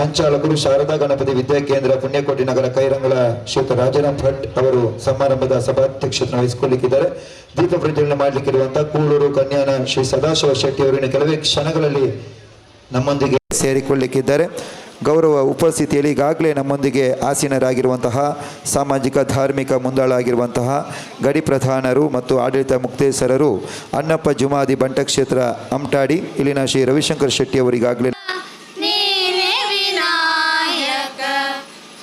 ಸಂಚಾಲಕರು ಶಾರದಾ ಗಣಪತಿ ವಿದ್ಯಾಕೇಂದ್ರ ಪುಣ್ಯಕೋಟಿ ನಗರ ಕೈರಂಗಳ ಶ್ರೀಯುತ ರಾಜಾರಾಮ್ ಭಟ್ ಅವರು ಸಮಾರಂಭದ ಸಭಾಧ್ಯಕ್ಷತೆ ವಹಿಸಿಕೊಳ್ಳಲಿಕ್ಕಿದ್ದಾರೆ. ದೀಪ ಪ್ರಜ್ವಲನೆ ಮಾಡಲಿಕ್ಕಿರುವಂತಹ ಕೂಳೂರು ಕನ್ಯಾನ ಶ್ರೀ ಸದಾಶಿವ ಶೆಟ್ಟಿ ಅವರು ಕೆಲವೇ ಕ್ಷಣಗಳಲ್ಲಿ ನಮ್ಮೊಂದಿಗೆ ಸೇರಿಕೊಳ್ಳಲಿಕ್ಕಿದ್ದಾರೆ. ಗೌರವ ಉಪಸ್ಥಿತಿಯಲ್ಲಿ ಈಗಾಗಲೇ ನಮ್ಮೊಂದಿಗೆ ಆಸೀನರಾಗಿರುವಂತಹ ಸಾಮಾಜಿಕ ಧಾರ್ಮಿಕ ಮುಂದಾಳಾಗಿರುವಂತಹ ಗಡಿ ಪ್ರಧಾನರು ಮತ್ತು ಆಡಳಿತ ಮುಕ್ತೇಸರರು ಅಣ್ಣಪ್ಪ ಜುಮಾದಿ ಬಂಟಕ್ಷೇತ್ರ ಅಮ್ಟಾಡಿ ಇಲ್ಲಿನ ಶ್ರೀ ರವಿಶಂಕರ್ ಶೆಟ್ಟಿ ಅವರು ಈಗಾಗಲೇ ನೀನೇ ವಿನಾಯಕ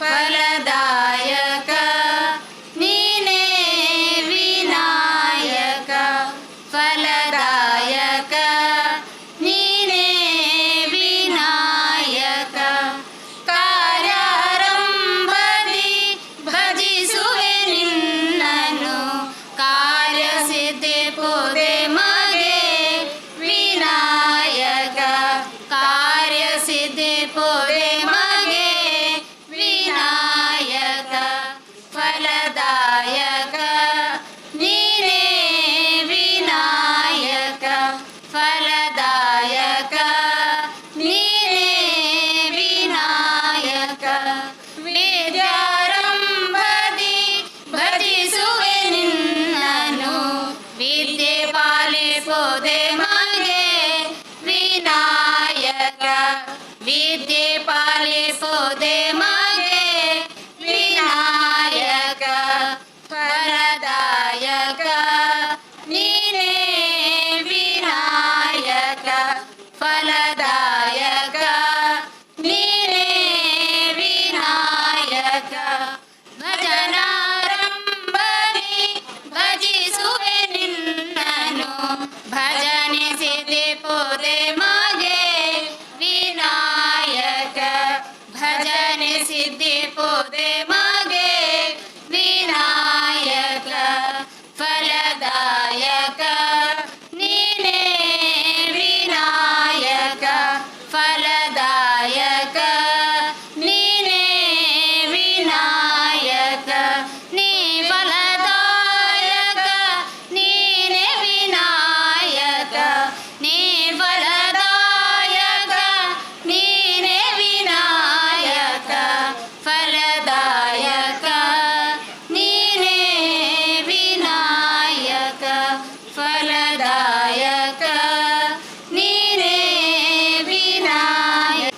ಫಲದಾಯಕ, ನೀನೇ ವಿನಾಯಕ ಫಲದಾಯಕ, ನೀನೇ ವಿನಾಯಕ. ಕಾರ್ಯಾರಂಭದಿ ಭಜಿಸುವೆ ನಿನ್ನನು, ಕಾರ್ಯ ಸಿದ್ಧಿಪುದೆ ಮಗೆ ವಿನಾಯಕ, ಕಾರ್ಯ ಸಿದ್ಧಿಪುದೆ ಮಗೆ ವಿನಾಯಕ ಫಲದಾಯಕ, ನೀನೇ ವಿನಾಯಕ ಫಲದಾಯಕ, ನೀನೇ ವಿನಾಯಕ. ವಿದ್ಯಾರಂಭದಿ ಭಜಿಸುವೆ ನಿನ್ನನು, ವಿದ್ಯೆ ಪಾಲಿಪುದೆ ಮಗೆ ವಿನಾಯಕ, ವಿದ್ಯೆ ಪಾಲಿಪುದೆ ಮಗೆ ವಿನಾಯಕ ಫಲದಾಯಕ, ನೀನೇ ವಿನಾಯಕ ಫಲದಾಯಕ, ನೀನೇ ವಿನಾಯಕ. ಭಜನಾರಂಭದಿ ಭಜಿಸುವೆ ನಿನ್ನನು, ಭಜನೆ ಸಿದ್ಧಿಪುದೆ ಮಗೆ ವಿನಾಯಕ, ಭಜನೆ ಸಿದ್ಧಿಪುದೆ ಮಗೆ ವಿನಾಯಕ ಫಲದಾಯಕ, ನೀನೇ ವಿನಾಯಕ ಫಲದಾಯಕ, ನೀನೇ ವಿನಾಯಕ. ನೀ ಫಲದಾಯಕ, ನೀನೇ ವಿನಾಯಕ, ನೀ ಫಲದಾಯಕ, ನೀನೇ ವಿನಾಯಕ ಫಲದಾಯಕ, ನೀನೇ ವಿನಾಯಕ ಫಲದಾಯಕ, ನೀನೇ ವಿನಾಯಕ.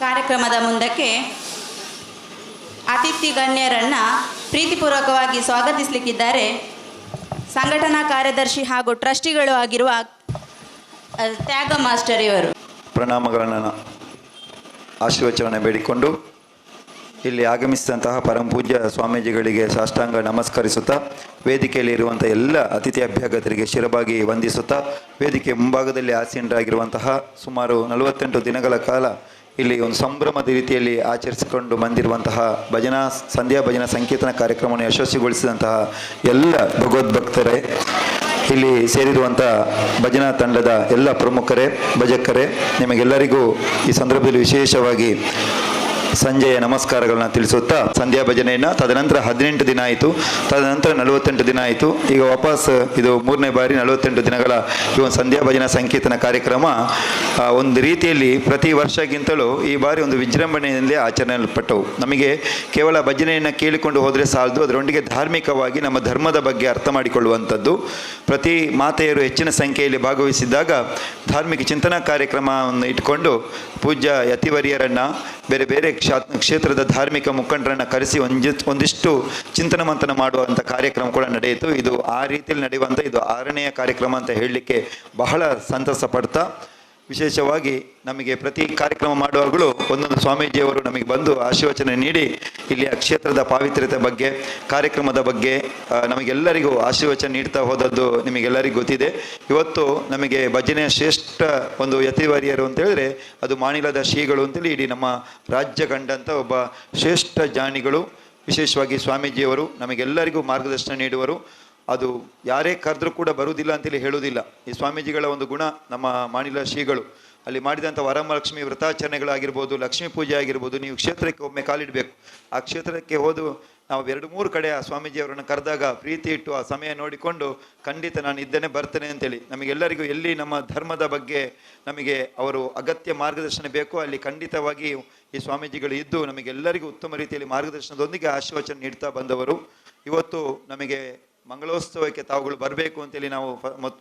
ಕಾರ್ಯಕ್ರಮದ ಮುಂದಕ್ಕೆ ಅತಿಥಿ ಗಣ್ಯರನ್ನು ಪ್ರೀತಿಪೂರ್ವಕವಾಗಿ ಸ್ವಾಗತಿಸಲಿಕ್ಕಿದ್ದಾರೆ ಸಂಘಟನಾ ಕಾರ್ಯದರ್ಶಿ ಹಾಗೂ ಟ್ರಸ್ಟಿಗಳು ಆಗಿರುವ ತ್ಯಾಗ ಮಾಸ್ಟರ್ ಇವರು. ಪ್ರಣಾಮಗಳನ್ನು, ಆಶೀರ್ವಚನ ಬೇಡಿಕೊಂಡು, ಇಲ್ಲಿ ಆಗಮಿಸಿದಂತಹ ಪರಮಪೂಜ್ಯ ಸ್ವಾಮೀಜಿಗಳಿಗೆ ಸಾಷ್ಟಾಂಗ ನಮಸ್ಕರಿಸುತ್ತಾ, ವೇದಿಕೆಯಲ್ಲಿ ಇರುವಂಥ ಎಲ್ಲ ಅತಿಥಿ ಅಭ್ಯಾಗತರಿಗೆ ಶಿರಬಾಗಿ ವಂದಿಸುತ್ತಾ, ವೇದಿಕೆ ಮುಂಭಾಗದಲ್ಲಿ ಆಸೀನರಾಗಿರುವಂತಹ, ಸುಮಾರು 48 ದಿನಗಳ ಕಾಲ ಇಲ್ಲಿ ಒಂದು ಸಂಭ್ರಮದ ರೀತಿಯಲ್ಲಿ ಆಚರಿಸಿಕೊಂಡು ಬಂದಿರುವಂತಹ ಭಜನಾ ಸಂಧ್ಯಾ ಭಜನಾ ಸಂಕೀರ್ತನ ಕಾರ್ಯಕ್ರಮವನ್ನು ಯಶಸ್ವಿಗೊಳಿಸಿದಂತಹ ಎಲ್ಲ ಭಗವದ್ಭಕ್ತರೇ, ಇಲ್ಲಿ ಸೇರಿರುವಂಥ ಭಜನಾ ತಂಡದ ಎಲ್ಲ ಪ್ರಮುಖರೇ, ಭಜಕರೇ, ನಿಮಗೆಲ್ಲರಿಗೂ ಈ ಸಂದರ್ಭದಲ್ಲಿ ವಿಶೇಷವಾಗಿ ಸಂಜೆಯ ನಮಸ್ಕಾರಗಳನ್ನ ತಿಳಿಸುತ್ತಾ, ಸಂಧ್ಯಾ ಭಜನೆಯನ್ನು, ತದನಂತರ 18 ದಿನ ಆಯಿತು, ತದನಂತರ 48 ದಿನ ಆಯಿತು. ಈಗ ವಾಪಸ್ ಇದು ಮೂರನೇ ಬಾರಿ 48 ದಿನಗಳ ಈ ಒಂದು ಸಂಧ್ಯಾ ಭಜನಾ ಸಂಕೀರ್ತನ ಕಾರ್ಯಕ್ರಮ ಒಂದು ರೀತಿಯಲ್ಲಿ ಪ್ರತಿ ವರ್ಷಕ್ಕಿಂತಲೂ ಈ ಬಾರಿ ಒಂದು ವಿಜೃಂಭಣೆಯಲ್ಲಿ ಆಚರಣೆಯಲ್ಪಟ್ಟವು. ನಮಗೆ ಕೇವಲ ಭಜನೆಯನ್ನು ಕೇಳಿಕೊಂಡು ಹೋದರೆ ಸಾಲದು, ಅದರೊಂದಿಗೆ ಧಾರ್ಮಿಕವಾಗಿ ನಮ್ಮ ಧರ್ಮದ ಬಗ್ಗೆ ಅರ್ಥ ಮಾಡಿಕೊಳ್ಳುವಂಥದ್ದು. ಪ್ರತಿ ಮಾತೆಯರು ಹೆಚ್ಚಿನ ಸಂಖ್ಯೆಯಲ್ಲಿ ಭಾಗವಹಿಸಿದ್ದಾಗ ಧಾರ್ಮಿಕ ಚಿಂತನಾ ಕಾರ್ಯಕ್ರಮವನ್ನು ಇಟ್ಕೊಂಡು ಪೂಜ್ಯ ಯತಿವರ್ಯರನ್ನು, ಬೇರೆ ಬೇರೆ ಕ್ಷೇತ್ರದ ಧಾರ್ಮಿಕ ಮುಖಂಡರನ್ನು ಕರೆಸಿ ಒಂದಿಷ್ಟು ಚಿಂತನ ಮಂಥನ ಮಾಡುವಂಥ ಕಾರ್ಯಕ್ರಮ ಕೂಡ ನಡೆಯಿತು. ಇದು ಆ ರೀತಿಯಲ್ಲಿ ನಡೆಯುವಂಥ ಇದು ಆರನೆಯ ಕಾರ್ಯಕ್ರಮ ಅಂತ ಹೇಳಲಿಕ್ಕೆ ಬಹಳ ಸಂತಸ ಪಡ್ತಾ, ವಿಶೇಷವಾಗಿ ನಮಗೆ ಪ್ರತಿ ಕಾರ್ಯಕ್ರಮ ಮಾಡುವಾಗಲೂ ಒಂದೊಂದು ಸ್ವಾಮೀಜಿಯವರು ನಮಗೆ ಬಂದು ಆಶೀರ್ವಚನ ನೀಡಿ ಇಲ್ಲಿಯ ಕ್ಷೇತ್ರದ ಪಾವಿತ್ರ್ಯತೆ ಬಗ್ಗೆ, ಕಾರ್ಯಕ್ರಮದ ಬಗ್ಗೆ ನಮಗೆಲ್ಲರಿಗೂ ಆಶೀರ್ವಚನ ನೀಡ್ತಾ ಹೋದದ್ದು ನಿಮಗೆಲ್ಲರಿಗೂ ಗೊತ್ತಿದೆ. ಇವತ್ತು ನಮಗೆ ಭಜನೆಯ ಶ್ರೇಷ್ಠ ಒಂದು ಯತಿವರ್ಯರು ಅಂತ ಹೇಳಿದ್ರೆ ಅದು ಮಾಣಿಲದ ಶ್ರೀಗಳು ಅಂತೇಳಿ ಇಡೀ ನಮ್ಮ ರಾಜ್ಯ ಕಂಡಂಥ ಒಬ್ಬ ಶ್ರೇಷ್ಠ ಜ್ಞಾನಿಗಳು, ವಿಶೇಷವಾಗಿ ಸ್ವಾಮೀಜಿಯವರು ನಮಗೆಲ್ಲರಿಗೂ ಮಾರ್ಗದರ್ಶನ ನೀಡುವರು. ಅದು ಯಾರೇ ಕರೆದ್ರೂ ಕೂಡ ಬರುವುದಿಲ್ಲ ಅಂತೇಳಿ ಹೇಳುವುದಿಲ್ಲ. ಈ ಸ್ವಾಮೀಜಿಗಳ ಒಂದು ಗುಣ. ನಮ್ಮ ಮಾಣಿಲ ಶ್ರೀಗಳು ಅಲ್ಲಿ ಮಾಡಿದಂಥ ವರಮಹಾಲಕ್ಷ್ಮಿ ವ್ರತಾಚರಣೆಗಳಾಗಿರ್ಬೋದು, ಲಕ್ಷ್ಮೀ ಪೂಜೆ ಆಗಿರ್ಬೋದು, ನೀವು ಕ್ಷೇತ್ರಕ್ಕೆ ಒಮ್ಮೆ ಕಾಲಿಡಬೇಕು. ಆ ಕ್ಷೇತ್ರಕ್ಕೆ ಹೋದು ನಾವು 2-3 ಕಡೆ ಆ ಸ್ವಾಮೀಜಿಯವರನ್ನು ಕರೆದಾಗ ಪ್ರೀತಿ ಇಟ್ಟು ಆ ಸಮಯ ನೋಡಿಕೊಂಡು ಖಂಡಿತ ನಾನು ಇದ್ದೇನೆ, ಬರ್ತೇನೆ ಅಂತೇಳಿ ನಮಗೆಲ್ಲರಿಗೂ ಎಲ್ಲಿ ನಮ್ಮ ಧರ್ಮದ ಬಗ್ಗೆ ನಮಗೆ ಅವರು ಅಗತ್ಯ ಮಾರ್ಗದರ್ಶನ ಬೇಕೋ ಅಲ್ಲಿ ಖಂಡಿತವಾಗಿ ಈ ಸ್ವಾಮೀಜಿಗಳು ಇದ್ದು ನಮಗೆಲ್ಲರಿಗೂ ಉತ್ತಮ ರೀತಿಯಲ್ಲಿ ಮಾರ್ಗದರ್ಶನದೊಂದಿಗೆ ಆಶೀರ್ವಚನ ನೀಡ್ತಾ ಬಂದವರು. ಇವತ್ತು ನಮಗೆ ಮಂಗಳೋತ್ಸವಕ್ಕೆ ತಾವುಗಳು ಬರಬೇಕು ಅಂತೇಳಿ ನಾವು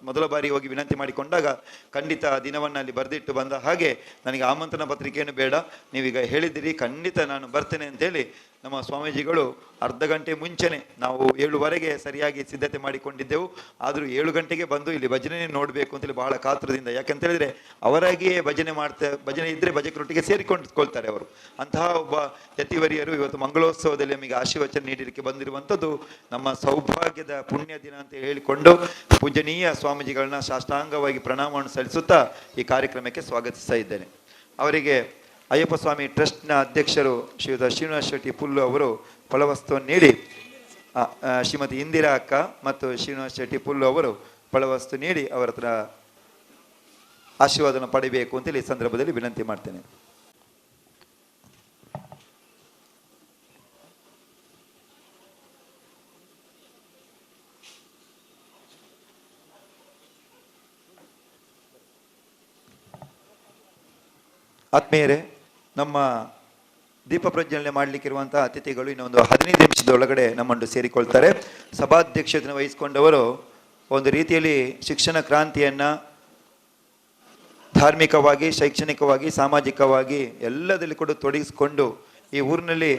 ಮೊದಲ ಬಾರಿ ಹೋಗಿ ವಿನಂತಿ ಮಾಡಿಕೊಂಡಾಗ ಖಂಡಿತ ಆ ದಿನವನ್ನು ಅಲ್ಲಿ ಬರೆದಿಟ್ಟು ಬಂದ ಹಾಗೆ ನನಗೆ ಆಮಂತ್ರಣ ಪತ್ರಿಕೆಯನ್ನು ಬೇಡ, ನೀವೀಗ ಹೇಳಿದ್ದೀರಿ, ಖಂಡಿತ ನಾನು ಬರ್ತೇನೆ ಅಂತೇಳಿ ನಮ್ಮ ಸ್ವಾಮೀಜಿಗಳು ಅರ್ಧ ಗಂಟೆ ಮುಂಚೆನೆ, ನಾವು 7:30ಗೆ ಸರಿಯಾಗಿ ಸಿದ್ಧತೆ ಮಾಡಿಕೊಂಡಿದ್ದೆವು, ಆದರೂ 7 ಗಂಟೆಗೆ ಬಂದು ಇಲ್ಲಿ ಭಜನೆ ನೋಡಬೇಕು ಅಂತೇಳಿ ಬಹಳ ಕಾತುರದಿಂದ, ಯಾಕಂತೇಳಿದರೆ ಅವರಾಗಿಯೇ ಭಜನೆ ಮಾಡ್ತಾ, ಭಜನೆ ಇದ್ದರೆ ಭಜಕರೊಟ್ಟಿಗೆ ಸೇರಿಕೊಂಡ್ಕೊಳ್ತಾರೆ ಅವರು. ಅಂತಹ ಒಬ್ಬ ಯತಿವರಿಯರು ಇವತ್ತು ಮಂಗಳೋತ್ಸವದಲ್ಲಿ ನಮಗೆ ಆಶೀರ್ವಚನ ನೀಡಲಿಕ್ಕೆ ಬಂದಿರುವಂಥದ್ದು ನಮ್ಮ ಸೌಭಾಗ್ಯದ ಪುಣ್ಯ ದಿನ ಅಂತ ಹೇಳಿಕೊಂಡು ಪೂಜನೀಯ ಸ್ವಾಮೀಜಿಗಳನ್ನ ಸಾಷ್ಟಾಂಗವಾಗಿ ಪ್ರಣಾಮವನ್ನು ಸಲ್ಲಿಸುತ್ತಾ ಈ ಕಾರ್ಯಕ್ರಮಕ್ಕೆ ಸ್ವಾಗತಿಸ್ತಾ ಇದ್ದೇನೆ. ಅವರಿಗೆ ಅಯ್ಯಪ್ಪ ಸ್ವಾಮಿ ಟ್ರಸ್ಟ್ನ ಅಧ್ಯಕ್ಷರು ಶ್ರೀಯುತ ಶ್ರೀನಿವಾಸ ಶೆಟ್ಟಿ ಪುಲ್ಲು ಅವರು ಫಲವಸ್ತುವನ್ನು ನೀಡಿ, ಶ್ರೀಮತಿ ಇಂದಿರಾ ಅಕ್ಕ ಮತ್ತು ಶ್ರೀನಿವಾಸ ಶೆಟ್ಟಿ ಪುಲ್ಲು ಅವರು ಫಲವಸ್ತು ನೀಡಿ ಅವರ ಹತ್ರ ಆಶೀರ್ವಾದನ ಪಡಿಬೇಕು ಅಂತೇಳಿ ಈ ಸಂದರ್ಭದಲ್ಲಿ ವಿನಂತಿ ಮಾಡ್ತೇನೆ. ಆತ್ಮೀಯರೇ, ನಮ್ಮ ದೀಪ ಪ್ರಜ್ವಲನೆ ಮಾಡಲಿಕ್ಕಿರುವಂತಹ ಅತಿಥಿಗಳು ಇನ್ನೊಂದು 15 ನಿಮಿಷದ ಒಳಗಡೆ ನಮ್ಮನ್ನು ಸೇರಿಕೊಳ್ತಾರೆ. ಸಭಾಧ್ಯಕ್ಷತೆಯನ್ನು ವಹಿಸಿಕೊಂಡವರು ಒಂದು ರೀತಿಯಲ್ಲಿ ಶಿಕ್ಷಣ ಕ್ರಾಂತಿಯನ್ನು ಧಾರ್ಮಿಕವಾಗಿ, ಶೈಕ್ಷಣಿಕವಾಗಿ, ಸಾಮಾಜಿಕವಾಗಿ ಎಲ್ಲದಲ್ಲಿ ಕೂಡ ತೊಡಗಿಸಿಕೊಂಡು ಈ ಊರಿನಲ್ಲಿ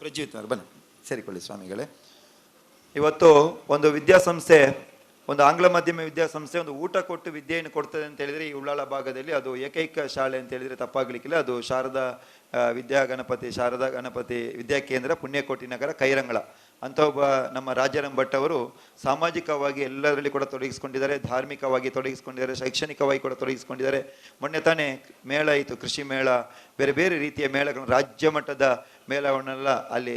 ಪ್ರಜ್ವಲಿತ ಬನ್ನಿ ಸೇರಿಕೊಳ್ಳಿ ಸ್ವಾಮಿಗಳೇ. ಇವತ್ತು ಒಂದು ವಿದ್ಯಾಸಂಸ್ಥೆ, ಒಂದು ಆಂಗ್ಲ ಮಾಧ್ಯಮ ವಿದ್ಯಾಸಂಸ್ಥೆ ಒಂದು ಊಟ ಕೊಟ್ಟು ವಿದ್ಯೆಯನ್ನು ಕೊಡ್ತದೆ ಅಂತ ಹೇಳಿದ್ರೆ ಈ ಉಳ್ಳಾಲ ಭಾಗದಲ್ಲಿ ಅದು ಏಕೈಕ ಶಾಲೆ ಅಂತ ಹೇಳಿದ್ರೆ ತಪ್ಪಾಗ್ಲಿಕ್ಕಿಲ್ಲ. ಅದು ಶಾರದಾ ವಿದ್ಯಾ ಗಣಪತಿ, ಶಾರದಾ ಗಣಪತಿ ವಿದ್ಯಾಕೇಂದ್ರ, ಪುಣ್ಯಕೋಟಿ ನಗರ, ಕೈರಂಗಳ ಅಂತ ಒಬ್ಬ ನಮ್ಮ ರಾಜಾರಾಮ್ ಭಟ್ ಅವರು ಸಾಮಾಜಿಕವಾಗಿ ಎಲ್ಲರಲ್ಲಿ ಕೂಡ ತೊಡಗಿಸ್ಕೊಂಡಿದ್ದಾರೆ, ಧಾರ್ಮಿಕವಾಗಿ ತೊಡಗಿಸ್ಕೊಂಡಿದ್ದಾರೆ, ಶೈಕ್ಷಣಿಕವಾಗಿ ಕೂಡ ತೊಡಗಿಸ್ಕೊಂಡಿದ್ದಾರೆ. ಮೊನ್ನೆ ತಾನೇ ಮೇಳ ಇತ್ತು, ಕೃಷಿ ಮೇಳ, ಬೇರೆ ಬೇರೆ ರೀತಿಯ ಮೇಳಗಳನ್ನು, ರಾಜ್ಯ ಮಟ್ಟದ ಮೇಳವನ್ನೆಲ್ಲ ಅಲ್ಲಿ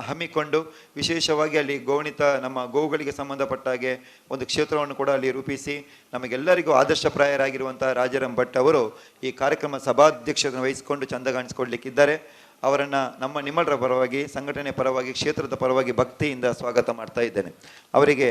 ಹಮ್ಮಿಕೊಂಡು ವಿಶೇಷವಾಗಿ ಅಲ್ಲಿ ಗೋಣಿತ ನಮ್ಮ ಗೋವುಗಳಿಗೆ ಸಂಬಂಧಪಟ್ಟ ಹಾಗೆ ಒಂದು ಕ್ಷೇತ್ರವನ್ನು ಕೂಡ ಅಲ್ಲಿ ರೂಪಿಸಿ ನಮಗೆಲ್ಲರಿಗೂ ಆದರ್ಶಪ್ರಾಯರಾಗಿರುವಂಥ ರಾಜಾರಾಮ್ ಭಟ್ ಅವರು ಈ ಕಾರ್ಯಕ್ರಮ ಸಭಾಧ್ಯಕ್ಷತೆಯನ್ನು ವಹಿಸಿಕೊಂಡು ಚಂದಗಾಣಿಸಿಕೊಡ್ಲಿಕ್ಕಿದ್ದಾರೆ. ಅವರನ್ನು ನಮ್ಮ ನಿಮ್ಮಲ್ಲರ ಪರವಾಗಿ, ಸಂಘಟನೆ ಪರವಾಗಿ, ಕ್ಷೇತ್ರದ ಪರವಾಗಿ ಭಕ್ತಿಯಿಂದ ಸ್ವಾಗತ ಮಾಡ್ತಾ ಇದ್ದೇನೆ. ಅವರಿಗೆ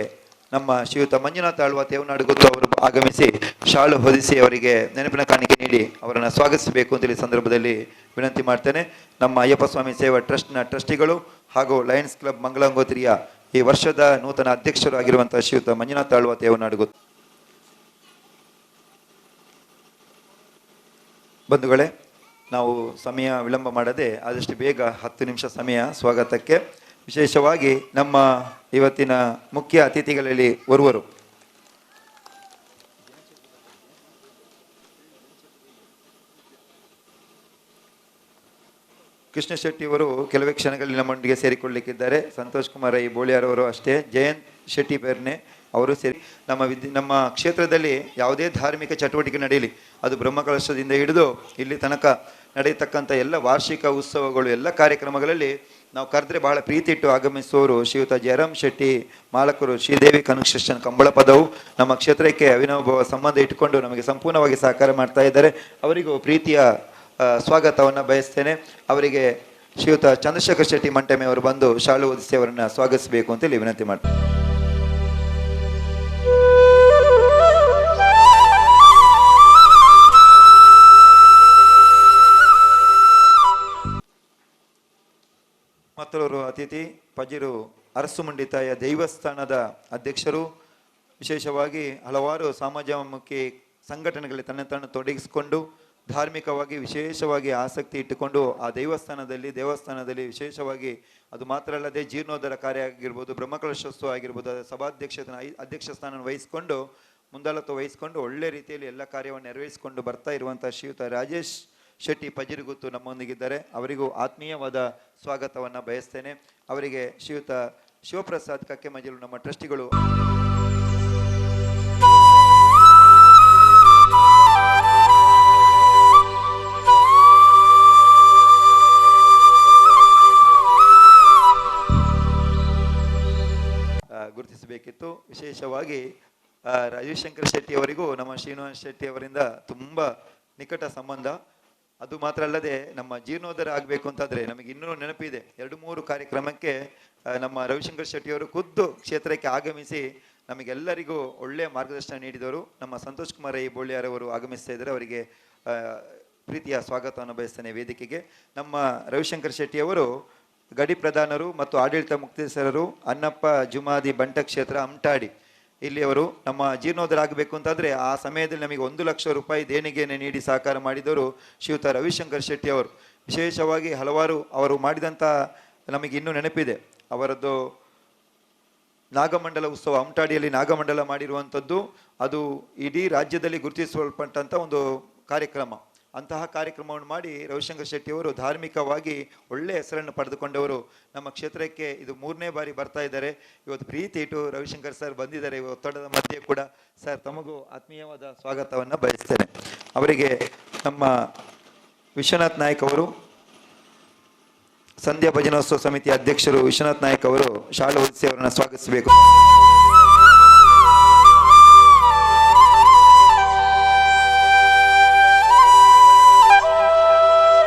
ನಮ್ಮ ಶ್ರೀಯುತ ಮಂಜುನಾಥ ಆಳ್ವ ತೇವನಾಡುಗುತ್ತು ಅವರು ಆಗಮಿಸಿ ಶಾಲು ಹೊದಿಸಿ ಅವರಿಗೆ ನೆನಪಿನ ಕಾಣಿಕೆ ನೀಡಿ ಅವರನ್ನು ಸ್ವಾಗತಿಸಬೇಕು ಅಂತೇಳಿ ಸಂದರ್ಭದಲ್ಲಿ ವಿನಂತಿ ಮಾಡ್ತೇನೆ. ನಮ್ಮ ಅಯ್ಯಪ್ಪ ಸ್ವಾಮಿ ಸೇವಾ ಟ್ರಸ್ಟ್ನ ಟ್ರಸ್ಟಿಗಳು ಹಾಗೂ ಲಯನ್ಸ್ ಕ್ಲಬ್ ಮಂಗಳಂಗೋತ್ರಿಯ ಈ ವರ್ಷದ ನೂತನ ಅಧ್ಯಕ್ಷರು ಆಗಿರುವಂತಹ ಶ್ರೀಯುತ ಮಂಜುನಾಥ ಆಳ್ವ ತೇವನಾಡುಗುತ್ತು. ಬಂಧುಗಳೇ, ನಾವು ಸಮಯ ವಿಳಂಬ ಮಾಡದೆ ಆದಷ್ಟು ಬೇಗ 10 ನಿಮಿಷ ಸಮಯ ಸ್ವಾಗತಕ್ಕೆ. ವಿಶೇಷವಾಗಿ ನಮ್ಮ ಇವತ್ತಿನ ಮುಖ್ಯ ಅತಿಥಿಗಳಲ್ಲಿ ಓರ್ವರು ಕೃಷ್ಣ ಶೆಟ್ಟಿಯವರು ಕೆಲವೇ ಕ್ಷಣಗಳಲ್ಲಿ ನಮ್ಮೊಂದಿಗೆ ಸೇರಿಕೊಳ್ಳಲಿಕ್ಕಿದ್ದಾರೆ. ಸಂತೋಷ್ ಕುಮಾರ್ I ಬೋಳಿಯಾರವರು ಅಷ್ಟೇ, ಜಯಂತ್ ಶೆಟ್ಟಿ ಬೆರ್ನೆ ಅವರು ಸೇರಿ ನಮ್ಮ ಕ್ಷೇತ್ರದಲ್ಲಿ ಯಾವುದೇ ಧಾರ್ಮಿಕ ಚಟುವಟಿಕೆ ನಡೆಯಲಿ, ಅದು ಬ್ರಹ್ಮಕಲಶದಿಂದ ಹಿಡಿದು ಇಲ್ಲಿ ತನಕ ನಡೆಯತಕ್ಕಂಥ ಎಲ್ಲ ವಾರ್ಷಿಕ ಉತ್ಸವಗಳು, ಎಲ್ಲ ಕಾರ್ಯಕ್ರಮಗಳಲ್ಲಿ ನಾವು ಕರೆದ್ರೆ ಬಹಳ ಪ್ರೀತಿ ಇಟ್ಟು ಆಗಮಿಸುವವರು ಶ್ರೀಯುತ ಜಯರಾಮ್ ಶೆಟ್ಟಿ ಮಾಲಕರು, ಶ್ರೀದೇವಿ ಕನ್ಸ್ಟ್ರಕ್ಷನ್ ಕಂಬಳಪದವು ನಮ್ಮ ಕ್ಷೇತ್ರಕ್ಕೆ ಅವಿನಾಭಾವ ಸಂಬಂಧ ಇಟ್ಟುಕೊಂಡು ನಮಗೆ ಸಂಪೂರ್ಣವಾಗಿ ಸಹಕಾರ ಮಾಡ್ತಾ ಇದ್ದಾರೆ. ಅವರಿಗೂ ಪ್ರೀತಿಯ ಸ್ವಾಗತವನ್ನು ಬಯಸ್ತೇನೆ. ಅವರಿಗೆ ಶ್ರೀಯುತ ಚಂದ್ರಶೇಖರ್ ಶೆಟ್ಟಿ ಮಂಟಮೆ ಅವರು ಬಂದು ಶಾಲು ಓದಿಸಿ ಅವರನ್ನು ಸ್ವಾಗತಿಸಬೇಕು ಅಂತೇಳಿ ವಿನಂತಿ ಮಾಡ್ತೇನೆ. ಮತ್ತೊಬ್ಬರು ಅತಿಥಿ ಪಜಿರು ಅರಸುಮುಂಡಿತಾಯ ದೇವಸ್ಥಾನದ ಅಧ್ಯಕ್ಷರು, ವಿಶೇಷವಾಗಿ ಹಲವಾರು ಸಮಾಜಮುಖಿ ಸಂಘಟನೆಗಳಲ್ಲಿ ತನ್ನ ತಾನು ತೊಡಗಿಸಿಕೊಂಡು ಧಾರ್ಮಿಕವಾಗಿ ವಿಶೇಷವಾಗಿ ಆಸಕ್ತಿ ಇಟ್ಟುಕೊಂಡು ಆ ದೇವಸ್ಥಾನದಲ್ಲಿ ವಿಶೇಷವಾಗಿ ಅದು ಮಾತ್ರ ಅಲ್ಲದೆ ಜೀರ್ಣೋದ್ಧಾರ ಕಾರ್ಯ ಆಗಿರ್ಬೋದು, ಬ್ರಹ್ಮಕಲಶೋತ್ಸವ ಆಗಿರ್ಬೋದು, ಅದರ ಸಭಾಧ್ಯಕ್ಷತೆಯ ಅಧ್ಯಕ್ಷ ಸ್ಥಾನವನ್ನು ವಹಿಸಿಕೊಂಡು ಮುಂದಾಳತ್ವ ವಹಿಸಿಕೊಂಡು ಒಳ್ಳೆ ರೀತಿಯಲ್ಲಿ ಎಲ್ಲ ಕಾರ್ಯವನ್ನು ನೆರವೇರಿಸಿಕೊಂಡು ಬರ್ತಾ ಇರುವಂಥ ಶ್ರೀಯುತ ರಾಜೇಶ್ ಶೆಟ್ಟಿ ಪಜಿರುಗುತ್ತು ನಮ್ಮೊಂದಿಗಿದ್ದಾರೆ. ಅವರಿಗೂ ಆತ್ಮೀಯವಾದ ಸ್ವಾಗತವನ್ನು ಬಯಸ್ತೇನೆ. ಅವರಿಗೆ ಶ್ರೀಯುತ ಶಿವಪ್ರಸಾದ್ ಕಕ್ಕೆಮಜಲು ನಮ್ಮ ಟ್ರಸ್ಟಿಗಳು ಗುರುತಿಸಬೇಕಿತ್ತು. ವಿಶೇಷವಾಗಿ ರವಿಶಂಕರ್ ಶೆಟ್ಟಿ ಅವರಿಗೂ ನಮ್ಮ ಶ್ರೀನಿವಾಸ್ ಶೆಟ್ಟಿ ಅವರಿಂದ ತುಂಬ ನಿಕಟ ಸಂಬಂಧ. ಅದು ಮಾತ್ರ ಅಲ್ಲದೆ ನಮ್ಮ ಜೀರ್ಣೋದ್ಧಾರ ಆಗಬೇಕು ಅಂತಾದರೆ ನಮಗೆ ಇನ್ನೂ ನೆನಪಿದೆ, 2-3 ಕಾರ್ಯಕ್ರಮಕ್ಕೆ ನಮ್ಮ ರವಿಶಂಕರ್ ಶೆಟ್ಟಿಯವರು ಖುದ್ದು ಕ್ಷೇತ್ರಕ್ಕೆ ಆಗಮಿಸಿ ನಮಗೆಲ್ಲರಿಗೂ ಒಳ್ಳೆಯ ಮಾರ್ಗದರ್ಶನ ನೀಡಿದವರು. ನಮ್ಮ ಸಂತೋಷ್ ಕುಮಾರ್ I ಬೋಳಿಯಾರವರು ಆಗಮಿಸ್ತಾ ಇದ್ದಾರೆ, ಅವರಿಗೆ ಪ್ರೀತಿಯ ಸ್ವಾಗತವನ್ನು ಬಯಸ್ತೇನೆ ವೇದಿಕೆಗೆ. ನಮ್ಮ ರವಿಶಂಕರ್ ಶೆಟ್ಟಿಯವರು ಗಡಿ ಪ್ರಧಾನರು ಮತ್ತು ಆಡಳಿತ ಮುಕ್ತೇಸರರು, ಅನ್ನಪ್ಪ ಜುಮಾದಿ ಬಂಟ ಕ್ಷೇತ್ರ ಅಮ್ಟಾಡಿ ಇಲ್ಲಿಯವರು. ನಮ್ಮ ಜೀರ್ಣೋದ್ಧಾರ ಆಗಬೇಕು ಅಂತಂದರೆ ಆ ಸಮಯದಲ್ಲಿ ನಮಗೆ 1 ಲಕ್ಷ ರೂಪಾಯಿ ದೇಣಿಗೆಯನ್ನು ನೀಡಿ ಸಹಕಾರ ಮಾಡಿದವರು ಶ್ರೀಯುತ ರವಿಶಂಕರ್ ಶೆಟ್ಟಿ ಅವರು. ವಿಶೇಷವಾಗಿ ಹಲವಾರು ಅವರು ಮಾಡಿದಂಥ ನಮಗೆ ಇನ್ನೂ ನೆನಪಿದೆ. ಅವರದ್ದು ನಾಗಮಂಡಲ ಉತ್ಸವ, ಅಮ್ಟಾಡಿಯಲ್ಲಿ ನಾಗಮಂಡಲ ಮಾಡಿರುವಂಥದ್ದು, ಅದು ಇಡೀ ರಾಜ್ಯದಲ್ಲಿ ಗುರುತಿಸಲ್ಪಟ್ಟಂಥ ಒಂದು ಕಾರ್ಯಕ್ರಮ. ಅಂತಹ ಕಾರ್ಯಕ್ರಮವನ್ನು ಮಾಡಿ ರವಿಶಂಕರ್ ಶೆಟ್ಟಿಯವರು ಧಾರ್ಮಿಕವಾಗಿ ಒಳ್ಳೆಯ ಹೆಸರನ್ನು ಪಡೆದುಕೊಂಡವರು. ನಮ್ಮ ಕ್ಷೇತ್ರಕ್ಕೆ ಇದು 3ನೇ ಬಾರಿ ಬರ್ತಾ ಇದ್ದಾರೆ. ಇವತ್ತು ಪ್ರೀತಿ ಇಟ್ಟು ರವಿಶಂಕರ್ ಸರ್ ಬಂದಿದ್ದಾರೆ. ಒತ್ತಡದ ಮಧ್ಯೆ ಕೂಡ ಸರ್ ತಮಗೂ ಆತ್ಮೀಯವಾದ ಸ್ವಾಗತವನ್ನು ಬಯಸ್ತೇನೆ. ಅವರಿಗೆ ನಮ್ಮ ವಿಶ್ವನಾಥ್ ನಾಯ್ಕ್ ಅವರು, ಸಂಧ್ಯಾ ಭಜನೋತ್ಸವ ಸಮಿತಿಯ ಅಧ್ಯಕ್ಷರು ವಿಶ್ವನಾಥ್ ನಾಯ್ಕ್ ಅವರು ಶಾಲು ಹೊದಿಸಿ ಅವರನ್ನು ಸ್ವಾಗತಿಸಬೇಕು.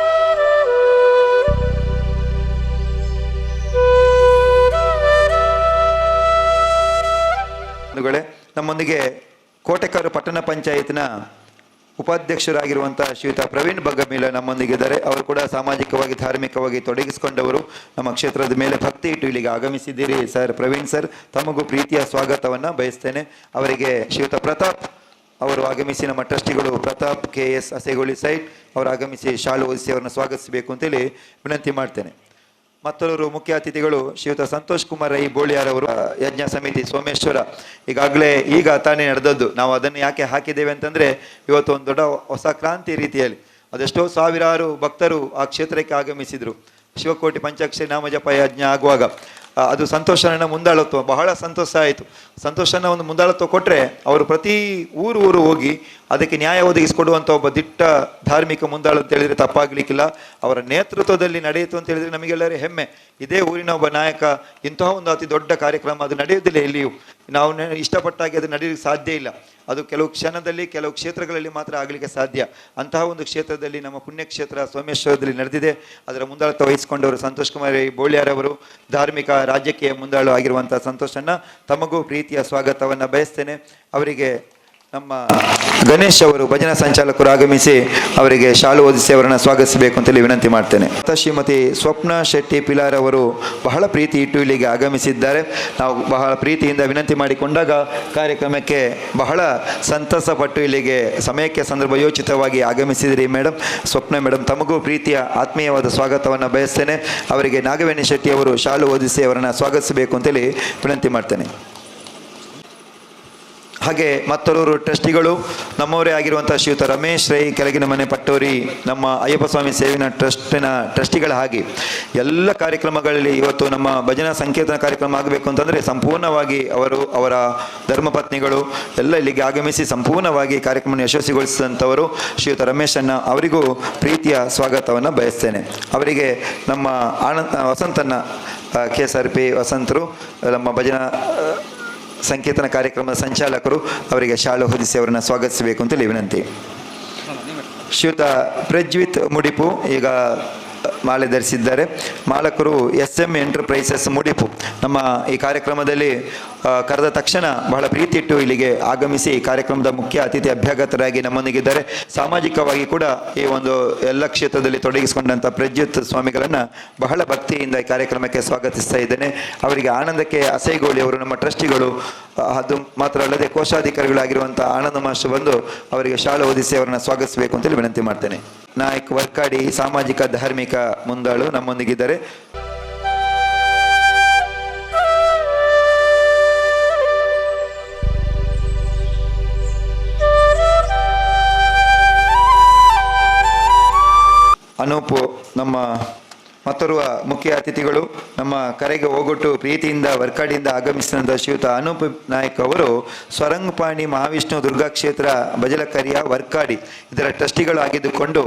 ನಮ್ಮೊಂದಿಗೆ ಕೋಟೆಕಾರು ಪಟ್ಟಣ ಪಂಚಾಯತ್ನ ಉಪಾಧ್ಯಕ್ಷರಾಗಿರುವಂಥ ಶ್ರೀಯುತ ಪ್ರವೀಣ್ ಬಗ್ಗಮೀಲ ನಮ್ಮೊಂದಿಗಿದ್ದಾರೆ. ಅವರು ಕೂಡ ಸಾಮಾಜಿಕವಾಗಿ ಧಾರ್ಮಿಕವಾಗಿ ತೊಡಗಿಸಿಕೊಂಡವರು. ನಮ್ಮ ಕ್ಷೇತ್ರದ ಮೇಲೆ ಭಕ್ತಿ ಇಟ್ಟು ಇಲ್ಲಿಗೆ ಆಗಮಿಸಿದ್ದೀರಿ ಸರ್. ಪ್ರವೀಣ್ ಸರ್, ತಮಗೂ ಪ್ರೀತಿಯ ಸ್ವಾಗತವನ್ನು ಬಯಸ್ತೇನೆ. ಅವರಿಗೆ ಶ್ರೀಯುತ ಪ್ರತಾಪ್ ಅವರು ಆಗಮಿಸಿ, ನಮ್ಮ ಟ್ರಸ್ಟಿಗಳು ಪ್ರತಾಪ್ KS ಅಸೆಗೋಳಿ ಸೈಟ್ ಅವರು ಆಗಮಿಸಿ ಶಾಲು ಹೊದಿಸಿ ಅವರನ್ನು ಸ್ವಾಗತಿಸಬೇಕು ಅಂತೇಳಿ ವಿನಂತಿ ಮಾಡ್ತೇನೆ. ಮತ್ತೊಬ್ಬರು ಮುಖ್ಯ ಅತಿಥಿಗಳು ಶ್ರೀಯುತ ಸಂತೋಷ್ ಕುಮಾರ್ ರೈ ಬೋಳಿಯಾರ್ ಅವರು, ಯಜ್ಞ ಸಮಿತಿ ಸೋಮೇಶ್ವರ. ಈಗಾಗಲೇ ಈಗ ತಾನೇ ನಡೆದದ್ದು, ನಾವು ಅದನ್ನು ಯಾಕೆ ಹಾಕಿದ್ದೇವೆ ಅಂತಂದರೆ ಇವತ್ತು ಒಂದು ದೊಡ್ಡ ಹೊಸ ಕ್ರಾಂತಿ ರೀತಿಯಲ್ಲಿ ಅದೆಷ್ಟೋ ಸಾವಿರಾರು ಭಕ್ತರು ಆ ಕ್ಷೇತ್ರಕ್ಕೆ ಆಗಮಿಸಿದರು. ಶಿವಕೋಟಿ ಪಂಚಾಕ್ಷರಿ ನಾಮಜಪ ಯಜ್ಞ ಆಗುವಾಗ ಅದು ಸಂತೋಷನ ಮುಂದಾಳತ್ವ, ಬಹಳ ಸಂತೋಷ ಆಯಿತು. ಸಂತೋಷನ ಒಂದು ಮುಂದಾಳತ್ವ ಕೊಟ್ಟರೆ ಅವರು ಪ್ರತಿ ಊರು ಊರು ಹೋಗಿ ಅದಕ್ಕೆ ನ್ಯಾಯ ಒದಗಿಸಿಕೊಡುವಂಥ ಒಬ್ಬ ದಿಟ್ಟ ಧಾರ್ಮಿಕ ಮುಂದಾಳು ಅಂತ ಹೇಳಿದರೆ ತಪ್ಪಾಗಲಿಕ್ಕಿಲ್ಲ. ಅವರ ನೇತೃತ್ವದಲ್ಲಿ ನಡೆಯಿತು ಅಂತ ಹೇಳಿದರೆ ನಮಗೆಲ್ಲರೂ ಹೆಮ್ಮೆ. ಇದೇ ಊರಿನ ಒಬ್ಬ ನಾಯಕ ಇಂತಹ ಒಂದು ಅತಿ ದೊಡ್ಡ ಕಾರ್ಯಕ್ರಮ ಅದು ನಡೆಯುವುದಿಲ್ಲ ಎಲ್ಲಿಯೂ. ನಾವು ಇಷ್ಟಪಟ್ಟಾಗಿ ಅದು ನಡೆಯಲಿಕ್ಕೆ ಸಾಧ್ಯ ಇಲ್ಲ. ಅದು ಕೆಲವು ಕ್ಷಣದಲ್ಲಿ ಕೆಲವು ಕ್ಷೇತ್ರಗಳಲ್ಲಿ ಮಾತ್ರ ಆಗಲಿಕ್ಕೆ ಸಾಧ್ಯ. ಅಂತಹ ಒಂದು ಕ್ಷೇತ್ರದಲ್ಲಿ ನಮ್ಮ ಪುಣ್ಯಕ್ಷೇತ್ರ ಸೋಮೇಶ್ವರದಲ್ಲಿ ನಡೆದಿದೆ. ಅದರ ಮುಂದಾಳತ್ವ ವಹಿಸಿಕೊಂಡವರು ಸಂತೋಷ್ ಕುಮಾರ್ ಬೋಳಿಯಾರ್ ಅವರು, ಧಾರ್ಮಿಕ ರಾಜಕೀಯ ಮುಂದಾಳು ಆಗಿರುವಂಥ ಸಂತೋಷನ್ನ ತಮಗೂ ಪ್ರೀತಿಯ ಸ್ವಾಗತವನ್ನು ಬಯಸ್ತೇನೆ. ಅವರಿಗೆ ನಮ್ಮ ಗಣೇಶ್ ಅವರು ಭಜನಾ ಸಂಚಾಲಕರು ಆಗಮಿಸಿ ಅವರಿಗೆ ಶಾಲು ಓದಿಸಿ ಅವರನ್ನು ಸ್ವಾಗತಿಸಬೇಕು ಅಂತೇಳಿ ವಿನಂತಿ ಮಾಡ್ತೇನೆ. ಶ್ರೀಮತಿ ಸ್ವಪ್ನ ಶೆಟ್ಟಿ ಪಿಲಾರ್ ಅವರು ಬಹಳ ಪ್ರೀತಿ ಇಟ್ಟು ಇಲ್ಲಿಗೆ ಆಗಮಿಸಿದ್ದಾರೆ. ನಾವು ಬಹಳ ಪ್ರೀತಿಯಿಂದ ವಿನಂತಿ ಮಾಡಿಕೊಂಡಾಗ ಕಾರ್ಯಕ್ರಮಕ್ಕೆ ಬಹಳ ಸಂತಸ ಪಟ್ಟು ಇಲ್ಲಿಗೆ ಸಮಯಕ್ಕೆ ಸಂದರ್ಭ ಯೋಚಿತವಾಗಿ ಆಗಮಿಸಿದಿರಿ ಮೇಡಮ್. ಸ್ವಪ್ನ ಮೇಡಮ್ ತಮಗೂ ಪ್ರೀತಿಯ ಆತ್ಮೀಯವಾದ ಸ್ವಾಗತವನ್ನು ಬಯಸ್ತೇನೆ. ಅವರಿಗೆ ನಾಗವೇಣಿ ಶೆಟ್ಟಿ ಅವರು ಶಾಲು ಓದಿಸಿ ಅವರನ್ನು ಸ್ವಾಗತಿಸಬೇಕು ಅಂತೇಳಿ ವಿನಂತಿ ಮಾಡ್ತೇನೆ. ಹಾಗೆ ಮತ್ತೊರವರು ಟ್ರಸ್ಟಿಗಳು ನಮ್ಮವರೇ ಆಗಿರುವಂಥ ಶ್ರೀಯುತ ರಮೇಶ್ ರೈ ಕೆಳಗಿನ ಮನೆ ಪಟ್ಟೋರಿ, ನಮ್ಮ ಅಯ್ಯಪ್ಪ ಸ್ವಾಮಿ ಸೇವಿನ ಟ್ರಸ್ಟಿನ ಟ್ರಸ್ಟಿಗಳ ಹಾಗೆ ಎಲ್ಲ ಕಾರ್ಯಕ್ರಮಗಳಲ್ಲಿ ಇವತ್ತು ನಮ್ಮ ಭಜನಾ ಸಂಕೀರ್ತನ ಕಾರ್ಯಕ್ರಮ ಆಗಬೇಕು ಅಂತಂದರೆ ಸಂಪೂರ್ಣವಾಗಿ ಅವರು ಅವರ ಧರ್ಮಪತ್ನಿಗಳು ಎಲ್ಲ ಇಲ್ಲಿಗೆ ಆಗಮಿಸಿ ಸಂಪೂರ್ಣವಾಗಿ ಕಾರ್ಯಕ್ರಮವನ್ನು ಯಶಸ್ವಿಗೊಳಿಸಿದಂಥವರು ಶ್ರೀಯುತ ರಮೇಶ್ ಅಣ್ಣ ಅವರಿಗೂ ಪ್ರೀತಿಯ ಸ್ವಾಗತವನ್ನು ಬಯಸ್ತೇನೆ. ಅವರಿಗೆ ನಮ್ಮ ಆನಂದ್ ವಸಂತನ್ನ KSRP ವಸಂತರು ನಮ್ಮ ಭಜನಾ ಸಂಕೀರ್ತನ ಕಾರ್ಯಕ್ರಮದ ಸಂಚಾಲಕರು ಅವರಿಗೆ ಶಾಲು ಹೊದಿಸಿ ಅವರನ್ನು ಸ್ವಾಗತಿಸಬೇಕು ಅಂತೇಳಿ ವಿನಂತಿ. ಶ್ರೀಯುತ ಪ್ರಜ್ವಿತ್ ಮುಡಿಪು ಈಗ ಮಾಲೆ ಧರಿಸಿದ್ದಾರೆ. ಮಾಲಕರು SM enterprises ಮುಡಿಪು. ನಮ್ಮ ಈ ಕಾರ್ಯಕ್ರಮದಲ್ಲಿ ಕರೆದ ತಕ್ಷಣ ಬಹಳ ಪ್ರೀತಿ ಇಟ್ಟು ಇಲ್ಲಿಗೆ ಆಗಮಿಸಿ ಈ ಕಾರ್ಯಕ್ರಮದ ಮುಖ್ಯ ಅತಿಥಿ ಅಭ್ಯಾಗತರಾಗಿ ನಮ್ಮೊಂದಿಗಿದ್ದಾರೆ. ಸಾಮಾಜಿಕವಾಗಿ ಕೂಡ ಈ ಒಂದು ಎಲ್ಲ ಕ್ಷೇತ್ರದಲ್ಲಿ ತೊಡಗಿಸಿಕೊಂಡಂಥ ಪ್ರಜ್ಯುತ್ ಸ್ವಾಮಿಗಳನ್ನು ಬಹಳ ಭಕ್ತಿಯಿಂದ ಈ ಕಾರ್ಯಕ್ರಮಕ್ಕೆ ಸ್ವಾಗತಿಸ್ತಾ ಇದ್ದೇನೆ. ಅವರಿಗೆ ಆನಂದಕ್ಕೆ ಅಸೈಗೋಳಿ ಅವರು ನಮ್ಮ ಟ್ರಸ್ಟಿಗಳು, ಅದು ಮಾತ್ರ ಅಲ್ಲದೆ ಕೋಶಾಧಿಕಾರಿಗಳಾಗಿರುವಂಥ ಆನಂದ ಮಾಸ್ಟರ್ ಬಂದು ಅವರಿಗೆ ಶಾಲು ಓದಿಸಿ ಅವರನ್ನು ಸ್ವಾಗತಿಸಬೇಕು ಅಂತೇಳಿ ವಿನಂತಿ ಮಾಡ್ತೇನೆ. ನಾಯಕ್ ವರ್ಕಾಡಿ ಸಾಮಾಜಿಕ ಧಾರ್ಮಿಕ ಮುಂದಾಳು ನಮ್ಮೊಂದಿಗಿದ್ದಾರೆ. ಅನೂಪ್ ನಮ್ಮ ಮತ್ತೋರ್ವ ಮುಖ್ಯ ಅತಿಥಿಗಳು, ನಮ್ಮ ಕರೆಗೆ ಹೋಗೊಟ್ಟು ಪ್ರೀತಿಯಿಂದ ವರ್ಕಾಡಿಯಿಂದ ಆಗಮಿಸಿದಂಥ ಶ್ರೀಯುತ ಅನೂಪ್ ನಾಯಕ್ ಅವರು ಸ್ವರಂಗಪಾಣಿ ಮಹಾವಿಷ್ಣು ದುರ್ಗಾ ಕ್ಷೇತ್ರ ಬಜಲಕರಿಯ ವರ್ಕಾಡಿ ಇದರ ಟ್ರಸ್ಟಿಗಳು ಆಗಿದ್ದುಕೊಂಡು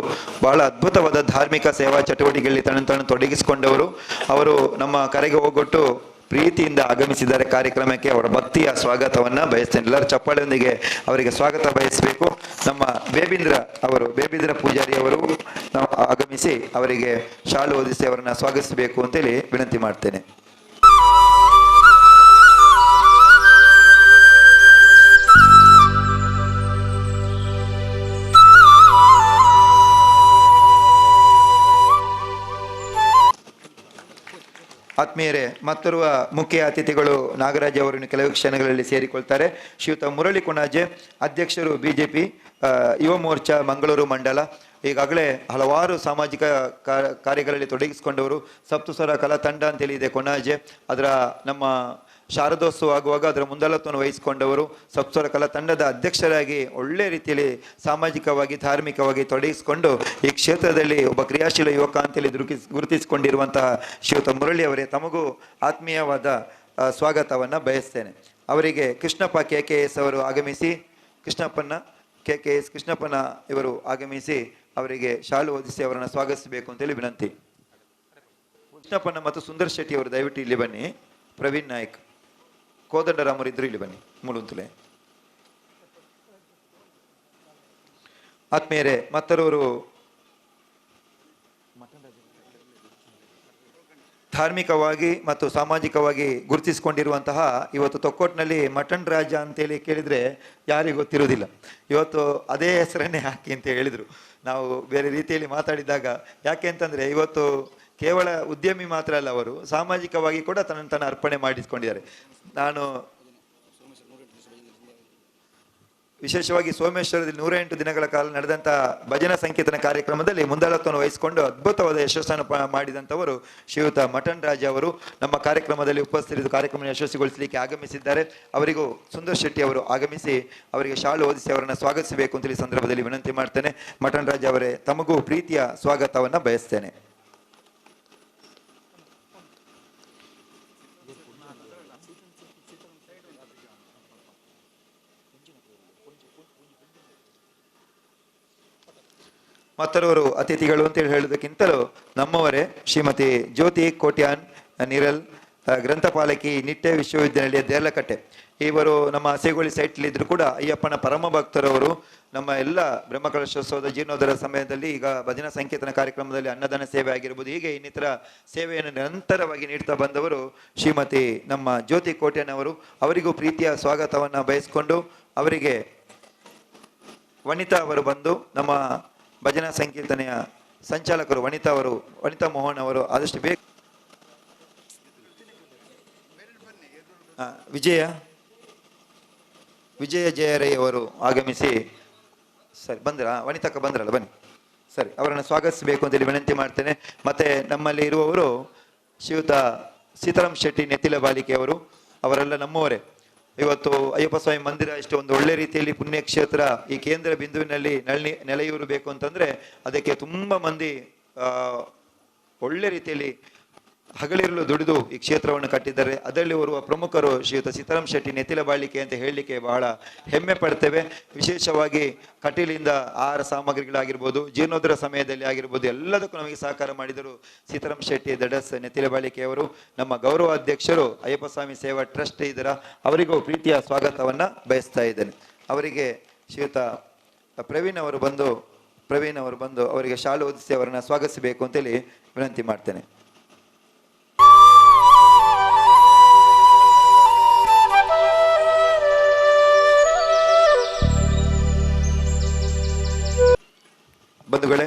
ಬಹಳ ಅದ್ಭುತವಾದ ಧಾರ್ಮಿಕ ಸೇವಾ ಚಟುವಟಿಕೆಗಳಲ್ಲಿ ತನ್ನನ್ನು ತಾನು ತೊಡಗಿಸಿಕೊಂಡವರು. ಅವರು ನಮ್ಮ ಕರೆಗೆ ಹೋಗೊಟ್ಟು ಪ್ರೀತಿಯಿಂದ ಆಗಮಿಸಿದ್ದಾರೆ ಕಾರ್ಯಕ್ರಮಕ್ಕೆ. ಅವರ ಭಕ್ತಿಯ ಸ್ವಾಗತವನ್ನು ಬಯಸ್ತೇನೆ. ಎಲ್ಲರ ಚಪ್ಪಾಳೆಯೊಂದಿಗೆ ಅವರಿಗೆ ಸ್ವಾಗತ ಬಯಸಬೇಕು. ನಮ್ಮ ಬೇಬಿಂದ್ರ ಅವರು, ಬೇಬಿಂದ್ರ ಪೂಜಾರಿ ಅವರು ನಾವು ಆಗಮಿಸಿ ಅವರಿಗೆ ಶಾಲು ಓದಿಸಿ ಅವರನ್ನು ಸ್ವಾಗತಿಸಬೇಕು ಅಂತೇಳಿ ವಿನಂತಿ ಮಾಡ್ತೇನೆ. ಆತ್ಮೀಯರೇ, ಮತ್ತೋರ್ವ ಮುಖ್ಯ ಅತಿಥಿಗಳು ನಾಗರಾಜ್ ಅವರನ್ನು ಕೆಲವು ಕ್ಷಣಗಳಲ್ಲಿ ಸೇರಿಕೊಳ್ತಾರೆ. ಶ್ರೀಯುತ ಮುರಳಿ ಕೊಣಾಜೆ, ಅಧ್ಯಕ್ಷರು ಬಿಜೆಪಿ ಯುವ ಮೋರ್ಚಾ ಮಂಗಳೂರು ಮಂಡಲ, ಈಗಾಗಲೇ ಹಲವಾರು ಸಾಮಾಜಿಕ ಕಾರ್ಯಗಳಲ್ಲಿ ತೊಡಗಿಸಿಕೊಂಡವರು. ಸಪ್ತಸ್ವರ ಕಲಾ ತಂಡ ಅಂತೇಳಿ ಇದೆ ಕೊಣಾಜೆ, ಅದರ ನಮ್ಮ ಶಾರದೋತ್ಸವ ಆಗುವಾಗ ಅದರ ಮುಂದಾಳತ್ವವನ್ನು ವಹಿಸಿಕೊಂಡವರು. ಸಪ್ತಸ್ವರ ಕಲಾ ತಂಡದ ಅಧ್ಯಕ್ಷರಾಗಿ ಒಳ್ಳೆ ರೀತಿಯಲ್ಲಿ ಸಾಮಾಜಿಕವಾಗಿ ಧಾರ್ಮಿಕವಾಗಿ ತೊಡಗಿಸಿಕೊಂಡು ಈ ಕ್ಷೇತ್ರದಲ್ಲಿ ಒಬ್ಬ ಕ್ರಿಯಾಶೀಲ ಯುವಕ ಅಂತೇಳಿ ಗುರುತಿಸಿಕೊಂಡಿರುವಂತಹ ಶ್ರೀಯುತ ಮುರಳಿ ಅವರೇ, ತಮಗೂ ಆತ್ಮೀಯವಾದ ಸ್ವಾಗತವನ್ನು ಬಯಸ್ತೇನೆ. ಅವರಿಗೆ ಕೃಷ್ಣಪ್ಪ ಕೆ ಕೆ ಎಸ್ ಅವರು ಆಗಮಿಸಿ, ಕೃಷ್ಣಪ್ಪನ ಕೆ ಕೆ ಎಸ್ ಕೃಷ್ಣಪ್ಪನ ಇವರು ಆಗಮಿಸಿ ಅವರಿಗೆ ಶಾಲು ಓದಿಸಿ ಅವರನ್ನು ಸ್ವಾಗತಿಸಬೇಕು ಅಂತೇಳಿ ವಿನಂತಿ. ಕೃಷ್ಣಪ್ಪನ ಮತ್ತು ಸುಂದರ್ ಶೆಟ್ಟಿ ಅವರು ದಯವಿಟ್ಟು ಇಲ್ಲಿ ಬನ್ನಿ. ಪ್ರವೀಣ್ ನಾಯ್ಕ್, ಕೋದಂಡರಾಮರು ಇದ್ರು ಇಲ್ಲಿ ಬನ್ನಿ ಮೂಲಂತಲೇ. ಆತ್ಮೀಯರೇ, ಮತ್ತರವರು ಧಾರ್ಮಿಕವಾಗಿ ಮತ್ತು ಸಾಮಾಜಿಕವಾಗಿ ಗುರುತಿಸಿಕೊಂಡಿರುವಂತಹ ಇವತ್ತು ತೊಕ್ಕೊಟ್ಟಿನಲ್ಲಿ ಮಟನ್ ರಾಜ ಅಂತೇಳಿ ಕೇಳಿದರೆ ಯಾರಿಗೂ ಗೊತ್ತಿರುವುದಿಲ್ಲ. ಇವತ್ತು ಅದೇ ಹೆಸರನ್ನೇ ಹಾಕಿ ಅಂತ ಹೇಳಿದರು. ನಾವು ಬೇರೆ ರೀತಿಯಲ್ಲಿ ಮಾತಾಡಿದಾಗ, ಯಾಕೆ ಅಂತಂದರೆ ಇವತ್ತು ಕೇವಲ ಉದ್ಯಮಿ ಮಾತ್ರ ಅಲ್ಲ, ಅವರು ಸಾಮಾಜಿಕವಾಗಿ ಕೂಡ ತನ್ನನ್ನು ತಾನು ಅರ್ಪಣೆ ಮಾಡಿಸಿಕೊಂಡಿದ್ದಾರೆ. ನಾನು ವಿಶೇಷವಾಗಿ ಸೋಮೇಶ್ವರದಲ್ಲಿ 108 ದಿನಗಳ ಕಾಲ ನಡೆದಂಥ ಭಜನಾ ಸಂಕೀರ್ತನ ಕಾರ್ಯಕ್ರಮದಲ್ಲಿ ಮುಂದಾಳತ್ವವನ್ನು ವಹಿಸಿಕೊಂಡು ಅದ್ಭುತವಾದ ಯಶಸ್ಸನ್ನು ಮಾಡಿದಂಥವರು ಶ್ರೀಯುತ ಮಟನ್ ರಾಜ ಅವರು ನಮ್ಮ ಕಾರ್ಯಕ್ರಮದಲ್ಲಿ ಉಪಸ್ಥಿತರಿದ್ದು ಕಾರ್ಯಕ್ರಮ ಯಶಸ್ವಿಗೊಳಿಸಲಿಕ್ಕೆ ಆಗಮಿಸಿದ್ದಾರೆ. ಅವರಿಗೂ ಸುಂದರ್ ಶೆಟ್ಟಿ ಅವರು ಆಗಮಿಸಿ ಅವರಿಗೆ ಶಾಲು ಓದಿಸಿ ಅವರನ್ನು ಸ್ವಾಗತಿಸಬೇಕು ಅಂತೇಳಿ ಸಂದರ್ಭದಲ್ಲಿ ವಿನಂತಿ ಮಾಡ್ತೇನೆ. ಮಟನ್ ರಾಜ ಅವರೇ, ತಮಗೂ ಪ್ರೀತಿಯ ಸ್ವಾಗತವನ್ನು ಬಯಸ್ತೇನೆ. ಮತ್ತರವರು ಅತಿಥಿಗಳು ಅಂತೇಳಿ ಹೇಳುವುದಕ್ಕಿಂತಲೂ ನಮ್ಮವರೇ ಶ್ರೀಮತಿ ಜ್ಯೋತಿ ಕೋಟ್ಯಾನ್ ನಿರಲ್, ಗ್ರಂಥಪಾಲಕಿ, ನಿಟ್ಟೆ ವಿಶ್ವವಿದ್ಯಾನಿಲಯ ದೇರ್ಲಕಟ್ಟೆ. ಇವರು ನಮ್ಮ ಸೇಗೊಳ್ಳಿ ಸೈಟ್ಲಿದ್ದರೂ ಕೂಡ ಅಯ್ಯಪ್ಪನ ಪರಮ ಭಕ್ತರವರು. ನಮ್ಮ ಎಲ್ಲ ಬ್ರಹ್ಮಕಲಶೋತ್ಸವದ ಜೀರ್ಣೋದ್ಧಾರ ಸಮಯದಲ್ಲಿ ಈಗ ಭಜನಾ ಸಂಕೀರ್ತನ ಕಾರ್ಯಕ್ರಮದಲ್ಲಿ ಅನ್ನದಾನ ಸೇವೆ ಆಗಿರ್ಬೋದು, ಹೀಗೆ ಇನ್ನಿತರ ಸೇವೆಯನ್ನು ನಿರಂತರವಾಗಿ ನೀಡ್ತಾ ಬಂದವರು ಶ್ರೀಮತಿ ನಮ್ಮ ಜ್ಯೋತಿ ಕೋಟ್ಯಾನ್ ಅವರು. ಅವರಿಗೂ ಪ್ರೀತಿಯ ಸ್ವಾಗತವನ್ನು ಬಯಸಿಕೊಂಡು ಅವರಿಗೆ ವನಿತಾ ಅವರು ಬಂದು ನಮ್ಮ ಭಜನಾ ಸಂಕೀರ್ತನೆಯ ಸಂಚಾಲಕರು ವನಿತಾ ಅವರು, ವನಿತಾ ಮೋಹನ್ ಅವರು ಆದಷ್ಟು ಬೇಗ ವಿಜಯ ವಿಜಯ ಜಯರೈ ಅವರು ಆಗಮಿಸಿ, ಸರಿ ಬಂದ್ರಾ ವನಿತಕ್ಕ, ಬಂದ್ರಲ್ಲ ಬನ್ನಿ, ಸರಿ ಅವರನ್ನು ಸ್ವಾಗತಿಸಬೇಕು ಅಂತೇಳಿ ವಿನಂತಿ ಮಾಡ್ತೇನೆ. ಮತ್ತು ನಮ್ಮಲ್ಲಿ ಇರುವವರು ಶ್ರೀಯುತ ಸೀತಾರಾಮ್ ಶೆಟ್ಟಿ ನೆತ್ತಿಲ ಬಾಲಿಕೆಯವರು, ಅವರೆಲ್ಲ ನಮ್ಮವರೇ. ಇವತ್ತು ಅಯ್ಯಪ್ಪ ಸ್ವಾಮಿ ಮಂದಿರ ಇಷ್ಟು ಒಂದು ಒಳ್ಳೆ ರೀತಿಯಲ್ಲಿ ಪುಣ್ಯಕ್ಷೇತ್ರ ಈ ಕೇಂದ್ರ ಬಿಂದುವಿನಲ್ಲಿ ನೆಲೆಯೂರಬೇಕು ಅಂತಂದರೆ ಅದಕ್ಕೆ ತುಂಬ ಮಂದಿ ಒಳ್ಳೆ ರೀತಿಯಲ್ಲಿ ಹಗಲಿರುಳು ದುಡಿದು ಈ ಕ್ಷೇತ್ರವನ್ನು ಕಟ್ಟಿದ್ದಾರೆ. ಅದರಲ್ಲಿ ಓರ್ವ ಪ್ರಮುಖರು ಶ್ರೀಯುತ ಸೀತಾರಾಮ್ ಶೆಟ್ಟಿ ನೆತ್ತಿಲ ಬಾಳಿಕೆ ಅಂತ ಹೇಳಲಿಕ್ಕೆ ಬಹಳ ಹೆಮ್ಮೆ ಪಡ್ತೇವೆ. ವಿಶೇಷವಾಗಿ ಕಟೀಲಿಂದ ಆಹಾರ ಸಾಮಗ್ರಿಗಳಾಗಿರ್ಬೋದು, ಜೀರ್ಣೋದ್ಧಾರ ಸಮಯದಲ್ಲಿ ಆಗಿರ್ಬೋದು, ಎಲ್ಲದಕ್ಕೂ ನಮಗೆ ಸಹಕಾರ ಮಾಡಿದರು ಸೀತಾರಾಮ್ ಶೆಟ್ಟಿ ದಡಸ್ ನೆತ್ತಿಲ ಬಾಳಿಕೆಯವರು. ನಮ್ಮ ಗೌರವ ಅಧ್ಯಕ್ಷರು ಅಯ್ಯಪ್ಪ ಸ್ವಾಮಿ ಸೇವಾ ಟ್ರಸ್ಟ್ ಇದರ, ಅವರಿಗೂ ಪ್ರೀತಿಯ ಸ್ವಾಗತವನ್ನು ಬಯಸ್ತಾ ಇದ್ದೇನೆ. ಅವರಿಗೆ ಶ್ರೀಯುತ ಪ್ರವೀಣ್ ಅವರು ಬಂದು ಅವರಿಗೆ ಶಾಲು ಓದಿಸಿ ಅವರನ್ನು ಸ್ವಾಗತಿಸಬೇಕು ಅಂತೇಳಿ ವಿನಂತಿ ಮಾಡ್ತೇನೆ. ಬಂಧುಗಳೇ,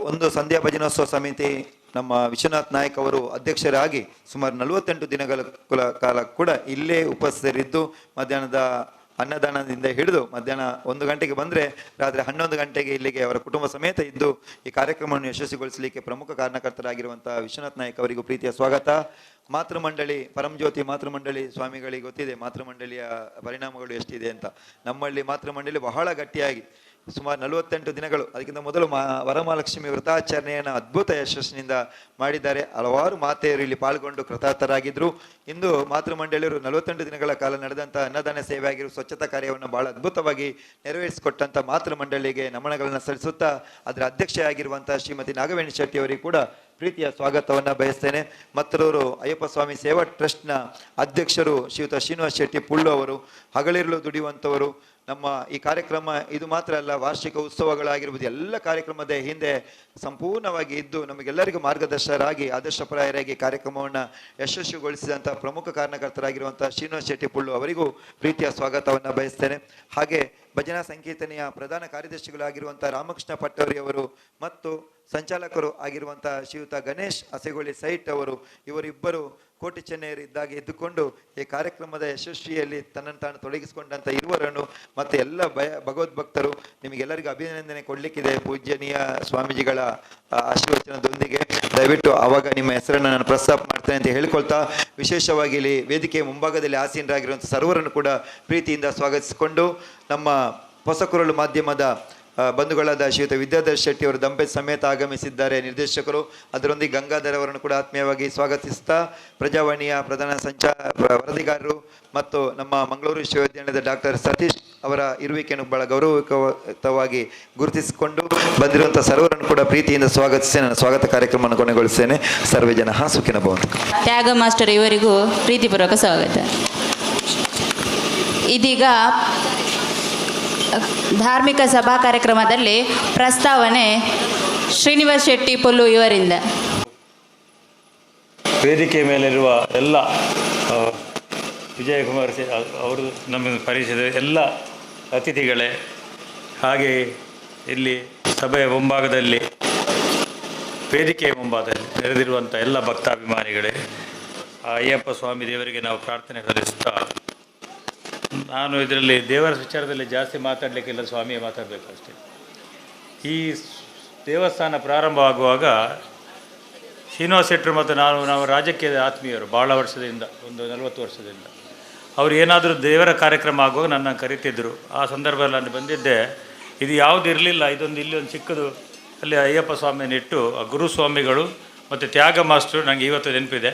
ಒಂದು ಸಂಧ್ಯಾ ಭಜನೋತ್ಸವ ಸಮಿತಿ ನಮ್ಮ ವಿಶ್ವನಾಥ್ ನಾಯಕ್ ಅವರು ಅಧ್ಯಕ್ಷರಾಗಿ ಸುಮಾರು 48 ದಿನಗಳ ಕಾಲ ಕೂಡ ಇಲ್ಲೇ ಉಪಸ್ಥಿತರಿದ್ದು ಮಧ್ಯಾಹ್ನದ ಅನ್ನದಾನದಿಂದ ಹಿಡಿದು ಮಧ್ಯಾಹ್ನ 1 ಗಂಟೆಗೆ ಬಂದರೆ ರಾತ್ರಿ 11 ಗಂಟೆಗೆ ಇಲ್ಲಿಗೆ ಅವರ ಕುಟುಂಬ ಸಮೇತ ಇದ್ದು ಈ ಕಾರ್ಯಕ್ರಮವನ್ನು ಯಶಸ್ವಿಗೊಳಿಸಲಿಕ್ಕೆ ಪ್ರಮುಖ ಕಾರಣಕರ್ತರಾಗಿರುವಂಥ ವಿಶ್ವನಾಥ್ ನಾಯಕ್ ಅವರಿಗೂ ಪ್ರೀತಿಯ ಸ್ವಾಗತ. ಮಾತೃಮಂಡಳಿ ಪರಂಜ್ಯೋತಿ ಮಾತೃಮಂಡಳಿ ಸ್ವಾಮಿಗಳಿಗೆ ಗೊತ್ತಿದೆ ಮಾತೃಮಂಡಳಿಯ ಪರಿಣಾಮಗಳು ಎಷ್ಟಿದೆ ಅಂತ. ನಮ್ಮಲ್ಲಿ ಮಾತೃಮಂಡಳಿ ಬಹಳ ಗಟ್ಟಿಯಾಗಿ ಸುಮಾರು 48 ದಿನಗಳು, ಅದಕ್ಕಿಂತ ಮೊದಲು ವರಮಹಾಲಕ್ಷ್ಮಿ ವ್ರತಾಚರಣೆಯನ್ನು ಅದ್ಭುತ ಯಶಸ್ಸಿನಿಂದ ಮಾಡಿದ್ದಾರೆ. ಹಲವಾರು ಮಾತೆಯರು ಇಲ್ಲಿ ಪಾಲ್ಗೊಂಡು ಕೃತಾರ್ಥರಾಗಿದ್ದರು. ಇಂದು ಮಾತೃಮಂಡಳಿಯರು 48 ದಿನಗಳ ಕಾಲ ನಡೆದಂಥ ಅನ್ನದಾನ ಸೇವೆ ಆಗಿರುವ ಸ್ವಚ್ಛತಾ ಕಾರ್ಯವನ್ನು ಬಹಳ ಅದ್ಭುತವಾಗಿ ನೆರವೇರಿಸಿಕೊಟ್ಟಂಥ ಮಾತೃಮಂಡಳಿಗೆ ನಮನಗಳನ್ನು ಸಲ್ಲಿಸುತ್ತಾ ಅದರ ಅಧ್ಯಕ್ಷೆಯಾಗಿರುವಂಥ ಶ್ರೀಮತಿ ನಾಗವೇಣಿ ಶೆಟ್ಟಿ ಅವರಿಗೆ ಕೂಡ ಪ್ರೀತಿಯ ಸ್ವಾಗತವನ್ನು ಬಯಸ್ತೇನೆ. ಮತ್ತೊರವರು ಅಯ್ಯಪ್ಪ ಸ್ವಾಮಿ ಸೇವಾ ಟ್ರಸ್ಟ್ನ ಅಧ್ಯಕ್ಷರು ಶ್ರೀಯುತ ಶ್ರೀನಿವಾಸ್ ಶೆಟ್ಟಿ ಪುಳ್ಳು ಅವರು, ಹಗಲಿರುಳು ದುಡಿಯುವಂಥವರು. ನಮ್ಮ ಈ ಕಾರ್ಯಕ್ರಮ ಇದು ಮಾತ್ರ ಅಲ್ಲ, ವಾರ್ಷಿಕ ಉತ್ಸವಗಳಾಗಿರ್ಬೋದು, ಎಲ್ಲ ಕಾರ್ಯಕ್ರಮದ ಹಿಂದೆ ಸಂಪೂರ್ಣವಾಗಿ ಇದ್ದು ನಮಗೆಲ್ಲರಿಗೂ ಮಾರ್ಗದರ್ಶಕರಾಗಿ ಆದರ್ಶಪ್ರಾಯರಾಗಿ ಕಾರ್ಯಕ್ರಮವನ್ನು ಯಶಸ್ವಿಗೊಳಿಸಿದಂಥ ಪ್ರಮುಖ ಕಾರಣಕರ್ತರಾಗಿರುವಂಥ ಶ್ರೀನಿವಾಸ್ ಶೆಟ್ಟಿ ಪುಳ್ಳು ಅವರಿಗೂ ಪ್ರೀತಿಯ ಸ್ವಾಗತವನ್ನು ಬಯಸ್ತೇನೆ. ಹಾಗೆ ಭಜನಾ ಸಂಕೀರ್ತನೆಯ ಪ್ರಧಾನ ಕಾರ್ಯದರ್ಶಿಗಳಾಗಿರುವಂಥ ರಾಮಕೃಷ್ಣ ಪಟ್ಟವರಿ ಅವರು ಮತ್ತು ಸಂಚಾಲಕರು ಆಗಿರುವಂಥ ಶ್ರೀಯುತ ಗಣೇಶ್ ಅಸೆಗೊಳ್ಳಿ ಸೈಟ್ ಅವರು, ಇವರಿಬ್ಬರು ಕೋಟಿ ಚೆನ್ನೈಯರು ಇದ್ದಾಗ ಇದ್ದುಕೊಂಡು ಈ ಕಾರ್ಯಕ್ರಮದ ಯಶಸ್ವಿಯಲ್ಲಿ ತನ್ನನ್ನು ತಾನು ತೊಡಗಿಸಿಕೊಂಡಂಥ ಇರುವರನ್ನು ಮತ್ತು ಎಲ್ಲ ಭಗವದ್ಭಕ್ತರು ನಿಮಗೆಲ್ಲರಿಗೂ ಅಭಿನಂದನೆ ಕೊಡಲಿಕ್ಕಿದೆ ಪೂಜ್ಯನೀಯ ಸ್ವಾಮೀಜಿಗಳ ಆಶೀರ್ವಚನದೊಂದಿಗೆ. ದಯವಿಟ್ಟು ಆವಾಗ ನಿಮ್ಮ ಹೆಸರನ್ನು ನಾನು ಪ್ರಸ್ತಾಪ ಮಾಡ್ತೇನೆ ಅಂತ ಹೇಳ್ಕೊಳ್ತಾ, ವಿಶೇಷವಾಗಿ ಇಲ್ಲಿ ವೇದಿಕೆಯ ಮುಂಭಾಗದಲ್ಲಿ ಆಸೀನರಾಗಿರುವಂಥ ಸರ್ವರನ್ನು ಕೂಡ ಪ್ರೀತಿಯಿಂದ ಸ್ವಾಗತಿಸಿಕೊಂಡು ನಮ್ಮ ಹೊಸಕುರಳು ಮಾಧ್ಯಮದ ಬಂಧುಗಳಾದ ಶ್ರೀಯುತ ವಿದ್ಯಾಧರ್ ಶೆಟ್ಟಿ ಅವರು ದಂಪತಿ ಸಮೇತ ಆಗಮಿಸಿದ್ದಾರೆ, ನಿರ್ದೇಶಕರು. ಅದರೊಂದಿಗೆ ಗಂಗಾಧರ್ ಅವರನ್ನು ಕೂಡ ಆತ್ಮೀಯವಾಗಿ ಸ್ವಾಗತಿಸ್ತಾ, ಪ್ರಜಾವಾಣಿಯ ಪ್ರಧಾನ ವರದಿಗಾರರು ಮತ್ತು ನಮ್ಮ ಮಂಗಳೂರು ವಿಶ್ವವಿದ್ಯಾಲಯದ ಡಾಕ್ಟರ್ ಸತೀಶ್ ಅವರ ಇರುವಿಕೆಯನ್ನು ಬಹಳ ಗೌರವಯುತವಾಗಿ ಗುರುತಿಸಿಕೊಂಡು ಬಂದಿರುವಂಥ ಸರ್ವರನ್ನು ಕೂಡ ಪ್ರೀತಿಯಿಂದ ಸ್ವಾಗತಿಸಿ ನನ್ನ ಸ್ವಾಗತ ಕಾರ್ಯಕ್ರಮವನ್ನು ಕೊನೆಗೊಳಿಸ್ತೇನೆ. ಸರ್ವೇ ಜನ ಸುಖಿನ ಭವಂತು. ತ್ಯಾಗ ಮಾಸ್ಟರ್ ಇವರಿಗೂ ಪ್ರೀತಿಪೂರ್ವಕ ಸ್ವಾಗತ. ಇದೀಗ ಧಾರ್ಮಿಕ ಸಭಾ ಕಾರ್ಯಕ್ರಮದಲ್ಲಿ ಪ್ರಸ್ತಾವನೆ ಶ್ರೀನಿವಾಸ್ ಶೆಟ್ಟಿ ಪೊಲ್ಲು ಇವರಿಂದ. ವೇದಿಕೆ ಮೇಲಿರುವ ಎಲ್ಲ ವಿಜಯಕುಮಾರ್ ಅವರು ನಮ್ಮ ಪರಿಚಯದ ಎಲ್ಲ ಅತಿಥಿಗಳೇ, ಹಾಗೆ ಇಲ್ಲಿ ಸಭೆಯ ಮುಂಭಾಗದಲ್ಲಿ ವೇದಿಕೆಯ ಮುಂಭಾಗದಲ್ಲಿ ನೆರೆದಿರುವಂಥ ಎಲ್ಲ ಭಕ್ತಾಭಿಮಾನಿಗಳೇ, ಆ ಅಯ್ಯಪ್ಪ ಸ್ವಾಮಿ ದೇವರಿಗೆ ನಾವು ಪ್ರಾರ್ಥನೆ ಸಲ್ಲಿಸುತ್ತಾ, ನಾನು ಇದರಲ್ಲಿ ದೇವರ ವಿಚಾರದಲ್ಲಿ ಜಾಸ್ತಿ ಮಾತಾಡಲಿಕ್ಕಿಲ್ಲ, ಸ್ವಾಮಿಯೇ ಮಾತಾಡಬೇಕು ಅಷ್ಟೇ. ಈ ದೇವಸ್ಥಾನ ಪ್ರಾರಂಭವಾಗುವಾಗ ಶ್ರೀನಿವಾಸ ಶೆಟ್ಟರು ಮತ್ತು ನಾವು ರಾಜಕೀಯದ ಆತ್ಮೀಯರು ಭಾಳ ವರ್ಷದಿಂದ, ಒಂದು 40 ವರ್ಷದಿಂದ. ಅವರು ಏನಾದರೂ ದೇವರ ಕಾರ್ಯಕ್ರಮ ಆಗುವಾಗ ನನ್ನ ಕರೀತಿದ್ದರು. ಆ ಸಂದರ್ಭದಲ್ಲಿ ನಾನು ಬಂದಿದ್ದೆ. ಇದು ಯಾವುದು ಇರಲಿಲ್ಲ, ಇದೊಂದು ಇಲ್ಲಿ ಒಂದು ಚಿಕ್ಕದು ಅಲ್ಲಿ ಅಯ್ಯಪ್ಪ ಸ್ವಾಮಿಯನ್ನಿಟ್ಟು ಆ ಗುರುಸ್ವಾಮಿಗಳು ಮತ್ತು ತ್ಯಾಗ ಮಾಸ್ಟರು ನನಗೆ ಇವತ್ತು ನೆನಪಿದೆ.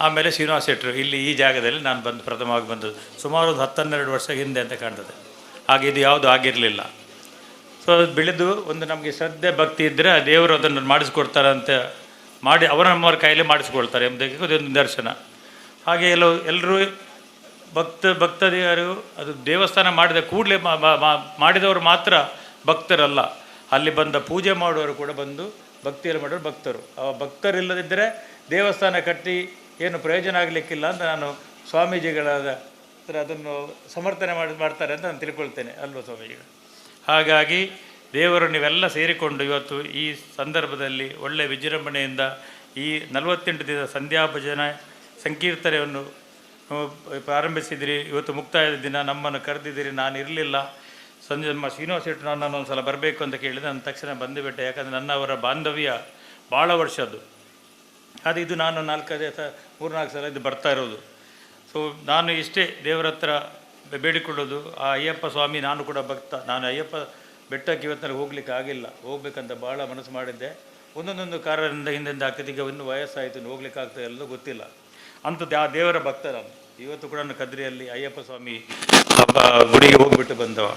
ಆಮೇಲೆ ಶ್ರೀನಿವಾಸ ಶೆಟ್ಟರು ಇಲ್ಲಿ ಈ ಜಾಗದಲ್ಲಿ ನಾನು ಬಂದು ಪ್ರಥಮವಾಗಿ ಬಂದದ್ದು ಸುಮಾರು ಒಂದು 10-12 ವರ್ಷ ಹಿಂದೆ ಅಂತ ಕಾಣ್ತದೆ. ಹಾಗೆ ಇದು ಯಾವುದು ಆಗಿರಲಿಲ್ಲ. ಸೊ ಅದು ಬೆಳೆದು ಒಂದು ನಮಗೆ ಶ್ರದ್ಧೆ ಭಕ್ತಿ ಇದ್ದರೆ ಆ ದೇವರು ಅದನ್ನು ಮಾಡಿಸ್ಕೊಡ್ತಾರೆ ಅಂತ ಮಾಡಿ ಅವರ ನಮ್ಮವ್ರ ಕೈಯಲ್ಲೇ ಮಾಡಿಸ್ಕೊಳ್ತಾರೆ ಎಂಬುದಕ್ಕೆ ಅದೊಂದು ನಿದರ್ಶನ. ಹಾಗೆ ಎಲ್ಲರೂ ಭಕ್ತದಿಯರು ಅದು ದೇವಸ್ಥಾನ ಮಾಡಿದ ಕೂಡಲೇ ಮಾಡಿದವರು ಮಾತ್ರ ಭಕ್ತರಲ್ಲ, ಅಲ್ಲಿ ಬಂದ ಪೂಜೆ ಮಾಡುವವರು ಕೂಡ ಬಂದು ಭಕ್ತಿಯಲ್ಲಿ ಮಾಡೋರು ಭಕ್ತರು. ಆ ಭಕ್ತರಿಲ್ಲದಿದ್ದರೆ ದೇವಸ್ಥಾನ ಕಟ್ಟಿ ಏನು ಪ್ರಯೋಜನ ಆಗಲಿಕ್ಕಿಲ್ಲ ಅಂತ ನಾನು ಸ್ವಾಮೀಜಿಗಳಾದ ಹತ್ರ ಅದನ್ನು ಸಮರ್ಥನೆ ಮಾಡ್ತಾರೆ ಅಂತ ನಾನು ತಿಳ್ಕೊಳ್ತೇನೆ ಅಲ್ವ ಸ್ವಾಮೀಜಿಗಳು. ಹಾಗಾಗಿ ದೇವರು ನೀವೆಲ್ಲ ಸೇರಿಕೊಂಡು ಇವತ್ತು ಈ ಸಂದರ್ಭದಲ್ಲಿ ಒಳ್ಳೆಯ ವಿಜೃಂಭಣೆಯಿಂದ ಈ 48 ದಿನದ ಸಂಧ್ಯಾ ಭಜನೆ ಸಂಕೀರ್ತನೆಯನ್ನು ಪ್ರಾರಂಭಿಸಿದಿರಿ. ಇವತ್ತು ಮುಕ್ತಾಯದ ದಿನ, ನಮ್ಮನ್ನು ಕರೆದಿದ್ದೀರಿ, ನಾನು ಇರಲಿಲ್ಲ. ಸಂಜೆ ನಮ್ಮ ಶ್ರೀನಿವಾಸ ಶೆಟ್ಟರು ನನ್ನನ್ನು ಒಂದು ಸಲ ಬರಬೇಕು ಅಂತ ಕೇಳಿದೆ, ನಾನು ತಕ್ಷಣ ಬಂದುಬಿಟ್ಟೆ. ಯಾಕಂದರೆ ನನ್ನವರ ಬಾಂಧವ್ಯ ಭಾಳ ವರ್ಷದ್ದು. ಅದು ಇದು ನಾನು 3-4 ಸಲ ಇದು ಬರ್ತಾ ಇರೋದು. ಸೊ ನಾನು ಇಷ್ಟೇ ದೇವರ ಹತ್ರ ಬೇಡಿಕೊಳ್ಳೋದು, ಆ ಅಯ್ಯಪ್ಪ ಸ್ವಾಮಿ, ನಾನು ಕೂಡ ಭಕ್ತ. ನಾನು ಅಯ್ಯಪ್ಪ ಬೆಟ್ಟಕ್ಕೆ ಇವತ್ತಿನಲ್ಲಿ ಹೋಗ್ಲಿಕ್ಕೆ ಆಗಿಲ್ಲ, ಹೋಗ್ಬೇಕಂತ ಭಾಳ ಮನಸ್ಸು ಮಾಡಿದ್ದೆ. ಒಂದೊಂದೊಂದು ಕಾರಣದಿಂದ ಹಿಂದಿಂದ ಆಗ್ತದೆ. ಈಗ ಇನ್ನೂ ವಯಸ್ಸಾಯಿತು, ಇನ್ನು ಹೋಗ್ಲಿಕ್ಕೆ ಆಗ್ತದೆ ಎಲ್ಲೂ ಗೊತ್ತಿಲ್ಲ. ಅಂಥದ್ದು ಆ ದೇವರ ಭಕ್ತ ನಾನು. ಇವತ್ತು ಕೂಡ ನಾನು ಕದ್ರಿಯಲ್ಲಿ ಅಯ್ಯಪ್ಪ ಸ್ವಾಮಿ ಹಬ್ಬ ಗುಡಿಗೆ ಹೋಗಿಬಿಟ್ಟು ಬಂದವ.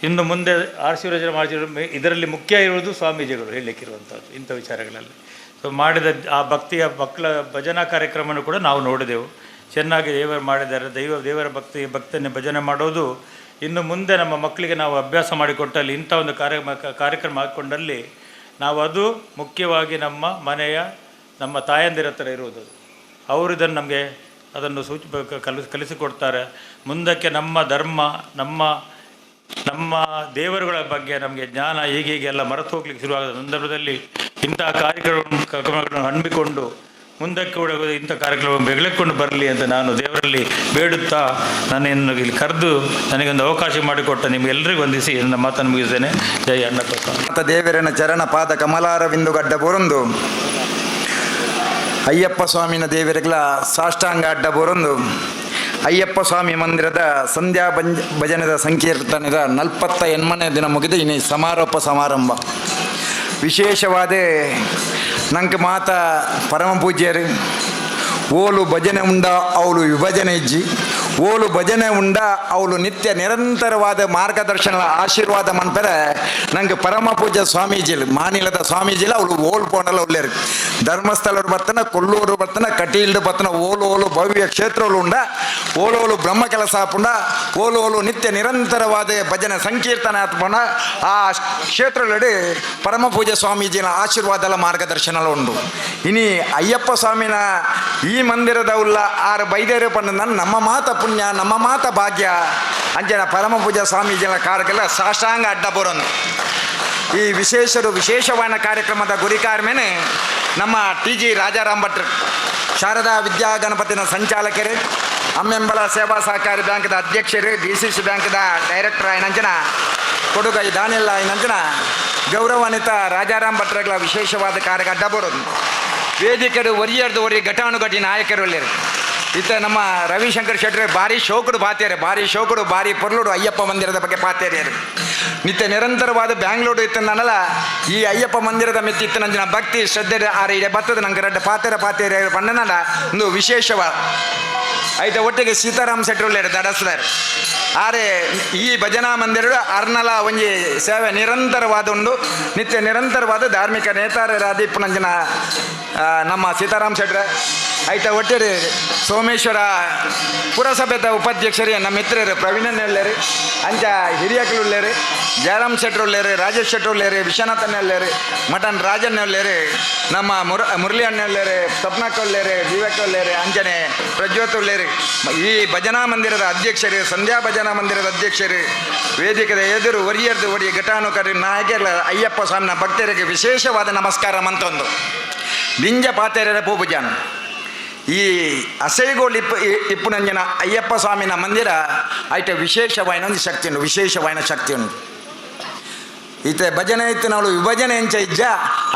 ಇನ್ನು ಮುಂದೆ ಆಶೀರ್ವಚನ ಮಾಡಿರೋ ಇದರಲ್ಲಿ ಮುಖ್ಯ ಇರುವುದು ಸ್ವಾಮೀಜಿಗಳು ಹೇಳಲಿಕ್ಕಿರುವಂಥದ್ದು ಇಂಥ ವಿಚಾರಗಳಲ್ಲಿ. ಸೊ ಮಾಡಿದ ಆ ಭಕ್ತಿಯ ಮಕ್ಕಳ ಭಜನಾ ಕಾರ್ಯಕ್ರಮವನ್ನು ಕೂಡ ನಾವು ನೋಡಿದೆವು. ಚೆನ್ನಾಗಿ ದೇವರು ಮಾಡಿದ್ದಾರೆ. ದೇವರ ಭಕ್ತನೇ ಭಜನೆ ಮಾಡೋದು ಇನ್ನು ಮುಂದೆ ನಮ್ಮ ಮಕ್ಕಳಿಗೆ ನಾವು ಅಭ್ಯಾಸ ಮಾಡಿಕೊಟ್ಟಲ್ಲಿ, ಇಂಥ ಒಂದು ಕಾರ್ಯಕ್ರಮ ಹಾಕ್ಕೊಂಡಲ್ಲಿ ನಾವು ಅದು ಮುಖ್ಯವಾಗಿ ನಮ್ಮ ಮನೆಯ ನಮ್ಮ ತಾಯಂದಿರ ಹತ್ರ ಇರುವುದು. ಅವರು ಇದನ್ನು ನಮಗೆ ಅದನ್ನು ಕಲಿಸಿಕೊಡ್ತಾರೆ. ಮುಂದಕ್ಕೆ ನಮ್ಮ ಧರ್ಮ, ನಮ್ಮ ನಮ್ಮ ದೇವರುಗಳ ಬಗ್ಗೆ ನಮಗೆ ಜ್ಞಾನ ಹೀಗೀಗೆಲ್ಲ ಮರೆತು ಹೋಗ್ಲಿಕ್ಕೆ ಶುರುವಾದ ಸಂದರ್ಭದಲ್ಲಿ ಇಂತಹ ಕಾರ್ಯಕ್ರಮಗಳನ್ನು ಹಮ್ಮಿಕೊಂಡು ಮುಂದಕ್ಕೆ ಕೂಡ ಇಂಥ ಕಾರ್ಯಕ್ರಮ ಬೆಳೆಕೊಂಡು ಬರಲಿ ಅಂತ ನಾನು ದೇವರಲ್ಲಿ ಬೇಡುತ್ತಾ ನನ್ನನ್ನು ಇಲ್ಲಿ ಕರೆದು ನನಗೊಂದು ಅವಕಾಶ ಮಾಡಿಕೊಟ್ಟ ನಿಮಗೆಲ್ಲರಿಗೂ ವಂದಿಸಿ ನನ್ನ ಮಾತನ್ನು ಮುಗಿಸ್ತೇನೆ. ಜೈ ಅಣ್ಣಪ್ಪ ಸ್ವಾಮಿ. ದೇವರನ ಚರಣ ಪಾದ ಕಮಲಾರವಿಂದು ಗಡ್ಡ ಬೊರೊಂದು ಅಯ್ಯಪ್ಪ ಸ್ವಾಮಿನ ದೇವರಿಗಳ ಸಾಷ್ಟಾಂಗ ಅಡ್ಡ ಬೊರೊಂದು Ayyappa ಸ್ವಾಮಿ ಮಂದಿರದ ಸಂಧ್ಯಾ ಭಜನೆದ ಸಂಕೀರ್ತನೆದ 48ನೇ ದಿನ ಮುಗಿದು ಇನಿ ಸಮಾರೋಪ ಸಮಾರಂಭ. ವಿಶೇಷವಾದ ನಂಗೆ ಮಾತ ಪರಮ ಪೂಜ್ಯರು ಓಲು ಭಜನೆ ಉಂಡ ಅವಳು ವಿಭಜನೆ ಇಜ್ಜಿ, ಓಲು ಭಜನೆ ಉಂಡ ಅವಳು ನಿತ್ಯ ನಿರಂತರವಾದ ಮಾರ್ಗದರ್ಶನ ಆಶೀರ್ವಾದ ಮನ್ಪರೆ ನಂಗೆ ಪರಮ ಪೂಜ್ಯ ಸ್ವಾಮೀಜಿಲ್ ಮಾನಿಲದ ಸ್ವಾಮೀಜಿಲ ಅವಳು ಓಲ್ ಪೋಂಡಲ ಉಳ್ಳೇರು. ಧರ್ಮಸ್ಥಳರು ಬರ್ತನ, ಕೊಲ್ಲೂರು ಬರ್ತನ, ಕಟೀಲ್ಡು ಬರ್ತನ, ಓಲು ಓಲು ಭವ್ಯ ಕ್ಷೇತ್ರಗಳು ಉಂಡ, ಓಲೋಲು ಬ್ರಹ್ಮ ಕೆಲಸ ಆಪುಂಡ, ಓಲು ಓಲು ನಿತ್ಯ ನಿರಂತರವಾದ ಭಜನೆ ಸಂಕೀರ್ತನೆ ಆತ್ಪುಂಡ ಆ ಕ್ಷೇತ್ರಗಳಲ್ಲಿ ಪರಮ ಪೂಜ್ಯ ಸ್ವಾಮೀಜಿನ ಆಶೀರ್ವಾದಲ ಮಾರ್ಗದರ್ಶನ ಉಂಡು. ಇನಿ ಅಯ್ಯಪ್ಪ ಸ್ವಾಮಿನ ಈ ಮಂದಿರದ ಉಲ್ಲ ಆರು ಬೈದೇರು ಪಂಡ ನಮ್ಮ ಮಾತ ಪುಣ್ಯ, ನಮ್ಮ ಮಾತ ಭಾಗ್ಯ ಅಂಜನ ಪರಮ ಪೂಜಾ ಸ್ವಾಮೀಜಿನ ಕಾರ್ಯಕ್ರಮ ಸಾಷ್ಟಾಂಗ ಅಡ್ಡ ಬರೋನು. ಈ ವಿಶೇಷರು ವಿಶೇಷವಾದ ಕಾರ್ಯಕ್ರಮದ ಗುರಿಕಾರ್ಮೇನೆ ನಮ್ಮ ಟಿ ಜಿ ರಾಜಾರಾಮ್ ಭಟ್ರು, ಶಾರದಾ ವಿದ್ಯಾ ಗಣಪತಿನ ಸಂಚಾಲಕರು, ಅಮ್ಮೆಂಬಲ ಸೇವಾ ಸಹಕಾರಿ ಬ್ಯಾಂಕ್ದ ಅಧ್ಯಕ್ಷರು, D C C ಬ್ಯಾಂಕ್ದ ಡೈರೆಕ್ಟರ್ ಆಯ್ನಂಚನ ಕೊಡುಗೈ ದಾನಿಲ್ಲ ಆಯ್ನಂಚನ ಗೌರವಾನ್ವಿತ ರಾಜಾರಾಮ್ ಭಟ್ರಗಳ ವಿಶೇಷವಾದ ಕಾರ್ಯ ಅಡ್ಡ ಬರೋದು. ವೇದಿಕರು ಒರಿಯರ್ದು ಒರಿ ಘಟಾನುಘಟಿ ನಾಯಕರು ಉಳ್ಳೇರು. ಇತ್ತ ನಮ್ಮ ರವಿಶಂಕರ್ ಶೆಟ್ಟರು ಭಾರಿ ಶೋಕುಡು ಪಾತೇರು, ಭಾರಿ ಶೋಕುಡು, ಭಾರಿ ಪೊರ್ಲುಡು ಅಯ್ಯಪ್ಪ ಮಂದಿರದ ಬಗ್ಗೆ ಪಾತೇರಿಯರು. ನಿತ್ಯ ನಿರಂತರವಾದ ಬ್ಯಾಂಗ್ಳೂರು ಇತ್ತು ನನ್ನಲ್ಲ ಈ ಅಯ್ಯಪ್ಪ ಮಂದಿರದ ಮೆತ್ತಿ ಇತ್ತು ನಂಜಿನ ಭಕ್ತಿ ಶ್ರದ್ಧೆ ಆರ ಇಡೆ ಬತ್ತದ ನಂಗೆ ರಡ್ಡ ಪಾತೇರ ಪಾತೇರಿ ಪಣ್ಣನಲ್ಲ ಒಂದು ವಿಶೇಷವ ಐತ. ಒಟ್ಟಿಗೆ ಸೀತಾರಾಮ್ ಶೆಟ್ಟರು ಉಳ್ಳೇರು ದಡಸ್ದಾರೆ. ಆರೆ ಈ ಭಜನಾ ಮಂದಿರ ಅರ್ನಲ ಒಂಜಿ ಸೇವೆ ನಿರಂತರವಾದ ಉಂಡು. ನಿತ್ಯ ನಿರಂತರವಾದ ಧಾರ್ಮಿಕ ನೇತಾರರಾದೀಪ್ ನಂಜಿನ ನಮ್ಮ ಸೀತಾರಾಮ್ ಶೆಟ್ರೆ ಐತ. ಒಟ್ಟಿಗೆ ಸೋಮೇಶ್ವರ ಪುರಸಭೆದ ಉಪಾಧ್ಯಕ್ಷರು ನಮ್ಮ ಮಿತ್ರರು ಪ್ರವೀಣನ್ ಉಳ್ಳೇರು, ಅಂಚ ಹಿರಿಯಕ್ಲು ಉಳ್ಳೇರು, ಜಯರಾಮ್ ಶೆಟ್ರು ಉಳ್ಳೇರು, ರಾಜೇಶ್ ಶೆಟ್ರು ಉಳ್ಳೇರು, ವಿಶ್ವನಾಥನ್ ಉಳ್ಳೇರು, ಮಟನ್ ರಾಜಣ್ಣ ಉಳ್ಳೇರು, ನಮ್ಮ ಮುರಳಿ ಅಣ್ಣ ಉಳ್ಳೇರು, ಸ್ವಪ್ನಕ್ಕ ಉಳ್ಳೇರು, ವಿವೇಕ್ ಉಳ್ಳೇರು, ಅಂಜನೆ ಪ್ರಜ್ವತ್ ಉಳ್ಳೇರು. ಈ ಭಜನಾ ಮಂದಿರದ ಅಧ್ಯಕ್ಷರು, ಸಂಧ್ಯಾ ಭಜನಾ ಮಂದಿರದ ಅಧ್ಯಕ್ಷರು, ವೇದಿಕೆದ ಎದುರು ಒರಿಯರ್ದು ಒರಿಯ ಘಟಾನುಕರಿ ನಾಯಕರ ಅಯ್ಯಪ್ಪ ಸ್ವಾಮಿನ ಭಕ್ತರಿಗೆ ವಿಶೇಷವಾದ ನಮಸ್ಕಾರ ಮಂತೊಂದು ದಿಂಜ ಪಾತೆರೆರ ಪೂಪುಜಾನ್. ಈ ಅಸೈಗೋಲ್ ಇಪ್ಪು ಇಪ್ಪುನಂಜನ ಅಯ್ಯಪ್ಪ ಸ್ವಾಮಿನ ಮಂದಿರ ಐಟ ವಿಶೇಷವಾಯಿನ ಒಂದು ಶಕ್ತಿ ಉಂಟು, ವಿಶೇಷವಾಯಿನ ಶಕ್ತಿ ಉಂಟು. ಈತ ಭಜನೆ ಇತ್ತು ನಾವು ವಿಭಜನೆ ಎಂಚ ಇಜ್ಜ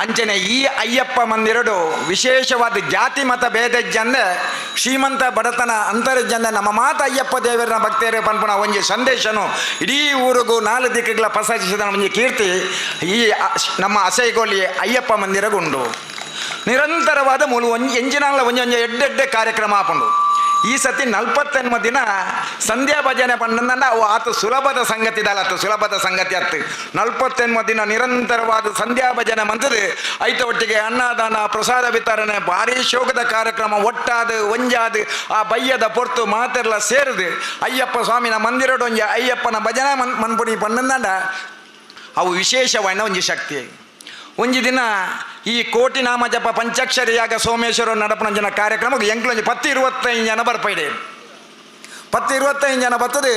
ಅಂಚನೆ ಈ ಅಯ್ಯಪ್ಪ ಮಂದಿರಡು ವಿಶೇಷವಾದ ಜಾತಿ ಮತ ಭೇದ ಇಜ್ಜಂದೆ, ಶ್ರೀಮಂತ ಬಡತನ ಅಂತರಿಜ್ಜಂದೆ ನಮ್ಮ ಮಾತ ಅಯ್ಯಪ್ಪ ದೇವರನ ಭಕ್ತರೇ ಪನ್ಪುನ ಒಂಜಿ ಸಂದೇಶನು ಇಡೀ ಊರಿಗೂ ನಾಲ್ಕು ದಿಕ್ಕುಗಳ ಪಸರಿಸಿದ ಒಂಜಿ ಕೀರ್ತಿ ಈ ನಮ್ಮ ಅಸೈಗೋಲಿ ಅಯ್ಯಪ್ಪ ಮಂದಿರಗುಂಡು. ನಿರಂತರವಾದ ಮೂಲು ಒಂಜಿ ಎಂಜಿನಾಲ ಒಂಜಿ ಒಂಜಿ ಎಡ್ಡೆಡ್ಡೆ ಕಾರ್ಯಕ್ರಮ ಆಪುಂಡು. ಈ ಸತಿ 48 ದಿನ ಸಂಧ್ಯಾ ಭಜನೆ ಪಂಡಂದ ಅವು ಆತ ಸುಲಭದ ಸಂಗತಿ ದಲ್ಲ, ಆತ ಸುಲಭದ ಸಂಗತಿ ಅತ್ತು. 48 ದಿನ ನಿರಂತರವಾದ ಸಂಧ್ಯಾ ಭಜನೆ ಮಂತದು ಐತ ಒಟ್ಟಿಗೆ ಅನ್ನದಾನ ಪ್ರಸಾದ ವಿತರಣೆ ಭಾರಿ ಶೋಕದ ಕಾರ್ಯಕ್ರಮ ಒಟ್ಟಾದ ಒಂಜಾದ ಆ ಬಯ್ಯದ ಪೊರ್ತು ಮಾತೆಲ್ಲ ಸೇರಿದು ಅಯ್ಯಪ್ಪ ಸ್ವಾಮಿನ ಮಂದಿರಡೊಂಜಿ ಅಯ್ಯಪ್ಪನ ಭಜನೆ ಮನ್ಪುಣಿ ಪಂಡಂದ ಅವು ವಿಶೇಷವಾದ ಒಂಜಿ ಶಕ್ತಿ. ಒಂಜಿ ದಿನ ಈ ಕೋಟಿ ನಾಮ ಜಪ ಪಂಚಾಕ್ಷರಿಯಾಗ ಸೋಮೇಶ್ವರ ನಡಪನಂಜನ ಕಾರ್ಯಕ್ರಮಕ್ಕೆ ಎಂಕ್ಲೊಂಜಿ 10-25 ಜನ ಬರ್ಪೈಡೆ, 10-25 ಜನ ಬರ್ತದೆ.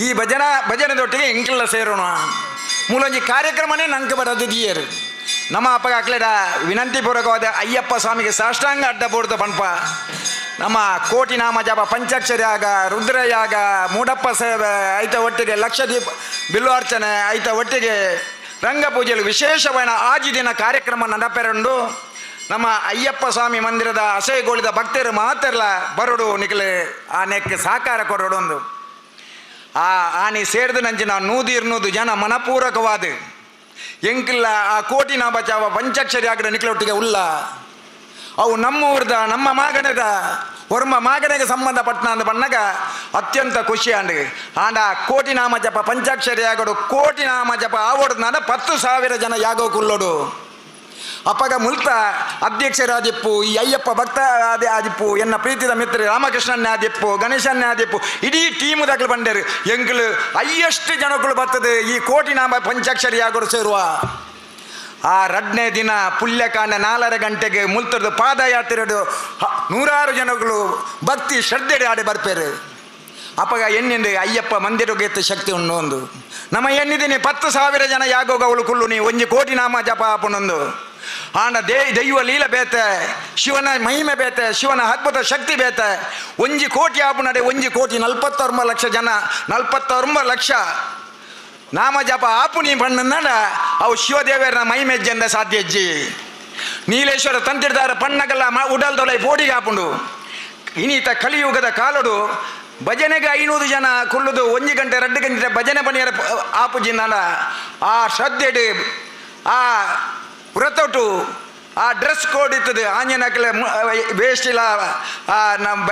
ಈ ಭಜನೆದೊಟ್ಟಿಗೆ ಎಂಕ್ಲೆಲ್ಲ ಸೇರೋಣ ಮೂಲೊಂಜಿ ಕಾರ್ಯಕ್ರಮನೇ ನಂಗೆ ಬರೋದು ದಿಯರು. ನಮ್ಮ ಅಪ್ಪಗ ಅಕ್ಲೆಡ ವಿನಂತಿ ಪೂರ್ವಕವಾದ ಅಯ್ಯಪ್ಪ ಸ್ವಾಮಿಗೆ ಸಾಷ್ಟಾಂಗ ಅಡ್ಡ ಬೋರ್ದ ಪನ್ಪ ನಮ್ಮ ಕೋಟಿ ನಾಮ ಜಪ ಪಂಚಾಕ್ಷರಿಯಾಗ ರುದ್ರಯಾಗ ಮೂಡಪ್ಪ ಸೇವೆ ಐತ ಒಟ್ಟಿಗೆ ಲಕ್ಷದೀಪ ಬಿಲ್ವಾರ್ಚನೆ ಐತ ಒಟ್ಟಿಗೆ ರಂಗಪೂಜೆಯಲ್ಲಿ ವಿಶೇಷವಾದ ಆಜಿ ದಿನ ಕಾರ್ಯಕ್ರಮ ನಡಪೆರಂಡು. ನಮ್ಮ ಅಯ್ಯಪ್ಪ ಸ್ವಾಮಿ ಮಂದಿರದ ಅಸೈಗೋಳಿದ ಭಕ್ತರು ಮಾತೆಲ್ಲ ಬರೋಡು, ನಿಖಲೆ ಆ ನೆಕ್ಕೆ ಸಾಕಾರ ಕೊಡೋಡು ಒಂದು ಆ ಆನೆ ಸೇರಿದ ನಂಚಿನ 100-200 ಜನ ಮನಪೂರಕವಾದ ಎಂಕಿಲ್ಲ ಆ ಕೋಟಿ ನಾಮ ಚಾವ ಪಂಚಾಕ್ಷರಿ ಆಗದ ನಿಖಲೊಟ್ಟಿಗೆ ಉಲ್ಲ. ಅವು ನಮ್ಮ ಊರ್ದ ನಮ್ಮ ಮಾಗಣದ ಹೊರ್ಮ ಮಾಗಣೆಗೆ ಸಂಬಂಧಪಟ್ಟನ ಅಂದ ಬಣ್ಣಗ ಅತ್ಯಂತ ಖುಷಿ ಆಂಡ್. ಆಂಡ ಕೋಟಿ ನಾಮ ಜಪ ಪಂಚಾಕ್ಷರಿ ಆಗೋಡು ಕೋಟಿ ನಾಮ ಜಪ ಆವೋಡು ನಾನ 10,000 ಜನ ಯಾಗೋ ಕುಲ್ಲೋಡು. ಅಪ್ಪಗ ಮುಲ್ತ ಅಧ್ಯಕ್ಷರಾದಿಪ್ಪು ಈ ಅಯ್ಯಪ್ಪ ಭಕ್ತ ಆದಿ ಆದಿಪ್ಪು ಎನ್ನ ಪ್ರೀತಿದ ಮಿತ್ರ ರಾಮಕೃಷ್ಣನ್ನೇ ಆದಿಪ್ಪು ಗಣೇಶನ್ನೇ ಆದಿಪ್ಪು ಇಡೀ ಟೀಮು ದಾಖಲು ಬಂಡೇರು. ಎಂಕ್ಲು ಅಯ್ಯಷ್ಟು ಜನಗಳು ಬರ್ತದೆ ಈ ಕೋಟಿ ನಾಮ ಪಂಚಾಕ್ಷರಿ ಆಗೋಡು ಸೇರುವ. ಆ ರಡ್ನೇ ದಿನ ಪುಲ್ಯಕಾಂಡ 4.5 ಗಂಟೆಗೆ ಮುಲ್ತರದು ಪಾದಯಾತ್ರೆಡು ನೂರಾರು ಜನಗಳು ಭಕ್ತಿ ಶ್ರದ್ಧೆ ಆಡಿ ಬರ್ಪೇರು. ಅಪ್ಪಗ ಎನ್ನಿಂದು ಅಯ್ಯಪ್ಪ ಮಂದಿರಗೆ ಶಕ್ತಿ ಉಂಡು ಒಂದು ನಮ್ಮ ಎನ್ನಿದ್ದೀನಿ 10,000 ಜನ ಯಾಗೋಗ ಅವಳು ಕುಲ್ಲು ನೀ ಒಂಜಿ ಕೋಟಿ ನಾಮ ಜಪ ಆಪುನೊಂದು. ಆಂಡ ದೈವ ಲೀಲ ಬೇತೆ, ಶಿವನ ಮಹಿಮೆ ಬೇತೆ, ಶಿವನ ಅದ್ಭುತ ಶಕ್ತಿ ಬೇತೆ. ಒಂಜಿ ಕೋಟಿ ಆಪುನಡೆ 1,49,00,000 ಜನ 49 ಲಕ್ಷ ನಾಮ ಜಪ ಆಪು ನೀ ಪಣ್ಣನ ಅವು ಶಿವದೇವರ ಮಹಿಮೆ ಜಂದ ಸಾಧ್ಯ ಅಜ್ಜಿ. ನೀಲೇಶ್ವರ ತಂತಿರ್ದಾರ ಪಣ್ಣಗಲ್ಲ ಉಡಲ್ದೊಲೈ ಪೋಡಿಗೆ ಆಪುಂಡು. ಇನ್ನೀತ ಕಲಿಯುಗದ ಕಾಲಡು ಭಜನೆಗೆ 500 ಜನ ಕುಳ್ಳುದು 1 ಗಂಟೆ 2 ಗಂಟೆ ಭಜನೆ ಪಣಿಯರ ಆಪುಜಿಂದಾಂಡ ಆ ಶ್ರದ್ಧೆಡ್ ಆ ವ್ರತೊಟು ಆ ಡ್ರೆಸ್ ಕೋಡ್ ಇತ್ತದು. ಆಂಜನಕ್ಲೆ ವೇಸ್ಟಿಲ ನಮ್ಮ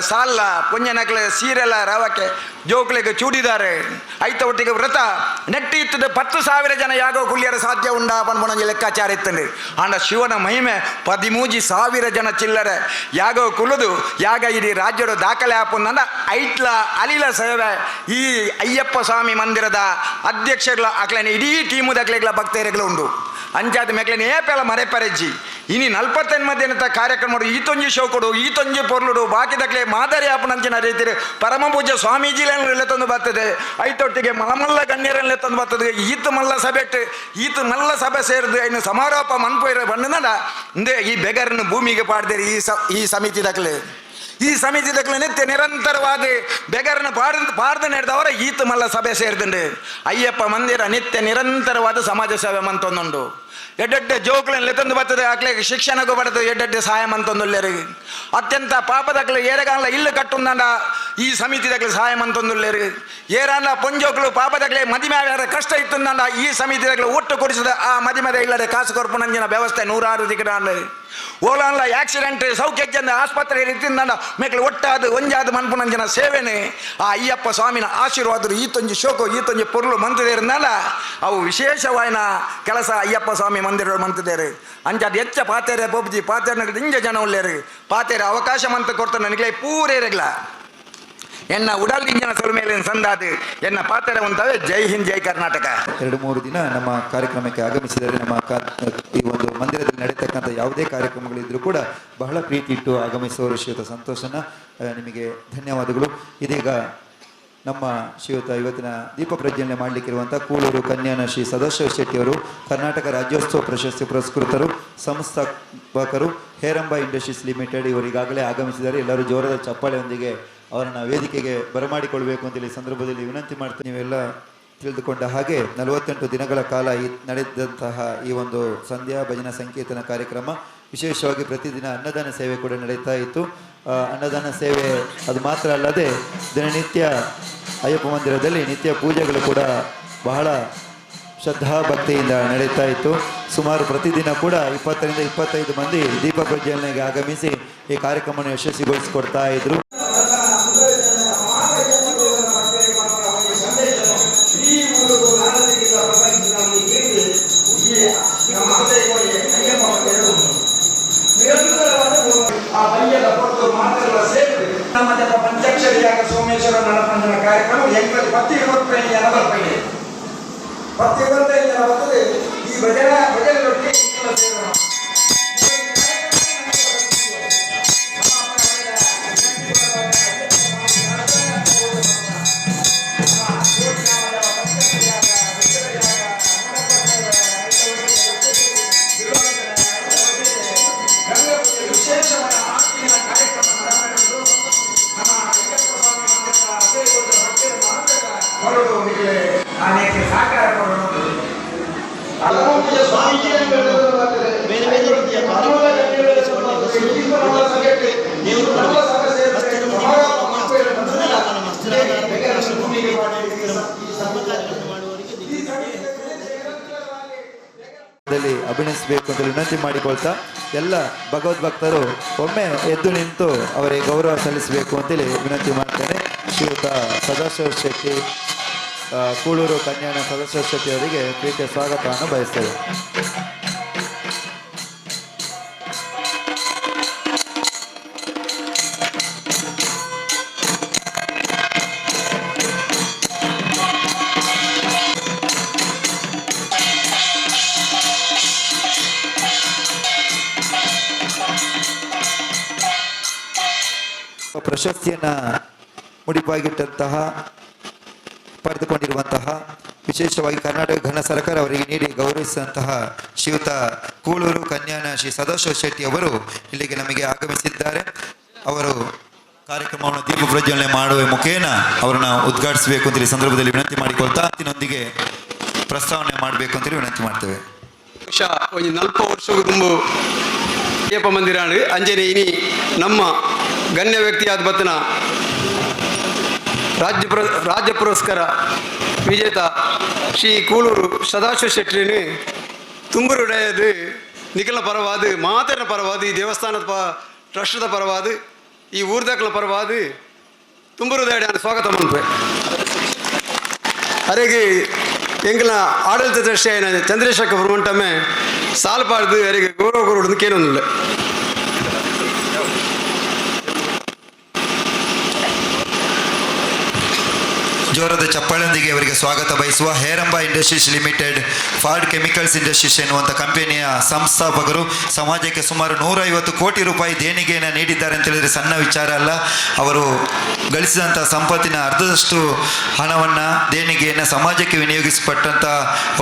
ಸಾಲ ಪುಂಜನಕ್ಲೆ ಸೀರೆಲ ರವಕ್ಕೆ ಜೋಕ್ಲೆಗೆ ಚೂಡಿದಾರೆ ಐತ ಒಟ್ಟಿಗೆ ವ್ರತ ನೆಟ್ಟಿ ಇತ್ತದು. 10,000 ಜನ ಯಾಗೋ ಕುಳ್ಳಿಯರ ಸಾಧ್ಯ ಉಂಡಾ ಪನ್ಪೊನೊಂಜಿ ಲೆಕ್ಕಾಚಾರ ಇತ್ತಂಡು. ಆಂಡ ಶಿವನ ಮಹಿಮೆ 13,000 ಜನ ಚಿಲ್ಲರೆ ಯಾಗೋ ಕುಲುದು ಯಾಗ ಇಡೀ ರಾಜ್ಯದ ದಾಖಲೆ ಆಪುಂದಂಡ ಐಟ್ಲ ಅಲಿಲ ಸೇವೆ ಈ ಅಯ್ಯಪ್ಪ ಸ್ವಾಮಿ ಮಂದಿರದ ಅಧ್ಯಕ್ಷರುಗಳ ಅಕ್ಲೆನ ಇಡೀ ಟೀಮುದ ಅಕ್ಲೆಗಳ ಭಕ್ತರುಗಳು ಉಂಡು. ಅಂಚಾದ ಮೇಕ್ಲೆನ ಏಪೆಲ ಮರೆಪರೆಜ್ಜಿ ಇನಿ 48 ದಿನದ ಕಾರ್ಯಕ್ರಮ ಈತೊಂಜಿ ಶೋ ಕೊಡು ಈತೊಂಜಿ ಪೊರ್ಲುಡು ಬಾಕಿದಕ್ಲೆ ಮಾದರಿ ಆಪುನಂಚಿನ ರೀತಿ ಪರಮ ಪೂಜ್ಯ ಸ್ವಾಮೀಜಿಲೆಲ್ಲ ತಂದು ಬರ್ತದೆ. ಐತೊಟ್ಟಿಗೆ ಮಲಮಲ್ಲ ಗಣ್ಯರನ್ನೇ ತಂದು ಬರ್ತದೆ. ಈತ ಮಲ್ಲ ಸಭೆಟ್ ಈತ ಮಲ್ಲ ಸಭೆ ಸೇರಿದು ಇನ್ನು ಸಮಾರೋಪ ಮನ್ಪೋಯಿರ ಬಣ್ಣದ ಇಂದೇ ಈ ಬೆಗರನ್ನು ಭೂಮಿಗೆ ಪಾಡ್ದೇರಿ ಈ ಸಮಿತಿ ದಕ್ಲೆ ಈ ಸಮಿತಿ ದಕ್ಲೆ ನಿತ್ಯ ನಿರಂತರವಾದ ಬೆಗರನ್ನು ಪಾಡ್ದು ನಡೆದವರ ಈತ ಮಲ್ಲ ಸಭೆ ಸೇರಿದಂಡು. ಅಯ್ಯಪ್ಪ ಮಂದಿರ ನಿತ್ಯ ನಿರಂತರವಾದ ಸಮಾಜ ಸೇವೆ ಮಂತೊಂದುಂಡು. ಎಡ್ಡೆಡ್ಡೆ ಜೋಕ್ಲೆನ್ ಲೆತ್ತೊಂದು ಬರ್ತದೆ ಅಕ್ಲೆಗ್ ಶಿಕ್ಷಣಕ್ಕೂ ಬರ್ತದೆ. ಎಡ್ಡೆಡ್ಡೆ ಸಹಾಯ ಮಂತೊಂದುಲ್ಲೇರು. ಅತ್ಯಂತ ಪಾಪದಕ್ಲೆ ಏರಗಾನ್ಲ ಇಲ್ಲು ಕಟ್ಟುಂದಂಡ ಈ ಸಮಿತಿದಕ್ಲೆ ಸಹಾಯ ಮಂತೊಂದುಲ್ಲೇರು. ಏರಾನ್ಲ ಪೊಂಜೋಕ್ಲು ಪಾಪದಕ್ಲೆ ಮದಿಮೆ ಆವ್ಯಾರ ಕಷ್ಟ ಇತ್ತುಂದಂಡ ಈ ಸಮಿತಿದಕ್ಲೆ ಒಟ್ಟು ಕೊಡಿಸದ ಆ ಮದಿಮೆದ ಇಲ್ಲದೆ ಕಾಸು ಕೊರ್ಪುನಂಜಿನ ವ್ಯವಸ್ಥೆ ನೂರಾರು ದಿಕ್ಕಡಾಂಡ್. ಓಲಾನ್ಲ ಆಕ್ಸಿಡೆಂಟ್ ಸೌಖ್ಯಜ್ಜಂದ ಆಸ್ಪತ್ರೆ ಇತ್ತಿಂದಂಡ ಮೇಕ್ಲೆ ಒಟ್ಟಾದ ಒಂಜಾದ ಮನ್ಪುನಂಜಿನ ಸೇವೆನೆ ಆ ಅಯ್ಯಪ್ಪ ಸ್ವಾಮಿನ ಆಶೀರ್ವಾದರು ಈತೊಂಜಿ ಶೋಕು ಈತೊಂಜಿ ಪೊರ್ಲು ಮಂತದೇರಿಂದಲ್ಲ ಅವು ವಿಶೇಷವಾಯಿನ ಕೆಲಸ ಅಯ್ಯಪ್ಪ ಸ್ವಾಮಿ ಮಂದಿರ ಮಂತದೇರು. ಅಂಚಾದ ಹೆಚ್ಚ ಪಾತೇರೆ ಪೋಪುಜಿ ಪಾತೇರ್ನಗ ದಿಂಜ ಜನ ಉಲ್ಲೇರು. ಪಾತೇರೆ ಅವಕಾಶ ಮಂತ ಕೊಡ್ತ ನನಗೆ ಪೂರೇರೆಗ್ಲ ಎನ್ನ ಉಡಲ್ ದಿಂಜನ ಸೊಲ್ಮೇಲಿನ ಸಂದಾದು ಎನ್ನ ಪಾತೇರೆ ಉಂತವೆ. ಜೈ ಹಿಂದ್, ಜೈ ಕರ್ನಾಟಕ. 2-3 ದಿನ ನಮ್ಮ ಕಾರ್ಯಕ್ರಮಕ್ಕೆ ಆಗಮಿಸಿದರೆ ನಮ್ಮ ಈ ಒಂದು ಮಂದಿರದಲ್ಲಿ ನಡೆತಕ್ಕಂಥ ಯಾವುದೇ ಕಾರ್ಯಕ್ರಮಗಳಿದ್ರೂ ಕೂಡ ಬಹಳ ಪ್ರೀತಿ ಇಟ್ಟು ಆಗಮಿಸುವವರು ಶ್ರೀಯುತ ಸಂತೋಷನ ನಿಮಗೆ ಧನ್ಯವಾದಗಳು. ಇದೀಗ ನಮ್ಮ ಶ್ರೀಯುತ ಇವತ್ತಿನ ದೀಪ ಪ್ರಜ್ವಲನೆ ಮಾಡಲಿಕ್ಕಿರುವಂಥ ಕೂಳೂರು ಕನ್ಯಾನ ಶ್ರೀ ಸದಾಶಿವ ಶೆಟ್ಟಿಯವರು, ಕರ್ನಾಟಕ ರಾಜ್ಯೋತ್ಸವ ಪ್ರಶಸ್ತಿ ಪುರಸ್ಕೃತರು, ಸಂಸ್ಥಾಪಕರು, ಹೇರಂಬ ಇಂಡಸ್ಟ್ರೀಸ್ ಲಿಮಿಟೆಡ್ ಇವರು ಈಗಾಗಲೇ ಆಗಮಿಸಿದ್ದಾರೆ. ಎಲ್ಲರೂ ಜೋರಾದ ಚಪ್ಪಾಳೆಯೊಂದಿಗೆ ಅವರನ್ನು ವೇದಿಕೆಗೆ ಬರಮಾಡಿಕೊಳ್ಬೇಕು ಅಂತೇಳಿ ಈ ಸಂದರ್ಭದಲ್ಲಿ ವಿನಂತಿ ಮಾಡ್ತೀನಿ. ನೀವೆಲ್ಲ ತಿಳಿದುಕೊಂಡ ಹಾಗೆ 48 ದಿನಗಳ ಕಾಲ ಈ ನಡೆದಂತಹ ಈ ಒಂದು ಸಂಧ್ಯಾ ಭಜನಾ ಸಂಕೀರ್ತನ ಕಾರ್ಯಕ್ರಮ ವಿಶೇಷವಾಗಿ ಪ್ರತಿದಿನ ಅನ್ನದಾನ ಸೇವೆ ಕೂಡ ನಡೀತಾ ಇತ್ತು. ಅನ್ನದಾನ ಸೇವೆ ಅದು ಮಾತ್ರ ಅಲ್ಲದೆ ದಿನನಿತ್ಯ ಅಯ್ಯಪ್ಪ ಮಂದಿರದಲ್ಲಿ ನಿತ್ಯ ಪೂಜೆಗಳು ಕೂಡ ಬಹಳ ಶ್ರದ್ಧಾ ಭಕ್ತಿಯಿಂದ ನಡೀತಾ ಇತ್ತು. ಸುಮಾರು ಪ್ರತಿದಿನ ಕೂಡ 20 ರಿಂದ 25 ಮಂದಿ ದೀಪ ಪ್ರಜ್ವಲನೆಗೆ ಆಗಮಿಸಿ ಈ ಕಾರ್ಯಕ್ರಮವನ್ನು ಯಶಸ್ವಿಗೊಳಿಸಿಕೊಡ್ತಾ ಇದ್ರು. ಪಂಚಾಕ್ಷರಿಯಾಗ ಸೋಮೇಶ್ವರ ನಡಪಂಜನ ಕಾರ್ಯಕ್ರಮ 10 25 ಜನ ಬರ್ಪೈದೆ. 10 25 ಜನ ಬರ್ತದೆ. ಈ ಭಜನೆ ಭಜನೆ ರೊಟ್ಟಿ ವಿಶೇಷವಾದ ಆತ್ಮೀಯ ಕಾರ್ಯಕ್ರಮ ನಡೆದು ನಮ್ಮ ಅಯ್ಯಪ್ಪ ಸ್ವಾಮಿ ಮಂದಿರದ ಅಭಿಷೇಕದ ಭಕ್ತರ ಮಾತ್ರ ಹೊರಡು ಅನೇಕ ಸಹಕಾರ ಕೊಡೋದು. ಬೇರೆ ಬೇರೆ ರೀತಿಯ ಅಭಿನಯಿಸಬೇಕು ಅಂತ ವಿನಂತಿ ಮಾಡಿಕೊಳ್ತಾ ಎಲ್ಲ ಭಗವದ್ಭಕ್ತರು ಒಮ್ಮೆ ಎದ್ದು ನಿಂತು ಅವರಿಗೆ ಗೌರವ ಸಲ್ಲಿಸಬೇಕು ಅಂತೇಳಿ ವಿನಂತಿ ಮಾಡ್ತೇನೆ. ಶ್ರೀಯುತ ಸದಾಶಿವ ಶೆಟ್ಟಿ, ಕೂಳೂರು ಕನ್ಯಾಣ ಸದಾಶಿವ ಶೆಟ್ಟಿ ಅವರಿಗೆ ಪ್ರೀತಿಯ ಸ್ವಾಗತವನ್ನು ಬಯಸ್ತೇವೆ. ಪ್ರಶಸ್ತಿಯನ್ನು ಮುಡಿಪಾಗಿಟ್ಟಂತಹ ಪಡೆದುಕೊಂಡಿರುವಂತಹ ವಿಶೇಷವಾಗಿ ಕರ್ನಾಟಕ ಘನ ಸರ್ಕಾರ ಅವರಿಗೆ ನೀಡಿ ಗೌರವಿಸಿದಂತಹ ಶ್ರೀಯುತ ಕೂಳೂರು ಕನ್ಯಾನ ಶ್ರೀ ಸದಾಶಿವ ಶೆಟ್ಟಿ ಅವರು ಇಲ್ಲಿಗೆ ನಮಗೆ ಆಗಮಿಸಿದ್ದಾರೆ. ಅವರು ಕಾರ್ಯಕ್ರಮವನ್ನು ದೀಪ ಪ್ರಜ್ವಲನೆ ಮಾಡುವ ಮುಖೇನ ಅವರನ್ನು ಉದ್ಘಾಟಿಸಬೇಕು ಅಂತೇಳಿ ಸಂದರ್ಭದಲ್ಲಿ ವಿನಂತಿ ಮಾಡಿಕೊಳ್ತಾ ನೊಂದಿಗೆ ಪ್ರಸ್ತಾವನೆ ಮಾಡಬೇಕು ಅಂತೇಳಿ ವಿನಂತಿ ಮಾಡ್ತೇವೆ. ಒಂಜಿ 40 ವರ್ಷ ದುಂಬು ಅಯ್ಯಪ್ಪ ಮಂದಿರ ಅಂಜನೆ ಇನಿ ನಮ್ಮ ಗಣ್ಯ ವ್ಯಕ್ತಿಯಾದ ಬತ್ತನ ರಾಜ್ಯ ಪುರಸ್ಕಾರ ವಿಜೇತ ಶ್ರೀ ಕೂಳೂರು ಸದಾಶಿವ ಶೆಟ್ಟಿನ ತುಂಬುರುಡೆಯದು ನಿಖಲ ಪರವಾದ ಮಾತನ ಪರವಾದ ಈ ದೇವಸ್ಥಾನದ ಟ್ರಸ್ಟ್ದ ಪರವಾದ ಈ ಊರ್ದಕ್ಲ ಪರವಾದ ತುಂಬುರುದಾಡಿ ಸ್ವಾಗತ ಮನ್ಪೆ. ಅರೆಗೆ ಎಂಕಲ್ನ ಆಡಳಿತ ದೃಷ್ಟಿಯಾಯಿನ ಚಂದ್ರಶೇಖರ್ ಮಂಟಮ್ಮೆ ಸಾಲ್ಪಾಡ್ದು ಅರೆಗೆ ಗೌರವ ಕೊರಡು ಕೇನೊಂದಿಲ್ಲ. ಜೋರದ ಚಪ್ಪಾಳೆಯೊಂದಿಗೆ ಅವರಿಗೆ ಸ್ವಾಗತ ಬಯಸುವ Heramba industries limited, Ford chemicals industries ಎನ್ನುವಂಥ ಕಂಪನಿಯ ಸಂಸ್ಥಾಪಕರು ಸಮಾಜಕ್ಕೆ ಸುಮಾರು 150 ಕೋಟಿ ರೂಪಾಯಿ ದೇಣಿಗೆಯನ್ನು ನೀಡಿದ್ದಾರೆ ಅಂತ ಹೇಳಿದರೆ ಸಣ್ಣ ವಿಚಾರ ಅಲ್ಲ. ಅವರು ಗಳಿಸಿದಂಥ ಸಂಪತ್ತಿನ ಅರ್ಧದಷ್ಟು ಹಣವನ್ನು ದೇಣಿಗೆಯನ್ನು ಸಮಾಜಕ್ಕೆ ವಿನಿಯೋಗಿಸಪಟ್ಟಂಥ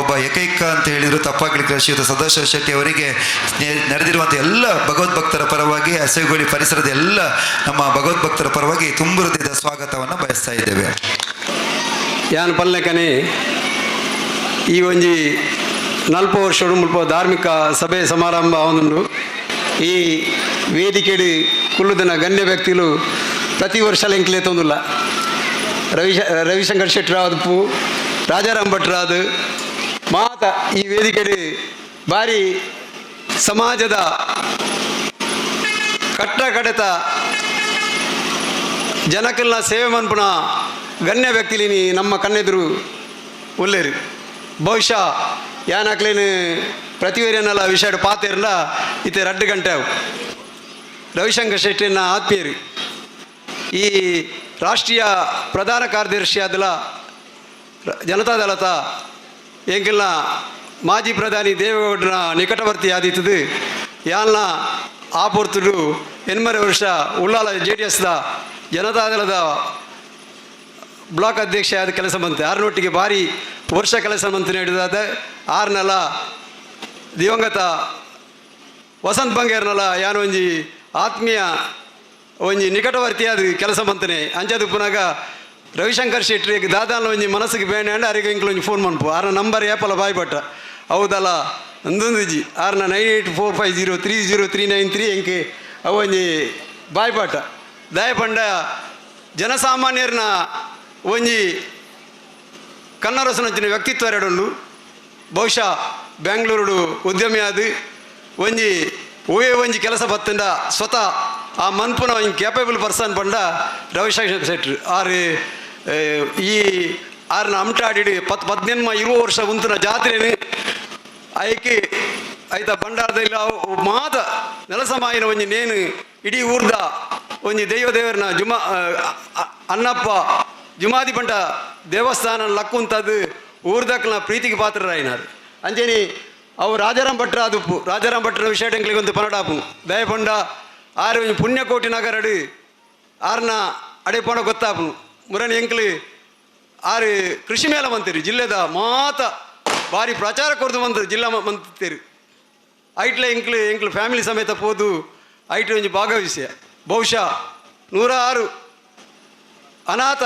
ಒಬ್ಬ ಏಕೈಕ ಅಂತ ಹೇಳಿದರು ತಪ್ಪಾಗಲಿಕ್ಕೆ ಶ್ರೀಯುತ ಸದಾಶಿವ ಶೆಟ್ಟಿ ಅವರಿಗೆ ನಡೆದಿರುವಂಥ ಎಲ್ಲ ಭಗವದ್ಭಕ್ತರ ಪರವಾಗಿ, ಹಸೆಗೋಳಿ ಪರಿಸರದ ಎಲ್ಲ ನಮ್ಮ ಭಗವದ್ಭಕ್ತರ ಪರವಾಗಿ ತುಂಬು ಹೃದಯದ ಸ್ವಾಗತವನ್ನು ಬಯಸ್ತಾ ಇದ್ದೇವೆ. ಯಾನ್ ಪಲ್ಲೆಕನೆ ಈ ಒಂಜಿ 40 ವರ್ಷಡು ಮುಲ್ಪ ಧಾರ್ಮಿಕ ಸಭೆ ಸಮಾರಂಭ ಆವೊಂದುಂಡು. ಈ ವೇದಿಕೆಡು ಕುಲ್ಲುದನ ಗಣ್ಯ ವ್ಯಕ್ತಿಲು ಪ್ರತಿ ವರ್ಷ ಎಂಕ್ಲೆ ತೊಂದುಲ್ಲ. ರವಿಶಂಕರ್ ಶೆಟ್ಟರಾದಪ್ಪು, ರಾಜಾರಾಮ್ ಭಟ್ರಾದ್ ಮಾತ ಈ ವೇದಿಕೆಡು ಭಾರಿ ಸಮಾಜದ ಕಟ್ಟ ಕಡೆತ ಜನಕ್ಕೆಲ್ಲ ಸೇವೆ ಮನ್ಪುನ ಗಣ್ಯ ವ್ಯಕ್ತಿಲಿನಿ ನಮ್ಮ ಕಣ್ಣೆದುರು ಒಲ್ಲೇರು. ಬಹುಶಃ ಯಾನಾಕ್ಲೇನು ಪ್ರತಿವೇರಿಯನ್ನೆಲ್ಲ ವಿಷಯ ಪಾತೇರ್ಲ ಇತ್ತೆ 2 ಗಂಟೆ ಅವು. ರವಿಶಂಕರ್ ಶೆಟ್ಟಿನ ಆತ್ಮೀಯರು ಈ ರಾಷ್ಟ್ರೀಯ ಪ್ರಧಾನ ಕಾರ್ಯದರ್ಶಿ ಆದಲ ಜನತಾದಳತ ಎಂಕೆಲ್ಲ ಮಾಜಿ ಪ್ರಧಾನಿ ದೇವೇಗೌಡರ ನಿಕಟವರ್ತಿ ಆದಿತ್ತದು. ಯಾಲ್ನ ಆಪೊರ್ತುಡು 80 ವರ್ಷ ಉಳ್ಳಾಲ ಜೆ ಡಿ ಎಸ್ದ ಜನತಾದಳದ ಬ್ಲಾಕ್ ಅಧ್ಯಕ್ಷ ಆದ ಕೆಲಸ ಬಂತೆ. ಆರ್ನೊಟ್ಟಿಗೆ ಭಾರಿ ವರ್ಷ ಕೆಲಸ ಬಂತು ನೀಡಿದಾದ ಆರ್ನಲ ದಿವಂಗತ ವಸಂತ್ ಬಂಗೇರ್ನಲ ಯಾನೊಂಜಿ ಆತ್ಮೀಯ ಒಂಜಿ ನಿಕಟವರ್ತಿಯಾದ ಕೆಲಸ ಬಂತನೆ. ಅಂಚದು ಪುನಗ ರವಿಶಂಕರ್ ಶೆಟ್ಟಿ ದಾದಾನ ಒಂಜಿ ಮನಸ್ಸಿಗೆ ಬೇಡ ಅಂಡ್ ಅರಿಗೆ ಇಂಕ್ಲ ಒಂಜಿ ಫೋನ್ ಮನ್ಪು. ಆರ್ನ ನಂಬರ್ ಏಪಲ ಬಾಯ್ಪಟ್ಟ ಹೌದಲ್ಲ ಅಂದೊಂದಿಜಿ ಆರ್ನ 9845030393 ಎಂಕೆ ಅವು ಒಂಜಿ ಬಾಯ್ಪಾಟ. ದಯಪಂಡ ಜನಸಾಮಾನ್ಯರನ್ನ ಒಂಜಿ ಕನ್ನರಸನಂಚಿನ ವ್ಯಕ್ತಿತ್ವ ಎರಡುಂಡು. ಬಹುಶಃ ಬೆಂಗಳೂರು ಉದ್ಯಮಿಯಾದ ಒಂಜಿ ಓಯೇ ಒಂಜಿ ಕೆಲಸ ಬತ್ತಂಡ ಸ್ವತಃ ಆ ಮನ್ಪುನ ಒಂಜಿ ಕ್ಯಾಪೇಬಲ್ ಪರ್ಸನ್ ಪಂಡ ರವಿಶಂಕರ್ ಶೆಟ್ರು. ಆರು ಈ ಆರ್ನ ಅಮಟಾಡಿ 18 20 ವರ್ಷ ಉಂತುನ ಜಾತ್ರೆನು ಐಕೆ ಐತ ಭಂಡಾರದಲ್ಲಿ ಮಾತ ನೆಲಸಮಾಯಿನ ಒಂಜಿ ನೇನು ಇಡೀ ಊರ್ದ ಒಂಜಿ ದೈವ ದೇವರನ ಜುಮಾ ಅಣ್ಣಪ್ಪ ಜುಮಾದಿ ಪಂಡ ದೇವಸ್ಥಾನ ಲಕ್ಕುಂತದ್ದು ಊರ್ದಕ್ಲ ಪ್ರೀತಿಗೆ ಪಾತ್ರರಾಯಿನಾರು. ಅಂಚೇನಿ ಅವು ರಾಜಾರಾಮ್ ಭಟ್ರ ಆದುಪ್ಪು. ರಾಜಾರಾಮ್ ಭಟ್ರ ವಿಷಯ ಟೆಂಕ್ಲಿಗೆ ಒಂದು ಪನಡಾಪು ದಯಪಂಡ ಆರು ಒಂಜಿ ಪುಣ್ಯಕೋಟಿ ನಗರಡು ಆರ್ನ ಅಡೆಪಣ ಗೊತ್ತಾಪು ಮುರಣಿ ಎಂಕ್ಲಿ ಆರು ಕೃಷಿ ಮೇಳ ಬಂತೀರಿ ಜಿಲ್ಲೆದ ಮಾತ ಭಾರಿ ಪ್ರಚಾರ ಕೊರ್ದು ಬಂತು ಜಿಲ್ಲಾ ಮಂತೀರಿ. ಐಟ್ಲೆ ಎಂಕ್ಲು ಎಂಕ್ಲು ಫ್ಯಾಮಿಲಿ ಸಮೇತ ಪೋದು ಐಟ್ ಒಂಜಿ ಭಾಗವಹಿಸಿಯ. ಬಹುಶಃ 106 ಅನಾಥ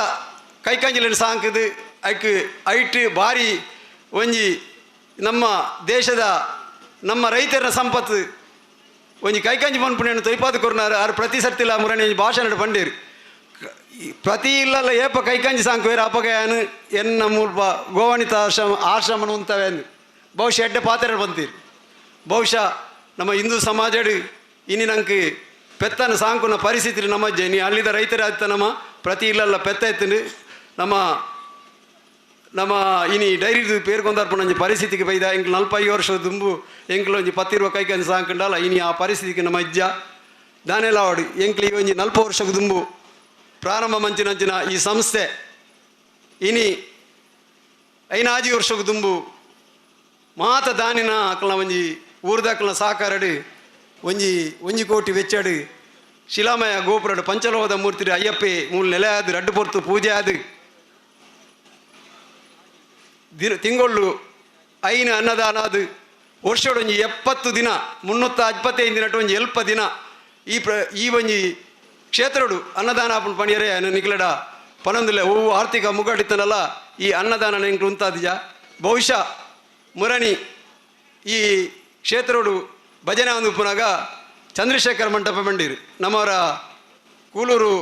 ಕೈಕಂಜಿಲಿನ ಸಾಂಕದು ಐಕ್ ಐಟ್ ಭಾರಿ ಒಂಜಿ ನಮ್ಮ ದೇಶದ ನಮ್ಮ ರೈತರ ಸಂಪತ್ತು ಒಂಜಿ ಕೈಕಂಜಿ ಮನ್ಪುಣೆಯನ್ನು ತೊಯ್ಪಾದ ಕೊರ್ನಾರು. ಆರು ಪ್ರತಿ ಸರ್ತಿಲ ಮುರಣಿ ಒಂಜಿ ಭಾಷಣ ಪಂಡೇರು ಪ್ರತಿ ಇಲ್ಲಲ್ಲ ಏಪ ಕೈಕಂಜಿ ಸಾಂಕುವೇರು ಅಪಗಯಾನು ಎನ್ನ ಮೂಲ್ಪ ಗೋವಣಿತ ಆಶ್ರಮನು ಉಂತವೆ ಬಹುಶಃ ಎಡ್ಡೆ ಪಾತ್ರೆ ಬಂತೀರಿ. ಬಹುಶಃ ನಮ್ಮ ಹಿಂದೂ ಸಮಾಜಡು ಇನಿ ನಂಗೆ ಪೆತ್ತನ ಸಾಂಕುನ ಪರಿಸ್ಥಿತಿ ನಮ್ಮಜ್ಜೆ ನೀ ಅಲ್ಲಿದ್ದ ರೈತರ ಆಯ್ತ ನಮ್ಮ ಪ್ರತಿ ಇಲ್ಲಲ್ಲ ಪೆತ್ತ ಎತ್ತನು ನಮ್ಮ ನಮ್ಮ ಇನಿ ಡೈರಿ ಪೇರ್ಕೊಂಡರ್ಪಣ ಒಂಜಿ ಪರಿಸ್ಥಿತಿಗೆ ಬೈದ ಎಂಕ್ಲು 45 ವರ್ಷ ದುಂಬು ಎಂಕ್ಲು ಒಂಜಿ 10 ಕೈಕಂಜಿ ಸಾಂಕಂಡಲ್ಲ ಇನಿ ಆ ಪರಿಸ್ಥಿತಿಗೆ ನಮ್ಮ ಅಜ್ಜ ದಾನೆಲ್ಲ ಅವಡು ಎಂಕ್ಲು ಈ ಒಂಜಿ 40 ವರ್ಷಕ್ಕೆ ದುಂಬು ಪ್ರಾರಂಭ ಮಂಚಿನಂಚಿನ ಈ ಸಂಸ್ಥೆ ಇನಿ 5 ವರ್ಷಕ್ಕೆ ದುಂಬು ಮಾತ ದಾನಿನ ಅಕ್ಲ ಒಂಜಿ ಊರ್ದಕ್ಲ ಸಾಕಾರಡು ಒಂಜಿ ಒಂಜಿ ಕೋಟಿ ವೆಚ್ಚಡು ಶಿಲಾಮಯ ಗೋಪುರಡು ಪಂಚಲೋಹದ ಮೂರ್ತಿ ಅಯ್ಯಪ್ಪೆ ಮೂಲ ನೆಲೆ ಆದು ರಡ್ಡು ಪೊರ್ತು ಪೂಜೆ ಆದು ತಿಂಗೊಳ್ಳು 5 ಅನ್ನದಾನ ಅದು ವರ್ಷಡೊಂಜಿ 70 ದಿನ 325 ದಿನ ಒಂಜಿ 70 ದಿನ ಈ ಈ ಒಂಜಿ ಕ್ಷೇತ್ರಡು ಅನ್ನದಾನ ಆಪುಂಡು ಪಣಿಯರೆ ನಿಕ್ಲಡ ಪನೊಂದಿಲ್ಲ ಹೂವು ಆರ್ಥಿಕ ಮುಗ್ಗಟ್ಟಿತ್ತನಲ್ಲ ಈ ಅನ್ನದಾನ ಎಂಕ್ಲು ಉಂತಾದಿಜ. ಬಹುಶಃ ಮುರಣಿ ಈ ಕ್ಷೇತ್ರಡು ಭಜನೆ ಒಂದು ಪುನಗ ಚಂದ್ರಶೇಖರ್ ಮಂಟಪ ಬಂಡೀರು ನಮ್ಮವರ ಕೂಲೂರು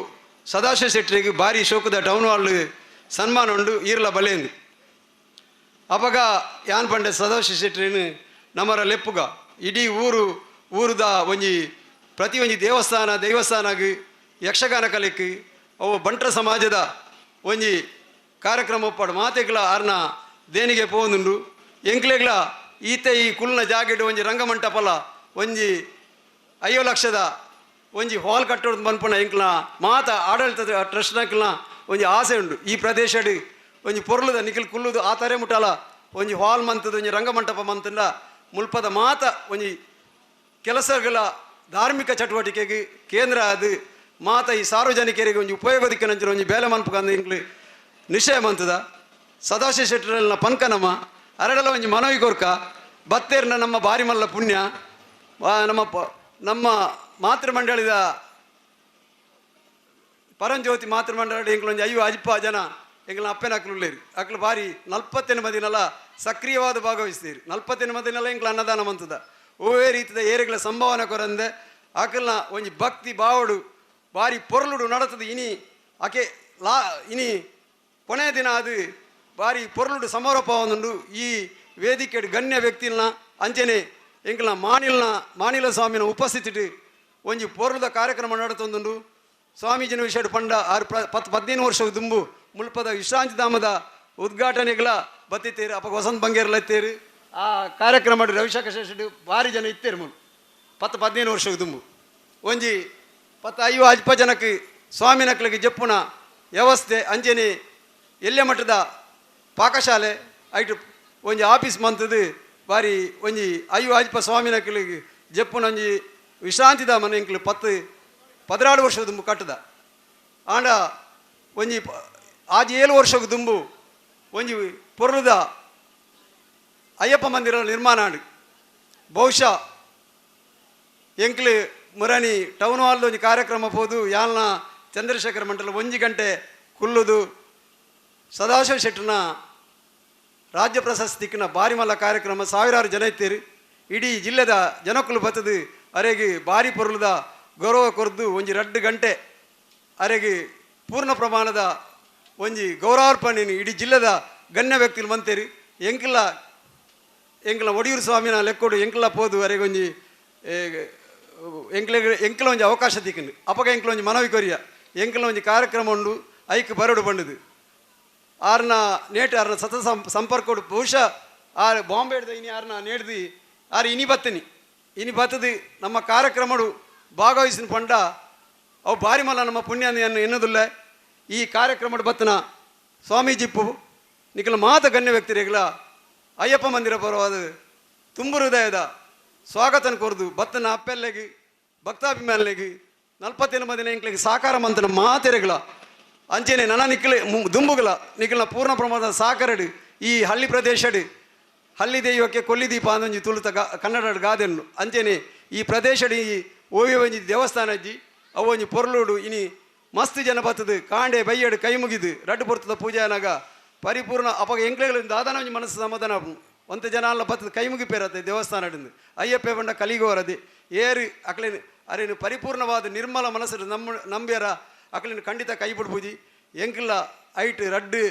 ಸದಾಶಿವ ಶೆಟ್ಟರಿಗೆ ಭಾರಿ ಶೋಕದ ಟೌನ್ ಹಾಲ್ ಸನ್ಮಾನ ಉಂಡು ಈರ್ಲ ಬಲೇಂದು. ಅಪಗ ಯಾನ್ ಪಂಡೆ ಸದಾಶಿವ ಶೆಟ್ಟರಿನ ನಮರ ಲೆಪ್ಪುಗ ಇಡೀ ಊರು ಊರುದ ಒಂಜಿ ಪ್ರತಿ ಒಂಜಿ ದೇವಸ್ಥಾನ ದೇವಸ್ಥಾನಗ್ ಯಕ್ಷಗಾನ ಕಲೆಕ್ ಅವು ಬಂಟ್ರ ಸಮಾಜದ ಒಂಜಿ ಕಾರ್ಯಕ್ರಮ ಒಪ್ಪಾಡು ಮಾತೆಗ್ಲ ಆರ್ನ ದೇನಿಗೆ ಪೋವೊಂದುಂಡು. ಎಂಕ್ಲೆಗ್ಲ ಈತೆ ಈ ಕುಲ್ನ ಜಾಗೆಡ್ ಒಂಜಿ ರಂಗಮಂಟಪಲ ಒಂಜಿ 5 ಲಕ್ಷದ ಒಂಜಿ ಹಾಲ್ ಕಟ್ಟೋದು ಮನ್ಪುನ ಎಂಕ್ಲ ಮಾತ ಆಡಳಿತದ ಟ್ರಸ್ಟ್ನಕ್ಲ ಒಂಜಿ ಆಸೆ ಉಂಡು. ಈ ಪ್ರದೇಶಡ್ ಒಂಜಿ ಪೊರ್ಲುದ ನಿಖಿಲ್ ಕುಲ್ಲುದು ಆ ತರೆ ಮುಟ್ಟಲ ಒಂಜಿ ಹಾಲ್ ಮಂತದ ಒಂಜಿ ರಂಗಮಂಟಪ ಮಂತಂಡ ಮುಲ್ಪದ ಮಾತ ಒಂಜಿ ಕೆಲಸಗಳ ಧಾರ್ಮಿಕ ಚಟುವಟಿಕೆಗೆ ಕೇಂದ್ರ ಅದು ಮಾತ ಈ ಸಾರ್ವಜನಿಕರಿಗೆ ಒಂಜಿ ಉಪಯೋಗದಿಕ್ಕನಂಚಿನ ಒಂಜಿ ಬೇಲೆ ಮನ್ಪುಕಂದು ಎಂಕ್ಲು ನಿಶ್ಚಯ ಮಂತದ. ಸದಾಶಿವ ಶೆಟ್ಟರಲ್ಲಿನ ಪನ್ಕನಮ್ಮ ಅರಡಲ ಒಂಜಿ ಮನವಿ ಕೊರ್ಕ ಬತ್ತೇರ್ನ ನಮ್ಮ ಬಾರಿ ಮಲ್ಲ ಪುಣ್ಯ ನಮ್ಮ ನಮ್ಮ ಮಾತೃಮಂಡಳಿದ ಪರಂಜ್ಯೋತಿ ಮಾತೃಮಂಡಳಿ ಎಂಕ್ಲೊಂಜಿ 5 ಜನ ಎಂಗ್ಲ ಅಪ್ಪನ ಅಕ್ಲು ಅಕ್ಲು ಬಾರಿ 48 ದಿನಲ ಸಕ್ರಿಯವಾದ ಭಾಗವಹಿಸ್ತೀರಿ. 48 ದಿನಲ ಎಂಕ್ಲ ಅನ್ನದಾನ ಮಂತದ ಓವೇ ರೀತಿದ ಏರಿಗಳ ಸಂಭಾವನೆ ಕೊರಂದೆ ಅಕಲ್ನ ಒಂಜಿ ಭಕ್ತಿ ಬಾವಡು ಬಾರಿ ಪೊರ್ಲುಡು ನಡತದ. ಇನಿ ಆಕೆ ಲಾ ಇನಿ ಕೊನೆಯ ದಿನ ಅದು ಬಾರಿ ಪೊರ್ಲುಡು ಸಮಾರೋಪ ಒಂದುಂಡು. ಈ ವೇದಿಕೆ ಗಣ್ಯ ವ್ಯಕ್ತಿಲ್ನ ಅಂಚನೆ ಎಂಕ್ಲ ಮಾನಿಲ ಸ್ವಾಮಿನ ಉಪಸ್ಥಿತಿ ಒಂಜಿ ಪೊರ್ಲುದ ಕಾರ್ಯಕ್ರಮ ನಡತೊಂದುಂಡು. ಸ್ವಾಮೀಜಿನ ವಿಷಯ ಪಂಡ 6 10 15 ವರ್ಷ ದುಂಬು ಮುಲ್ಪದ ವಿಶ್ರಾಂತಿಧಾಮದ ಉದ್ಘಾಟನೆಗಳ ಬತ್ತಿತ್ತೇರು. ಅಪ್ಪ ವಸಂತ ಬಂಗೇರ್ಲ ಇತ್ತೇರು ಆ ಕಾರ್ಯಕ್ರಮ ರವಿಶಂಕರ್ ಶೆಟ್ಟಿ ಭಾರಿ ಜನ ಇತ್ತೇರು. ಮುಲ್ 10 15 ವರ್ಷ ದುಂಬು ಒಂಜಿ 10 5 ಜನಕ್ಕೆ ಸ್ವಾಮಿನಕ್ಲಿಗೆ ಜಪ್ಪುನ ವ್ಯವಸ್ಥೆ ಅಂಚನೆ ಎಲ್ಲೆ ಮಠದ ಪಾಕಶಾಲೆ ಐಟು ಒಂಜಿ ಆಫೀಸ್ ಮಂತದ್ದು ಬಾರಿ ಒಂಜಿ 5 5 ಸ್ವಾಮಿನಕ್ಲಿಗೆ ಜಪ್ಪುನ ಒಂಜಿ ವಿಶ್ರಾಂತಿಧಾಮನ ಎಂಕ್ಲು 10 16 ವರ್ಷದ ದುಂಬು ಕಟ್ಟದ. ಆಂಡ ಒಂಜಿ ಆಜಿ 7 ವರ್ಷದ ದುಂಬು ಒಂಜಿ ಪೊರ್ಲುದ ಅಯ್ಯಪ್ಪ ಮಂದಿರ ನಿರ್ಮಾಣ ಆಂಡ್. ಬಹುಶಃ ಎಂಕ್ಲು ಮುರಾನಿ ಟೌನ್ ಹಾಲ್ದ ಒಂಜಿ ಕಾರ್ಯಕ್ರಮ ಪೋದು ಯಾಲ್ನ ಚಂದ್ರಶೇಖರ ಮಂಡಲ 1 ಗಂಟೆ ಕುಲ್ಲುದು ಸದಾಶಿವ ಶೆಟ್ಟರ್ನ ರಾಜ್ಯ ಪ್ರಶಸ್ತಿ ಬಾರಿ ಮಲ್ಲ ಕಾರ್ಯಕ್ರಮ ಸಾವಿರಾರು ಜನ ಇತ್ತೀರಿ. ಇಡೀ ಜಿಲ್ಲೆದ ಜನಕ್ಕಲು ಬತ್ತದು ಅರೆಗೆ ಬಾರಿ ಪೊರ್ಲುದ ಗೌರವ ಕೊರ್ದು ಒಂಜಿ 2 ಗಂಟೆ ಅರೆಗೆ ಪೂರ್ಣ ಪ್ರಮಾಣದ ಒಂಜಿ ಗೌರವಾರ್ಪಣೆ ಇಡೀ ಜಿಲ್ಲೆದ ಗಣ್ಯ ವ್ಯಕ್ತಿಲು ಮಂತೇರಿ. ಎಂಕ್ಲ ಎಂಕ್ಲ ಒಡಿಯೂರು ಸ್ವಾಮಿನ ಲೆಕ್ಕೋಡು ಎಂಕ್ಲ ಪೋದು ಅರೆಗೆ ಒಂಜಿ ಎಂಕ್ಲ ಎಂಕ್ಲ ಒಂಜಿ ಅವಕಾಶ ತಿಕ್ಕಂಡು ಅಪಗ ಎಂಕ್ಲ ಒಂಜಿ ಮನವಿ ಕೊರಿಯ ಎಂಕ್ಲ ಒಂಜಿ ಕಾರ್ಯಕ್ರಮ ಉಂಡು ಐಕ್ ಬರಡು ಬಂಡದು ಆರ್ನ ನೇಟ್ ಆರ್ನ ಸತ ಸಂಪರ್ಕೋಡು ಬಹುಶಃ ಆರ್ ಬಾಂಬೆ ಹಿಡ್ದು ಇನಿ ಆರ್ನ ನೇಡ್ದು ಆರ್ ಇನಿ ಬತ್ತನಿ ಇನಿ ಬತ್ತದು ನಮ್ಮ ಕಾರ್ಯಕ್ರಮಡು ಭಾಗವಹಿಸಿನ ಪಂಡ ಅವು ಬಾರಿ ಮಲ್ಲ ನಮ್ಮ ಪುಣ್ಯ ಎನ್ನುವುದಿಲ್ಲ. ಈ ಕಾರ್ಯಕ್ರಮಡು ಬತ್ತನ ಸ್ವಾಮೀಜಿಪ್ಪು ನಿಖಲ ಮಾತ ಗಣ್ಯ ವ್ಯಕ್ತಿರಿಗಳ ಅಯ್ಯಪ್ಪ ಮಂದಿರ ಪರವಾದ ತುಂಬು ಹೃದಯದ ಸ್ವಾಗತನ ಕೊರ್ದು ಬತ್ತನ ಅಪ್ಪೆಲ್ಲೆಗೆ ಭಕ್ತಾಭಿಮಾನಿಗೆ 48 ದಿನ ಎಂಕ್ಲಿಗೆ ಸಾಕಾರ ಮಂತನ ಮಾತೆರೆಗಳ ಅಂಚೆನೆ ನನ್ನ ನಿಕ್ಕಲೆ ದುಂಬುಗಳ ನಿಖಲ್ನ ಪೂರ್ಣ ಪ್ರಮಾಣದ ಸಾಕರಡು ಈ ಹಳ್ಳಿ ಪ್ರದೇಶಡು ಹಳ್ಳಿ ದೈವಕ್ಕೆ ಕೊಲ್ಲಿ ದೀಪ ಅಂದೊಂಜಿ ತುಳುತ ಕನ್ನಡ ಗಾದೆನ್ನು ಅಂಚೆನೆ ಈ ಪ್ರದೇಶಡು ಈ ಓವಿ ಒಂಜಿ ದೇವಸ್ಥಾನ ಅಜ್ಜಿ ಅವು ಒಂಜಿ ಪೊರ್ಲುಡು ಇನಿ ಮಸ್ತ್ ಜನ ಬತ್ತದು ಕಾಂಡೆ ಬೈಯಡು ಕೈ ಮುಗಿದು ರಡ್ಡು ಪೊರ್ತದ ಪೂಜೆ ಅನಾಗ ಪರಿಪೂರ್ಣ ಅಪಗ ಎಂಕ್ಲೆಗಳಿಂದ ದಾದಾನ ಒಂಜಿ ಮನಸ್ಸು ಸಮಾಧಾನ ಒಂತ ಜನ ಅಲ್ಲ ಬತ್ತದ ಕೈ ಮುಗಿಪೇರತ್ತೆ ದೇವಸ್ಥಾನ ಅಯ್ಯಪ್ಪೆ ಬಂಡ ಕಲಿಗೋರದೆ ಏರು ಅಕ್ಲೇನು ಅರೇನು ಪರಿಪೂರ್ಣವಾದ ನಿರ್ಮಲ ಮನಸ್ಸು ನಮ್ಮ ನಂಬ್ಯಾರ ಅಕ್ಲೇನು ಖಂಡಿತ ಕೈ ಬಿಡ್ಬೂಜಿ. ಎಂಕ್ಲ ಐಟ್ ರಡ್ಡು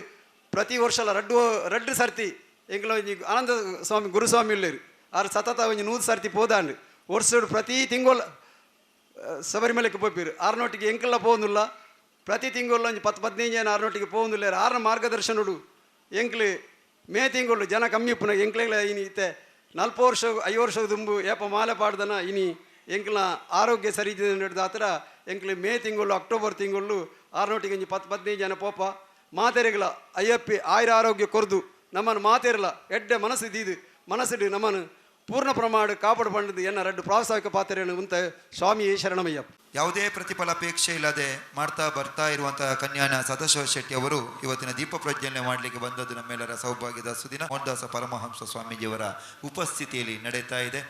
ಪ್ರತಿ ವರ್ಷಲ ರಡ್ಡು ರಡ್ಡು ಸರ್ತಿ ಎಂಕ್ಲ ಒಂಜಿ ಆನಂದ ಸ್ವಾಮಿ ಗುರುಸ್ವಾಮಿ ಇಲ್ಲೇರು ಆರು ಸತತ ಒಂಜಿ 100 ಸರ್ತಿ ಪೋದಾಂಡು ವರ್ಷಡು ಪ್ರತಿ ತಿಂಗಳ ಶಬರಿಮಲೆಗೆ ಪೋಪೀರು ಆರ್ನೋಟಿಗೆ ಎಂಕಲ್ಲ ಪೋವೊಂದುಲ್ಲ ಪ್ರತಿ ತಿಂಗಳು ಒಂಜಿ 10 15 ಜನ ಆರ್ನೋಟಿಗೆ ಪೋವೊಂದುಲ್ಲ. ಆರ್ನ ಮಾರ್ಗದರ್ಶನಡು ಎಂಕ್ಲು ಮೇ ತಿಂಗಳು ಜನ ಕಮ್ಮಿ ಉಪ್ಪುನ ಎಂಕ್ಲೆಗ್ಲ ಇನಿ ಇತ್ತೆ 40 ವರ್ಷ 5 ವರ್ಷ ದುಂಬು ಏಪ ಮಾಲೆ ಪಾಡ್ದನ ಇನಿ ಎಂಕ್ಲ ಆರೋಗ್ಯ ಸರಿ ಆತರ ಎಂಕ್ಲು ಮೇ ತಿಂಗಳು ಅಕ್ಟೋಬರ್ ತಿಂಗಳು ಆರ್ನೋಟಿಗೆ ಒಂಜಿ 10 15 ಜನ ಪೋಪ ಮಾತೆರೆಗಳ ಅಯ್ಯಪ್ಪಿ ಆಯುರ ಆರೋಗ್ಯ ಕೊರ್ದು ನಮ್ಮನ್ನು ಮಾತೆರಲ ಎಡ್ಡೆ ಮನಸ್ಸು ದೀದು ಮನಸ್ಸಿಡು ನಮ್ಮನ್ನು ಪೂರ್ಣ ಪ್ರಮಾಣ ಕಾಪಾಡು ಬಂಡದು ಎನ್ನ ರಡ್ಡು ಪ್ರಾವಸಾಯಿಕ ಪಾತ್ರೆಯನ್ನು ಉಂತ ಸ್ವಾಮಿಯೇ ಶರಣಮಯ್ಯಪ್ಪ. ಯಾವುದೇ ಪ್ರತಿಫಲಾಪೇಕ್ಷೆ ಇಲ್ಲದೆ ಮಾಡ್ತಾ ಬರ್ತಾ ಇರುವಂತಹ ಕನ್ಯಾನ ಸದಾಶಿವ ಶೆಟ್ಟಿ ಅವರು ಇವತ್ತಿನ ದೀಪ ಪ್ರಜ್ವಲನೆ ಮಾಡಲಿಕ್ಕೆ ಬಂದದ್ದು ನಮ್ಮೆಲ್ಲರ ಸೌಭಾಗ್ಯದ ಸುದಿನ. ಮೋಹನದಾಸ ಪರಮಹಂಸ ಸ್ವಾಮೀಜಿಯವರ ಉಪಸ್ಥಿತಿಯಲ್ಲಿ ನಡೀತಾ ಇದೆ.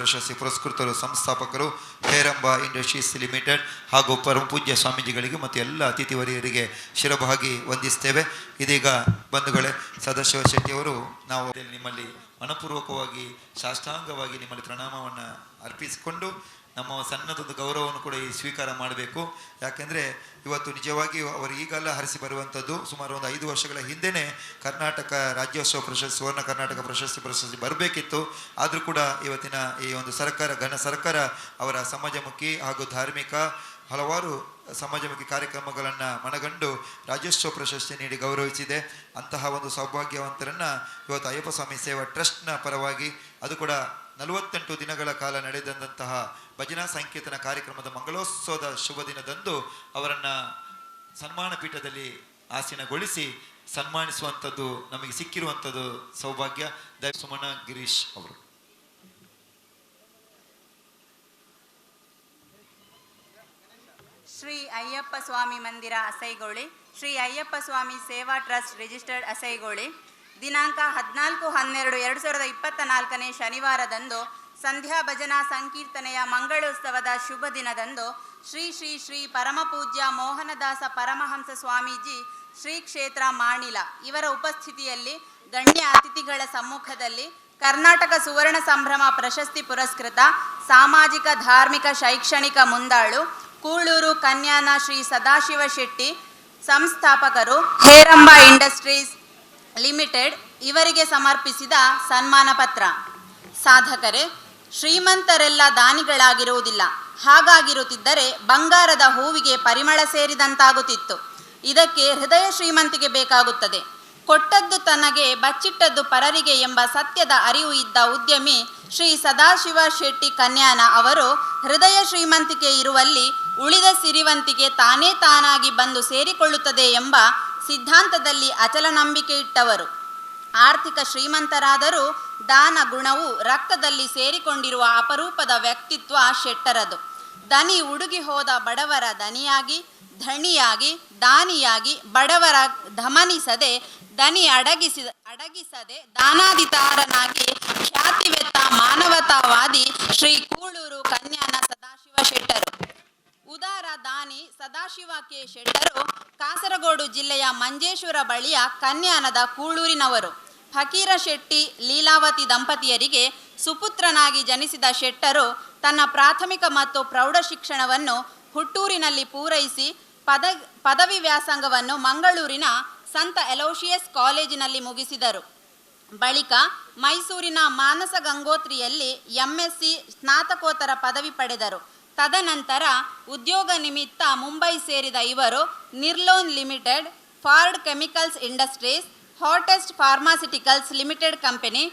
ಪ್ರಶಸ್ತಿ ಪುರಸ್ಕೃತರು, ಸಂಸ್ಥಾಪಕರು ಹೇರಂಬ ಇಂಡಸ್ಟ್ರೀಸ್ ಲಿಮಿಟೆಡ್ ಹಾಗೂ ಪರಮಪೂಜ್ಯ ಸ್ವಾಮೀಜಿಗಳಿಗೆ ಮತ್ತು ಎಲ್ಲ ಅತಿಥಿವರಿಯರಿಗೆ ಶಿರಭಾಗಿ ವಂದಿಸ್ತೇವೆ. ಇದೀಗ ಬಂಧುಗಳೇ, ಸದಾಶಿವ ಶೆಟ್ಟಿಯವರು ನಾವು ನಿಮ್ಮಲ್ಲಿ ಮನಪೂರ್ವಕವಾಗಿ ಸಾಷ್ಟಾಂಗವಾಗಿ ನಿಮ್ಮಲ್ಲಿ ಪ್ರಣಾಮವನ್ನು ಅರ್ಪಿಸಿಕೊಂಡು ನಮ್ಮ ಸಣ್ಣದೊಂದು ಗೌರವವನ್ನು ಕೂಡ ಈ ಸ್ವೀಕಾರ ಮಾಡಬೇಕು. ಯಾಕೆಂದರೆ ಇವತ್ತು ನಿಜವಾಗಿಯೂ ಅವರು ಈಗೆಲ್ಲ ಹರಿಸಿ ಬರುವಂಥದ್ದು ಸುಮಾರು ಒಂದು 5 ವರ್ಷಗಳ ಹಿಂದೆಯೇ ಕರ್ನಾಟಕ ರಾಜ್ಯೋತ್ಸವ ಪ್ರಶಸ್ತಿ, ಸುವರ್ಣ ಕರ್ನಾಟಕ ಪ್ರಶಸ್ತಿ ಪ್ರಶಸ್ತಿ ಬರಬೇಕಿತ್ತು. ಆದರೂ ಕೂಡ ಇವತ್ತಿನ ಈ ಒಂದು ಸರ್ಕಾರ, ಘನ ಸರ್ಕಾರ ಅವರ ಸಮಾಜಮುಖಿ ಹಾಗೂ ಧಾರ್ಮಿಕ ಹಲವಾರು ಸಮಾಜಮುಖಿ ಕಾರ್ಯಕ್ರಮಗಳನ್ನು ಮನಗಂಡು ರಾಜ್ಯೋತ್ಸವ ಪ್ರಶಸ್ತಿ ನೀಡಿ ಗೌರವಿಸಿದೆ. ಅಂತಹ ಒಂದು ಸೌಭಾಗ್ಯವಂತರನ್ನು ಇವತ್ತು ಅಯ್ಯಪ್ಪ ಸ್ವಾಮಿ ಸೇವಾ ಟ್ರಸ್ಟ್ನ ಪರವಾಗಿ, ಅದು ಕೂಡ 48 ದಿನಗಳ ಕಾಲ ನಡೆದಂತಹ ಭಜನಾ ಸಂಕೀರ್ತನ ಕಾರ್ಯಕ್ರಮದ ಮಂಗಳೋತ್ಸವದ ಶುಭ ದಿನದಂದು ಅವರನ್ನು ಸನ್ಮಾನ ಪೀಠದಲ್ಲಿ ಆಸೀನಗೊಳಿಸಿ ಸನ್ಮಾನಿಸುವಂಥದ್ದು ನಮಗೆ ಸಿಕ್ಕಿರುವಂಥದ್ದು ಸೌಭಾಗ್ಯ. ಸುಮನ ಗಿರೀಶ್ ಅವರು. ಶ್ರೀ ಅಯ್ಯಪ್ಪ ಸ್ವಾಮಿ ಮಂದಿರ ಅಸೈಗೋಳಿ, ಶ್ರೀ ಅಯ್ಯಪ್ಪ ಸ್ವಾಮಿ ಸೇವಾ ಟ್ರಸ್ಟ್ ರಿಜಿಸ್ಟರ್ಡ್ ಅಸೈಗೋಳಿ. ದಿನಾಂಕ 14/12/2024 ಶನಿವಾರದಂದು ಸಂಧ್ಯಾ ಭಜನಾ ಸಂಕೀರ್ತನೆಯ ಮಂಗಳೋತ್ಸವದ ಶುಭ ದಿನದಂದು ಶ್ರೀ ಶ್ರೀ ಶ್ರೀ ಪರಮಪೂಜ್ಯ ಮೋಹನದಾಸ ಪರಮಹಂಸ ಸ್ವಾಮೀಜಿ ಶ್ರೀ ಕ್ಷೇತ್ರ ಮಾಣಿಲ ಇವರ ಉಪಸ್ಥಿತಿಯಲ್ಲಿ ಗಣ್ಯ ಅತಿಥಿಗಳ ಸಮ್ಮುಖದಲ್ಲಿ ಕರ್ನಾಟಕ ಸುವರ್ಣ ಸಂಭ್ರಮ ಪ್ರಶಸ್ತಿ ಪುರಸ್ಕೃತ ಸಾಮಾಜಿಕ ಧಾರ್ಮಿಕ ಶೈಕ್ಷಣಿಕ ಮುಂದಾಳು ಕೂಳೂರು ಕನ್ಯಾನ ಶ್ರೀ ಸದಾಶಿವ ಶೆಟ್ಟಿ ಸಂಸ್ಥಾಪಕರು ಹೇರಂಬ ಇಂಡಸ್ಟ್ರೀಸ್ ಲಿಮಿಟೆಡ್ ಇವರಿಗೆ ಸಮರ್ಪಿಸಿದ ಸನ್ಮಾನ ಪತ್ರ. ಸಾಧಕರೇ, ಶ್ರೀಮಂತರೆಲ್ಲ ದಾನಿಗಳಾಗಿರುವುದಿಲ್ಲ. ಹಾಗಾಗಿರುತ್ತಿದ್ದರೆ ಬಂಗಾರದ ಹೂವಿಗೆ ಪರಿಮಳ ಸೇರಿದಂತಾಗುತ್ತಿತ್ತು. ಇದಕ್ಕೆ ಹೃದಯ ಶ್ರೀಮಂತಿಗೆ ಬೇಕಾಗುತ್ತದೆ. ಕೊಟ್ಟದ್ದು ತನಗೆ, ಬಚ್ಚಿಟ್ಟದ್ದು ಪರರಿಗೆ ಎಂಬ ಸತ್ಯದ ಅರಿವು ಇದ್ದ ಉದ್ಯಮಿ ಶ್ರೀ ಸದಾಶಿವ ಶೆಟ್ಟಿ ಕನ್ಯಾನ ಅವರು ಹೃದಯ ಶ್ರೀಮಂತಿಕೆ ಇರುವಲ್ಲಿ ಉಳಿದ ಸಿರಿವಂತಿಕೆ ತಾನೇ ತಾನಾಗಿ ಬಂದು ಸೇರಿಕೊಳ್ಳುತ್ತದೆ ಎಂಬ ಸಿದ್ಧಾಂತದಲ್ಲಿ ಅಚಲ ನಂಬಿಕೆ ಇಟ್ಟವರು. ಆರ್ಥಿಕ ಶ್ರೀಮಂತರಾದರೂ ದಾನ ಗುಣವು ರಕ್ತದಲ್ಲಿ ಸೇರಿಕೊಂಡಿರುವ ಅಪರೂಪದ ವ್ಯಕ್ತಿತ್ವ ಶೆಟ್ಟರದು. ದನಿ ಉಡುಗಿ ಹೋದ ಬಡವರ ದನಿಯಾಗಿ, ಧಣಿಯಾಗಿ, ದಾನಿಯಾಗಿ, ಬಡವರ ಧಮನಿಸದೆ ದನಿ ಅಡಗಿಸದೆ ದಾನಾಧಿತಾರನಾಗಿ ಖ್ಯಾತಿವೆತ್ತ ಮಾನವತಾವಾದಿ ಶ್ರೀ ಕೂಳೂರು ಕನ್ಯಾನ ಸದಾಶಿವ ಶೆಟ್ಟರು. ಉದಾರ ದಾನಿ ಸದಾಶಿವ ಕೆ ಶೆಟ್ಟರು ಕಾಸರಗೋಡು ಜಿಲ್ಲೆಯ ಮಂಜೇಶ್ವರ ಬಳಿಯ ಕನ್ಯಾನದ ಕೂಳೂರಿನವರು. ಫಕೀರ ಶೆಟ್ಟಿ ಲೀಲಾವತಿ ದಂಪತಿಯರಿಗೆ ಸುಪುತ್ರನಾಗಿ ಜನಿಸಿದ ಶೆಟ್ಟರು ತನ್ನ ಪ್ರಾಥಮಿಕ ಮತ್ತು ಪ್ರೌಢ ಶಿಕ್ಷಣವನ್ನು ಹುಟ್ಟೂರಿನಲ್ಲಿ ಪೂರೈಸಿ ಪದವಿ ವ್ಯಾಸಂಗವನ್ನು ಮಂಗಳೂರಿನ ಸಂತ ಎಲೋಷಿಯಸ್ ಕಾಲೇಜಿನಲ್ಲಿ ಮುಗಿಸಿದರು. ಬಳಿಕ ಮೈಸೂರಿನ ಮಾನಸ ಗಂಗೋತ್ರಿಯಲ್ಲಿ ಎಂಎಸ್ಸಿ ಸ್ನಾತಕೋತ್ತರ ಪದವಿ ಪಡೆದರು. ತದನಂತರ ಉದ್ಯೋಗ ನಿಮಿತ್ತ ಮುಂಬೈ ಸೇರಿದ ಇವರು Nirlon limited, Ford chemicals industries, Hottest pharmaceuticals limited company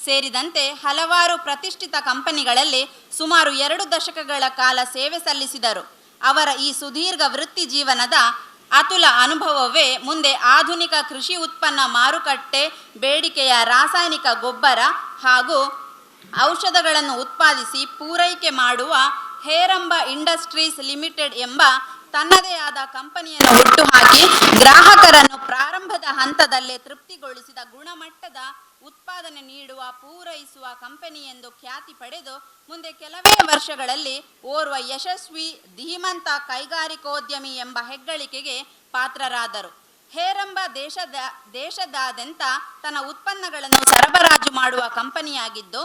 ಸೇರಿದಂತೆ ಹಲವಾರು ಪ್ರತಿಷ್ಠಿತ ಕಂಪನಿಗಳಲ್ಲಿ ಸುಮಾರು 2 ದಶಕಗಳ ಕಾಲ ಸೇವೆ ಸಲ್ಲಿಸಿದರು. ಅವರ ಈ ಸುದೀರ್ಘ ವೃತ್ತಿ ಜೀವನದ ಅತುಲ ಅನುಭವವೇ ಮುಂದೆ ಆಧುನಿಕ ಕೃಷಿ ಉತ್ಪನ್ನ ಮಾರುಕಟ್ಟೆ ಬೇಡಿಕೆಯ ರಾಸಾಯನಿಕ ಗೊಬ್ಬರ ಹಾಗೂ ಔಷಧಗಳನ್ನು ಉತ್ಪಾದಿಸಿ ಪೂರೈಕೆ ಮಾಡುವ ಹೇರಂಬ ಇಂಡಸ್ಟ್ರೀಸ್ ಲಿಮಿಟೆಡ್ ಎಂಬ ತನ್ನದೇ ಆದ ಕಂಪನಿಯನ್ನು ಹುಟ್ಟುಹಾಕಿ ಗ್ರಾಹಕರನ್ನು ಪ್ರಾರಂಭದ ಹಂತದಲ್ಲೇ ತೃಪ್ತಿಗೊಳಿಸಿದ ಗುಣಮಟ್ಟದ ಉತ್ಪಾದನೆ ನೀಡುವ ಪೂರೈಸುವ ಕಂಪನಿ ಎಂದು ಖ್ಯಾತಿ ಪಡೆದು ಮುಂದೆ ಕೆಲವೇ ವರ್ಷಗಳಲ್ಲಿ ಓರ್ವ ಯಶಸ್ವಿ ಧೀಮಂತ ಕೈಗಾರಿಕೋದ್ಯಮಿ ಎಂಬ ಹೆಗ್ಗಳಿಕೆಗೆ ಪಾತ್ರರಾದರು. ಹೇರಂಬ ದೇಶದಾದ್ಯಂತ ತನ್ನ ಉತ್ಪನ್ನಗಳನ್ನು ಸರಬರಾಜು ಮಾಡುವ ಕಂಪನಿಯಾಗಿದ್ದು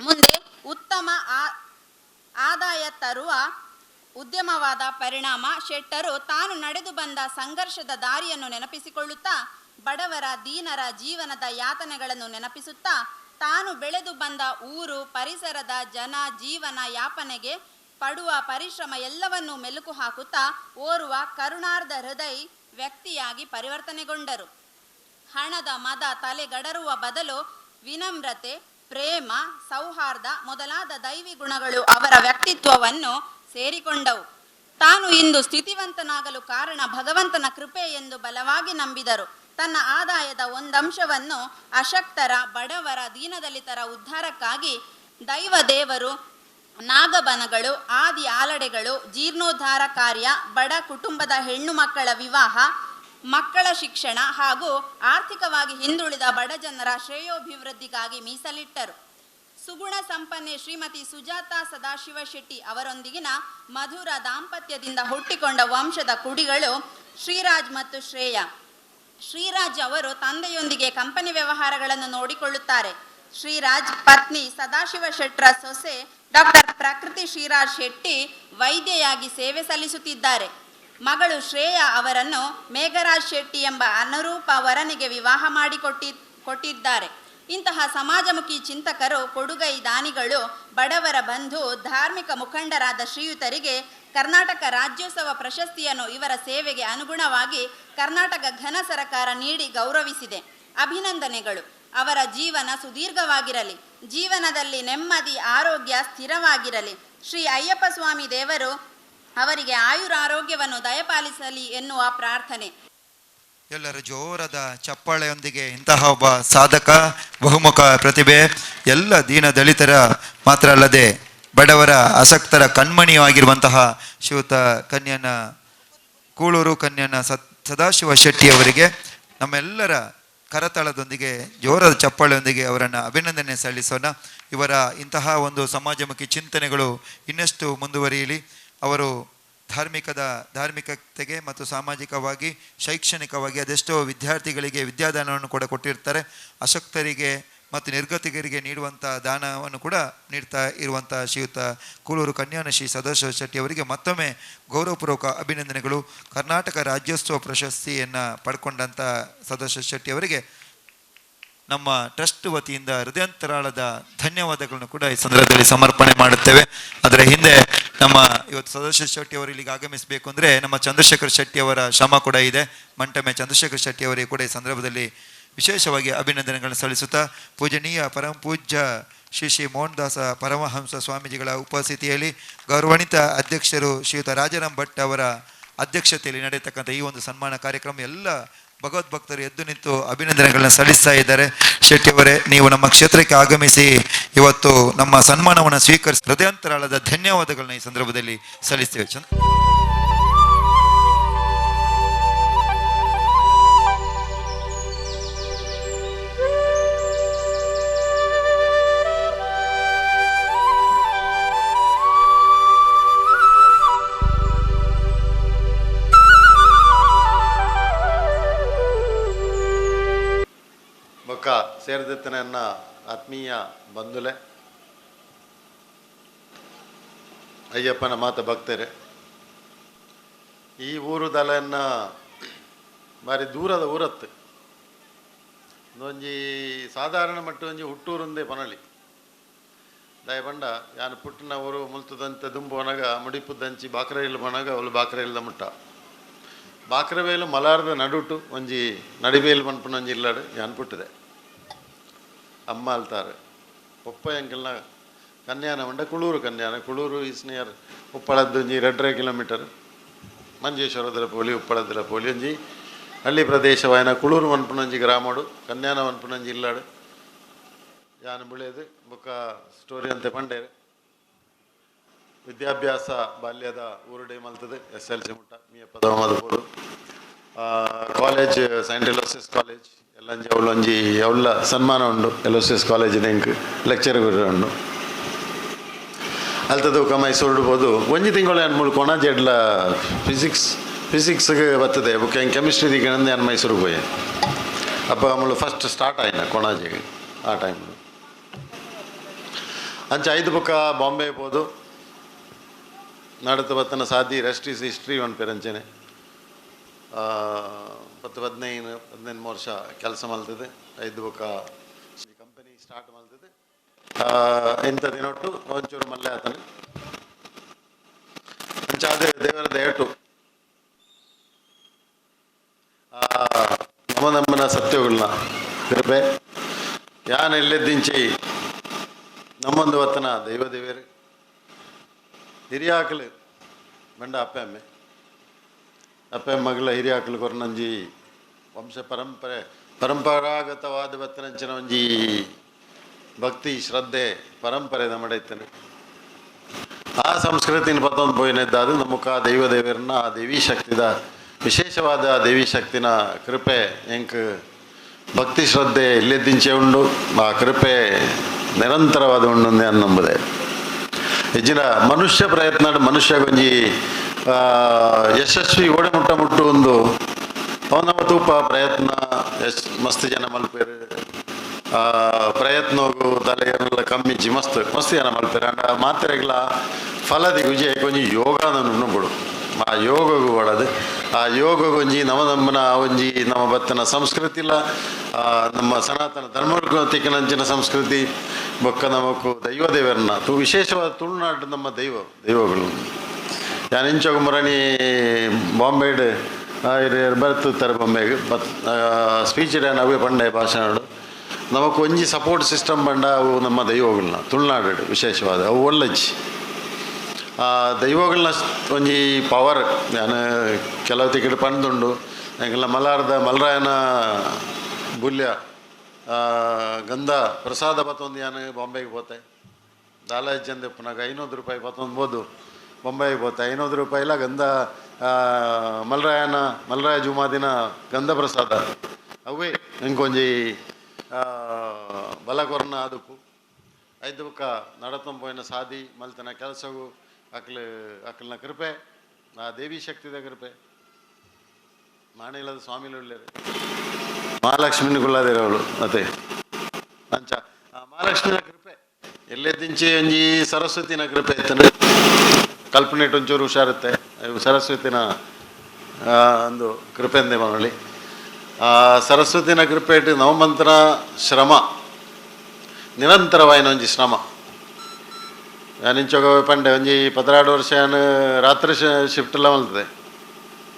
ಮುಂದೆ ಉತ್ತಮ ಆದಾಯ ತರುವ ಉದ್ಯಮವಾದ ಪರಿಣಾಮ ಶೆಟ್ಟರು ತಾನು ನಡೆದು ಬಂದ ಸಂಘರ್ಷದ ದಾರಿಯನ್ನು ನೆನಪಿಸಿಕೊಳ್ಳುತ್ತಾ ಬಡವರ ದೀನರ ಜೀವನದ ಯಾತನೆಗಳನ್ನು ನೆನಪಿಸುತ್ತಾ ತಾನು ಬೆಳೆದು ಬಂದ ಊರು ಪರಿಸರದ ಜನ ಜೀವನ ಯಾಪನೆಗೆ ಪಡುವ ಪರಿಶ್ರಮ ಎಲ್ಲವನ್ನೂ ಮೆಲುಕು ಹಾಕುತ್ತಾ ಓರ್ವ ಕರುಣಾರ್ಧ ಹೃದಯ ವ್ಯಕ್ತಿಯಾಗಿ ಪರಿವರ್ತನೆಗೊಂಡರು. ಹಣದ ಮದ ತಲೆಗಡರುವ ಬದಲು ವಿನಮ್ರತೆ, ಪ್ರೇಮ, ಸೌಹಾರ್ದ ಮೊದಲಾದ ದೈವಿ ಗುಣಗಳು ಅವರ ವ್ಯಕ್ತಿತ್ವವನ್ನು ಸೇರಿಕೊಂಡವು. ತಾನು ಇಂದು ಸ್ಥಿತಿವಂತನಾಗಲು ಕಾರಣ ಭಗವಂತನ ಕೃಪೆ ಎಂದು ಬಲವಾಗಿ ನಂಬಿದರು. ತನ್ನ ಆದಾಯದ ಒಂದಂಶವನ್ನು ಅಶಕ್ತರ, ಬಡವರ, ದೀನದಲಿತರ ಉದ್ಧಾರಕ್ಕಾಗಿ ದೈವ ದೇವರು, ನಾಗಬನಗಳು, ಆದಿ ಆಲಡೆಗಳು, ಜೀರ್ಣೋದ್ಧಾರ ಕಾರ್ಯ, ಬಡ ಕುಟುಂಬದ ಹೆಣ್ಣು ಮಕ್ಕಳ ವಿವಾಹ, ಮಕ್ಕಳ ಶಿಕ್ಷಣ ಹಾಗೂ ಆರ್ಥಿಕವಾಗಿ ಹಿಂದುಳಿದ ಬಡ ಜನರ ಶ್ರೇಯೋಭಿವೃದ್ಧಿಗಾಗಿ ಮೀಸಲಿಟ್ಟರು. ಸುಗುಣ ಸಂಪನ್ನೆ ಶ್ರೀಮತಿ ಸುಜಾತಾ ಸದಾಶಿವ ಶೆಟ್ಟಿ ಅವರೊಂದಿಗಿನ ಮಧುರ ದಾಂಪತ್ಯದಿಂದ ಹುಟ್ಟಿಕೊಂಡ ವಂಶದ ಕುಡಿಗಳು ಶ್ರೀರಾಜ್ ಮತ್ತು ಶ್ರೇಯಾ. ಶ್ರೀರಾಜ್ ಅವರು ತಂದೆಯೊಂದಿಗೆ ಕಂಪನಿ ವ್ಯವಹಾರಗಳನ್ನು ನೋಡಿಕೊಳ್ಳುತ್ತಾರೆ. ಶ್ರೀರಾಜ್ ಪತ್ನಿ ಸದಾಶಿವ ಶೆಟ್ಟರ ಸೊಸೆ ಡಾಕ್ಟರ್ ಪ್ರಕೃತಿ ಶ್ರೀರಾಜ್ ಶೆಟ್ಟಿ ವೈದ್ಯೆಯಾಗಿ ಸೇವೆ ಸಲ್ಲಿಸುತ್ತಿದ್ದಾರೆ. ಮಗಳು ಶ್ರೇಯಾ ಅವರನ್ನು ಮೇಘರಾಜ್ ಶೆಟ್ಟಿ ಎಂಬ ಅನುರೂಪ ವರನಿಗೆ ವಿವಾಹ ಮಾಡಿಕೊಟ್ಟಿದ್ದಾರೆ. ಇಂತಹ ಸಮಾಜಮುಖಿ ಚಿಂತಕರು, ಕೊಡುಗೈ ದಾನಿಗಳು, ಬಡವರ ಬಂಧು, ಧಾರ್ಮಿಕ ಮುಖಂಡರಾದ ಶ್ರೀಯುತರಿಗೆ ಕರ್ನಾಟಕ ರಾಜ್ಯೋತ್ಸವ ಪ್ರಶಸ್ತಿಯನ್ನು ಇವರ ಸೇವೆಗೆ ಅನುಗುಣವಾಗಿ ಕರ್ನಾಟಕ ಘನ ಸರಕಾರ ನೀಡಿ ಗೌರವಿಸಿದೆ. ಅಭಿನಂದನೆಗಳು. ಅವರ ಜೀವನ ಸುದೀರ್ಘವಾಗಿರಲಿ, ಜೀವನದಲ್ಲಿ ನೆಮ್ಮದಿ, ಆರೋಗ್ಯ ಸ್ಥಿರವಾಗಿರಲಿ. ಶ್ರೀ ಅಯ್ಯಪ್ಪ ಸ್ವಾಮಿ ದೇವರು ಅವರಿಗೆ ಆಯುರಾರೋಗ್ಯವನ್ನು ದಯಪಾಲಿಸಲಿ ಎನ್ನುವ ಪ್ರಾರ್ಥನೆ. ಎಲ್ಲರ ಜೋರದ ಚಪ್ಪಾಳೆಯೊಂದಿಗೆ ಇಂತಹ ಒಬ್ಬ ಸಾಧಕ, ಬಹುಮುಖ ಪ್ರತಿಭೆ, ಎಲ್ಲ ದೀನ ದಲಿತರ ಮಾತ್ರ ಅಲ್ಲದೆ ಬಡವರ ಆಸಕ್ತರ ಕಣ್ಮಣಿಯೂ ಆಗಿರುವಂತಹ ಶ್ರೀಯುತ ಕನ್ಯನ ಕೂಳೂರು ಕನ್ಯನ ಸದಾಶಿವ ಶೆಟ್ಟಿಯವರಿಗೆ ನಮ್ಮೆಲ್ಲರ ಕರತಾಳದೊಂದಿಗೆ ಜೋರದ ಚಪ್ಪಾಳೆಯೊಂದಿಗೆ ಅವರನ್ನು ಅಭಿನಂದನೆ ಸಲ್ಲಿಸೋಣ. ಇವರ ಇಂತಹ ಒಂದು ಸಮಾಜಮುಖಿ ಚಿಂತನೆಗಳು ಇನ್ನಷ್ಟು ಮುಂದುವರಿಯಲಿ. ಅವರು ಧಾರ್ಮಿಕತೆಗೆ ಮತ್ತು ಸಾಮಾಜಿಕವಾಗಿ ಶೈಕ್ಷಣಿಕವಾಗಿ ಅದೆಷ್ಟೋ ವಿದ್ಯಾರ್ಥಿಗಳಿಗೆ ವಿದ್ಯಾದಾನವನ್ನು ಕೂಡ ಕೊಟ್ಟಿರ್ತಾರೆ. ಅಶಕ್ತರಿಗೆ ಮತ್ತು ನಿರ್ಗತಿಕರಿಗೆ ನೀಡುವಂಥ ದಾನವನ್ನು ಕೂಡ ನೀಡ್ತಾ ಇರುವಂಥ ಶ್ರೀಯುತ ಕೂಳೂರು ಕನ್ಯಾನ ಶ್ರೀ ಸದಾಶಿವ ಶೆಟ್ಟಿ ಅವರಿಗೆ ಮತ್ತೊಮ್ಮೆ ಗೌರವಪೂರ್ವಕ ಅಭಿನಂದನೆಗಳು. ಕರ್ನಾಟಕ ರಾಜ್ಯೋತ್ಸವ ಪ್ರಶಸ್ತಿಯನ್ನು ಪಡ್ಕೊಂಡಂಥ ಸದಾಶಿವ ಶೆಟ್ಟಿ ಅವರಿಗೆ ನಮ್ಮ ಟ್ರಸ್ಟ್ ವತಿಯಿಂದ ಹೃದಯಾಂತರಾಳದ ಧನ್ಯವಾದಗಳನ್ನು ಕೂಡ ಈ ಸಂದರ್ಭದಲ್ಲಿ ಸಮರ್ಪಣೆ ಮಾಡುತ್ತೇವೆ. ಅದರ ಹಿಂದೆ ನಮ್ಮ ಇವತ್ತು ಸದಾಶಿವ ಶೆಟ್ಟಿ ಅವರು ಇಲ್ಲಿಗೆ ಆಗಮಿಸಬೇಕು ಅಂದರೆ ನಮ್ಮ ಚಂದ್ರಶೇಖರ್ ಶೆಟ್ಟಿ ಅವರ ಶ್ರಮ ಕೂಡ ಇದೆ. ಮಂಟಮೆ ಚಂದ್ರಶೇಖರ್ ಶೆಟ್ಟಿ ಅವರಿಗೆ ಕೂಡ ಈ ಸಂದರ್ಭದಲ್ಲಿ ವಿಶೇಷವಾಗಿ ಅಭಿನಂದನೆಗಳನ್ನು ಸಲ್ಲಿಸುತ್ತಾ, ಪೂಜನೀಯ ಪರಮ ಪೂಜ್ಯ ಶ್ರೀ ಶ್ರೀ ಮೋಹನದಾಸ ಪರಮಹಂಸ ಸ್ವಾಮೀಜಿಗಳ ಉಪಸ್ಥಿತಿಯಲ್ಲಿ ಗೌರವಾನ್ವಿತ ಅಧ್ಯಕ್ಷರು ಶ್ರೀಯುತ ರಾಜಾರಾಮ್ ಭಟ್ ಅವರ ಅಧ್ಯಕ್ಷತೆಯಲ್ಲಿ ನಡೆಯತಕ್ಕಂಥ ಈ ಒಂದು ಸನ್ಮಾನ ಕಾರ್ಯಕ್ರಮ ಎಲ್ಲ ಭಗವದ್ಭಕ್ತರು ಎದ್ದು ನಿಂತು ಅಭಿನಂದನೆಗಳನ್ನ ಸಲ್ಲಿಸ್ತಾ ಇದ್ದಾರೆ. ಶೆಟ್ಟಿಯವರೇ, ನೀವು ನಮ್ಮ ಕ್ಷೇತ್ರಕ್ಕೆ ಆಗಮಿಸಿ ಇವತ್ತು ನಮ್ಮ ಸನ್ಮಾನವನ್ನು ಸ್ವೀಕರಿಸಿ ಹೃದಯಾಂತರಾಳದ ಧನ್ಯವಾದಗಳನ್ನ ಈ ಸಂದರ್ಭದಲ್ಲಿ ಸಲ್ಲಿಸ್ತೇವೆ. ಸೇರಿದತ್ತನನ್ನ ಆತ್ಮೀಯ ಬಂಧುಲೆ, ಅಯ್ಯಪ್ಪನ ಮಾತ ಭಕ್ತರೆ, ಈ ಊರು ದಲನ್ನ ಬಾರಿ ದೂರದ ಊರತ್ತು. ಒಂಜಿ ಸಾಧಾರಣ ಮಟ್ಟ ಒಂಜಿ ಹುಟ್ಟೂರುಂದೇ ಪನಳಿ ದಯಪಂಡ ಯಾನು ಪುಟ್ಟಿನ ಊರು ಮುಲ್ತದಂತ ದುಂಬೋನಗ ಮುಡಿಪುದಂಚಿ ಬಾಕ್ರೈಲ್ ಪೋನಾಗ ಅವಳು ಬಾಕ್ರೈಲ್ದ ಮುಟ್ಟ ಬಾಕ್ರವೇಲು ಮಲಾರ್ದ ನಡುಟು ಒಂಜಿ ನಡಿಬೇಲು ಪನ್ಪುನ ಒಂಜಿ ಇಲ್ಲಾಡು ಯಾನ್ ಪುಟ್ಟಿದೆ. ಅಮ್ಮ ಅಲ್ತಾರೆ ಒಪ್ಪ ಎಂಕಲ್ನ ಕನ್ಯಾನ ಉಂಡ ಕುಳೂರು ಕನ್ಯಾನ, ಕುಳೂರು is near ಉಪ್ಪಳದ್ದು ಒಂಜಿ 2.5 ಕಿಲೋಮೀಟರ್, ಮಂಜೇಶ್ವರದರ ಪೋಲಿ ಉಪ್ಪಳದರ ಪೋಲಿ ಒಂಜಿ ಹಳ್ಳಿ ಪ್ರದೇಶವಾಯನ ಕುಳೂರು ಮನ್ಪುನಂಜಿ ಗ್ರಾಮಡು ಕನ್ಯಾನ ಮನ್ಪುನಂಜಿ ಇಲ್ಲಾಡು ಯಾನು ಬುಳೆದು ಬೊಕ್ಕ ಸ್ಟೋರಿ ಅಂತೆ ಪಂಡೇರು. ವಿದ್ಯಾಭ್ಯಾಸ ಬಾಲ್ಯದ ಊರುಡೆ ಮಲ್ತದೆ SLC ಮುಟ್ಟ ಮೀಯಪ್ಪದ ಮದಪೋಡು ಕಾಲೇಜ್ ಸೈಂಟ್ ಎಲೋಸಿಯಸ್ ಕಾಲೇಜ್ ಎಲ್ಲಂಜಿ ಅವಳೊಂಜಿ ಅವಳ ಸನ್ಮಾನ ಉಂಡು ಎಲೋಸಿಯಸ್ ಕಾಲೇಜಿನ ಎಂಕ್ ಲೆಕ್ಚರ್ ಗುರು ಉಂಡು. ಅಲ್ತದ ಮೈಸೂರು ಬೋದು ಒಂಜಿ ತಿಂಗಳು ಏನು ಮುಳು ಕೊಣಾಜೆಡ್ಲ ಫಿಸಿಕ್ಸ್ಗೆ ಬರ್ತದೆ ಬುಕ್ ಹೆಂಗೆ ಕೆಮಿಸ್ಟ್ರಿ ದಿಕ್ಕಂದು ನಾನು ಮೈಸೂರಿಗೆ ಹೋಯೆ. ಅಪ್ಪ ಮುಳು ಫಸ್ಟ್ ಸ್ಟಾರ್ಟ್ ಆಯ್ನ ಕೊಣಾಜೆಗೆ ಆ ಟೈಮ್. ಅಂಚ 5 ಬುಕ್ಕ ಬಾಂಬೆ ಪೋದು ನಡತ ಬತ್ತನ ಸಾದಿ ರೆಸ್ಟ್ is history ಒಂದು ಪೆರಂಚನೆ 10 15 18 ವರ್ಷ ಕೆಲಸ ಮಲ್ತದೆ. 5 ಬುಕ್ಕ ಕಂಪನಿ ಸ್ಟಾರ್ಟ್ ಮಲ್ತದೆ. ಎಂಥ ದಿನೊಟ್ಟು ಒಂಚೂರು ಮಲ್ಲೆ ಆತನು ಅಂಚಾದ ದೇವರ ದಯಟು ನಮ್ಮ ನಮ್ಮನ ಸತ್ಯಗಳನ್ನ ಕೃಪೆ ಯಾನ್ ಎಲ್ಲೆದ್ದಿಂಚಿ ನಮ್ಮೊಂದು ವತ್ತನ ದೈವ ದೇವರು ಹಿರಿಯಾಕಲು ಬಂಡ ಅಪ್ಪೆ ಅಮ್ಮೆ ಅಪ್ಪೆ ಮಗಳ ಹಿರಿಯಾಕಲು ಕೊರನಂಜಿ ವಂಶ ಪರಂಪರೆ ಪರಂಪರಾಗತವಾದ ಬತ್ತನಂಚಿನ ಒಂಜಿ ಭಕ್ತಿ ಶ್ರದ್ಧೆ ಪರಂಪರೆ ನಮ್ಮಡೈತನೆ. ಆ ಸಂಸ್ಕೃತಿನ ಪತ್ತೊಂದು ಪೋಯಿನದ್ದಾದ ನಮ್ಮಕ್ಕ ದೈವ ದೇವರನ್ನ ಆ ದೇವಿ ಶಕ್ತಿದ ವಿಶೇಷವಾದ ದೇವಿ ಶಕ್ತಿನ ಕೃಪೆ ಎಂಕ್ ಭಕ್ತಿ ಶ್ರದ್ಧೆ ಇಲ್ಲೆದ್ದಿಂಚೆ ಉಂಡು. ಆ ಕೃಪೆ ನಿರಂತರವಾದ ಉಂಡು ಅನ್ನಂಬುದೆ ಹೆಚ್ಚಿನ ಮನುಷ್ಯ ಪ್ರಯತ್ನ ಮನುಷ್ಯ ಒಂಜಿ ಯಶಸ್ವಿ ಓಡೆ ಮುಟ್ಟ ಮುಟ್ಟು ಒಂದು ಅವನ ತೂಪ ಪ್ರಯತ್ನ ಎಸ್ ಮಸ್ತ್ ಜನ ಮಲ್ಪೇರು ಪ್ರಯತ್ನಗು ತಲೆಯನ್ನೆಲ್ಲ ಕಮ್ಮಿಜ್ಜಿ ಮಸ್ತ್ ಮಸ್ತ್ ಜನ ಮಲ್ಪೇರು ಅಂಡ ಮಾತ್ರೆಗಳ ಫಲದಿ ಗುಜಿ ಒಂಜಿ ಯೋಗ ನುಗ್ಗುಡು ಆ ಯೋಗಗೂ ಒಳದು ಆ ಯೋಗಗೊಂಜಿ ನಮ ನಮ್ಮನ ಒಂಜಿ ನಮ್ಮ ಬತ್ತನ ಸಂಸ್ಕೃತಿಲ ನಮ್ಮ ಸನಾತನ ಧರ್ಮಕ್ಕೂ ತಿಕ್ಕನಂಚಿನ ಸಂಸ್ಕೃತಿ ಬೊಕ್ಕ ನಮಕು ದೈವ ದೇವರನ್ನ ತು ವಿಶೇಷವಾದ ತುಳುನಾಡು ನಮ್ಮ ದೈವ ದೈವಗಳು. ಯಾನ್ ಇಂಚೊಗ ಮುರಣಿ ಬಾಂಬೆಡ್ ಬರ್ತಾರೆ ಬಾಂಬೆಗೆ ಬತ್ ಸ್ಪೀಚ್ ಅವೇ ಪಂಡೆ ಭಾಷಣ ನಮಕ್ ಒಂಜಿ ಸಪೋರ್ಟ್ ಸಿಸ್ಟಮ್ ಬಂಡ ಅವು ನಮ್ಮ ದೈವಗಳನ್ನ ತುಳುನಾಡು ವಿಶೇಷವಾದ ಅವು ಒಳ್ಳಜ್ಜಿ ಆ ದೈವಗಳನ್ನ ಒಂಜಿ ಪವರ್ ನಾನು ಕೆಲವು ತಿಕ್ಕಡೆ ಪಂದುಂಡು ಎಂಕಲ್ನ ಮಲಾರ್ದ ಮಲರಾಯನ ಬುಲ್ಯ ಗಂಧ ಪ್ರಸಾದ ಬತ್ತೊಂದು ಯಾನು ಬಾಂಬೆಗೆ ಪೋತೆ ದಾಲಾಜ್ ಚಂದ ಪುನಗ 500 ರೂಪಾಯಿ ಬತ್ತೊಂದು ಬೋದು ಬೊಂಬೈಗೆ ಪೋತೆ 500 ರೂಪಾಯಿಲ ಗಂಧ ಮಲರಾಯನ ಮಲರಾಯ ಜುಮಾದಿನ ಗಂಧ ಪ್ರಸಾದ ಅವೇ ಇಂಕೊಂಜಿ ಬಲಕೊರ್ನ ಅದಕ್ಕೂ ಐದು ಬುಕ್ಕ ನಡತಂಪೋಯಿನ ಸಾದಿ ಮಲ್ತನ ಕೆಲಸವು ಅಕ್ಲು ಅಕ್ಲನ ಕೃಪೆ ಆ ದೇವಿ ಶಕ್ತಿದ ಕೃಪೆ ಮಾಣಿಲದ ಸ್ವಾಮಿಲು ಮಹಾಲಕ್ಷ್ಮಿನ ಕುಲ್ಲಾದಿರವಳು ಅದೇ ಅಂಚ ಆ ಮಹಾಲಕ್ಷ್ಮಿನ ಕೃಪೆ ಎಲ್ಲೆದ್ದಿಂಚೆ ಒಂಜಿ ಸರಸ್ವತಿನ ಕೃಪೆ ಇತ್ತಂದ್ರೆ ಕಲ್ಪನೆ ಒಂಚೂರು ಹುಷಾರುತ್ತೆ ಸರಸ್ವತಿನ ಒಂದು ಕೃಪೆಂದೆ ಮನಳಿ ಆ ಸರಸ್ವತಿನ ಕೃಪೆ ಇಟ್ಟು ನವಮಂತ್ರ ಶ್ರಮ ನಿರಂತರವಾಯಿನ ಒಂಜಿ ಶ್ರಮ ಯಾನಿಂಚೊಗ ಪಂಡೆ ಒಂಜಿ 12 ವರ್ಷ ಯಾನು ರಾತ್ರಿ ಶಿಫ್ಟ್ ಎಲ್ಲ ಮಲ್ತದೆ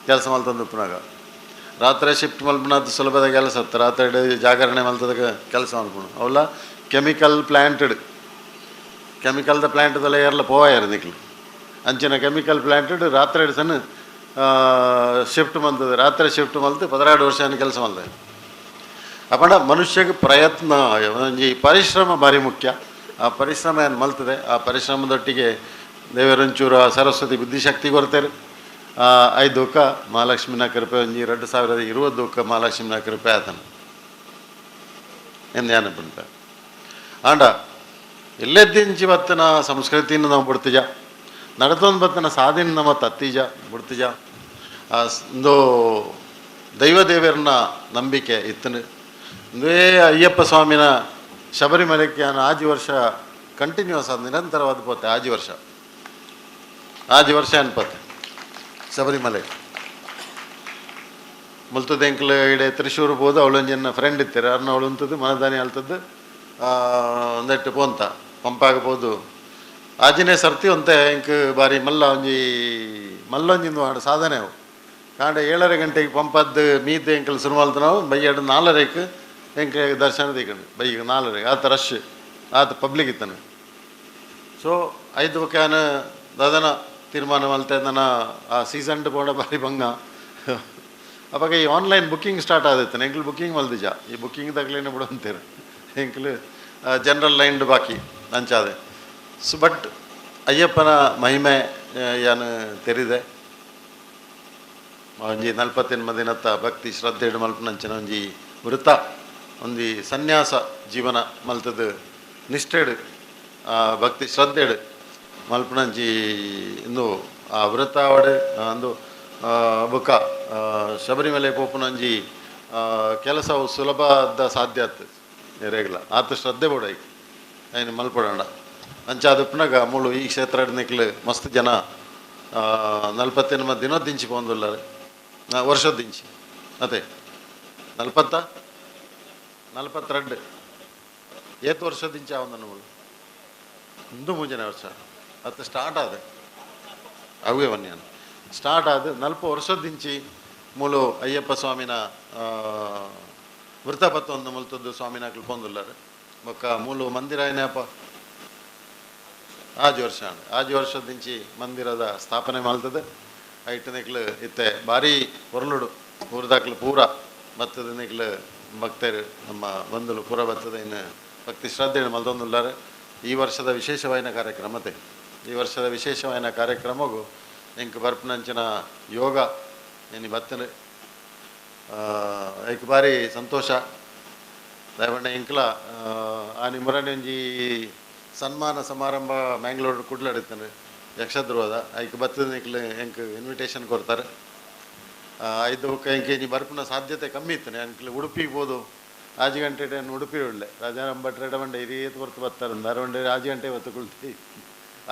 ಕೆಲಸ ಮಲ್ತಂದು ಉಪ್ಪುನಾಗ ರಾತ್ರಿ ಶಿಫ್ಟ್ ಮಲ್ಪುನಾದ ಸುಲಭದ ಕೆಲಸ ಅತ್ತ ರಾತ್ರಿ ಜಾಗರಣೆ ಮಲ್ತದ ಕೆಲಸ ಮಲ್ಪುನು ಅವಲ್ಲ ಕೆಮಿಕಲ್ ಪ್ಲ್ಯಾಂಟೆಡ್ ಕೆಮಿಕಲ್ದ ಪ್ಲ್ಯಾಂಟ್ದೆಲ್ಲ ಏರ್ಲ ಪೋವಾಯರು ನಿಕ್ಲು ಅಂಚಿನ ಕೆಮಿಕಲ್ ಪ್ಲ್ಯಾಂಟೆಡ್ ರಾತ್ರಿ ಸಣ್ಣ ಶಿಫ್ಟ್ ಮಂತದೆ ರಾತ್ರಿ ಶಿಫ್ಟ್ ಮಲ್ತು 12 ವರ್ಷ ಕೆಲಸ ಮಲ್ತದೆ ಅಪ್ಪಂಡ ಮನುಷ್ಯಗೆ ಪ್ರಯತ್ನ ಒಂಜಿ ಪರಿಶ್ರಮ ಭಾರಿ ಮುಖ್ಯ. ಆ ಪರಿಶ್ರಮ ಏನು ಮಲ್ತದೆ ಆ ಪರಿಶ್ರಮದೊಟ್ಟಿಗೆ ದೇವರಂಚೂರು ಆ ಸರಸ್ವತಿ ಬುದ್ಧಿಶಕ್ತಿ ಕೊರ್ತಾರೆ ಐದು ಮಹಾಲಕ್ಷ್ಮಿನ ಕೃಪೆ ಒಂಜಿ 2020 ಮಹಾಲಕ್ಷ್ಮಿನ ಕೃಪೆ ಆತನ ಎಂದು ಏನಪ್ಪಂತ ಆಂಡ ಎಲ್ಲೆದ್ದಿಂಚಿ ಬತ್ತನ ಸಂಸ್ಕೃತಿನ ನಾವು ಬಿಡ್ತಿಜ ನಡತೊಂದು ಬತ್ತನ ಸಾಧಿನ ನಮ್ಮ ತತ್ತೀಜ ಬಿಡ್ತಿಜ ಒಂದು ದೈವ ದೇವರನ್ನ ನಂಬಿಕೆ ಇತ್ತನು. ಒಂದೇ ಅಯ್ಯಪ್ಪ ಸ್ವಾಮಿನ ಶಬರಿಮಲೆಗೆ ನಾನು ಆಜಿ ವರ್ಷ ಕಂಟಿನ್ಯೂಸ್ ಅದು ನಿರಂತರವಾದ ಪೋತೆ ಆಜಿ ವರ್ಷ ಅನ್ಪತ್ತೆ ಶಬರಿಮಲೆ ಮುಲ್ತದ ಎಂಕ್ಲು ಇಡೆ ತ್ರಿಶೂರು ಹೋದು ಅವಳೊಂಜಿನ ಫ್ರೆಂಡ್ ಇತ್ತಾರೆ ಅರ್ನ ಅವಳು ಉಂತದ್ದು ಮನದಾನಿ ಅಲ್ತದ್ದು ಒಂದೆಟ್ಟು ಪೋಂತ ಪಂಪಾಗ ಪೋದು ಆಜಿನೇ ಸರ್ತಿ ಒಂತೆ ಎಂಕ್ ಬಾರಿ ಮಲ್ಲ ಒಂಜಿ ಮಲ್ಲೊಂಜಿಂದು ಮಾಡ ಸಾಧನೆ ಅವು ಕಾಂಡ 7:30 ಗಂಟೆಗೆ ಪಂಪದ್ದು ಮೀದ್ದು ಎಂಕಲ್ ಶುರು ಮಲ್ತು ನಾವು ಬೈಯಾಡು 4:30ಕ್ಕೆ ಎಂಕ್ ದರ್ಶನ ದಿಕ್ಕಂಡು ಬೈಗೆ 4:30 ಆತ ರಶ್ ಆತ ಪಬ್ಲಿಕ್ ಇತ್ತಾನೆ. ಸೊ ಐದು ಬಕ್ಕಾನ ದಾದನ ತೀರ್ಮಾನ ಮಲ್ತೆ ನನ್ನ ಆ ಸೀಸನ್ ಪೋಂಡ ಬಾರಿ ಬಂಗ ಅವಾಗ ಈ ಆನ್ಲೈನ್ ಬುಕ್ಕಿಂಗ್ ಸ್ಟಾರ್ಟ್ ಆದಿತ್ತಾನೆ ಎಂಕ್ಲು ಬುಕ್ಕಿಂಗ್ ಮಲ್ದಿಜ ಈ ಬುಕ್ಕಿಂಗ್ ತಗಲೇನೆ ಬಿಡು ಅಂತೀರ ಎಂಕ್ಲು ಜನರಲ್ ಲೈನ್ ಬಾಕಿ ಅಂಚಾದೆ. ಸೊ ಬಟ್ ಅಯ್ಯಪ್ಪನ ಮಹಿಮೆ ಏನು ತೆರಿದೆ ಒಂಜಿ 48 ದಿನತ್ತ ಭಕ್ತಿ ಶ್ರದ್ಧೆ ಮಲ್ಪನಂಚಿನ ಒಂಜಿ ವೃತ ಒಂಜಿ ಸನ್ಯಾಸ ಜೀವನ ಮಲ್ತದ್ದು ನಿಷ್ಠೆಡು ಭಕ್ತಿ ಶ್ರದ್ಧೆಡು ಮಲ್ಪನಂಚಿ ಇಂದು ಆ ವ್ರತ ಅವಡೆ ಅಂದು ಬುಕ್ಕ ಶಬರಿಮಲೆ ಪೋಪುನಂಜಿ ಕೆಲಸವು ಸುಲಭದ ಸಾಧ್ಯ ಆತು ರೇಗ್ಲ ಆತ ಶ್ರದ್ಧೆ ಬೋಡ ಐನು ಮಲ್ಪಡೋಣ ಅಂಚಾದ ಪುನಗ ಮೂಳು ಈ ಕ್ಷೇತ್ರ ನಿಕ್ಲು ಮಸ್ತ್ ಜನ 48 ದಿನದಿಂಚಿ ಪೋಂದುಲ್ಲಾರೆ ವರ್ಷದಿಂಚಿ ಅದೇ 40 42 ಏತು ವರ್ಷದಿಂಚಿ ಅವನ ಮೂಳು ಇಂದು 3ನೇ ವರ್ಷ ಅದು ಸ್ಟಾರ್ಟ್ ಆದ ಅವೇ ಬನ್ನಿ ಸ್ಟಾರ್ಟ್ ಆದ 40 ವರ್ಷದಿಂಚಿ ಮೂಲು ಅಯ್ಯಪ್ಪ ಸ್ವಾಮಿನ ವೃತ್ತಪತ್ತೊಂದು ಮುಲ್ತದ್ದು ಸ್ವಾಮಿನ ಪೊಂದುಲ್ಲಾರೆ ಬೊಕ್ಕ ಮೂಲು ಮಂದಿರ ಏನಪ್ಪ ಆಜಿ ವರ್ಷ ಆಜಿ ವರ್ಷದಿಂಚಿ ಮಂದಿರದ ಸ್ಥಾಪನೆ ಮಲ್ತದೆ ಐಟು ನಿಕ್ಲು ಇತ್ತೆ ಭಾರಿ ಹೊರಲುಡು ಊರ್ದಾಕ್ಲು ಪೂರ ಬತ್ತದ ನಿಕ್ಲು ಭಕ್ತರು ನಮ್ಮ ಬಂಧುಲು ಪೂರ ಬತ್ತದ ಇನ್ನು ಭಕ್ತಿ ಶ್ರದ್ಧೆ ಮಲ್ತೊಂದುಲ್ಲಾರೆ. ಈ ವರ್ಷದ ವಿಶೇಷವಾಯಿನ ಕಾರ್ಯಕ್ರಮತೆ ಈ ವರ್ಷದ ವಿಶೇಷವಾಯಿನ ಕಾರ್ಯಕ್ರಮಗೂ ಎಂಕ್ ಬರ್ಪನಂಚಿನ ಯೋಗ ಏನು ಬತ್ತನೆ ಏಕ್ ಬಾರಿ ಸಂತೋಷ. ದಯಪಂಡ ಎಂಕ್ಲ ಆ ನಿಮರನೆ ಒಂಜಿ ಸನ್ಮಾನ ಸಮಾರಂಭ ಮ್ಯಾಂಗ್ಳೂರು ಕುಡ್ಲಾಡಿತ್ತಾನೆ ಯಕ್ಷಧ್ರುವದ ಐಕ್ ಬತ್ತದ ಎಂಕ್ಲೆ ಎಂಕ್ ಇನ್ವಿಟೇಷನ್ ಕೊಡ್ತಾರೆ. ಐದು ಬೊಕ್ಕ ಎಂಕ್ ಇನಿ ಬರ್ಪುನ ಸಾಧ್ಯತೆ ಕಮ್ಮಿ ಇತ್ತನೆ ಎಂಕ್ಲೆ ಉಡುಪಿಗೆ ಪೋದು ಆಜಿ ಗಂಟೆ ಟೈನ್ ಉಡುಪಿ ಉಳ್ಳೆ ರಾಜಾರಾಮ್ ಭಟ್ರೆ ಬಂಡೆ ಇರೀತ್ ಹೊರ್ತು ಬತ್ತಾರೆ ಅರವಂಡೆ ಆಜಿ ಗಂಟೆ ಹೊತ್ತು ಕುಳ್ತಿ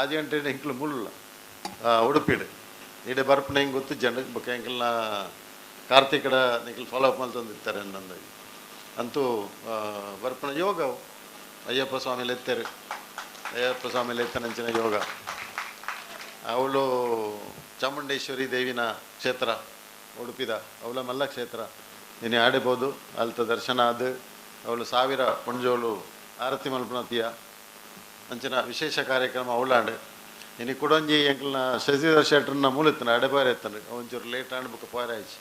ಆಜಿ ಗಂಟೆ ಎಂಕ್ಲು ಮುಳ್ಳ ಉಡುಪಿಡು ಇಡೆ ಬರ್ಪುನ ಹೆಂಗೆ ಗೊತ್ತು ಜನ ಬೊಕ್ಕ ಎಂಕಲ್ನ ಕಾರ್ತಿಕಡ ನಿಕ್ಲು ಫಾಲೋ ಅಪ್ ಮಲ್ತೊಂದಿತ್ತಾರೆ ನಂದು ಅಂತೂ ಬರ್ಪುನ ಯೋಗ ಅಯ್ಯಪ್ಪ ಸ್ವಾಮಿ ಲೆತ್ತರು ಅಯ್ಯಪ್ಪ ಸ್ವಾಮಿ ಲೆತ್ತನಂಚಿನ ಯೋಗ. ಅವಳು ಚಾಮುಂಡೇಶ್ವರಿ ದೇವಿನ ಕ್ಷೇತ್ರ ಉಡುಪಿದ ಅವಳ ಮಲ್ಲ ಕ್ಷೇತ್ರ ನೀನು ಆಡಿಬೋದು ಅಲ್ತ ದರ್ಶನ ಅದು ಅವಳು ಸಾವಿರ ಪುಂಜೋಳು ಆರತಿ ಮಲ್ಪನತಿಯ ಅಂಚಿನ ವಿಶೇಷ ಕಾರ್ಯಕ್ರಮ ಅವಳಾಂಡು ಇನಿ ಕುಡೊಂಜಿ ಎಂಕಲ್ನ ಶಶಿಧರ್ ಶೆಟ್ರನ್ನ ಮೂಲಿತ್ತನ ಅಡೆಪಾರ ಎತ್ತನು ಒಂಚೂರು ಲೇಟ್ ಆಂಡ್ ಬೊಕ್ಕ ಪೋಯರಾಯ್ಚಿ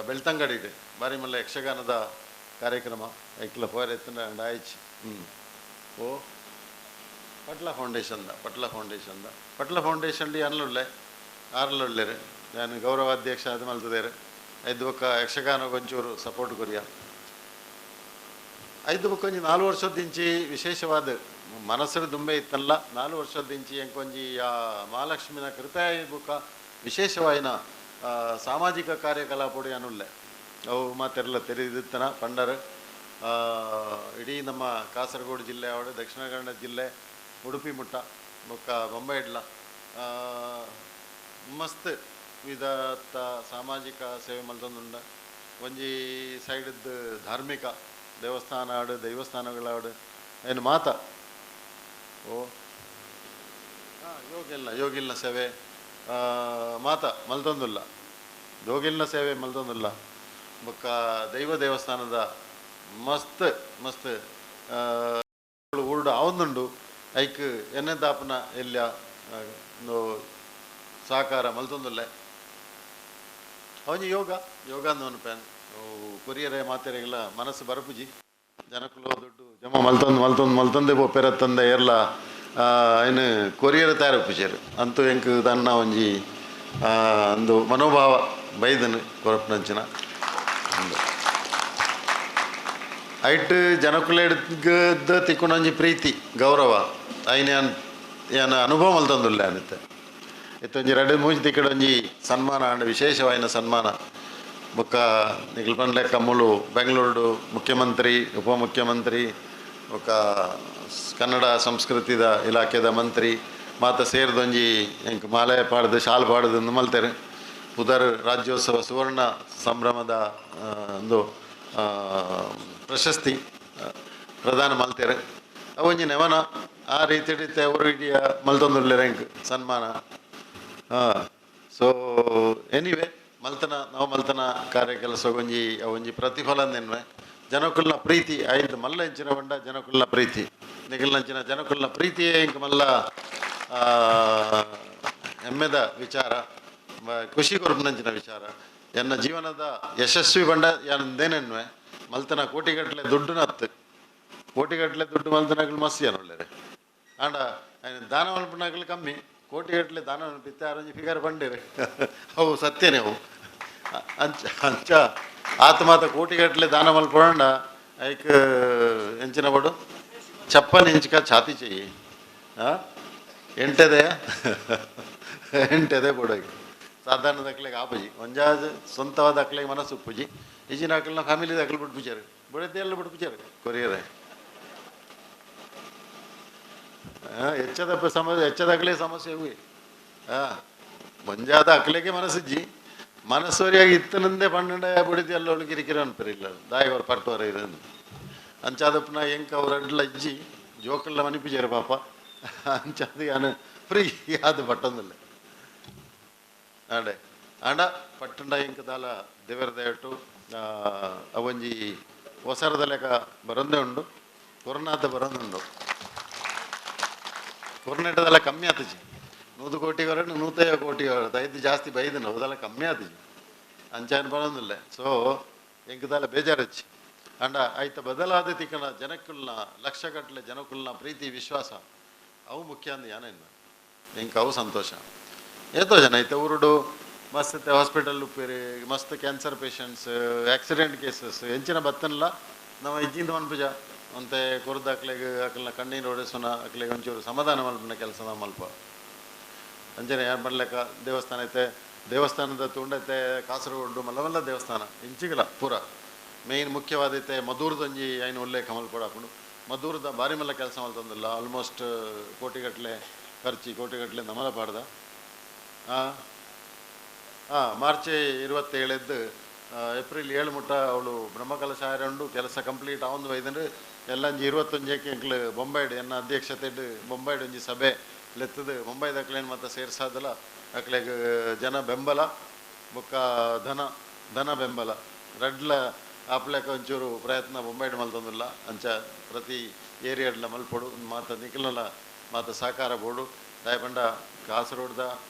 ಬೆಳ್ತಂಗಡಿಡು ಬಾರಿ ಮಲ್ಲ ಯಕ್ಷಗಾನದ ಕಾರ್ಯಕ್ರಮ ಐಕ್ಲ ಪೋಯರ ಎತ್ತನ ಅಂಡ್ ಆಯ್ಚಿ. ಓ ಪಟ್ಲ ಫೌಂಡೇಶನ್ದ ಪಟ್ಲ ಫೌಂಡೇಶನ್ದ ಪಟ್ಲ ಫೌಂಡೇಶನ್ ಅನ್ಲುಳ್ಳೆ ಆರ್ಲುಳ್ಳೆರು ನಾನು ಗೌರವಾಧ್ಯಕ್ಷ ಅದು ಮಲ್ತದೇರು ಐದು ಬೊಕ್ಕ ಯಕ್ಷಗಾನ ಒಂಚೂರು ಸಪೋರ್ಟ್ ಕೊರಿಯ ಐದು ಬೊಕ್ಕ ಒಂಜಿ 4 ವರ್ಷದಿಂಚಿ ವಿಶೇಷವಾದ ಮನಸ್ಸು ದುಂಬೆ ಇತ್ತಲ್ಲ 4 ವರ್ಷದಿಂಚಿ ಎಂಕೊಂಜಿ ಆ ಮಹಾಲಕ್ಷ್ಮಿನ ಕೃಪೆ ಬೊಕ್ಕ ವಿಶೇಷವಾಯಿನ ಸಾಮಾಜಿಕ ಕಾರ್ಯಕಲಾಪೊಡಿ ಅನುಲ್ಲೆ ಅವು ಮಾತೆಲ್ಲ ತೆರೆದಿತ್ತನ ಪಂಡರು ಇಡೀ ನಮ್ಮ ಕಾಸರಗೋಡು ಜಿಲ್ಲೆ ಅವಡು ದಕ್ಷಿಣ ಕನ್ನಡ ಜಿಲ್ಲೆ ಉಡುಪಿ ಮುಟ್ಟ ಬೊಕ್ಕ ಬೊಂಬೈ ಇಡ್ಲ ಮಸ್ತ್ ವಿಧತ್ತ ಸಾಮಾಜಿಕ ಸೇವೆ ಮಲ್ತೊಂದುಂಡ ಒಂಜಿ ಸೈಡ್ದು ಧಾರ್ಮಿಕ ದೇವಸ್ಥಾನ ಆಡು ದೈವಸ್ಥಾನಗಳಾಡು ಏನು ಮಾತ ಓ ಯೋಗಿಲ್ಲ ಯೋಗಿಲ್ನ ಸೇವೆ ಮಾತ ಮಲ್ತೊಂದುಲ್ಲ ಯೋಗಿಲ್ನ ಸೇವೆ ಮಲ್ತೊಂದುಲ್ಲ ಬೊಕ್ಕ ದೈವ ದೇವಸ್ಥಾನದ ಮಸ್ತ್ ಮಸ್ತ್ ಊರುಡು ಆವೊಂದುಂಡು ಐಕ್ ಎನ್ನೆದಾಪನ ಎಲ್ಲ ಸಹಕಾರ ಮಲ್ತೊಂದುಲ್ಲೆ ಅವನಿ ಯೋಗ ಯೋಗ ಅಂದವನು ಪ್ಯಾನ್ ಕೊರಿಯರೆ ಮಾತೆರೆಗೆಲ್ಲ ಮನಸ್ಸು ಬರಪುಜಿ ಜನಕುಲು ದುಡ್ಡು ಜಮ ಮಲ್ತೊಂದು ಮಲ್ತೊಂದು ಮಲ್ತೊಂದೇ ಪೆರತ್ತಂದೆ ಏರ್ಲ ಏನು ಕೊರಿಯರ್ ತಯಾರಪುಜೆರ್ ಅಂತೂ ಎಂಕ್ ತನ್ನ ಒಂಜಿ ಅಂದು ಮನೋಭಾವ ಬೈದನು ಕೊರಪನಂಚಿನ ಐಟ್ ಜನಕುಲೆಡ್ಗದ ತಿಕ್ಕುನೊಂಜಿ ಪ್ರೀತಿ ಗೌರವ ಐನ ಏನ ಅನುಭವ ಮಲ್ತೊಂದುಲ್ಲೆ ಅನಿತ್ತೆ ಇತ್ತೊಂಜಿ ರಡ್ಡು ಮೂಜಿ ತಿಕ್ಕಡೊಂಜಿ ಸನ್ಮಾನ ಆಂಡ್ ವಿಶೇಷವಾಯಿನ ಸನ್ಮಾನ ಬೊಕ್ಕ ನಿಕ್ಲ್ ಪಂಡ್ಲೆ ಕಮ್ಮುಲು ಬೆಂಗಳೂರು ಮುಖ್ಯಮಂತ್ರಿ ಉಪಮುಖ್ಯಮಂತ್ರಿ ಬೊಕ್ಕ ಕನ್ನಡ ಸಂಸ್ಕೃತಿದ ಇಲಾಖೆದ ಮಂತ್ರಿ ಮಾತ ಸೇರಿದೊಂಜಿ ಎಂಕ್ ಮಾಲೆ ಪಾಡ್ದು ಶಾಲ್ ಪಾಡ್ದು ಮಲ್ತೆರ್ ಪುದರ್ ರಾಜ್ಯೋತ್ಸವ ಸುವರ್ಣ ಸಂಭ್ರಮದ ಒಂದು ಪ್ರಶಸ್ತಿ ಪ್ರದಾನ ಮಲ್ತೆರ್ ಅವೊಂಜಿ ನೆವನ ಆ ರೀತಿ ಅವರು ಇಡೀ ಮಲ್ತೊಂದುಲ್ಲೆರ್ ಎಂಕ್ ಸನ್ಮಾನ. ಸೊ ಎನಿವೆ ಮಲ್ತನ ನಾವು ಮಲ್ತನ ಕಾರ್ಯ ಕೆಲಸ ಒಂಜಿ ಒಂಜಿ ಪ್ರತಿಫಲ ನೆನ್ವೆ ಜನಕುಲ್ನ ಪ್ರೀತಿ ಐದು ಮಲ್ಲ ಎಂಚಿನ ಬಂಡ ಜನಕುಲ್ನ ಪ್ರೀತಿ ನಿಗಲ್ನಂಚಿನ ಜನಕುಲ್ನ ಪ್ರೀತಿಯೇ ಇಂಕ ಮಲ್ಲ ಹೆಮ್ಮೆದ ವಿಚಾರ ಖುಷಿ ಕೊರಪನಂಚಿನ ವಿಚಾರ ಎನ್ನ ಜೀವನದ ಯಶಸ್ವಿ ಬಂಡ ಯಾನಂದೇನೆನ್ವೆ ಮಲ್ತನ ಕೋಟಿಗಟ್ಟಲೆ ದುಡ್ಡು ನತ್ತು ಕೋಟಿಗಟ್ಟಲೆ ದುಡ್ಡು ಮಲ್ತನಗಳು ಮಸ್ತಿ ಒಳ್ಳೆರೆ ಆಂಡ ದಾನ ಮಲ್ಪನಗಳು ಕಮ್ಮಿ ಕೋಟಿಗಟ್ಟಲೆ ದಾನ ಪಿತ್ತ ಆರೊಂಜಿ ಫಿಗರ್ ಬಂಡಿರಿ ಅವು ಸತ್ಯನೇ ಅವು ಅಂಚ ಅಂಚ ಆತ್ಮಾತ ಕೋಟಿಗಟ್ಟಲೆ ದಾನ ಮಲ್ಪೊಂಡ ಐಕ್ ಎಂಚಿನ ಬಡು ಚಪ್ಪನ್ ಇಂಚ್ಕ ಛಾತಿ చెయ్యి ಎಂಟೆದೆಯ ಎಂಟೆದೆ ಬಡು ಐಕ್ ಸಾಧಾರಣ ದಕ್ಲೆಗೆ ಆಪುಜಿ ಒಂಜಾ ಸ್ವಂತವಾದ ಅಕ್ಲೆಗೆ ಮನಸ್ಸು ಉಪ್ಪುಜಿ ಈಜಿನ ಅಕ್ಲೆನ ಫ್ಯಾಮಿಲಿ ದಕ್ಲು ಬಿಡ್ಪುಜಾರು ಬುಡದೆ ಎಲ್ಲ ಬಿಡ್ಪುಜಾರು ಕೊರಿಯರೆ ಹೆಚ್ಚದ ಸಮಸ್ಯೆ ಹೆಚ್ಚದ ಸಮಸ್ಯೆ ಇವೆ. ಹಾಂ ಒಂಜಾದ ಅಕ್ಲೆಗೆ ಮನಸ್ಸಿಜ್ಜಿ ಮನಸ್ಸೋರಿಯಾಗಿ ಇತ್ತನಂದೇ ಪನ್ನಂಡ ಬುಡಿದಿ ಎಲ್ಲ ಒಳಗೆ ಕಿರಿಕಿರಿ ಅನ್ಪರಿಲ್ಲ ದಾಯವರು ಪಟ್ಟುವರ ಇರಂದು ಅಂಚಾದಪ್ಪನ ಎಂಕ ಅವ್ರ ಅಡ್ಲ ಇಜ್ಜಿ ಜೋಕಲ್ಲ ಮನಿಪಿಜಾರ ಪಾಪ ಅಂಚಾದ ಯಾನು ಫ್ರೀ ಅದು ಪಟ್ಟೊಂದಿಲ್ಲ ಆಂಡೆ ಆಂಡ ಪಟ್ಟಂಡ ಎಂಕ ದಾಲ ದೇವರ ದಯಟು ಅವೊಂಜಿ ಒಸರದ ಲೆಕ್ಕ ಬರಂದೇ ಉಂಡು ಕೊರೋನಾದ ಬರಂದುಂಡು ಕೊರೋನಾಟದೆಲ್ಲ ಕಮ್ಮಿ ಆತಜಿ 100 ಕೋಟಿ ವರೆಗೆ 150 ಕೋಟಿ ಐದು ಜಾಸ್ತಿ ಬೈದನ ಅದೆಲ್ಲ ಕಮ್ಮಿ ಆತಜಿ ಅಂಚಾನ ಬರೋದಿಲ್ಲ. ಸೊ ಎಂಕದಲ್ಲ ಬೇಜಾರಚ್ಚಿ ಅಂಡ ಆಯ್ತ ಬದಲಾದ ತಿಕ್ಕಣ ಜನಕ್ಕುಲ್ನ ಲಕ್ಷಗಟ್ಟಲೆ ಜನಕ್ಕುಲ್ನ ಪ್ರೀತಿ ವಿಶ್ವಾಸ ಅವು ಮುಖ್ಯ ಅಂದ ಯಾನೇನು ಎಂಕ ಅವು ಸಂತೋಷ. ಏತೋ ಜನ ಐತೆ ಊರುಡು ಮಸ್ತ್ ಹಾಸ್ಪಿಟಲ್ ಉಪ್ಪೇರಿ ಮಸ್ತ್ ಕ್ಯಾನ್ಸರ್ ಪೇಷಂಟ್ಸ್ ಆಕ್ಸಿಡೆಂಟ್ ಕೇಸಸ್ ಎಂಚಿನ ಬತ್ತನ್ಲ ನಾವು ಇಜ್ಜಿಂದ ಮನ್ಪುಜ ಒಂತೆ ಕೊರ್ದು ಅಕ್ಲೆಗ್ ಅಕ್ಲೆನ ಕಣ್ಣೀರು ಒಡೆಸುನ ಅಕ್ಲೆಗ್ ಒಂಚೂರು ಸಮಾಧಾನ ಮಲ್ಪುನ ಕೆಲಸ ನಾವು ಮಲ್ಪ. ಅಂಚನೆ ಯಾರು ಮಲ್ಲೆಕ ದೇವಸ್ಥಾನ ಐತೆ, ದೇವಸ್ಥಾನದ ತುಂಡೈತೆ ಕಾಸರಗೋಡು ಮಲ್ಲ ಮಲ್ಲ ದೇವಸ್ಥಾನ ಇಂಚಿಗಲ ಪೂರ ಮೇಯ್ನ್ ಮುಖ್ಯವಾದೈತೆ ಮಧೂರ್ದೊಂಜಿ ಐನು ಉಲ್ಲೇಖ ಮಲ್ಪೊಡು ಆಪುಂಡು. ಮಧೂರ್ದ ಬಾರಿ ಮಲ್ಲ ಕೆಲಸ ಮಲ್ತೊಂದಿಲ್ಲ, ಆಲ್ಮೋಸ್ಟ್ ಕೋಟಿಗಟ್ಟಲೆ ಖರ್ಚಿ ಕೋಟಿಗಟ್ಟಲೆ ನಮಲ ಪಾಡ್ದ. ಮಾರ್ಚ್ 27 ಏಪ್ರಿಲ್ 7 ಮುಟ್ಟ ಅವಳು ಬ್ರಹ್ಮಕಲಶ ಆಯರಂಡು ಕೆಲಸ ಕಂಪ್ಲೀಟ್ ಆವೊಂದು ಬೈದಂದ್ರೆ ಎಲ್ಲಂಜಿ 21ಕ್ಕೆ ಎಂಕ್ಲು ಬೊಂಬೈಡ್ ಎನ್ನ ಅಧ್ಯಕ್ಷತೆಡ್ ಬೊಂಬೈಡ್ ಒಂಜಿ ಸಭೆ ಲೆತ್ತದು ಬೊಂಬೈದ ಅಕ್ಲೇನ್ ಮತ್ತೆ ಸೇರ್ಸಾದಲ ಅಕ್ಲೆಗ್ ಜನ ಬೆಂಬಲ ಬೊಕ್ಕ ಧನ ಧನ ಬೆಂಬಲ ರಡ್ಲ ಆಪ್ಲೆಕ ಒಂಚೂರು ಪ್ರಯತ್ನ ಬೊಂಬೈಡ್ ಮಲ್ತೊಂದಿಲ್ಲ. ಅಂಚ ಪ್ರತಿ ಏರಿಯಾಡ್ಲ ಮಲ್ಪೊಡು ಮಾತ ನಿಖಲಲ ಮಾತ ಸಹಕಾರ ಬೋಡು. ದಾಯಪಂಡ ಕಾಸರಗೋಡ್ದ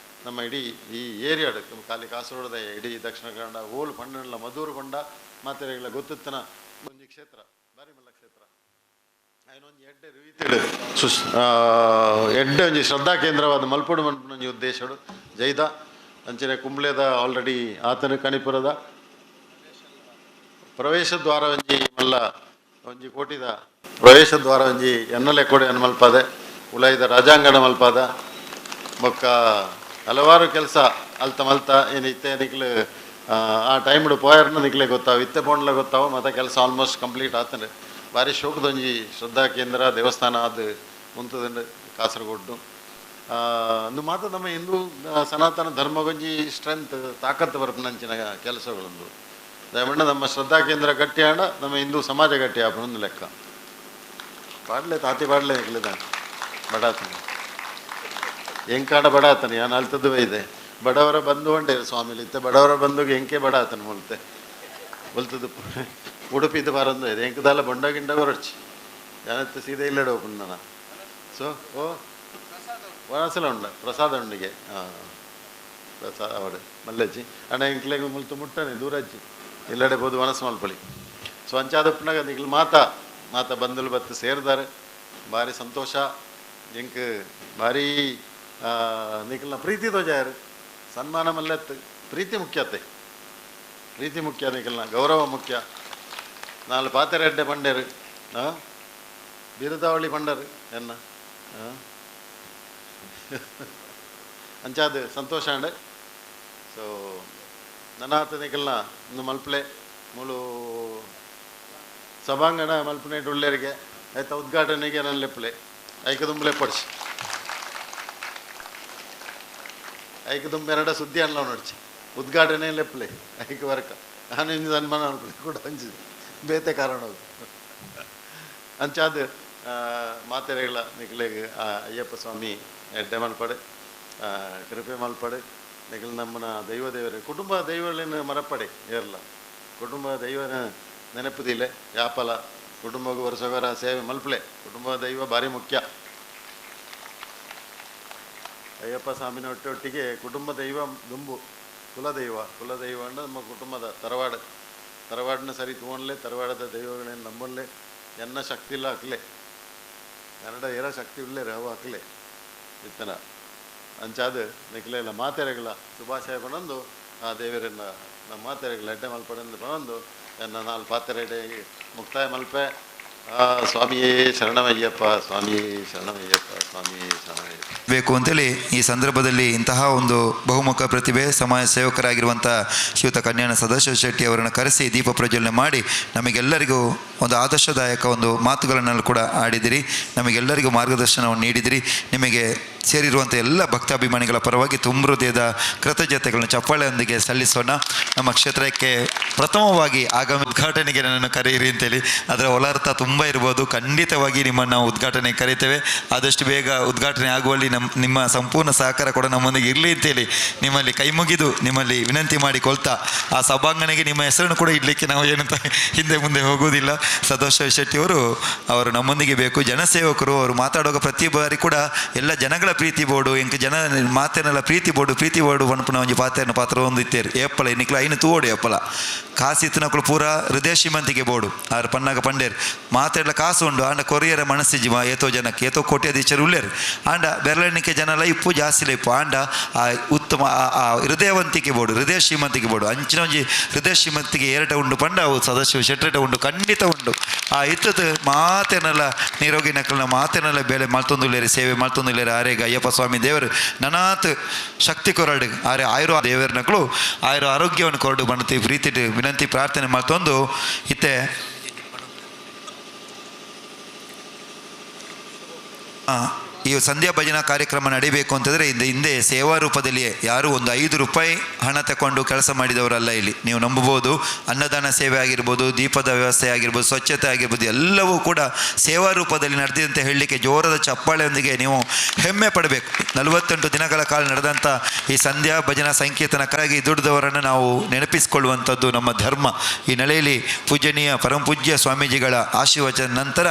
ನಮ್ಮ ಇಡೀ ಈ ಏರಿಯಾಡ್ ಖಾಲಿ ಕಾಸರಗೋಡ್ದ ಇಡೀ ದಕ್ಷಿಣ ಕನ್ನಡ ಓಲು ಪಂಡಲ್ಲ ಮಧೂರು ಪಂಡ ಮಾತೆರೆಗಳ ಗೊತ್ತುತ್ತನ ಒಂಜಿ ಕ್ಷೇತ್ರ ಬಾರಿ ಮಲ್ಲ ಕ್ಷೇತ್ರ. ಆಯ್ನೊಂಜಿ ಎಡ್ಡೆ ರೀತಿಡ್ ಎಡ್ಡೆ ಒಂಜಿ ಶ್ರದ್ಧಾ ಕೇಂದ್ರವಾದ ಮಲ್ಪೊಡು ಮನ್ಪುನ ಒಂಜಿ ಉದ್ದೇಶಡು ಜೈದ. ಅಂಚನೆ ಕುಂಬ್ಳೆದ ಆಲ್ರೆಡಿ ಆತನ ಕಣಿಪುರದ ಪ್ರವೇಶ ದ್ವಾರ ಒಂಜಿ ಮಲ್ಲ ಒಂಜಿ ಕೋಟಿದ ಪ್ರವೇಶ ದ್ವಾರ ಒಂಜಿ ಎನ್ನಲೆ ಕೊಡೆ ಮಲ್ಪಾದೆ ಉಲಾಯಿದ ರಾಜಾಂಗಣ ಮಲ್ಪಾದ ಬೊಕ್ಕ ಹಲವಾರು ಕೆಲಸ ಅಲ್ತ ಮಲ್ತ ಏನು ಇತ್ತೆ ನಿಕ್ಲು ಆ ಟೈಮ್ಡು ಪೋಯರ್ನ ನಿಕ್ಲೆ ಗೊತ್ತಾವು ಇತ್ತೆ ಪೋಂಡ್ಲ ಗೊತ್ತಾವು ಮತ್ತು ಕೆಲಸ ಆಲ್ಮೋಸ್ಟ್ ಕಂಪ್ಲೀಟ್ ಆತಂದ್ರೆ ಭಾರಿ ಶೋಕದೊಂಜಿ ಶ್ರದ್ಧಾ ಕೇಂದ್ರ ದೇವಸ್ಥಾನ ಅದು ಮುಂತದಂಡು ಕಾಸರಗೋಡು. ಅಂದು ಮಾತ್ರ ನಮ್ಮ ಹಿಂದೂ ಸನಾತನ ಧರ್ಮಗೊಂಜಿ ಸ್ಟ್ರೆಂತ್ ತಾಕತ್ತು ಬರ್ಪುನಂಚಿನ ಕೆಲಸಗಳೊಂದು ದಯಮಣ್ಣ ನಮ್ಮ ಶ್ರದ್ಧಾ ಕೇಂದ್ರ ಗಟ್ಟಿಯಾಣ ನಮ್ಮ ಹಿಂದೂ ಸಮಾಜ ಗಟ್ಟಿ ಆಪುನೊಂದು ಲೆಕ್ಕ. ಪಾಡ್ಲೆ ತಾತಿ ಪಾಡ್ಲೆ ನಿಕ್ಲೆದ ಬಡಾತನ ಎಂಕಾಡ ಬಡಾತನ ಯಾನ್ ಅಲ್ತದ್ದು ಇದೆ ಬಡವರ ಬಂಧು ಉಂಟೆ ಸ್ವಾಮಿಲಿ ಇತ್ತೆ ಬಡವರ ಬಂಧುಗೆ ಎಂಕೆ ಬಡಾತನ ಮುಲ್ತೆ ಒಲ್ತದ್ದು ಉಡುಪಿದ್ದು ಬಾರಂದು ಇದೆ ಎಂಕದಲ್ಲ ಬೊಂಡ ಗಿಂಡ ಬರಡ್ಚಿ ಯಾನತ್ತೆ ಸೀದೆ ಇಲ್ಲಡೆ ಓಪನ್ ನನ್ನ ಸೊ ಓ ವನಸಲ ಉಂಡ ಪ್ರಸಾದ ಉಂಡಿಗೆ ಹಾಂ ಪ್ರಸಾದ ಅವಡೆ ಮಲ್ಲಜ್ಜಿ ಅಣ್ಣ ಎಂಕ್ಲೆಗ್ ಮುಲ್ತು ಮುಟ್ಟನೆ ದೂರಜ್ಜಿ ಇಲ್ಲಡೆ ಬೋದು ವನಸು ಮಲ್ಪಳಿ. ಸೊ ಅಂಚಾದಪ್ಪನಾಗ ನಿಕ್ಲು ಮಾತಾ ಮಾತಾ ಬಂಧುಲು ಬತ್ತು ಸೇರ್ದಾರೆ ಭಾರಿ ಸಂತೋಷ. ಎಂಕ್ ಭಾರಿ ನಿಖಲ್ನ ಪ್ರೀತಿ ತೋಜಾಯರು ಸನ್ಮಾನ ಮಲ್ಲತ್ತು ಪ್ರೀತಿ ಮುಖ್ಯತೆ ಪ್ರೀತಿ ಮುಖ್ಯ ನಿಖಲ್ನ ಗೌರವ ಮುಖ್ಯ. ನಾಲ್ ಪಾತೆರೆಡ್ಡೆ ಪಂಡೇರು ಬಿರುದಾವಳಿ ಪಂಡರು ಎನ್ನ ಅಂಚಾದ ಸಂತೋಷ ಅಂಡೆ. ಸೊ ನನ್ನಾತ ನಿಖಲ್ನ ಇನ್ನು ಮಲ್ಪಲೆ ಮೂಲು ಸಭಾಂಗಣ ಮಲ್ಪನೆ ಉಳ್ಳೇರಿಗೆ ಆಯ್ತಾ ಉದ್ಘಾಟನೆಗೆ ನನ್ನ ಲೆಪ್ಪಲೆ ಐಕದುಂಬಲೆ ಪಡಿಸಿ ಐಕದುಂಬ ಎರಡ ಸುದ್ದಿ ಅನ್ಲ ನೋಡ್ಚಿ ಉದ್ಘಾಟನೆ ಲೆಪ್ಪಲೆ ಐಕ ವರ್ಕ ನಾನು ಇಂದು ಸನ್ಮಾನ ಅನ್ಕೊಳ್ಳಿ ಕೂಡ ಅಂಚಿದೆ ಬೇತೆ ಕಾರಣ ಅಂಚಾದ ಮಾತೆರೆಗಳ ನಿಖಲೆಗ್ ಅಯ್ಯಪ್ಪ ಸ್ವಾಮಿ ಎಡ್ಡೆ ಮಲ್ಪಡೆ ಕೃಪೆ ಮಲ್ಪಡೆ ನಿಖಲ್ ನಮ್ಮನ ದೈವ ದೇವರೇ ಕುಟುಂಬ ದೈವಗಳನ್ನ ಮರಪಡೆ ಏರ್ಲ ಕುಟುಂಬ ದೈವನ ನೆನಪುದಿಲ್ಲ ಯಾಪಲ ಕುಟುಂಬಕ್ಕೆ ವರ್ಷಗರ ಸೇವೆ ಮಲ್ಪಲೆ ಕುಟುಂಬ ದೈವ ಭಾರಿ ಮುಖ್ಯ. ಅಯ್ಯಪ್ಪ ಸ್ವಾಮಿನ ಒಟ್ಟೊಟ್ಟಿಗೆ ಕುಟುಂಬ ದೈವ ದುಂಬು ಕುಲದೈವ ಕುಲದೈವ ಅಂದ್ರೆ ನಮ್ಮ ಕುಟುಂಬದ ತರವಾಡು ತರವಾಡನ್ನ ಸರಿ ತಗೊಂಡ್ಲೆ ತರವಾಡದ ದೈವಗಳನ್ನ ನಂಬನ್ಲೆ ಎನ್ನ ಶಕ್ತಿ ಇಲ್ಲ ಹಾಕ್ಲೆ ಕನ್ನಡ ಏರ ಶಕ್ತಿ ಇಲ್ಲೇ ರವ ಹಾಕ್ಲೆ ಇತ್ತನ ಅಂಚಾದ ನಿಕ್ಲೆಲ್ಲ ಮಾತೆರೆಗಳ ಶುಭಾಶಯ ಪಣಂದು ಆ ದೇವರನ್ನ ನಮ್ಮ ಮಾತೆರೆಗಳ ಎಡ್ಡೆ ಮಲ್ಪಡೆಂದು ಪಣಂದು ಎನ್ನ ನಾಲ್ ಪಾತೆರೆಡೆ ಮುಕ್ತಾಯ ಮಲ್ಪೆ. ಸ್ವಾಮಿಯೇ ಶರಣಮಯ್ಯಪ್ಪ ಸ್ವಾಮಿಯೇ ಶರಣಮಯ್ಯಪ್ಪ ಸ್ವಾಮಿಯೇ ಶರಣಮಯ್ಯಪ್ಪ ಬೇಕು ಅಂತೇಳಿ ಈ ಸಂದರ್ಭದಲ್ಲಿ ಇಂತಹ ಒಂದು ಬಹುಮುಖ ಪ್ರತಿಭೆ ಸಮಾಜ ಸೇವಕರಾಗಿರುವಂಥ ಶ್ರೀಯುತ ಕನ್ಯಾನ ಸದಾಶಿವ ಶೆಟ್ಟಿ ಅವರನ್ನು ಕರೆಸಿ ದೀಪ ಪ್ರಜ್ವಲನೆ ಮಾಡಿ ನಮಗೆಲ್ಲರಿಗೂ ಒಂದು ಆದರ್ಶದಾಯಕ ಒಂದು ಮಾತುಗಳನ್ನು ಕೂಡ ಆಡಿದಿರಿ, ನಮಗೆಲ್ಲರಿಗೂ ಮಾರ್ಗದರ್ಶನವನ್ನು ನೀಡಿದಿರಿ. ನಿಮಗೆ ಸೇರಿರುವಂಥ ಎಲ್ಲ ಭಕ್ತಾಭಿಮಾನಿಗಳ ಪರವಾಗಿ ತುಂಬ ಹೃದಯದ ಕೃತಜ್ಞತೆಗಳನ್ನು ಚಪ್ಪಾಳೆಯೊಂದಿಗೆ ಸಲ್ಲಿಸೋಣ. ನಮ್ಮ ಕ್ಷೇತ್ರಕ್ಕೆ ಪ್ರಥಮವಾಗಿ ಆಗಮ ಉದ್ಘಾಟನೆಗೆ ನನ್ನನ್ನು ಕರೆಯಿರಿ ಅಂತೇಳಿ ಅದರ ಒಳಾರ್ಥ ತುಂಬ ಇರ್ಬೋದು. ಖಂಡಿತವಾಗಿ ನಿಮ್ಮನ್ನು ನಾವು ಉದ್ಘಾಟನೆಗೆ ಕರೀತೇವೆ. ಆದಷ್ಟು ಬೇಗ ಉದ್ಘಾಟನೆ ಆಗುವಲ್ಲಿ ನಿಮ್ಮ ಸಂಪೂರ್ಣ ಸಹಕಾರ ಕೂಡ ನಮ್ಮೊಂದಿಗೆ ಇರಲಿ ಅಂತೇಳಿ ನಿಮ್ಮಲ್ಲಿ ಕೈ ಮುಗಿದು ನಿಮ್ಮಲ್ಲಿ ವಿನಂತಿ ಮಾಡಿಕೊಳ್ತಾ, ಆ ಸಭಾಂಗಣೆಗೆ ನಿಮ್ಮ ಹೆಸರನ್ನು ಕೂಡ ಇಡಲಿಕ್ಕೆ ನಾವು ಏನಂತ ಹಿಂದೆ ಮುಂದೆ ಹೋಗುವುದಿಲ್ಲ. ಸದಾಶಿವ ಶೆಟ್ಟಿಯವರು ಅವರು ನಮ್ಮೊಂದಿಗೆ ಬೇಕು. ಜನಸೇವಕರು, ಅವರು ಮಾತಾಡುವಾಗ ಪ್ರತಿ ಬಾರಿ ಕೂಡ ಎಲ್ಲ ಜನಗಳ ಪ್ರೀತಿ ಬೋಡು ಎಂಕ್ ಜನ ಮಾತೆನೆಲ್ಲ ಪ್ರೀತಿ ಬೋಡು ಪ್ರೀತಿ ಬೋಡು ಪನ್ಪುನ ಒಂಜಿ ಪಾತೆರ್ನ ಪಾತ್ರ ಒಂದು ಇತ್ತೇರು ಏಪಲ ನಿಕ್ಲ ಐನು ತೂವೋಡು ಏಪಲ ಕಾಸು ಇತ್ತಿನಕುಲು ಪೂರ ಹೃದಯ ಶ್ರೀಮಂತಿಗೆ ಬೋಡು ಆರು ಪನ್ನಾಗ ಪಂಡೇರು ಮಾತೆರ್ಲ ಕಾಸು ಉಂಡು ಆಂಡ ಕೊರಿಯರ ಮನಸ್ಸಿಜಿ ಏತೋ ಜನಕ್ಕೆ ಏತೋ ಕೋಟ್ಯಾಧೀಶರು ಉಳ್ಳೇರು ಆಂಡ ಬೆರಳೆಣಿಕೆ ಜನಲ ಇಪ್ಪು ಜಾಸ್ತಿ ಇಪ್ಪು ಆಂಡ ಆ ಉತ್ತಮ ಆ ಹೃದಯವಂತಿಕೆ ಬೋಡು ಹೃದಯ ಶ್ರೀಮಂತಿಕೆ ಬೋಡು ಅಂಚಿನ ಒಂಜಿ ಹೃದಯ ಶ್ರೀಮಂತಿಗೆ ಏರಟ ಉಂಡು ಪಂಡ ಅವು ಸದಾಶಿವ ಶೆಟ್ಟಟ ಉಂಡು ಖಂಡಿತ ಉಂಡು ಆ ಇತ್ತದ ಮಾತೆನೆಲ್ಲ ನಿರೋಗಿ ನಕಲ್ನ ಮಾತೆನೆಲ್ಲ ಬೇಲೆ ಮಲ್ತೊಂದುಲ್ಲೇರು ಸೇವೆ ಮಲ್ತೊಂದುಲ್ಲೇರು ಆರೇಗ ಅಯ್ಯಪ್ಪ ಸ್ವಾಮಿ ದೇವರು ನನಾತ್ ಶಕ್ತಿ ಕೊರಡು ಆರೆ ಆಯುರ ದೇವರ ನಕಲು ಆಯುರ ಆರೋಗ್ಯವನ್ನು ಕೊರಡು ಬಣ್ಣತಿ ಪ್ರೀತಿ ವಿನಂತಿ ಪ್ರಾರ್ಥನೆ ಮಲ್ತೊಂದು ಇತ್ತೆ ಈ ಸಂಧ್ಯಾ ಭಜನಾ ಕಾರ್ಯಕ್ರಮ ನಡಿಬೇಕು ಅಂತಂದರೆ ಹಿಂದೆ ಸೇವಾ ರೂಪದಲ್ಲಿಯೇ ಯಾರೂ ಒಂದು 5 ರೂಪಾಯಿ ಹಣ ತಗೊಂಡು ಕೆಲಸ ಮಾಡಿದವರಲ್ಲ ಇಲ್ಲಿ. ನೀವು ನಂಬಬಹುದು. ಅನ್ನದಾನ ಸೇವೆ ಆಗಿರ್ಬೋದು, ದೀಪದ ವ್ಯವಸ್ಥೆ ಆಗಿರ್ಬೋದು, ಸ್ವಚ್ಛತೆ ಆಗಿರ್ಬೋದು, ಎಲ್ಲವೂ ಕೂಡ ಸೇವಾ ರೂಪದಲ್ಲಿ ನಡೆದಿದೆ ಅಂತ ಹೇಳಲಿಕ್ಕೆ ಜೋರದ ಚಪ್ಪಾಳೆಯೊಂದಿಗೆ ನೀವು ಹೆಮ್ಮೆ ಪಡಬೇಕು. 48 ದಿನಗಳ ಕಾಲ ನಡೆದಂಥ ಈ ಸಂಧ್ಯಾ ಭಜನಾ ಸಂಕೀರ್ತನಕ್ಕಾಗಿ ದುಡಿದವರನ್ನು ನಾವು ನೆನಪಿಸಿಕೊಳ್ಳುವಂಥದ್ದು ನಮ್ಮ ಧರ್ಮ. ಈ ನೆಲೆಯಲ್ಲಿ ಪೂಜನೀಯ ಪರಮಪೂಜ್ಯ ಸ್ವಾಮೀಜಿಗಳ ಆಶೀರ್ವಚನ ನಂತರ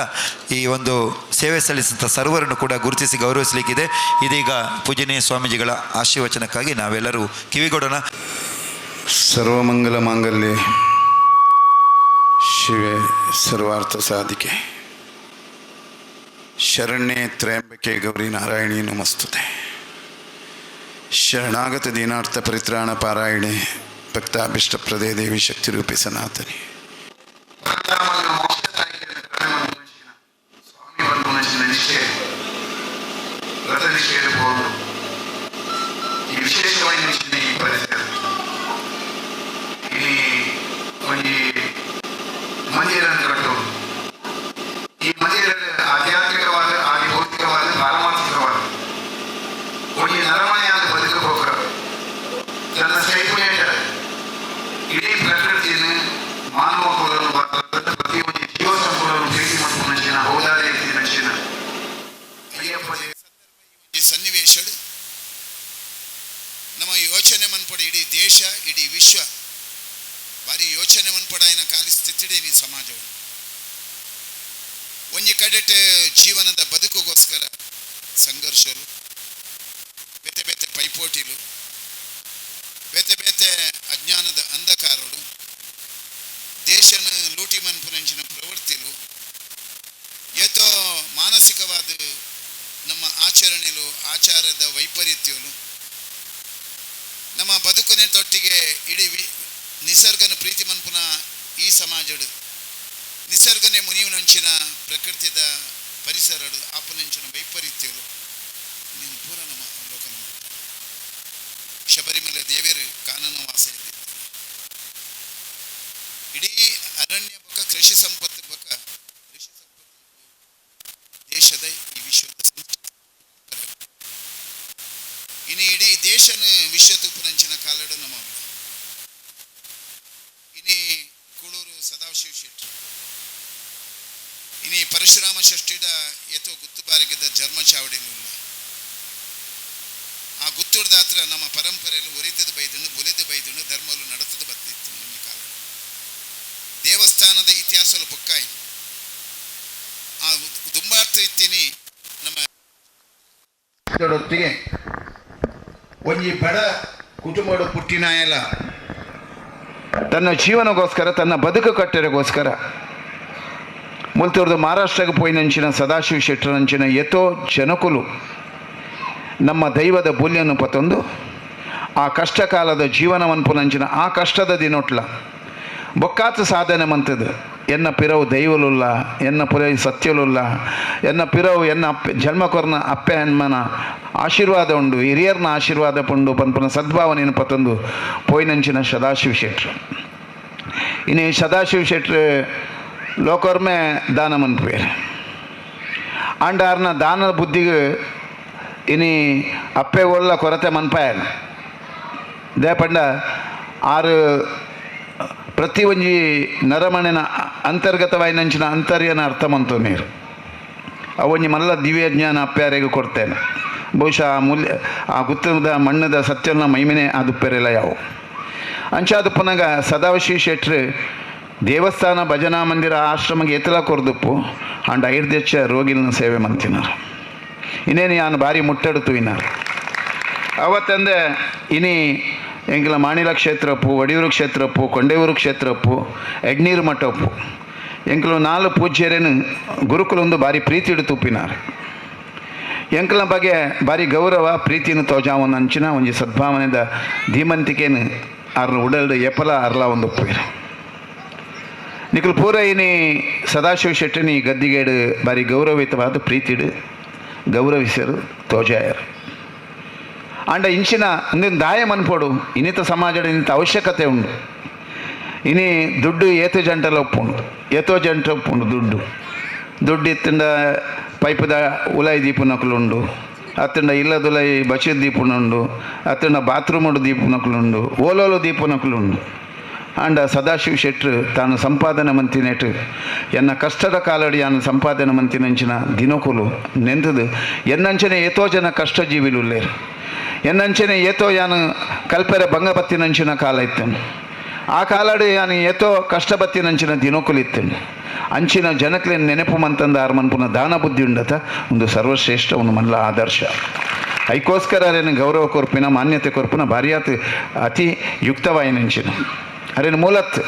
ಈ ಒಂದು ಸೇವೆ ಸಲ್ಲಿಸಿದಂಥ ಸರ್ವರನ್ನು ಕೂಡ ಗುರುತಿಸಿ ಗೌರವಿಸಲಿಕ್ಕಿದೆ. ಇದೀಗ ಪೂಜನೀಯ ಸ್ವಾಮೀಜಿಗಳ ಆಶೀರ್ವಚನಕ್ಕಾಗಿ ನಾವೆಲ್ಲರೂ ಕಿವಿಗೊಡೋಣ. ಸರ್ವಮಂಗಲ ಮಾಂಗಲ್ಯೆ ಶಿವೆ ಸರ್ವಾರ್ಥ ಸಾಧಿಕೆ ಶರಣ್ಯೇ ತ್ರ್ಯಂಬಕೆ ಗೌರಿ ನಾರಾಯಣಿ ನಮಸ್ತುತೆ. ಶರಣಾಗತ ದೀನಾರ್ಥ ಪರಿತ್ರಾಣ ಪಾರಾಯಣೆ ಭಕ್ತಾಭಿಷ್ಟಪ್ರದೇ ದೇವಿ ಶಕ್ತಿರೂಪಿ ಸನಾತನಿ. ಈ ವಿಶೇಷವಾಗಿ ಈ ಪರಿಸರ ಈ ಒಂಜಿ ಮಂದಿರ ಕಟ್ಟು ಈ ಮಂದಿರ ಆಧ್ಯಾತ್ಮಿಕವಾದ ಆದಿ ಭೌತಿಕವಾದ ಪಾರಮಾರ್ಥಿಕವಾದ ಒಂಜಿ ನರಮನೆಯಾದ ಬದುಕಬೋಕ ತನ್ನ ಸೈಪುಣ್ಯ ಇಡೀ ಪ್ರಕೃತಿಯನ್ನು ಮಾನವ ಕುಲವನ್ನು ಪ್ರತಿ ಒಂಜಿ ಜೀವ ಸಂಕುಲವನ್ನು ಪ್ರೀತಿ ಮನ್ಪುನಂಚಿನ ಔದಾರ್ಯ ನಂಚಿನ ಅಯ್ಯಪ್ಪ ಈ ಸನ್ನಿವೇಶಡು ನಮ್ಮ ಯೋಚನೆ ಮನ್ಪಡ ಇಡೀ ದೇಶ ಇಡೀ ವಿಶ್ವ ಭಾರಿ ಯೋಚನೆ ಮನ್ಪಡಾಯಿನ ಕಾಲಿಸ್ಥಿತಿಡೆ ಈ ಸಮಾಜವು ಒಂಜಿ ಕಡೆಟ್ ಜೀವನದ ಬದುಕುಗೋಸ್ಕರ ಸಂಘರ್ಷರು ಬೇತೆ ಬೇತೆ ಪೈಪೋಟಿಲು ಬೇತೆ ಬೇತೆ ಅಜ್ಞಾನದ ಅಂಧಕಾರರು ದೇಶನ ಲೂಟಿ ಮನ್ಪುನಂಚಿನ ಪ್ರವೃತ್ತಿಲು ಏತೋ ಮಾನಸಿಕವಾದ ನಮ್ಮ ಆಚರಣೆಲು ಆಚಾರದ ವೈಪರೀತ್ಯಲು ನಮ್ಮ ಬದುಕಿನ ತೊಟ್ಟಿಗೆ ಇಡೀ ನಿಸರ್ಗನ ಪ್ರೀತಿ ಮನ್ಪುನ ಈ ಸಮಾಜಡು ನಿಸರ್ಗನೆ ಮುನಿಯುನಂಚಿನ ಪ್ರಕೃತಿದ ಪರಿಸರಡು ಆಪನಂಚಿನ ವೈಪರೀತ್ಯಲು ನೀನು ಪೂರ ನಮ್ಮ ಅವಲೋಕನ ಮಾಡ್ತಾರೆ. ಶಬರಿಮಲೆ ದೇವರು ಕಾನೂನು ವಾಸ ಇಡೀ ಅರಣ್ಯ ಬಕ ಕೃಷಿ ಸಂಪತ್ತು ಬಕ ಕೃಷಿ ಸಂಪತ್ತು ದೇಶದ ಈ ವಿಶ್ವದ ಇನ್ನು ಇಡೀ ದೇಶನ ವಿಶ್ವ ತೂಪುನಂಚಿನ ಕಾಲಡು ನಮ್ಮ ಇನಿ ಕುಳೂರು ಸದಾಶಿವ ಶೆಟ್ಟಿ ಇನಿ ಪರಶುರಾಮ ಷಷ್ಠಿದ ಏತೋ ಗುತ್ತುಬಾರಿಗೆದ ಜನ್ಮ ಚಾವಡಿಲು ಆ ಗುತ್ತುಡ್ದ ಹತ್ರ ನಮ್ಮ ಪರಂಪರೆಯಲ್ಲಿ ಒರಿತದ ಬೈದನು ಬುಲಿದ ಬೈದನು ಧರ್ಮಲು ನಡತದ ಬತ್ತಿತ್ತು ಒಂಜಿ ಕಾಲ ದೇವಸ್ಥಾನದ ಇತಿಹಾಸಲು ಬೊಕ್ಕಾಯಿನ ಆ ದುಂಬಾರ್ಥ ಇತ್ತೀನಿ ನಮ್ಮ ಒತ್ತಿಗೆ ಒಂಜಿ ಬಡ ಕುಟುಂಬಡು ಪುಟ್ಟಿನಾಯಲ ತನ್ನ ಜೀವನಗೋಸ್ಕರ ತನ್ನ ಬದುಕು ಕಟ್ಟೆಗೋಸ್ಕರ ಮುಲ್ತೂರ್ದು ಮಹಾರಾಷ್ಟ್ರಕ್ಕೆ ಪೋಯಿನಂಚಿನ ಸದಾಶಿವ ಶೆಟ್ಟರಂಚಿನ ಎತೋ ಜನಕುಲು ನಮ್ಮ ದೈವದ ಬುಲ್ಯನು ಪತೊಂದು ಆ ಕಷ್ಟಕಾಲದ ಜೀವನವನ್ಪುನಂಚಿನ ಆ ಕಷ್ಟದ ದಿನೊಟ್ಲ ಬೊಕ್ಕಾತ ಸಾಧನೆ ಮಂತದ್ದು ಎನ್ನ ಪಿರವು ದೈವಲುಲ್ಲ ಎನ್ನ ಪುರವು ಸತ್ಯಲುಲ್ಲ ಎನ್ನ ಪಿರವು ಎನ್ನ ಅಪ್ಪೆ ಜನ್ಮಕೊರ್ನ ಅಪ್ಪೆ ಅಮ್ಮನ ಆಶೀರ್ವಾದ ಉಂಡು ಹಿರಿಯರ್ನ ಆಶೀರ್ವಾದ ಪುಂಡು ಪನ್ಪುನ ಸದ್ಭಾವನೆಯನ್ನು ಪತೊಂದು ಪೋಯಿನಂಚಿನ ಸದಾಶಿವ ಶೆಟ್ರು. ಇನ್ನು ಸದಾಶಿವ ಶೆಟ್ರು ಲೋಕೊರ್ಮೆ ದಾನ ಮನ್ಪುವೇರು ಆಂಡಾರ್ನ ದಾನ ಬುದ್ಧಿಗೆ ಇನಿ ಅಪ್ಪೆ ಒಳ್ಳ ಕೊರತೆ ಮನ್ಪಾಯನ ದೇಪಂಡ ಆರು ಪ್ರತಿ ಒಂಜಿ ನರಮಣಿನ ಅಂತರ್ಗತವಾಯಿನಂಚಿನ ಅಂತರ್ಯನ ಅರ್ಥ ಮಂತು ನೀರು ಅವೊಂಜಿ ಮಲ್ಲ ದಿವ್ಯ ಜ್ಞಾನ ಅಪ್ಪ್ಯಾರಿಗೆ ಕೊಡ್ತೇನೆ. ಬಹುಶಃ ಆ ಮೂಲ್ಯ ಆ ಗುತ್ತದ ಮಣ್ಣದ ಸತ್ಯನ ಮೈಮಿನೆ ಆದುಪ್ಪೆರೆಲ್ಲ ಯಾವು ಅಂಚಾದುಪ್ಪನಾಗ ಸದಾಶಿವ ಶೆಟ್ರು ದೇವಸ್ಥಾನ ಭಜನಾ ಮಂದಿರ ಆಶ್ರಮಗೆ ಎತ್ತಲ ಕೊರ್ದುಪ್ಪು ಅಂಡ್ ಐರ್ದೆಚ್ಚ ರೋಗಿನ ಸೇವೆ ಮಂತಿನಾರು. ಇನ್ನೇನು ಯಾನು ಭಾರಿ ಮುಟ್ಟಡು ತೂಯಿನಾರ್. ಅವತ್ತಂದೆ ಇನಿ ಎಂಕಲ ಮಾಣಿಲ ಕ್ಷೇತ್ರಪ್ಪು, ಒಡಿಯೂರು ಕ್ಷೇತ್ರಪ್ಪು, ಕೊಂಡೇವೂರು ಕ್ಷೇತ್ರಪ್ಪು, ಎಡ್ನೀರು ಮಠಪ್ಪು ಎಂಕಲು ನಾಲು ಪೂಜ್ಯರೇನು ಗುರುಕುಲೊಂದು ಭಾರಿ ಪ್ರೀತಿಡು ತೂಪಿನಾರ್. ಎಂಕಲ ಬಗ್ಗೆ ಭಾರಿ ಗೌರವ ಪ್ರೀತಿಯನ್ನು ತೋಜಾವನ ಅಂಚಿನ ಒಂಜಿ ಸದ್ಭಾವನೆದ ಧೀಮಂತಿಕೇನು ಆರ್ನ ಉಡಲ್ಡು ಎಪಲ ಅರ್ಲ ಒಂದು ಒಪ್ಪುವೆರ್. ನಿಕುಲು ಪೂರ ಇನಿ ಸದಾಶಿವ ಶೆಟ್ಟಿನಿ ಗದ್ದಿಗೇಡು ಭಾರಿ ಗೌರವಯುತವಾದ ಪ್ರೀತಿಡು ಗೌರವಿಸರು ತೋಜಾಯರು. ಆಂಡ ಇಂಚಿನ ಒಂದೊಂದು ದಾಯ ಮನ್ಪೋಡು ಇನ್ನಿತ ಸಮಾಜದ ಇನ್ನಿತ ಅವಶ್ಯಕತೆ ಉಂಡು. ಇನಿ ದುಡ್ಡು ಏತು ಜಂಟಲ ಒಪ್ಪುಂಡು, ಏತೋ ಜಂಟ ಒಪ್ಪುಂಡು ದುಡ್ಡು. ದುಡ್ಡು ಇತ್ತಿಂದ ಪೈಪದ ಉಲಾಯಿ ದೀಪನಕುಲುಂಡು, ಅತ್ತಂಡ ಇಲ್ಲದುಲೈ ಬಚಿದ ದೀಪನುಂಡು, ಅತ್ತಂಡ ಬಾತ್ರೂಮ್ ದೀಪನಕುಲುಂಡು, ಓಲೋಲು ದೀಪನಕುಲುಂಡು. ಆಂಡ ಸದಾಶಿವ ಶೆಟ್ರು ತಾನು ಸಂಪಾದನೆ ಮಂತಿನೆಟ್ ಎನ್ನ ಕಷ್ಟದ ಕಾಲಡಿ ಯಾನು ಸಂಪಾದನೆ ಮಂತಿನಂಚಿನ ದಿನಕುಲು ನೆಂದದು ಎನ್ನಂಚನೆ ಏತೋ ಜನ ಕಷ್ಟ ಜೀವಿಲುಲ್ಲೇರು, ಎನ್ನಂಚನೆ ಏತೋ ಯಾನು ಕಲ್ಪೆರೆ ಭಂಗ ಬತ್ತಿನಂಚಿನ ಕಾಲ ಇತ್ತೇನು, ಆ ಕಾಲಡು ಯಾನು ಏತೋ ಕಷ್ಟ ಬತ್ತಿನಂಚಿನ ದಿನಕುಲು ಇತ್ತೇನು. ಅಂಚಿನ ಜನಕ್ಲೇನು ನೆನಪು ಮಂತಂದ ಆರು ಮನ್ಪುನ ದಾನ ಬುದ್ಧಿ ಉಂಡತ ಒಂದು ಸರ್ವಶ್ರೇಷ್ಠ ಒಂದು ಮಲ್ಲ ಆದರ್ಶ. ಐಕೋಸ್ಕರ ಅರೇನು ಗೌರವ ಕೊರ್ಪಿನ ಮಾನ್ಯತೆ ಕೊರ್ಪಿನ ಭಾರಿಯಾತ್ ಅತಿ ಯುಕ್ತವಾಯಿನಂಚಿನ ಅರೇನು ಮೂಲತ್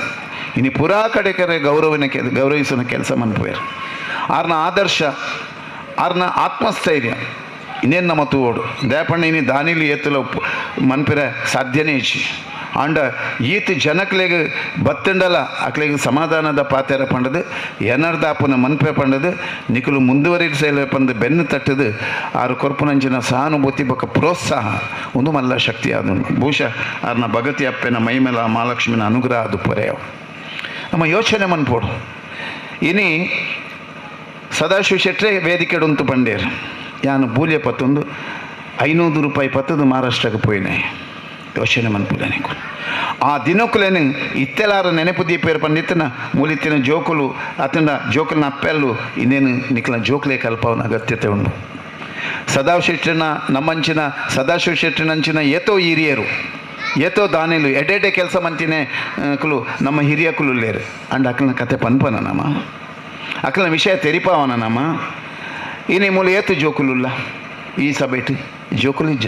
ಇನಿ ಪುರಾ ಕಡೆ ಕರೆ ಗೌರವನ ಗೌರವಿಸುವ ಕೆಲಸ ಮನ್ಪುವೇರು. ಆರ್ನ ಆದರ್ಶ ಆರ್ನ ಆತ್ಮಸ್ಥೈರ್ಯ ಇನ್ನೇನು ನಮ್ಮ ತೂವೋಡು ದಯಪಣ್ಣ ಇನಿ ದಾನಿಲು ಏತುಲ ಮನ್ಪಿರ ಸಾಧ್ಯನೇ ಇಚ್ಚಿ. ಆಂಡ ಈತ ಜನಕ್ಲೆಗ್ ಬತ್ತಂಡಲ ಅಕ್ಲೆಗ್ ಸಮಾಧಾನದ ಪಾತೆರ ಪಂಡದು ಎನರ್ದಾಪುನ ಮನ್ಪೆ ಪಂಡದು ನಿಕುಲು ಮುಂದುವರಿಸಲ ಪಂದು ಬೆನ್ನು ತಟ್ಟದು ಆರು ಕೊರ್ಪುನಂಚಿನ ಸಹಾನುಭೂತಿ ಬೊಕ್ಕ ಪ್ರೋತ್ಸಾಹ ಒಂದು ಮಲ್ಲ ಶಕ್ತಿ ಅದು. ಬಹುಶಃ ಆರ್ನ ಭಗತಿ ಅಪ್ಪೆನ ಮೈಮೇಲ ಮಹಾಲಕ್ಷ್ಮಿನ ಅನುಗ್ರಹ ಅದು ಪೊರೆಯವು. ನಮ್ಮ ಯೋಚನೆ ಮನ್ಪೋಡು. ಇನಿ ಸದಾಶಿವ ಶೆಟ್ರೆ ವೇದಿಕೆಡುಂತು ಪಂಡೇರು ಯಾನು ಬೂಲ್ಯ ಪತ್ತೊಂದು 500 ರೂಪಾಯಿ ಪತ್ತದು ಮಹಾರಾಷ್ಟ್ರಕ್ಕೆ ಪೋಯಿನೆ. ಯೋಚನೆ ಮನ್ಪುಲೆ ನಿಕುಲು ಆ ದಿನಕ್ಕುಲೇನು ಇತ್ತೆಲಾರ ನೆನಪು ದೀಪೇರು ಪಂಡಿತ್ತನ ಮೂಲಿತ್ತಿನ ಜೋಕುಲು ಅತನ ಜೋಕುಲನ ಅಪ್ಪೆಲ್ಲು ಇನ್ನೇನು ನಿಕ್ಲ ಜೋಕುಲೇ ಕಲ್ಪವನ ಅಗತ್ಯತೆ ಉಂಡು. ಸದಾಶಿವ ಶೆಟ್ಟಿನ ನಮ್ಮಂಚಿನ ಸದಾಶಿವ ಶೆಟ್ಟಿನಂಚಿನ ಏತೋ ಹಿರಿಯರು ಏತೋ ದಾನಿಲು ಎಡೆಡೆ ಕೆಲಸ ಮಂತಿನೇ ಕುಲು ನಮ್ಮ ಹಿರಿಯ ಕುಲುಲ್ಲೇರು. ಅಂಡ್ ಅಕ್ಲನ ಕತೆ ಪನ್ಪನ ನಮ್ಮ ಅಕ್ಲನ ವಿಷಯ ತೆರಿಪಾವನ ನಮ್ಮ ಇನಿ ಮೂಲ ಏತು ಜೋಕುಲುಲ್ಲ ಈ ಸಭೆಟ್ ಜೋಕುಲಿಜ್ಜ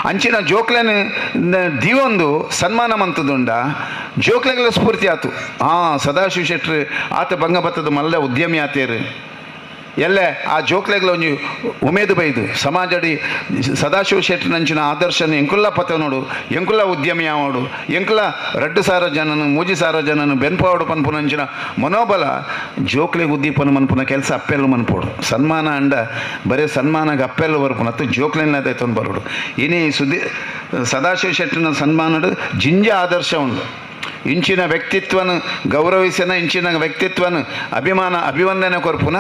ಅಂಚಿನ ಜೋಕ್ಲೆನ ದೀವೊಂದು ಸನ್ಮಾನ ಮಂತದುಂಡ ಜೋಕ್ಲೆಗಳ ಸ್ಫೂರ್ತಿ ಆತು. ಹಾಂ ಸದಾಶಿವ ಶೆಟ್ರು ಆತ ಭಂಗ ಬತ್ತದ ಮಲ್ಲ ಉದ್ಯಮಿ ಆತೇರು ಎಲ್ಲೆ ಆ ಜೋಕ್ಲೆಗಳ ಒಂಜಿ ಉಮೇದು ಬೈದು ಸಮಾಜಡಿ ಸದಾಶಿವ ಶೆಟ್ಟನಂಚಿನ ಆದರ್ಶನ ಎಂಕುಲ್ಲ ಪತನೋಡು ಎಂಕುಲ್ಲ ಉದ್ಯಮಿ ಆವಡು ಎಂಕುಲ್ಲ 2,000 ಜನನು 3,000 ಜನನು ಬೆನ್ಪಾವಡು ಪನ್ಪುನಂಚಿನ ಮನೋಬಲ ಜೋಕ್ಲೆಗ್ ಉದ್ದೀಪನ ಮನ್ಪುನ ಕೆಲಸ ಅಪ್ಪೆಲ್ಲು ಮನ್ಪೋಡು. ಸನ್ಮಾನ ಅಂಡ ಬರೇ ಸನ್ಮಾನಗೆ ಅಪ್ಪೆಲ್ಲು ಬರ್ಪುನತ್ತು ಜೋಕ್ಲೆನ ತಂದು ಬರೋಡು. ಇನಿ ಸುದ್ದಿ ಸದಾಶಿವ ಶೆಟ್ಟನ ಸನ್ಮಾನಡು ಜಿಂಜ ಆದರ್ಶ ಉಂಡು. ಇಂಚಿನ ವ್ಯಕ್ತಿತ್ವನ ಗೌರವಿಸನ ಇಂಚಿನ ವ್ಯಕ್ತಿತ್ವನ ಅಭಿಮಾನ ಅಭಿವಂದನೆ ಕೊರ್ಪುನ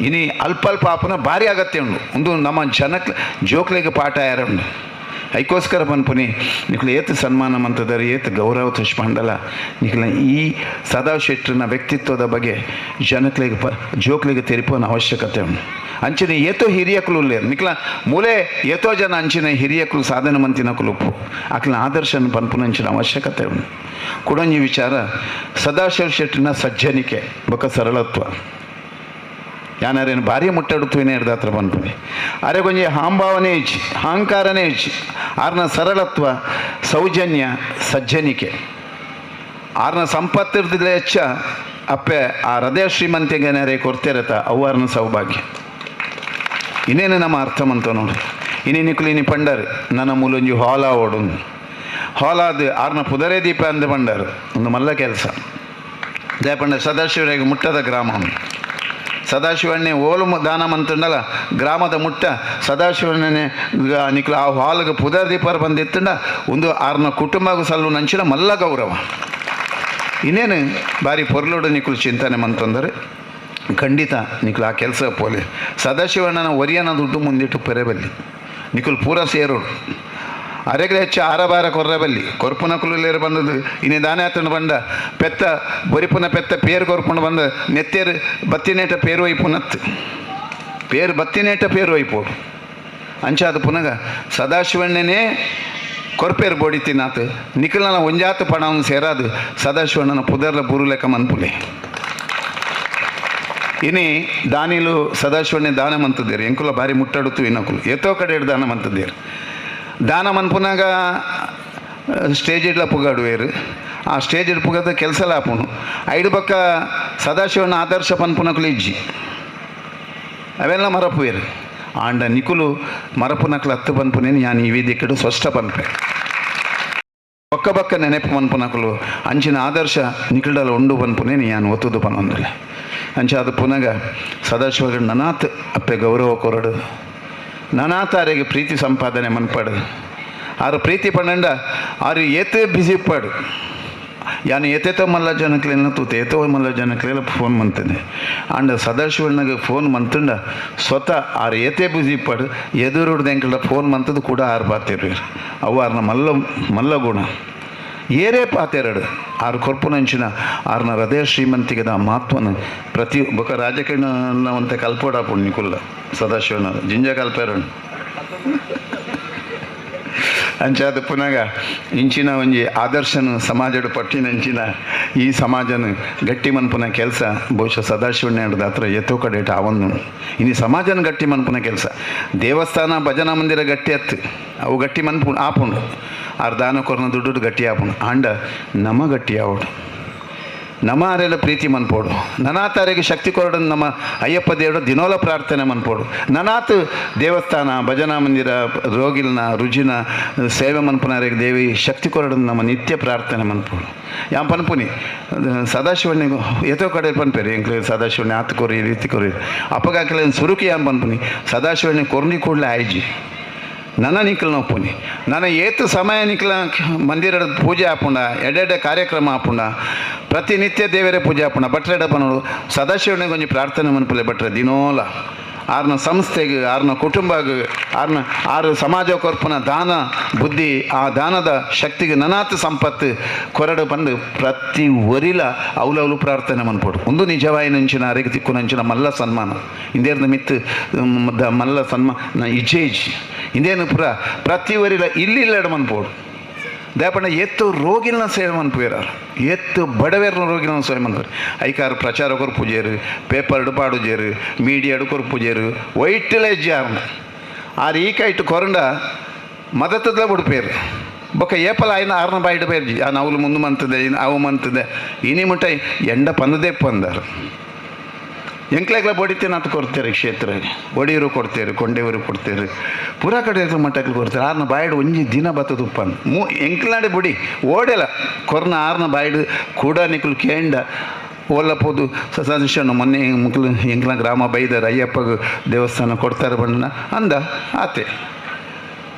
ಇನಿ ಅಲ್ಪ ಅಲ್ಪ ಆಪುನ ಭಾರಿ ಅಗತ್ಯ ಉಂಡು. ಒಂದು ನಮ್ಮ ಜನಕ್ ಜೋಕ್ಲೆಗೆ ಪಾಠ ಯಾರ ಉಂಡು. ಐಕೋಸ್ಕರ ಪನ್ಪುನಿ ನಿಕ್ಲು ಏತು ಸನ್ಮಾನ ಮಂತದಾರೆ ಏತು ಗೌರವ ತುಷ್ಪಂಡಲ ನಿಕ್ಲ ಈ ಸದಾಶಿವ ಶೆಟ್ಟರ್ನ ವ್ಯಕ್ತಿತ್ವದ ಬಗ್ಗೆ ಜನಕ್ಲೆಗೆ ಜೋಕ್ಲೆಗೆ ತೆರಿಪೋನ ಅವಶ್ಯಕತೆ ಉಂಡು. ಅಂಚಿನ ಏತೋ ಹಿರಿಯಕುಲು ಉಲ್ಲೇರು ನಿಕ್ಲ ಮೂಲೆ ಏತೋ ಜನ ಅಂಚಿನ ಹಿರಿಯಕುಲು ಸಾಧನೆ ಮಂತಿನ ಕುಲುಪ್ಪು ಅಕ್ಲಿನ ಆದರ್ಶನ ಪನ್ಪುನಂಚಿನ ಅವಶ್ಯಕತೆ ಉಂಡು. ಕುಡೊಂಜಿ ವಿಚಾರ ಸದಾಶಿವ ಶೆಟ್ಟಿನ ಸಜ್ಜನಿಕೆ ಬೊಕ್ಕ ಸರಳತ್ವ ಯಾನಾರೇನು ಭಾರಿ ಮುಟ್ಟಡುತ್ತೇನೆ ಹಿಡ್ದಾತ್ರ ಪನ್ಪುನಿ ಅರೆ ಕೊಂಜಿ ಹಾಂಭಾವನೆ ಇಚ್ಚಿ ಅಹಂಕಾರನೇ ಇಚ್ಚಿ ಆರ್ನ ಸರಳತ್ವ ಸೌಜನ್ಯ ಸಜ್ಜನಿಕೆ ಆರ್ನ ಸಂಪತ್ತಿರ್ದಿಲ್ಲ ಹೆಚ್ಚ ಅಪ್ಪೆ ಆ ಹೃದಯ ಶ್ರೀಮಂತಿಗೆನಾರೇ ಕೊರ್ತಿರತ್ತ ಅವು ಆರ್ನ ಸೌಭಾಗ್ಯ. ಇನ್ನೇನು ನಮ್ಮ ಅರ್ಥ ಮಂತ ನೋಡು. ಇನ್ನೇನು ಇನಿ ಪಂಡರ್ ನನ್ನ ಮೂಲೊಂಜಿ ಹಾಲ ಓಡೊಂದು ಹಾಲಾದ ಆರ್ನ ಪುದರೇ ದೀಪ ಅಂದ ಪಂಡರು ಒಂದು ಮಲ್ಲ ಕೆಲಸ. ದಯಪಂಡ ಸದಾಶಿವರಿಗೆ ಮುಟ್ಟದ ಗ್ರಾಮ ಸದಾಶಿವಣ್ಣೆ ಓಲು ದಾನ ಮಂತಂಡಲ ಗ್ರಾಮದ ಮುಟ್ಟ ಸದಾಶಿವಣ್ಣನೆ ನಿಕ್ಲ ಆ ಹಾಲ್ಗೆ ಪುದರ್ ದೀಪರ್ ಬಂದಿತ್ತಂಡ ಒಂದು ಆರ್ನ ಕುಟುಂಬಗೂ ಸಲ್ಲು ನಂಚಿನ ಮಲ್ಲ ಗೌರವ. ಇನ್ನೇನು ಭಾರಿ ಪೊರ್ಲೋಡು ನಿಕ್ಲು ಚಿಂತನೆ ಮಂತಂದರೆ ಖಂಡಿತ ನಿಕ್ಲು ಆ ಕೆಲಸ ಪೋಲೆ ಸದಾಶಿವಣ್ಣನ ಒರಿಯನ ದುಡ್ಡು ಮುಂದಿಟ್ಟು ಪೆರೆಬಲ್ಲಿ ನಿಕುಲು ಪೂರ ಸೇರೋಡು ಅರೆಗ್ರೆ ಹೆಚ್ಚು ಆರಬಾರ ಕೊರ್ರಬಲ್ಲಿ ಕೊರ್ಪುನ ಕುಲುಲೇರು ಬಂದದ್ದು ಇನ್ನೇ ದಾನೆ ಆತನ ಬಂದ ಪೆತ್ತ ಬೊರಿಪುನ ಪೆತ್ತ ಪೇರು ಕೊರ್ಪುನ ಬಂದ ನೆತ್ತೇರು ಬತ್ತಿನೇಟ ಪೇರು ಒಯ್ಪುನತ್ತು ಪೇರು ಬತ್ತಿನೇಟ ಪೇರು ಒಯ್ಪೋಡು ಅಂಚಾದ ಪುನಗ ಸದಾಶಿವಣ್ಣನೇ ಕೊರ್ಪೇರು ಬೋಡಿತಿನಾತು ನಿಖಲನ ಒಂಜಾತ ಪಣವನ್ನು ಸೇರಾದು ಸದಾಶಿವಣ್ಣನ ಪುದರ್ಲ ಬುರು ಲೆಕ್ಕ ಮನ್ಪುಲೆ. ಇನಿ ದಾನಿಲು ಸದಾಶಿವಣ್ಣೆ ದಾನ ಮಂತದೇರು ಎಂಕುಲ ಭಾರಿ ಮುಟ್ಟಡುತ್ತು ಇನ್ನೊಕುಲು ಏತೋ ಕಡೆ ದಾನ ಮಂತದೇರು ದಾನ ಮನ್ಪುನಾಗ ಸ್ಟೇಜ್ ಇಡ್ಲ ಪುಗಾಡುವೇರು ಆ ಸ್ಟೇಜ್ ಇಡ್ ಪುಗದ ಕೆಲಸ ಆಪುಣು ಐಡು ಪಕ್ಕ ಸದಾಶಿವನ ಆದರ್ಶ ಪನ್ಪುನಕುಲು ಇಜ್ಜಿ ಅವೆಲ್ಲ ಮರಪುವೇರು ಆಂಡ ನಿಕುಲು ಮರಪುನಕುಲು ಹತ್ತು ಪನ್ಪುನೇನು ಯಾನ್ ಈ ವೇದಿಕೆಡು ಸ್ಪಷ್ಟ ಪನ್ಪೆ ಬೊಕ್ಕ ಬೊಕ್ಕ ನೆನಪು ಮನ್ಪುನಕುಲು ಅಂಚಿನ ಆದರ್ಶ ನಿಕುಲ್ಡಲ ಉಂಡು ಪನ್ಪುನೇನು ಯಾನ್ ಒತ್ತುದು ಪನೊಂದುಲ್ಲೆ ಅಂಚ ಅದು ಪುನಗ ಸದಾಶಿವಗಡ್ ನನಾತ್ ಅಪ್ಪೆ ಗೌರವ ಕೊರಡು ನನಾತಾರೆಗೆ ಪ್ರೀತಿ ಸಂಪಾದನೆ ಮನ್ಪಡು ಆರು ಪ್ರೀತಿ ಪಂಡ ಆರು ಏತೇ ಬಿಸಿ ಇಪ್ಪಾಡು ಯಾನು ಏತೇತೋ ಮಲ್ಲ ಜನಕ್ಲೆಲ್ಲ ತೂತೆ ಏತೋ ಮಲ್ಲ ಜನಕ್ಲೆಲ್ಲ ಫೋನ್ ಮಂತದೆ ಅಂಡ ಸದಾಶಿವಣ್ಣಗೆ ಫೋನ್ ಮಂತಂಡ ಸ್ವತಃ ಆರು ಏತೇ ಬಿಸಿ ಇಪ್ಪಾಡು ಎದುರುಡ್ದು ಎಂಕಲ್ಡ ಫೋನ್ ಮಂತದ್ದು ಕೂಡ ಆರು ಪಾತಿರು ಅವು ಆರ್ನ ಮಲ್ಲ ಮಲ್ಲ ಗುಣ ಏರೇ ಪಾತೆರಡು ಆರು ಕೊರ್ಪುನಂಚಿನ ಆರ್ನ ಹೃದಯ ಶ್ರೀಮಂತಿಗೆದ ಮಹತ್ವನ ಪ್ರತಿ ಬೊಕ ರಾಜಕೀಯ ಕಲ್ಪೋಡಾಪುಂಡು ನಿಕುಲ್ಲ ಸದಾಶಿವಣ್ಣ ಜಿಂಜ ಕಲ್ಪೇರಣ್ಣು ಅಂಚಾದ ಪುನಗ ಇಂಚಿನ ಒಂಜಿ ಆದರ್ಶನ ಸಮಾಜದ ಪಟ್ಟಿನಂಚಿನ ಈ ಸಮಾಜನ ಗಟ್ಟಿ ಮನ್ಪುನ ಕೆಲಸ ಬಹುಶಃ ಸದಾಶಿವಣ್ಣ ಹತ್ರ ಎತ್ತೋ ಕಡೆ ಆವೊಂದು ಇನ್ನು ಸಮಾಜನ ಗಟ್ಟಿ ಮನ್ಪುನ ಕೆಲಸ ದೇವಸ್ಥಾನ ಭಜನಾ ಮಂದಿರ ಗಟ್ಟಿ ಅತ್ತು ಅವು ಗಟ್ಟಿ ಮನ್ಪು ಆಪುಂಡು ಆರ್ ದಾನ ಕೊರ್ನ ದುಡ್ಡು ಗಟ್ಟಿ ಆಪುಂಡು ಆಂಡ ನಮ ಗಟ್ಟಿ ಆವಡು ನಮ ಆರೆಲ್ಲ ಪ್ರೀತಿ ಮನ್ಪೋಡು ನನಾತಾರಿಗೆ ಶಕ್ತಿ ಕೊರಡು ನಮ್ಮ ಅಯ್ಯಪ್ಪ ದೇವರು ದಿನೋಲ ಪ್ರಾರ್ಥನೆ ಮನ್ಪೋಡು ನನಾತ್ ದೇವಸ್ಥಾನ ಭಜನಾ ಮಂದಿರ ರೋಗಿಲ್ನ ರುಜಿನ ಸೇವೆ ಮನ್ಪುನಾರಿಗೆ ದೇವಿ ಶಕ್ತಿ ಕೊರಡು ನಮ್ಮ ನಿತ್ಯ ಪ್ರಾರ್ಥನೆ ಮನ್ಪೋಡು ಯಾಂ ಪನ್ಪುನಿ ಸದಾಶಿವಣ್ಣಿಗೂ ಏತೋ ಕಡೆ ಪನ್ಪೇರಿ ಎಂಕ್ಲೆ ಸದಾಶಿವಣ್ಣೆ ಆತು ಕೊರಿ ಈ ರೀತಿ ಕೊರಿ ಅಪ್ಪಗಾಕಲೆ ಸುರುಕಿ ಯಾಂ ಪನ್ಪುನಿ ಸದಾಶಿವಣ್ಣೆ ಕೊರ್ನಿ ಕೂಡಲೇ ಆಯ್ಜಿ ನನ್ನ ನಿಕ್ಲ ನೋಪುನಿ ನನ್ನ ಏತು ಸಮಯ ನಿಕ್ಲ ಮಂದಿರದ ಪೂಜೆ ಆಪುಂಡ ಎಡೆಡೆ ಕಾರ್ಯಕ್ರಮ ಆಪುಂಡ ಪ್ರತಿನಿತ್ಯ ದೇವರೇ ಪೂಜೆ ಆಪುಂಡ ಬಟ್ರೆಡ ಪನೋಡು ಸದಾಶಿವನಿಗೆ ಒಂಜಿ ಪ್ರಾರ್ಥನೆ ಮನ್ಪುಲೆ ಬಟ್ರೆ ದಿನೋಲ ಆರ್ನ ಸಂಸ್ಥೆಗೆ ಆರ್ನ ಕುಟುಂಬಗೆ ಆರ್ನ ಆರು ಸಮಾಜ ಕೊರ್ಪುನ ದಾನ ಬುದ್ಧಿ ಆ ದಾನದ ಶಕ್ತಿಗೆ ನನಾತ್ ಸಂಪತ್ತು ಕೊರಡು ಬಂದು ಪ್ರತಿ ಒರಿಲ ಅವಲವಲು ಪ್ರಾರ್ಥನೆ ಮನ್ಪೋಡು ಒಂದು ನಿಜವಾಯಿನಂಚಿನ ಅರೆಗೆ ತಿಕ್ಕುನಂಚಿನ ಮಲ್ಲ ಸನ್ಮಾನ ಇಂದೇರ್ನ ಮಿತ್ತು ಮಲ್ಲ ಸನ್ಮಾನ ಇಜೇಜ್ ಇಂದೇನು ಪುರ ಪ್ರತಿ ಒರಿಲ ಇಲ್ಲಿಲ್ಲಡ ಮನ್ಪೋಡು ದೇಪಣ್ಣ ಎತ್ತು ರೋಗಿಲ್ನ ಸೇವೆ ಮನ್ಪುವೇರಾರು ಎತ್ತು ಬಡವೇರ್ನ ರೋಗಿಲ್ನ ಸೇವೆ ಮನ್ಪುವೇರು ಐಕಾರು ಪ್ರಚಾರ ಕೊರ್ಪುಜೇರು ಪೇಪರ್ ಪಾಡುಜೇರು ಮೀಡಿಯಾಡು ಕೊರ್ಪುಜೇರು ವೈಟ್ಲ ಹೆಜ್ಜೆ ಆರು ಈ ಕೈಟ್ ಕೊರಂಡ ಮದತದ ಬುಡ್ಪೇರು ಬೊಕ್ಕ ಏಪಲ ಆಯ್ನ ಆರ್ನ ಬಾಯಿಡ್ ಬೇರ್ಜಿ ಆ ನವ್ಲು ಮುಂದೆ ಮಂತದೆ ಅವು ಮಂತದೆ ಇನಿ ಮುಟ್ಟ ಎಂಡ ಪಂದದೇ ಪಂದಾರು ಎಂಕ್ಲೆಗ್ಲ ಬಡಿತೇನೆ ಕೊಡ್ತಾರೆ ಕ್ಷೇತ್ರ ಒಡಿಯರು ಕೊಡ್ತೇರು ಕೊಂಡೆಯವರು ಕೊಡ್ತೇರು ಪೂರಾ ಕಡೆ ಮಟ್ಟಕ್ಕೆ ಕೊಡ್ತಾರೆ ಆರ್ನ ಬಾಯಿಡು ಒಂಜಿ ದಿನ ಬತ್ತದ ಉಪ್ಪನ್ ಮೂ ಎಂಕ್ಲಾಡೆ ಬುಡಿ ಓಡೆಲ ಕೊರ್ನ ಆರ್ನ ಬಾಯಿಡು ಕೂಡ ನಿಕುಲು ಕೇಂಡ ಓಲ್ಲ ಪೋದು ಸದಾಶಿವಣ್ಣ ಮೊನ್ನೆ ಮುಕ್ಲು ಎಂಕ್ಲ ಗ್ರಾಮ ಬೈದಾರ ಅಯ್ಯಪ್ಪಗ ದೇವಸ್ಥಾನ ಕೊಡ್ತಾರೆ ಬಣ್ಣ ಅಂದ ಆತೆ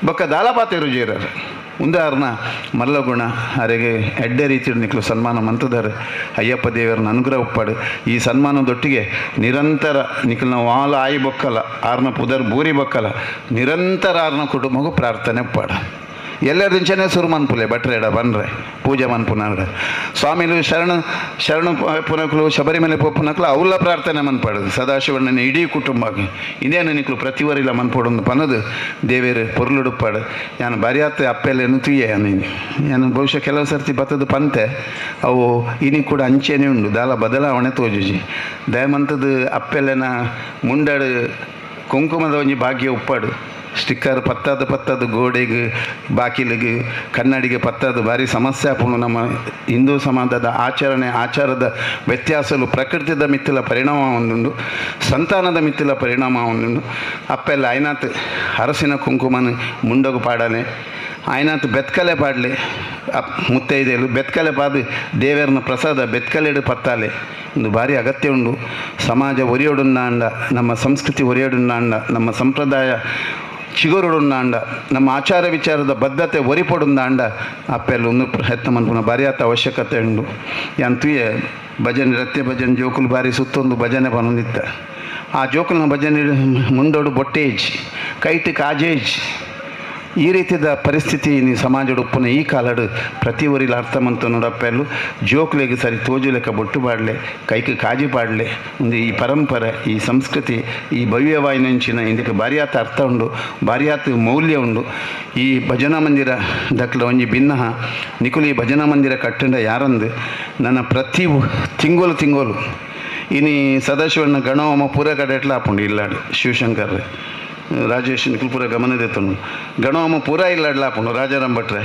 ಬೊಕ್ಕ ದಾಲಪಾತೇರು ಜೇರರು ಉಂದಾರ್ನ ಮಲ್ಲಗುಣ ಅರೆಗೆ ಎಡ್ಡೆ ರೀತಿಯಲ್ಲಿ ನಿಕ್ಲು ಸನ್ಮಾನ ಮಂತದಾರೆ ಅಯ್ಯಪ್ಪ ದೇವರನ್ನ ಅನುಗ್ರಹ ಉಪ್ಪಾಡು ಈ ಸನ್ಮಾನದೊಟ್ಟಿಗೆ ನಿರಂತರ ನಿಕ್ಲು ನಾವು ಆಲ ಆಯಿ ಬೊಕ್ಕಲ ಆರ್ನ ಪುದರ್ ಬೂರಿ ಬೊಕ್ಕಲ ನಿರಂತರ ಆರ್ನ ಕುಟುಂಬಗೂ ಪ್ರಾರ್ಥನೆ ಉಪ್ಪಾಡು ಎಲ್ಲರಿಂಚನೆ ಸುರು ಮನ್ಪುಲೆ ಬಟ್ರೆಡ ಬನ್ರೆ ಪೂಜೆ ಮನ್ಪುನಾಡ ಸ್ವಾಮಿಲು ಶರಣ ಶರಣ ಪುನಕ್ಲು ಶಬರಿಮಲೆ ಪೊಪ್ಪುನಕ್ಲು ಅವಲ್ಲ ಪ್ರಾರ್ಥನೆ ಮನ್ಪಾಡು ಸದಾಶಿವಣ್ಣನ ಇಡೀ ಕುಟುಂಬಕ್ಕೆ ಇದೇನು ನಿಕ್ಲು ಪ್ರತಿವರಿಲ್ಲ ಮನ್ಪೊಡೊಂದು ಪನದು ದೇವೇರು ಪೊರ್ಲುಡುಪ್ಪಾಡು ನಾನು ಬಾರಿಯಾತ ಅಪ್ಪೆಲ್ಲ ತುಯ್ಯೆ ನೀನು ನಾನು ಬಹುಶಃ ಕೆಲವು ಸರ್ತಿ ಬತ್ತದ ಪಂತೆ ಅವು ಇನಿ ಕೂಡ ಅಂಚೆನೇ ಉಂಡು ದಾಲ ಬದಲಾವಣೆ ತೋಜುಜಿ ದಯಮಂತದ ಅಪ್ಪೆಲ್ಲನ ಮುಂಡಾಡು ಕುಂಕುಮದ ಒಂಜಿ ಭಾಗ್ಯ ಉಪ್ಪಾಡು ಸ್ಟಿಕ್ಕರ್ ಪತ್ತಾದ ಪತ್ತಾದ ಗೋಡೆಗೆ ಬಾಕಿಲಿಗೆ ಕನ್ನಡಿಗೆ ಪತ್ತಾದ ಭಾರಿ ಸಮಸ್ಯೆ ಆಪುಂಡು ನಮ್ಮ ಹಿಂದೂ ಸಮಾಜದ ಆಚರಣೆ ಆಚಾರದ ವ್ಯತ್ಯಾಸಲು ಪ್ರಕೃತಿದ ಮಿತ್ತಿಲ ಪರಿಣಾಮ ಒಂದುಂಡು ಸಂತಾನದ ಮಿತ್ತಿಲ ಪರಿಣಾಮ ಒಂದುಂಡು ಅಪ್ಪೆಲ್ಲ ಐನಾತ್ ಅರಸಿನ ಕುಂಕುಮನ ಮುಂಡಗು ಪಾಡಲೆ ಆಯ್ನಾತ್ ಬೆತ್ಕಲೆ ಪಾಡಲಿ ಮುತ್ತೈದೆಲು ಬೆತ್ಕಲೆ ಪಾದು ದೇವರನ ಪ್ರಸಾದ ಬೆತ್ಕಲೆಡು ಪತ್ತಾಲೆ ಒಂದು ಭಾರಿ ಅಗತ್ಯ ಉಂಡು. ಸಮಾಜ ಒರಿಯೋಡುನ್ನಾಂಡ, ನಮ್ಮ ಸಂಸ್ಕೃತಿ ಒರಿಯೋಡುನ್ನಾಂಡ, ನಮ್ಮ ಸಂಪ್ರದಾಯ ಚಿಗುರುಡುನ್ನಾಂಡ, ನಮ್ಮ ಆಚಾರ ವಿಚಾರದ ಬದ್ಧತೆ ಒರಿಪೊಡುಂದಾಂಡ ಅಪ್ಪೆಲ್ಲ ಒಂದು ಪ್ರಯತ್ನ ಮನ್ಪುನ ಭಾರಿ ಆತ ಅವಶ್ಯಕತೆ ಉಂಡು. ಯಾಂತುಯೆ ಭಜನೆ ರತ್ಯ ಭಜನೆ ಜೋಕುಲು ಬಾರಿ ಸುತ್ತೊಂದು ಭಜನೆ ಪನೊಂದಿತ್ತ. ಆ ಜೋಕುಲ್ನ ಭಜನೆ ಮುಂದೋಡು ಬೊಟ್ಟೇಜ್ ಕೈಟ್ ಕಾಜೇಜ್ ಈ ರೀತಿಯ ಪರಿಸ್ಥಿತಿ ನೀ ಸಮಾಜದ ಉಪ್ಪುನ ಈ ಕಾಲಡು ಪ್ರತಿ ಊರಿಲ ಅರ್ಥ ಮಂತು ನೋಡಪ್ಪೆಲ್ಲು ಜೋಕ್ಲೆಗ್ ಸರಿ ತೋಜುಲೆಕ್ಕ ಬೊಟ್ಟು ಪಾಡ್ಲೆ, ಕೈಕ್ ಕಾಜಿ ಪಾಡ್ಲೆ. ಒಂದು ಈ ಪರಂಪರೆ, ಈ ಸಂಸ್ಕೃತಿ, ಈ ಭವ್ಯವಾಯಿನಂಚಿನ ಇದಕ್ಕೆ ಭಾರಿಯಾತ ಅರ್ಥ ಉಂಡು, ಭಾರಿಯಾತ ಮೌಲ್ಯ ಉಂಡು. ಈ ಭಜನಾ ಮಂದಿರ ದಕ್ಲ ಒಂಜಿ ಭಿನ್ನಹ ನಿಕುಲು ಈ ಭಜನಾ ಮಂದಿರ ಕಟ್ಟಂಡ ಯಾರಂದು ನನ್ನ ಪ್ರತಿ ತಿಂಗಳು ತಿಂಗಳು ಇನಿ ಸದಾಶಿವಣ್ಣ ಗಣಹೋಮ ಪೂರ ಕಡೆ ಎಟ್ಲ ಆಪುಂಡು ಇಲ್ಲಾಡು ಶಿವಶಂಕರ್ ರಾಜೇಶ್ ನಿಕುಲು ಪೂರ ಗಮನ ದೆತ್ತುಂಡು ಗಣಹೋಮ ಪೂರ ಇಲ್ಲಾಡ್ಲ ಆಪುಂಡು ರಾಜಾರಾಮ್ ಭಟ್ರೆ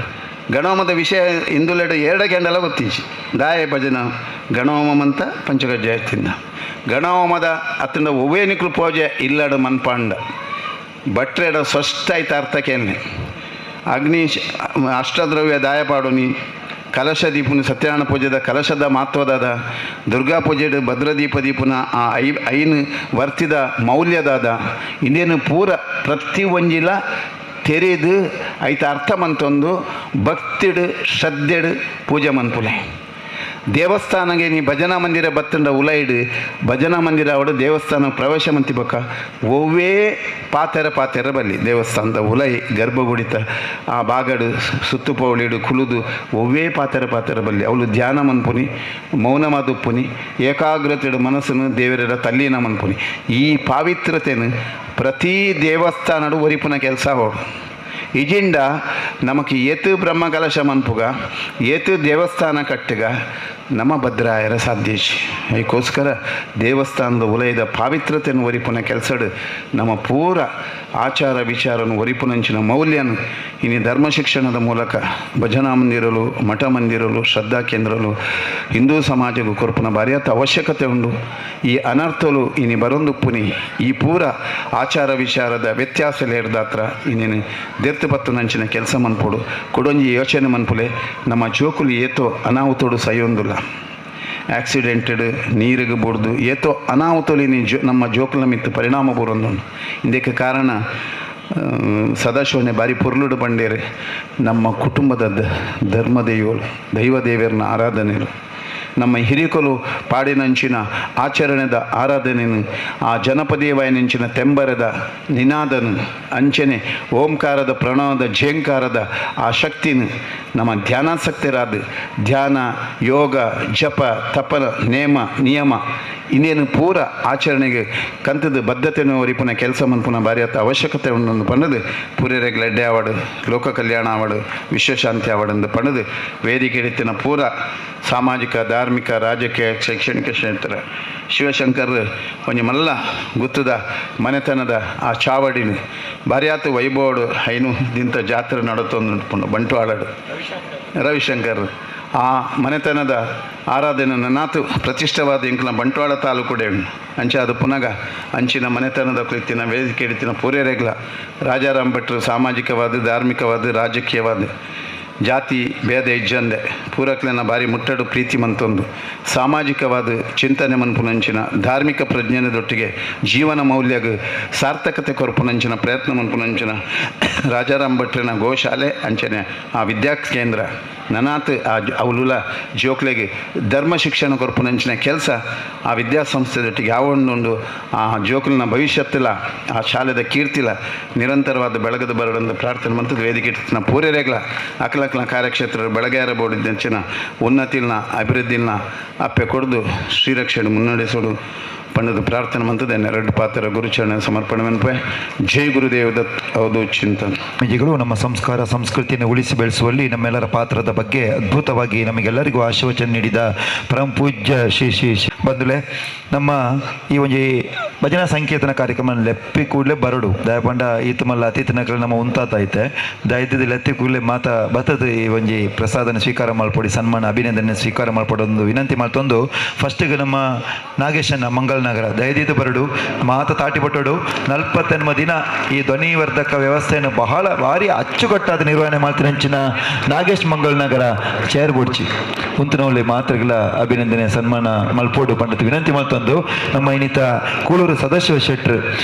ಗಣಹೋಮದ ವಿಷಯ ಹಿಂದುಲೆಡ್ ಎರಡ ಗಂಡಲ ಗೊತ್ತಿಂಚಿ ದಾಯ ಭಜನ ಗಣಹೋಮ ಅಂತ ಪಂಚಕಜ್ಜಾಯ ತಿಂದ ಗಣಹೋಮದ ಅತ್ತಿಂದ ಒವ್ವೇ ನಿಕುಲು ಪೂಜೆ ಇಲ್ಲಡು ಮನ್ಪಾಂಡ ಭಟ್ರೆಡ ಸ್ವಸ್ಥ ಆಯ್ತು ಅರ್ಥಕ್ಕೇನೆ ಅಗ್ನಿ ಅಷ್ಟದ್ರವ್ಯ ದಾಯಪಾಡುನಿ ಕಲಶ ದೀಪುನಿ ಸತ್ಯನಾರಾಯಣ ಪೂಜೆದ ಕಲಶದ ಮಹತ್ವದಾದ ದುರ್ಗಾ ಪೂಜೆಡ್ ಭದ್ರದೀಪ ದೀಪುನ ಆ ಐನ್ ವರ್ತಿದ ಮೌಲ್ಯದಾದ ಇನ್ನೇನು ಪೂರ ಪ್ರತಿ ಒಂಜಿಲ ತೆರೆದು ಐತ ಅರ್ಥ ಮಂತೊಂದು ಭಕ್ತಿಡು ಶ್ರದ್ಧೆಡು ಪೂಜೆ ಮನ್ಪುಲೆ. ದೇವಸ್ಥಾನಗೆ ನೀ ಭಜನಾ ಮಂದಿರ ಬತ್ತಂಡ ಉಲೈಡು ಭಜನಾ ಮಂದಿರ ಅವಡು ದೇವಸ್ಥಾನ ಪ್ರವೇಶ ಮಂತಿ ಬೊಕ್ಕ ಒವ್ವೇ ಪಾತೆರ ಪಾತೆರ ಬಲ್ಲಿ ದೇವಸ್ಥಾನದ ಉಲೈ ಗರ್ಭಗುಡಿತ ಆ ಬಾಗಡು ಸುತ್ತು ಪೌಳಿಡು ಕುಲುದು ಒವ್ವೇ ಪಾತೆರ ಪಾತೆರ ಬಲ್ಲಿ ಅವಳು ಧ್ಯಾನ ಮನ್ಪುನಿ ಮೌನ ಮಾದುಪ್ಪುನಿ ಏಕಾಗ್ರತೆಡು ಮನಸ್ಸನ್ನು ದೇವರ ತಲ್ಲೀನ ಮನ್ಪುನಿ. ಈ ಪಾವಿತ್ರತೆನು ಪ್ರತಿ ದೇವಸ್ಥಾನಡು ಒರಿಪುನ ಕೆಲಸ ಅವಳು. ಇಜಿಂಡ ನಮಕ್ ಏತು ಬ್ರಹ್ಮಕಲಶ ಮನ್ಪುಗ ಏತು ದೇವಸ್ಥಾನ ಕಟ್ಟುಗ ನಮ್ಮ ಭದ್ರಾಯರ ಸಾಧ್ಯೇಶಿ. ಅದಕ್ಕೋಸ್ಕರ ದೇವಸ್ಥಾನದ ಉಲಯದ ಪಾವಿತ್ರತೆಯನ್ನು ಒರಿಪುನ ಕೆಲಸಡು ನಮ್ಮ ಪೂರ ಆಚಾರ ವಿಚಾರನು ಒರಿಪುನಂಚಿನ ಮೌಲ್ಯನು ಇನಿ ಧರ್ಮ ಶಿಕ್ಷಣದ ಮೂಲಕ ಭಜನಾ ಮಂದಿರಲು ಮಠ ಮಂದಿರಲು ಶ್ರದ್ಧಾ ಕೇಂದ್ರಲು ಹಿಂದೂ ಸಮಾಜಕ್ಕೂ ಕೊರ್ಪುನ ಭಾರಿಯಾತ ಅವಶ್ಯಕತೆ ಉಂಡು. ಈ ಅನರ್ಥಲು ಇನಿ ಬರೊಂದುಪ್ಪುನಿ ಈ ಪೂರ ಆಚಾರ ವಿಚಾರದ ವ್ಯತ್ಯಾಸ ಲೇರ್ದಾತ್ರ ಇನ್ನೇನು ದೆರ್ತು ಪತ್ತುನಂಚಿನ ಕೆಲಸ ಮನ್ಪೋಡು ಕೊಡೊಂಜಿ ಯೋಚನೆ ಮನ್ಪುಲೆ ನಮ್ಮ ಜೋಕುಲು ಏತೋ ಅನಾಹುತೋಡು ಸೈಯೊಂದುಲ್ಲ ಆಕ್ಸಿಡೆಂಟೆಡ್ ನೀರಿಗೆ ಬುಡ್ದು ಏತೋ ಅನಾಹುತೋಲಿ ನಮ್ಮ ಜೋಕುಲ ಮಿತ್ತು ಪರಿಣಾಮ ಬೂರೊಂದು. ಇದಕ್ಕೆ ಕಾರಣ ಸದಾಶಿವನೇ ಬಾರಿ ಪೊರ್ಲುಡು ಬಂಡೇರೆ ನಮ್ಮ ಕುಟುಂಬದ ಧರ್ಮದೇವರು ದೈವದೇವರನ್ನ ಆರಾಧನೆಯರು ನಮ್ಮ ಹಿರಿಕಲು ಪಾಡಿನಂಚಿನ ಆಚರಣೆದ ಆರಾಧನೆನು ಆ ಜನಪದೀಯವಾಯಿನಂಚಿನ ತೆಂಬರದ ನಿನಾದನು ಅಂಚನೆ ಓಂಕಾರದ ಪ್ರಣವದ ಝೇಂಕಾರದ ಆ ಶಕ್ತಿನ ನಮ್ಮ ಧ್ಯಾನಾಸಕ್ತರಾದ ಧ್ಯಾನ ಯೋಗ ಜಪ ತಪನ ನೇಮ ನಿಯಮ ಇನ್ನೇನು ಪೂರ ಆಚರಣೆಗೆ ಕಂತದ ಬದ್ಧತೆಯನ್ನು ಒರಿಪುನ ಕೆಲಸ ಮನ್ಪುನ ಭಾರಿ ಅವಶ್ಯಕತೆ ಉಂಡು ಪಣ್ಣದು ಪೂರ್ಯರೆಗ್ ಲೆಡ್ಡೆ ಆವಡು ಲೋಕ ಕಲ್ಯಾಣ ಆವಡು ವಿಶ್ವಶಾಂತಿ ಆವಡು ಎಂದು ಪಣ್ಣದು ವೇದಿಕೆ ಹಿಡಿತಿನ ಪೂರ ಸಾಮಾಜಿಕ ಧಾರ್ಮಿಕ ರಾಜಕೀಯ ಶೈಕ್ಷಣಿಕ ಕ್ಷೇತ್ರ ಶಿವಶಂಕರ್ ಒಂಜಿ ಮಲ್ಲ ಗುತ್ತದ ಮನೆತನದ ಆ ಚಾವಡಿನ ಭಾರ್ಯಾತು ವೈಭವಡು ಐನು ದಿಂತ ಜಾತ್ರೆ ನಡತೊಂದು ಬಂಟ್ವಾಳಡು ರವಿಶಂಕರ್ ಆ ಮನೆತನದ ಆರಾಧನೆ ನನಾತು ಪ್ರತಿಷ್ಠವಾದ ಇಂಕ್ಲ ಬಂಟ್ವಾಳ ತಾಲೂಕುಡೆ ಅಂಚ ಅದು ಪುನಗ ಅಂಚಿನ ಮನೆತನದ ಕುಳಿತಿನ ವೇದಿಕೆ ಹಿಡಿತಿನ ಪೂರ್ಯರೆಗ್ಲ ರಾಜಾರಾಮ್ ಭಟ್ರು ಸಾಮಾಜಿಕವಾದ ಧಾರ್ಮಿಕವಾದ ರಾಜಕೀಯವಾದ ಜಾತಿ ಭೇದ ಇಜ್ಜಂದೆ ಪೂರಕ್ಲೆನ ಭಾರಿ ಮುಟ್ಟಡು ಪ್ರೀತಿ ಮಂತೊಂದು ಸಾಮಾಜಿಕವಾದ ಚಿಂತನೆ ಮನ್ಪುನಂಚಿನ ಧಾರ್ಮಿಕ ಪ್ರಜ್ಞೆನದೊಟ್ಟಿಗೆ ಜೀವನ ಮೌಲ್ಯಗ ಸಾರ್ಥಕತೆ ಕೊರಪುನಂಚಿನ ಪ್ರಯತ್ನ ಮನ್ಪುನಂಚಿನ ರಾಜಾರಾಮ್ ಭಟ್ರಿನ ಗೋಶಾಲೆ ಅಂಚನೆ ಆ ವಿದ್ಯಾ ಕೇಂದ್ರ ನನಾತ್ ಆ ಅವಲುಲ ಜೋಕ್ಲೆಗೆ ಧರ್ಮ ಶಿಕ್ಷಣ ಕೊರಪುನಂಚಿನ ಕೆಲಸ ಆ ವಿದ್ಯಾಸಂಸ್ಥೆದೊಟ್ಟಿಗೆ ಯಾವೊಂದುಂಡು ಆ ಜೋಕ್ಲಿನ ಭವಿಷ್ಯತ್ತಿಲ್ಲ ಆ ಶಾಲೆದ ಕೀರ್ತಿಲ ನಿರಂತರವಾದ ಬೆಳಗದ ಬರಡಂದು ಪ್ರಾರ್ಥನೆ ಮಂತದ ವೇದಿಕೆ ಪೂರ್ಯರೇಗ್ಲ ಅಕಲಕ್ಲ ಕಾರ್ಯಕ್ಷೇತ್ರ ಬೆಳಗಾರ ಬೋಡಿದ್ದಂಚಿನ ಉನ್ನತಿಲ್ನ ಅಭಿವೃದ್ಧಿಲ್ನ ಅಪ್ಪೆ ಕೊಡ್ದು ಶ್ರೀರಕ್ಷಣೆ ಮುನ್ನಡೆಸೋಡು ಪಂಡದ ಪ್ರಾರ್ಥನೆ ಮಂತದೆ ಎರಡು ಪಾತ್ರ ಗುರುಚರಣ ಸಮರ್ಪಣೆ ಮನ್ಪೆ. ಜೈ ಗುರುದೇವ ದತ್ ಹೌದು ಚಿಂತನ್. ಸ್ವಾಮೀಜಿಗಳು ನಮ್ಮ ಸಂಸ್ಕಾರ ಸಂಸ್ಕೃತಿಯನ್ನು ಉಳಿಸಿ ಬೆಳೆಸುವಲ್ಲಿ ನಮ್ಮೆಲ್ಲರ ಪಾತ್ರದ ಬಗ್ಗೆ ಅದ್ಭುತವಾಗಿ ನಮಗೆಲ್ಲರಿಗೂ ಆಶೀರ್ವಚನ ನೀಡಿದ ಪರಮ ಪೂಜ್ಯ ಶ್ರೀ ಶ್ರೀ ಶ್ರೀ ಬಂಧುಲೆ ನಮ್ಮ ಈ ಒಂಜಿ ಭಜನಾ ಸಂಕೀರ್ತನ ಕಾರ್ಯಕ್ರಮ ಲೆಪ್ಪಿ ಕೂಡಲೇ ಬರಡು ದಯಪಂಡ ಈತಮಲ್ಲ ಅತಿಥಿನಕಲು ನಮ್ಮ ಉಂತಾತೈತೆ ದಯದಿದ್ದು ಲೆತ್ತಿ ಕೂಡಲೇ ಮಾತಾ ಬತ್ತದ ಈ ಒಂಜಿ ಪ್ರಸಾದನ ಸ್ವೀಕಾರ ಮಾಡ್ಪೊಡಿ ಸನ್ಮಾನ ಅಭಿನಂದನೆ ಸ್ವೀಕಾರ ಮಾಡ್ಪೊಡೊಂದು ವಿನಂತಿ ಮಾಡ್ತೊಂದು ಫಸ್ಟಿಗೆ ನಮ್ಮ ನಾಗೇಶನ ಮಂಗಳನಗರ ದಯದಿದ್ದು ಬರಡು ಮಾತ ತಾಟಿ ಪಟ್ಟೋಡು 48 ದಿನ ಈ ಧ್ವನಿವರ್ಧಕ ವ್ಯವಸ್ಥೆಯನ್ನು ಬಹಳ ಭಾರಿ ಅಚ್ಚುಕಟ್ಟಾದ ನಿರ್ವಹಣೆ ಮಾಡ್ತಿನಂಚಿನ ನಾಗೇಶ್ ಮಂಗಳನಗರ ಚೇರ್ ಬುಡ್ಚಿ ಉಂತನವಲ್ಲಿ ಮಾತ್ರಗಳ ಅಭಿನಂದನೆ ಸನ್ಮಾನ ಮಲ್ಪೋಡು ಪಂಡಿತ ವಿನಂತಿ ಮಾಡ್ತಂದು ನಮ್ಮ ಇನ್ನಿತ ಕೂಳೂರು ಸದಸ್ಯ ಶೆಟ್ರು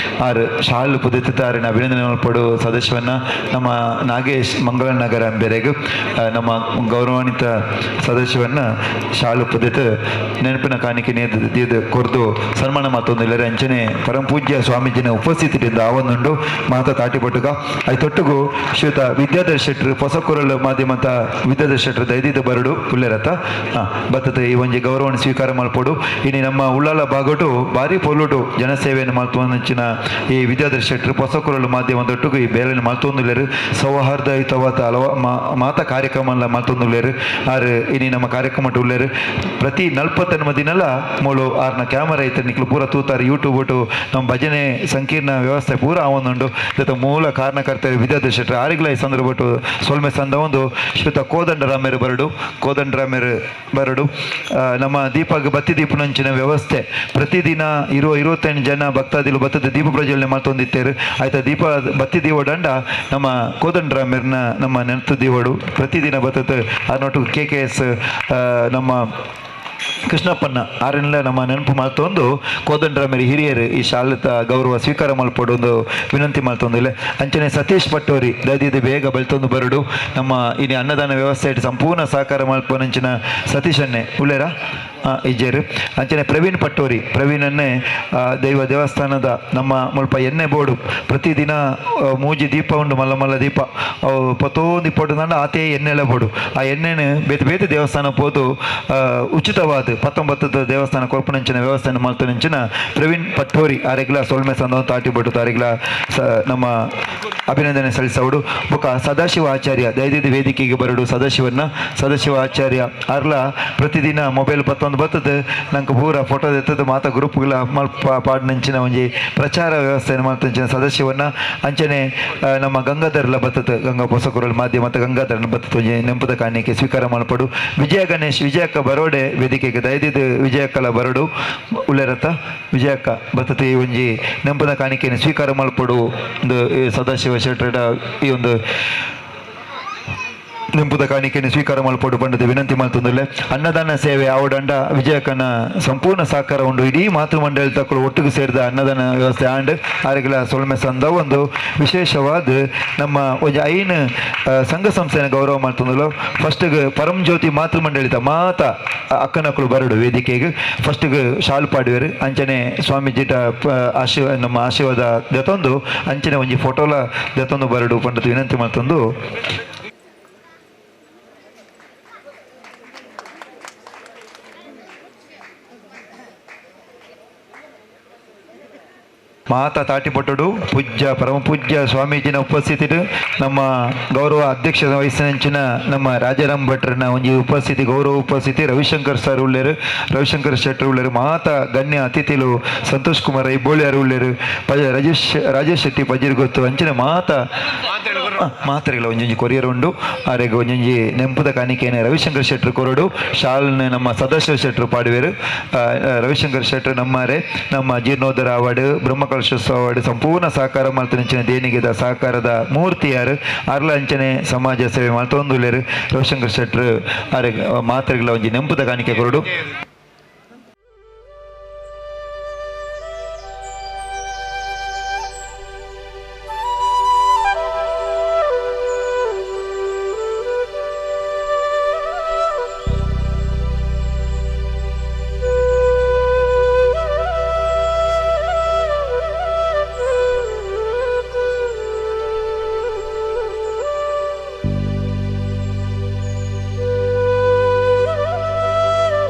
ಆರು ಶಾಲು ಪುದಿತ್ತಾರಿನ ಅಭಿನಂದನೆ ಮಲ್ಪೋಡು ಸದಸ್ಯವನ್ನ ನಮ್ಮ ನಾಗೇಶ್ ಮಂಗಳನಗರ ಅಂಬೇರೆಗು ನಮ್ಮ ಗೌರವಾನ್ವಿತ ಸದಸ್ಯವನ್ನ ಶಾಲು ಪುದಿತ ನೆನಪಿನ ಕಾಣಿಕೆ ನೇದು ಕೊರ್ದು ಸನ್ಮಾನ ಮಾತೊಂದು ಇಲ್ಲರೆ ಅಂಚನೆ ಪರಮ ಪೂಜ್ಯ ಸ್ವಾಮೀಜಿನ ಉಪಸ್ಥಿತಿಯಿಂದ ಆವೊಂದುಂಡು ಮಾತಾ ತಾಟಿಪಟ್ಟುಗ ಐತೊಟ್ಟುಗು ಶ್ರೀಯುತ ವಿದ್ಯಾಧರ್ ಶೆಟ್ರು ಹೊಸಕುರಲ್ ಮಾಧ್ಯಮದ ವಿದ್ಯಾಧರ್ ಶೆಟ್ರು ದೈದಿದ ಬರಡು ಉಲ್ಲೇರತ ಬತ್ತದ ಈ ಒಂಜಿ ಗೌರವವನ್ನು ಸ್ವೀಕಾರ ಮಲ್ಪೊಡು. ಇನಿ ನಮ್ಮ ಉಳ್ಳಾಲ ಭಾಗಟು ಭಾರಿ ಪೊಲುಟು ಜನಸೇವೆಯನ್ನು ಮಲ್ತೊಂದಿನ ಈ ವಿದ್ಯಾಧರ ಶೆಟ್ಟರು ಪೊಸಕುರಳು ಮಾಧ್ಯಮದೊಟ್ಟಿಗೆ ಈ ಬೇಲೆಯನ್ನು ಮಲ್ತೊಂದುಲ್ಲೆರ್ ಸೌಹಾರ್ದಯುತವಾದ ಹಲವ ಮಾತ ಕಾರ್ಯಕ್ರಮ ಮಲ್ತೊಂದುಲ್ಲೆರ್ ಆರು ಇನಿ ನಮ್ಮ ಕಾರ್ಯಕ್ರಮ ಉಲ್ಲೆರ್ ಪ್ರತಿ 49 ದಿನಲ ಮೂಲು ಆರ್ನ ಕ್ಯಾಮರಾ ಐತೆ ನಿಕ್ಲು ಪೂರ ತೂತಾರೆ ಯೂಟ್ಯೂಬ್ ಒಟ್ಟು ನಮ್ಮ ಭಜನೆ ಸಂಕೀರ್ಣ ವ್ಯವಸ್ಥೆ ಪೂರ ಆವೊಂದುಂಡು ಜೊತೆ ಮೂಲ ಕಾರಣಕರ್ತ ವಿದ್ಯಾಧರ ಶೆಟ್ಟರು ಆರಿಗ್ಲ ಈ ಸಂದರ್ಭಟ್ಟು ಸೊಲ್ಮೆ ಸಂದ ಒಂದು ಶ್ರೀಯುತ ಕೋದಂಡರಾಮೇರು ಬರಡು ಕೋದಂಡರಾಮೇರು ಬರಡು ನಮ್ಮ ದೀಪಗ್ ಬತ್ತಿ ದೀಪನಂಚಿನ ವ್ಯವಸ್ಥೆ ಪ್ರತಿದಿನ ಇರುವ 28 ಜನ ಭಕ್ತಾದಿಲು ಬತ್ತದ ದೀಪ ಪ್ರಜ್ವಲನೆ ಮಾಡ್ತೊಂದಿತ್ತೇರು ಆಯ್ತಾ ದೀಪ ಬತ್ತಿ ದೀವಡಂಡ ನಮ್ಮ ಕೋದಂಡರಾಮೇರ್ನ ನಮ್ಮ ನೆನತು ದೀವಡು ಪ್ರತಿದಿನ ಬತ್ತದ ಆ ನೋಟು ಕೆ ಕೆ ಎಸ್ ನಮ್ಮ ಕೃಷ್ಣಪ್ಪನ ಆರೆಲ್ಲ ನಮ್ಮ ನೆನಪು ಮಾಡ್ತೊಂದು ಕೋದಂಡರಾಮೇರಿ ಹಿರಿಯರು ಈ ಶಾಲೆತ ಗೌರವ ಸ್ವೀಕಾರ ಮಲ್ಪೊಡು ಒಂದು ವಿನಂತಿ ಮಾಡ್ತೊಂದಿಲ್ಲ. ಅಂಚನೆ ಸತೀಶ್ ಪಟ್ಟೋರಿ ದಯದಿದ್ದು ಬೇಗ ಬೆಳ್ತೊಂದು ಬರಡು ನಮ್ಮ ಇನಿ ಅನ್ನದಾನ ವ್ಯವಸ್ಥೆ ಸಂಪೂರ್ಣ ಸಹಕಾರ ಮಲ್ಪೊನಂಚಿನ ಸತೀಶನ್ನೇ ಉಳ್ಳೇರ ಇಜ್ಜೇರು. ಅಂಚನೆ ಪ್ರವೀಣ್ ಪಟ್ಟೋರಿ ಪ್ರವೀಣನ್ನೇ ದೈವ ದೇವಸ್ಥಾನದ ನಮ್ಮ ಮುಲ್ಪ ಎಣ್ಣೆ ಬೋರ್ಡು ಪ್ರತಿದಿನ ಮೂಜಿ ದೀಪ ಉಂಡು ಮಲ್ಲ ಮಲ್ಲ ದೀಪ ಅವು ಪತ್ತೊಂದು ಇಪ್ಪಟ್ಟು ಆತೇ ಎಣ್ಣೆಲ ಬೋರ್ಡು ಆ ಎಣ್ಣೆನ ಬೇತೆ ಬೇತೆ ದೇವಸ್ಥಾನ ಪೋದು ಉಚಿತವಾದ 19 ದೇವಸ್ಥಾನ ಕೊರ್ಪುನಂಚಿನ ವ್ಯವಸ್ಥೆಯನ್ನು ಮಲ್ತುನಂಚಿನ ಪ್ರವೀಣ್ ಪಟ್ಟೋರಿ ಆರೆಗ್ಲ ಸೊಲ್ಮೆ ಸಂದ ತಾಟಿ ಬೊಟ್ಟು ತಾರೆಗ್ಲ ನಮ್ಮ ಅಭಿನಂದನೆ ಸಲ್ಲಿಸವಡು. ಬೊಕ ಸದಾಶಿವ ಆಚಾರ್ಯ ದಯದಿದ್ದು ವೇದಿಕೆಗೆ ಬರಡು ಸದಾಶಿವನ್ನ ಸದಾಶಿವ ಆಚಾರ್ಯ ಆರ್ಲ ಪ್ರತಿದಿನ ಮೊಬೈಲ್ ಪತ್ತೊಂದು ಬತ್ತದ ನಂಗೆ ಪೂರ ಫೋಟೋ ಎತ್ತದ ಮಾತ ಗ್ರೂಪ್ಗಳ ಮಲ್ಪ ಪಾಡ್ನಂಚಿನ ಒಂಜಿ ಪ್ರಚಾರ ವ್ಯವಸ್ಥೆಯನ್ನು ಮಲ್ತಂಚಿನ ಸದಾಶಿವನ್ನ. ಅಂಚನೆ ನಮ್ಮ ಗಂಗಾಧರ್ಲ ಬತ್ತದ ಗಂಗಾ ಪೊಸಕುರಲ್ ಮಾಧ್ಯಮ ಮತ್ತು ಗಂಗಾಧರನ ಬತ್ತದ ಒಂಜಿ ನೆಂಪುದ ಕಾಣಿಕೆ ಸ್ವೀಕಾರ ಮಲ್ಪಡು. ವಿಜಯ ಗಣೇಶ್ ವಿಜಯಕ್ಕ ಬರೋಡೆ ವೇದಿಕೆಗೆ ದಯದಿದ್ದು ವಿಜಯಕ್ಕಲ ಬರಡು ಉಲ್ಲೇರತ್ತ ವಿಜಯಕ್ಕ ಬತ್ತದ ಈ ಒಂಜಿ ನೆಂಪುದ ಕಾಣಿಕೆಯನ್ನು ಸ್ವೀಕಾರ ಮಲ್ಪಡು ಒಂದು ಸದಾಶಿವ ಶೆಟ್ಟರ ಈ ಒಂದು ನೆಂಪುದ ಕಾಣಿಕೆಯನ್ನು ಸ್ವೀಕಾರ ಮಲ್ಪೊಡು ಪಂಡದ ವಿನಂತಿ ಮಲ್ತೊಂದುಲ್ಲೆ. ಅನ್ನದಾನ ಸೇವೆ ಆವಡಂಡ ವಿಜಯಕ್ಕನ ಸಂಪೂರ್ಣ ಸಹಕಾರ ಉಂಡು ಇಡೀ ಮಾತೃಮಂಡಳಿ ತಕ್ಕಳು ಒಟ್ಟಿಗೆ ಸೇರಿದ ಅನ್ನದಾನ ವ್ಯವಸ್ಥೆ ಆಂಡ್ ಆರೆಗ್ಲ ಸೊಲ್ಮೆ ಸಂದ ಒಂದು ವಿಶೇಷವಾದ ನಮ್ಮ ಒಂಜಿ ಐನ್ ಸಂಘ ಸಂಸ್ಥೆನ ಗೌರವ ಮಲ್ತೊಂದುಲ್ಲ. ಫಸ್ಟ್ಗೆ ಪರಂಜ್ಯೋತಿ ಮಾತೃಮಂಡಳಿತ ಮಾತ ಅಕ್ಕನಕ್ಕಳು ಬರಡು ವೇದಿಕೆಗೆ ಫಸ್ಟ್ಗೆ ಶಾಲು ಪಾಡುವೆರು. ಅಂಚನೆ ಸ್ವಾಮೀಜಿಟ ಆಶೀರ್ವಾದ ನಮ್ಮ ಆಶೀರ್ವಾದ ದತ್ತೊಂದು ಅಂಚನೆ ಒಂಜಿ ಫೋಟೋಲ ದತ್ತೊಂದು ಬರಡು ಪಂಡದ ವಿನಂತಿ ಮಲ್ತೊಂದು. ಮಾತಾ ತಾಟಿಪಟ್ಟಡು ಪೂಜ್ಯ ಪರಮ ಪೂಜ್ಯ ಸ್ವಾಮೀಜಿನ ಉಪಸ್ಥಿತಿ ನಮ್ಮ ಗೌರವ ಅಧ್ಯಕ್ಷ ವಹಿಸಿನಂಚಿನ ನಮ್ಮ ರಾಜಾರಾಮ್ ಭಟ್ರನ ಒಂಜಿ ಉಪಸ್ಥಿತಿ ಗೌರವ ಉಪಸ್ಥಿತಿ ರವಿಶಂಕರ್ ಸರ್ ಉಳ್ಳೇರು ರವಿಶಂಕರ್ ಶೆಟ್ಟರ್ ಉಳ್ಳೇರು ಮಾತಾ ಗಣ್ಯ ಅತಿಥಿಲು ಸಂತೋಷ್ ಕುಮಾರ್ ಐಬೋಳಿಯಾರು ಉಳ್ಳೇರು ರಾಜೇಶ್ ಶೆಟ್ಟಿ ಪಜಿರ್ಗೊತ್ತು ಅಂಚಿನ ಮಾತಾ ಮಾತ್ರೆಗಳ ಒಂಜೊಂಜಿ ಕೊರಿಯರ್ ಉಂಡು ಆರೆಗ್ ಒಂಜೊಂಜಿ ನೆಂಪುದ ಕಾಣಿಕೆಯನ್ನು ರವಿಶಂಕರ್ ಶೆಟ್ಟರು ಕೊರಡು ಶಾಲ್ನ ನಮ್ಮ ಸದಾಶಿವ ಶೆಟ್ಟರು ಪಾಡುವೆರು. ರವಿಶಂಕರ್ ಶೆಟ್ಟರು ನಮ್ಮಾರೆ ನಮ್ಮ ಜೀರ್ಣೋದ್ಧಾರ ಅವಾರ್ಡ್ ಬ್ರಹ್ಮಕಲಶೋತ್ಸವ ಅವಾರ್ಡ್ ಸಂಪೂರ್ಣ ಸಹಕಾರ ಮಲ್ತನಂಚಿನ ದೇಣಿಗೆದ ಸಹಕಾರದ ಮೂರ್ತಿಯಾರು ಅರ್ಲ ಅಂಚನೆ ಸಮಾಜ ಸೇವೆ ಮಲ್ತೊಂದುಲ್ಲೆರು ರವಿಶಂಕರ್ ಶೆಟ್ಟರು ಆರೆ ಮಾತ್ರೆಗಳ ಒಂಜಿ ನೆಂಪುದ ಕಾಣಿಕೆ ಕೊರಡು.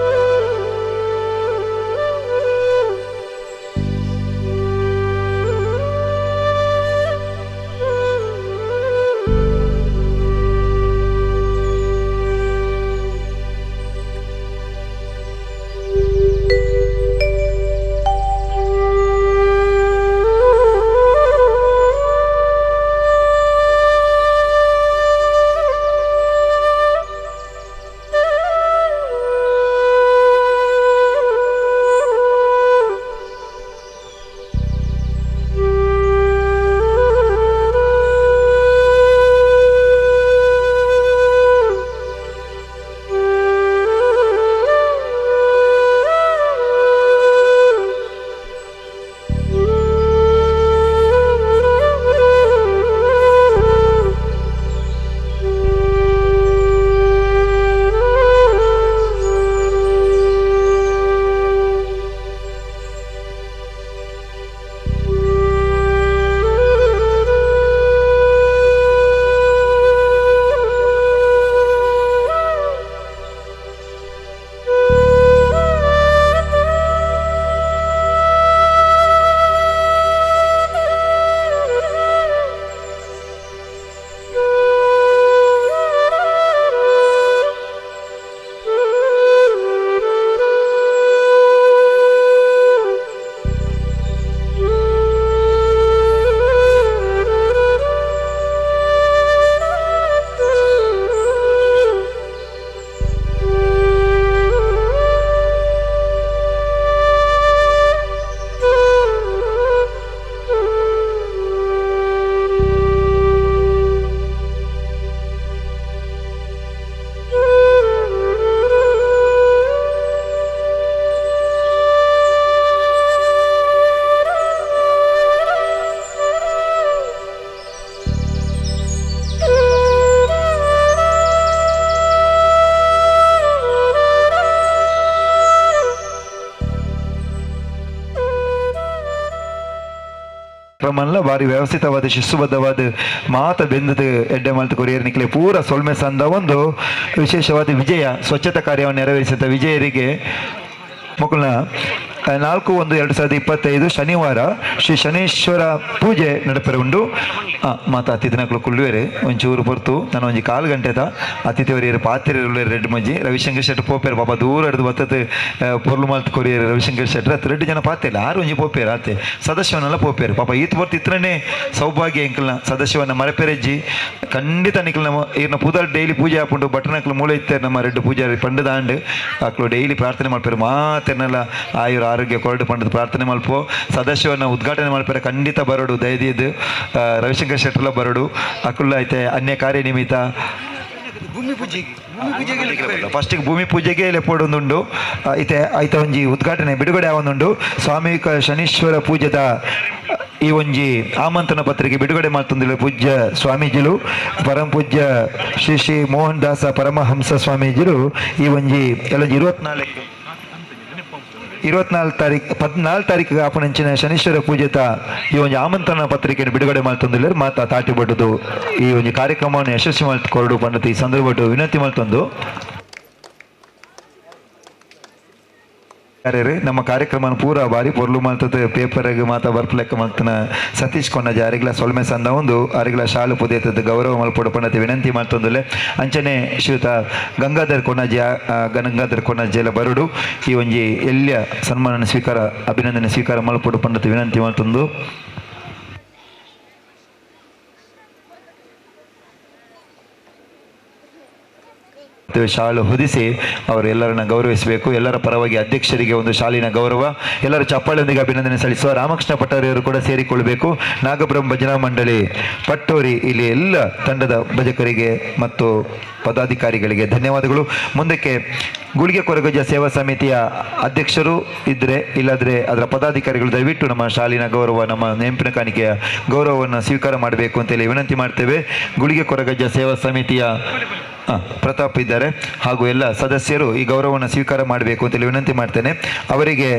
Thank you. ಕ್ರಮನ್ಲ ಬಾರಿ ವ್ಯವಸ್ಥಿತವಾದ ಶಿಸ್ತುಬದ್ಧವಾದ ಮಾತ ಬೆಂದದ ಎಡ್ಡೆ ಮಲ್ತು ಕೊರಿಯರ್ ನಿಕ್ಲೆ ಪೂರ ಸೊಲ್ಮೆ ಸಂದ ಒಂದು ವಿಶೇಷವಾದ ವಿಜಯ ಸ್ವಚ್ಛತಾ ಕಾರ್ಯವನ್ನು ನೆರವೇರಿಸಿದ ವಿಜಯರಿಗೆ ಮೊಕಲ್ನ 4/1/2025 ಶನಿವಾರ ಶ್ರೀ ಶನೇಶ್ವರ ಪೂಜೆ ನಡಪರೆ ಉಂಡು. ಮಾತ ಅತಿಥಿನಕ್ಲು ಕುಳ್ಳುವೆರೆ ಒಂಚೂರು ಪೊರ್ತು ನಾನು ಒಂಜಿ ಕಾಲು ಗಂಟೆದ ಅತಿಥಿವರಿಯರು ಪಾತ್ರೆ ರೆಡ್ ಮಂಜಿ ರವಿಶಂಕರ್ ಶೆಟ್ಟಿ ಪೋಪೇರು ಪಾಪ ದೂರ ಹಿಡಿದು ಬತ್ತತ್ ಪೊರ್ಲು ಮಲ್ತ್ ಕೊರಿಯರು ರವಿಶಂಕರ್ ಶೆಟ್ಟಿ ಅತ್ ರೆಡ್ಡು ಜನ ಪಾತೆ ಇಲ್ಲ ಆರು ಒಂಜಿ ಪೋಪೇರು ಆತೆ ಸದಸ್ಯವನ್ನೆಲ್ಲ ಪೋಪೇರು ಪಾಪ ಈತ್ ಪೊರ್ತು ಇತ್ರನೇ ಸೌಭಾಗ್ಯ ಎಂಕಲ್ನ ಸದಸ್ಯವನ್ನ ಮರಪೆರೆಜ್ಜಿ ಖಂಡಿತ ನಿಕಲ್ನ ಈರ್ನ ಪೂದಾರ್ ಡೈಲಿ ಪೂಜೆ ಹಾಕೊಂಡು ಬಟನಕ್ಲು ಮೂಲೆ ಇತ್ತೇರು ನಮ್ಮ ರೆಡ್ಡು ಪೂಜಾರಿ ಪಂಡದಾಂಡ್ ಅಕ್ಲು ಡೈಲಿ ಪ್ರಾರ್ಥನೆ ಮಾಡ್ಪೇರು ಮಾತೆರ್ನೆಲ್ಲ ಆಯುರ ಆರೋಗ್ಯ ಕೊರಡು ಪಂಡದ ಪ್ರಾರ್ಥನೆ ಮಲ್ಪೋ ಸದಸ್ಯವನ್ನ ಉದ್ಘಾಟನೆ ಮಾಡ್ಪೇರೆ ಖಂಡಿತ ಬರೋಡು ದಯದೀದ್ ರವಿಶಂಕರ್ ಶೆಟ್ಟರ್ಲ ಬರೋಡು ಅಕುಲ್ಲ ಐತೆ ಅನ್ಯ ಕಾರ್ಯ ನಿಮಿತ್ತ ಫಸ್ಟಿಗೆ ಭೂಮಿ ಪೂಜೆಗೆ ಲೆಪ್ಪೊಡೊಂದುಂಡು ಐತೆ ಐತ ಒಂಜಿ ಉದ್ಘಾಟನೆ ಬಿಡುಗಡೆ ಆವೊಂದುಂಡು ಸ್ವಾಮಿ ಶನೀಶ್ವರ ಪೂಜೆದ ಈ ಒಂಜಿ ಆಮಂತ್ರಣ ಪತ್ರಿಕೆ ಬಿಡುಗಡೆ ಮಾಡ್ತಂದಿಲ್ಲ ಪೂಜ್ಯ ಸ್ವಾಮೀಜಿಲು ಪರಮ ಪೂಜ್ಯ ಶ್ರೀ ಶ್ರೀ ಮೋಹನ್ ದಾಸ ಪರಮಹಂಸ ಸ್ವಾಮೀಜಿಲು ಈ ಒಂಜಿ ಎಲ್ಲೊಂಜಿ 24 ತಾರೀಕು 14 ತಾರೀಕು ಆಪಣಂಚಿನ ಶನೀಶ್ವರ ಪೂಜೆತ ಈ ಒಂಜಿ ಆಮಂತ್ರಣ ಪತ್ರಿಕೆಯನ್ನು ಬಿಡುಗಡೆ ಮಾಡ್ತಂದಿಲ್ಲ ಮಾತಾ ತಾಟಿ ಬಡ್ಡುದು ಈ ಒಂಜಿ ಕಾರ್ಯಕ್ರಮವನ್ನು ಯಶಸ್ವಿ ಮಾಡ್ತು ಕೊರಡು ಪಂಡತಿ ಈ ಸಂದರ್ಭ ವಿನಂತಿ ಮಾಡ್ತಂದು ನಮ್ಮ ಕಾರ್ಯಕ್ರಮ ಪೂರ ಬಾರಿ ಪೊರ್ಲು ಮಾಡ್ತದೆ ಪೇಪರ್ಗೆ ಮಾತಾ ಬರ್ಪಲೆಕ್ಕ ಮಾಡ್ತಾನ ಸತೀಶ್ ಕೊನ್ನಜ ಅರಿಗ್ಲ ಸೊಲ್ಮೆ ಸಂದ ಒಂದು ಅರಿಗ್ಲ ಶಾಲು ಪುದೇತದ ಗೌರವ ಮಲ್ಪೊಡು ಪಂಡತಿ ವಿನಂತಿ ಮಾಡ್ತಂದುಲೆ ಅಂಚನೆ ಶ್ರೀಯುತ ಗಂಗಾಧರ್ ಕೊನ್ನಜಿ ಗಂಗಾಧರ್ ಕೊನ್ನಜಿ ಎಲ್ಲ ಬರುಡು ಈ ಒಂಜಿ ಎಲ್ಲಿಯ ಸನ್ಮಾನ ಸ್ವೀಕಾರ ಅಭಿನಂದನೆ ಸ್ವೀಕಾರ ಮಲ್ಪೊಡು ಪಂಡತಿ ವಿನಂತಿ ಮಾಡ್ತಂದು. ಶಾಲು ಹೊದಿಸಿ ಅವರು ಎಲ್ಲರನ್ನ ಗೌರವಿಸಬೇಕು. ಎಲ್ಲರ ಪರವಾಗಿ ಅಧ್ಯಕ್ಷರಿಗೆ ಒಂದು ಶಾಲಿನ ಗೌರವ, ಎಲ್ಲರ ಚಪ್ಪಾಳೆಯೊಂದಿಗೆ ಅಭಿನಂದನೆ ಸಲ್ಲಿಸುವ ರಾಮಕೃಷ್ಣ ಪಟ್ಟೋರಿಯವರು ಕೂಡ ಸೇರಿಕೊಳ್ಳಬೇಕು. ನಾಗಬ್ರಹ್ಮ ಭಜನಾ ಮಂಡಳಿ ಪಟ್ಟೋರಿ ಇಲ್ಲಿ ಎಲ್ಲ ತಂಡದ ಭಜಕರಿಗೆ ಮತ್ತು ಪದಾಧಿಕಾರಿಗಳಿಗೆ ಧನ್ಯವಾದಗಳು. ಮುಂದಕ್ಕೆ ಗುಳಿಗೆ ಕೊರಗಜ್ಜ ಸೇವಾ ಸಮಿತಿಯ ಅಧ್ಯಕ್ಷರು ಇದ್ದರೆ ಇಲ್ಲಾದರೆ ಅದರ ಪದಾಧಿಕಾರಿಗಳು ದಯವಿಟ್ಟು ನಮ್ಮ ಶಾಲಿನ ಗೌರವ, ನಮ್ಮ ನೆನಪಿನ ಕಾಣಿಕೆಯ ಗೌರವವನ್ನು ಸ್ವೀಕಾರ ಮಾಡಬೇಕು ಅಂತೇಳಿ ವಿನಂತಿ ಮಾಡ್ತೇವೆ. ಗುಳಿಗೆ ಕೊರಗಜ್ಜ ಸೇವಾ ಸಮಿತಿಯ ಪ್ರತಾಪ್ ಇದ್ದಾರೆ ಹಾಗೂ ಎಲ್ಲ ಸದಸ್ಯರು ಈ ಗೌರವವನ್ನು ಸ್ವೀಕಾರ ಮಾಡಬೇಕು ಅಂತೇಳಿ ವಿನಂತಿ ಮಾಡ್ತೇನೆ. ಅವರಿಗೆ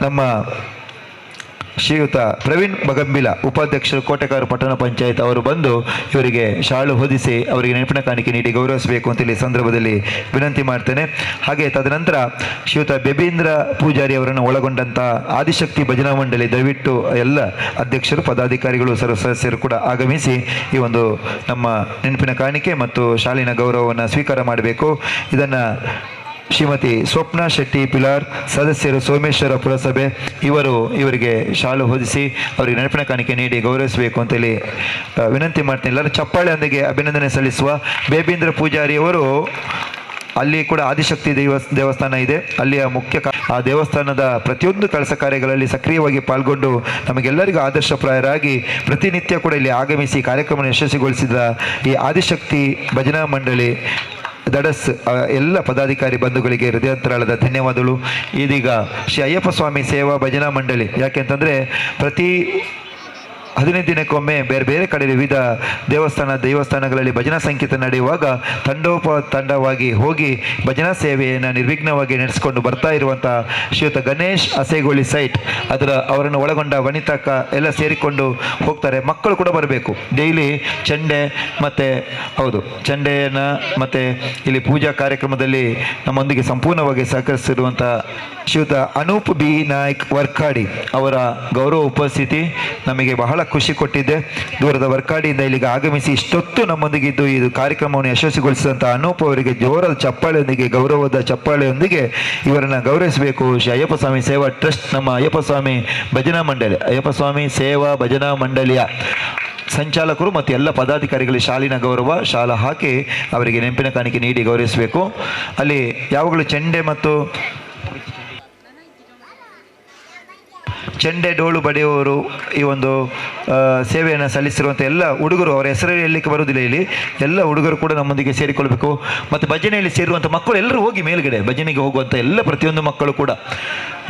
ನಮ್ಮ ಶ್ರೀಯುತ ಪ್ರವೀಣ್ ಬಗಂಬಿಲ ಉಪಾಧ್ಯಕ್ಷರು ಕೋಟೆಕಾರು ಪಟ್ಟಣ ಪಂಚಾಯತ್ ಅವರು ಬಂದು ಇವರಿಗೆ ಶಾಲು ಹೊದಿಸಿ ಅವರಿಗೆ ನೆನಪಿನ ಕಾಣಿಕೆ ನೀಡಿ ಗೌರವಿಸಬೇಕು ಅಂತೇಳಿ ಸಂದರ್ಭದಲ್ಲಿ ವಿನಂತಿ ಮಾಡ್ತೇನೆ. ಹಾಗೆ ತದನಂತರ ಶ್ರೀಯುತ ಬೆಬೀಂದ್ರ ಪೂಜಾರಿ ಅವರನ್ನು ಒಳಗೊಂಡಂಥ ಆದಿಶಕ್ತಿ ಭಜನಾ ಮಂಡಳಿ ದಯವಿಟ್ಟು ಎಲ್ಲ ಅಧ್ಯಕ್ಷರು ಪದಾಧಿಕಾರಿಗಳು ಸರ್ವ ಸದಸ್ಯರು ಕೂಡ ಆಗಮಿಸಿ ಈ ಒಂದು ನಮ್ಮ ನೆನಪಿನ ಕಾಣಿಕೆ ಮತ್ತು ಶಾಲಿನ ಗೌರವವನ್ನು ಸ್ವೀಕಾರ ಮಾಡಬೇಕು. ಇದನ್ನು ಶ್ರೀಮತಿ ಸ್ವಪ್ನ ಶೆಟ್ಟಿ ಪಿಲಾರ್ ಸದಸ್ಯರು ಸೋಮೇಶ್ವರ ಪುರಸಭೆ ಇವರು ಇವರಿಗೆ ಶಾಲು ಹೊದಿಸಿ ಅವರಿಗೆ ನೆನಪಿನ ಕಾಣಿಕೆ ನೀಡಿ ಗೌರವಿಸಬೇಕು ಅಂತೇಳಿ ವಿನಂತಿ ಮಾಡ್ತೀನಿ. ಎಲ್ಲರೂ ಚಪ್ಪಾಳೆಯೊಂದಿಗೆ ಅಭಿನಂದನೆ ಸಲ್ಲಿಸುವ ಬೇಬೀಂದ್ರ ಪೂಜಾರಿಯವರು ಅಲ್ಲಿ ಕೂಡ ಆದಿಶಕ್ತಿ ದೇವಸ್ಥಾನ ಇದೆ, ಅಲ್ಲಿಯ ಮುಖ್ಯ ಆ ದೇವಸ್ಥಾನದ ಪ್ರತಿಯೊಂದು ಕೆಲಸ ಕಾರ್ಯಗಳಲ್ಲಿ ಸಕ್ರಿಯವಾಗಿ ಪಾಲ್ಗೊಂಡು ನಮಗೆಲ್ಲರಿಗೂ ಆದರ್ಶಪ್ರಾಯರಾಗಿ ಪ್ರತಿನಿತ್ಯ ಕೂಡ ಇಲ್ಲಿ ಆಗಮಿಸಿ ಕಾರ್ಯಕ್ರಮವನ್ನು ಯಶಸ್ವಿಗೊಳಿಸಿದ ಈ ಆದಿಶಕ್ತಿ ಭಜನಾ ಮಂಡಳಿ ದಡಸ್ ಎಲ್ಲ ಪದಾಧಿಕಾರಿ ಬಂಧುಗಳಿಗೆ ಹೃದಯಾಂತರಾಳದ ಧನ್ಯವಾದಗಳು. ಇದೀಗ ಶ್ರೀ ಅಯ್ಯಪ್ಪ ಸ್ವಾಮಿ ಸೇವಾ ಭಜನಾ ಮಂಡಳಿ, ಯಾಕೆಂತಂದರೆ ಪ್ರತಿ 15 ದಿನಕ್ಕೊಮ್ಮೆ ಬೇರೆ ಬೇರೆ ಕಡೆ ವಿವಿಧ ದೇವಸ್ಥಾನಗಳಲ್ಲಿ ಭಜನಾ ಸಂಕೀರ್ತನೆ ನಡೆಯುವಾಗ ತಂಡೋಪ ತಂಡವಾಗಿ ಹೋಗಿ ಭಜನಾ ಸೇವೆಯನ್ನು ನಿರ್ವಿಘ್ನವಾಗಿ ನಡೆಸಿಕೊಂಡು ಬರ್ತಾ ಇರುವಂಥ ಶ್ರೀಯುತ ಗಣೇಶ್ ಅಸೇಗೋಳಿ ಸೈಟ್ ಅದರ ಅವರನ್ನು ಒಳಗೊಂಡ ವನಿತಕ್ಕ ಎಲ್ಲ ಸೇರಿಕೊಂಡು ಹೋಗ್ತಾರೆ. ಮಕ್ಕಳು ಕೂಡ ಬರಬೇಕು ಡೈಲಿ ಚೆಂಡೆ ಮತ್ತು ಹೌದು ಚೆಂಡೆಯನ್ನು ಮತ್ತು ಇಲ್ಲಿ ಪೂಜಾ ಕಾರ್ಯಕ್ರಮದಲ್ಲಿ ನಮ್ಮೊಂದಿಗೆ ಸಂಪೂರ್ಣವಾಗಿ ಸಹಕರಿಸಿರುವಂಥ ಶ್ರೀಯುತ ಅನೂಪ್ ಬಿ ನಾಯ್ಕ್ ವರ್ಕಾಡಿ ಅವರ ಗೌರವ ಉಪಸ್ಥಿತಿ ನಮಗೆ ಬಹಳ ಖುಷಿ ಕೊಟ್ಟಿದೆ. ದೂರದ ವರ್ಕಾಡಿಯಿಂದ ಇಲ್ಲಿಗೆ ಆಗಮಿಸಿ ಇಷ್ಟೊತ್ತು ನಮ್ಮೊಂದಿಗೆ ಇದ್ದು ಇದು ಕಾರ್ಯಕ್ರಮವನ್ನು ಯಶಸ್ವಿಗೊಳಿಸಿದಂಥ ಅನೂಪ್ ಅವರಿಗೆ ಜೋರದ ಚಪ್ಪಾಳೆಯೊಂದಿಗೆ, ಗೌರವದ ಚಪ್ಪಾಳೆಯೊಂದಿಗೆ ಇವರನ್ನು ಗೌರವಿಸಬೇಕು. ಶ್ರೀ ಅಯ್ಯಪ್ಪ ಸ್ವಾಮಿ ಸೇವಾ ಟ್ರಸ್ಟ್, ನಮ್ಮ ಅಯ್ಯಪ್ಪ ಸ್ವಾಮಿ ಭಜನಾ ಮಂಡಳಿ, ಅಯ್ಯಪ್ಪ ಸ್ವಾಮಿ ಸೇವಾ ಭಜನಾ ಮಂಡಳಿಯ ಸಂಚಾಲಕರು ಮತ್ತು ಎಲ್ಲ ಪದಾಧಿಕಾರಿಗಳಿಗೆ ಶಾಲಿನ ಗೌರವ ಶಾಲಾ ಹಾಕಿ ಅವರಿಗೆ ನೆನಪಿನ ಕಾಣಿಕೆ ನೀಡಿ ಗೌರವಿಸಬೇಕು. ಅಲ್ಲಿ ಯಾವಾಗಲೂ ಚೆಂಡೆ ಮತ್ತು ಚೆಂಡೆ ಡೋಳು ಬಡಿಯುವವರು ಈ ಒಂದು ಸೇವೆಯನ್ನು ಸಲ್ಲಿಸಿರುವಂಥ ಎಲ್ಲ ಹುಡುಗರು, ಅವರ ಹೆಸರು ಹೇಳಲಿಕ್ಕೆ ಬರುವುದಿಲ್ಲ, ಇಲ್ಲಿ ಎಲ್ಲ ಹುಡುಗರು ಕೂಡ ನಮ್ಮೊಂದಿಗೆ ಸೇರಿಕೊಳ್ಬೇಕು. ಮತ್ತು ಭಜನೆಯಲ್ಲಿ ಸೇರುವಂಥ ಮಕ್ಕಳು ಎಲ್ಲರೂ ಹೋಗಿ ಮೇಲುಗಡೆ ಭಜನೆಗೆ ಹೋಗುವಂಥ ಎಲ್ಲ ಪ್ರತಿಯೊಂದು ಮಕ್ಕಳು ಕೂಡ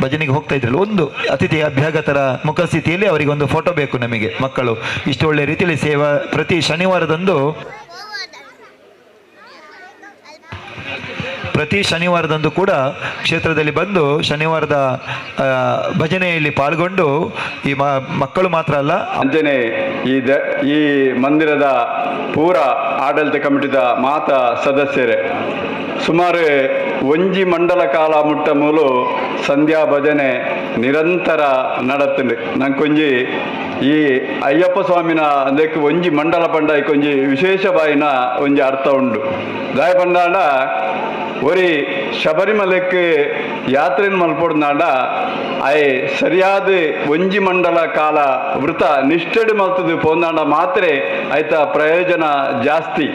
ಭಜನೆಗೆ ಹೋಗ್ತಾ ಇದ್ರಲ್ಲ, ಒಂದು ಅತಿಥಿ ಅಭ್ಯಾಗತರ ಮುಖಸ್ಥಿತಿಯಲ್ಲಿ ಅವರಿಗೆ ಒಂದು ಫೋಟೋ ಬೇಕು ನಮಗೆ. ಮಕ್ಕಳು ಇಷ್ಟು ಒಳ್ಳೆಯ ರೀತಿಯಲ್ಲಿ ಸೇವಾ ಪ್ರತಿ ಶನಿವಾರದಂದು ಪ್ರತಿ ಶನಿವಾರದಂದು ಕೂಡ ಕ್ಷೇತ್ರದಲ್ಲಿ ಬಂದು ಶನಿವಾರದ ಭಜನೆಯಲ್ಲಿ ಪಾಲ್ಗೊಂಡು ಈ ಮಕ್ಕಳು ಮಾತ್ರ ಅಲ್ಲ, ಅಂಜನೆ ಈ ಮಂದಿರದ ಪೂರ ಆಡಳಿತ ಕಮಿಟಿದ ಮಾತ ಸದಸ್ಯರೇ, ಸುಮಾರು ಒಂಜಿ ಮಂಡಲ ಕಾಲ ಮುಟ್ಟ ಮೂಲು ಸಂಧ್ಯಾ ಭಜನೆ ನಿರಂತರ ನಡತ್ತಂಡು. ನಂಕೊಂಜಿ ಈ ಅಯ್ಯಪ್ಪ ಸ್ವಾಮಿನ ಅದಕ್ಕೆ ಒಂಜಿ ಮಂಡಲ ಪಂಡ ಒಂಜಿ ವಿಶೇಷ ಬಾಯಿನ ಒಂಜಿ ಅರ್ಥ ಉಂಡು. ದಾಯ ಪಂಡಾಂಡ ಒರಿ ಶಬರಿಮಲೆಕ್ಕೆ ಯಾತ್ರೆಯನ್ನು ಮಲ್ಪೊಡ್ನಾಂಡ ಆಯೆ ಸರಿಯಾದ ಒಂಜಿ ಮಂಡಲ ಕಾಲ ವೃತ ನಿಷ್ಠೆಡು ಮಲ್ತದು ಪೋಂದಾಂಡ ಮಾತ್ರೆ ಆಯ್ತ ಪ್ರಯೋಜನ ಜಾಸ್ತಿ.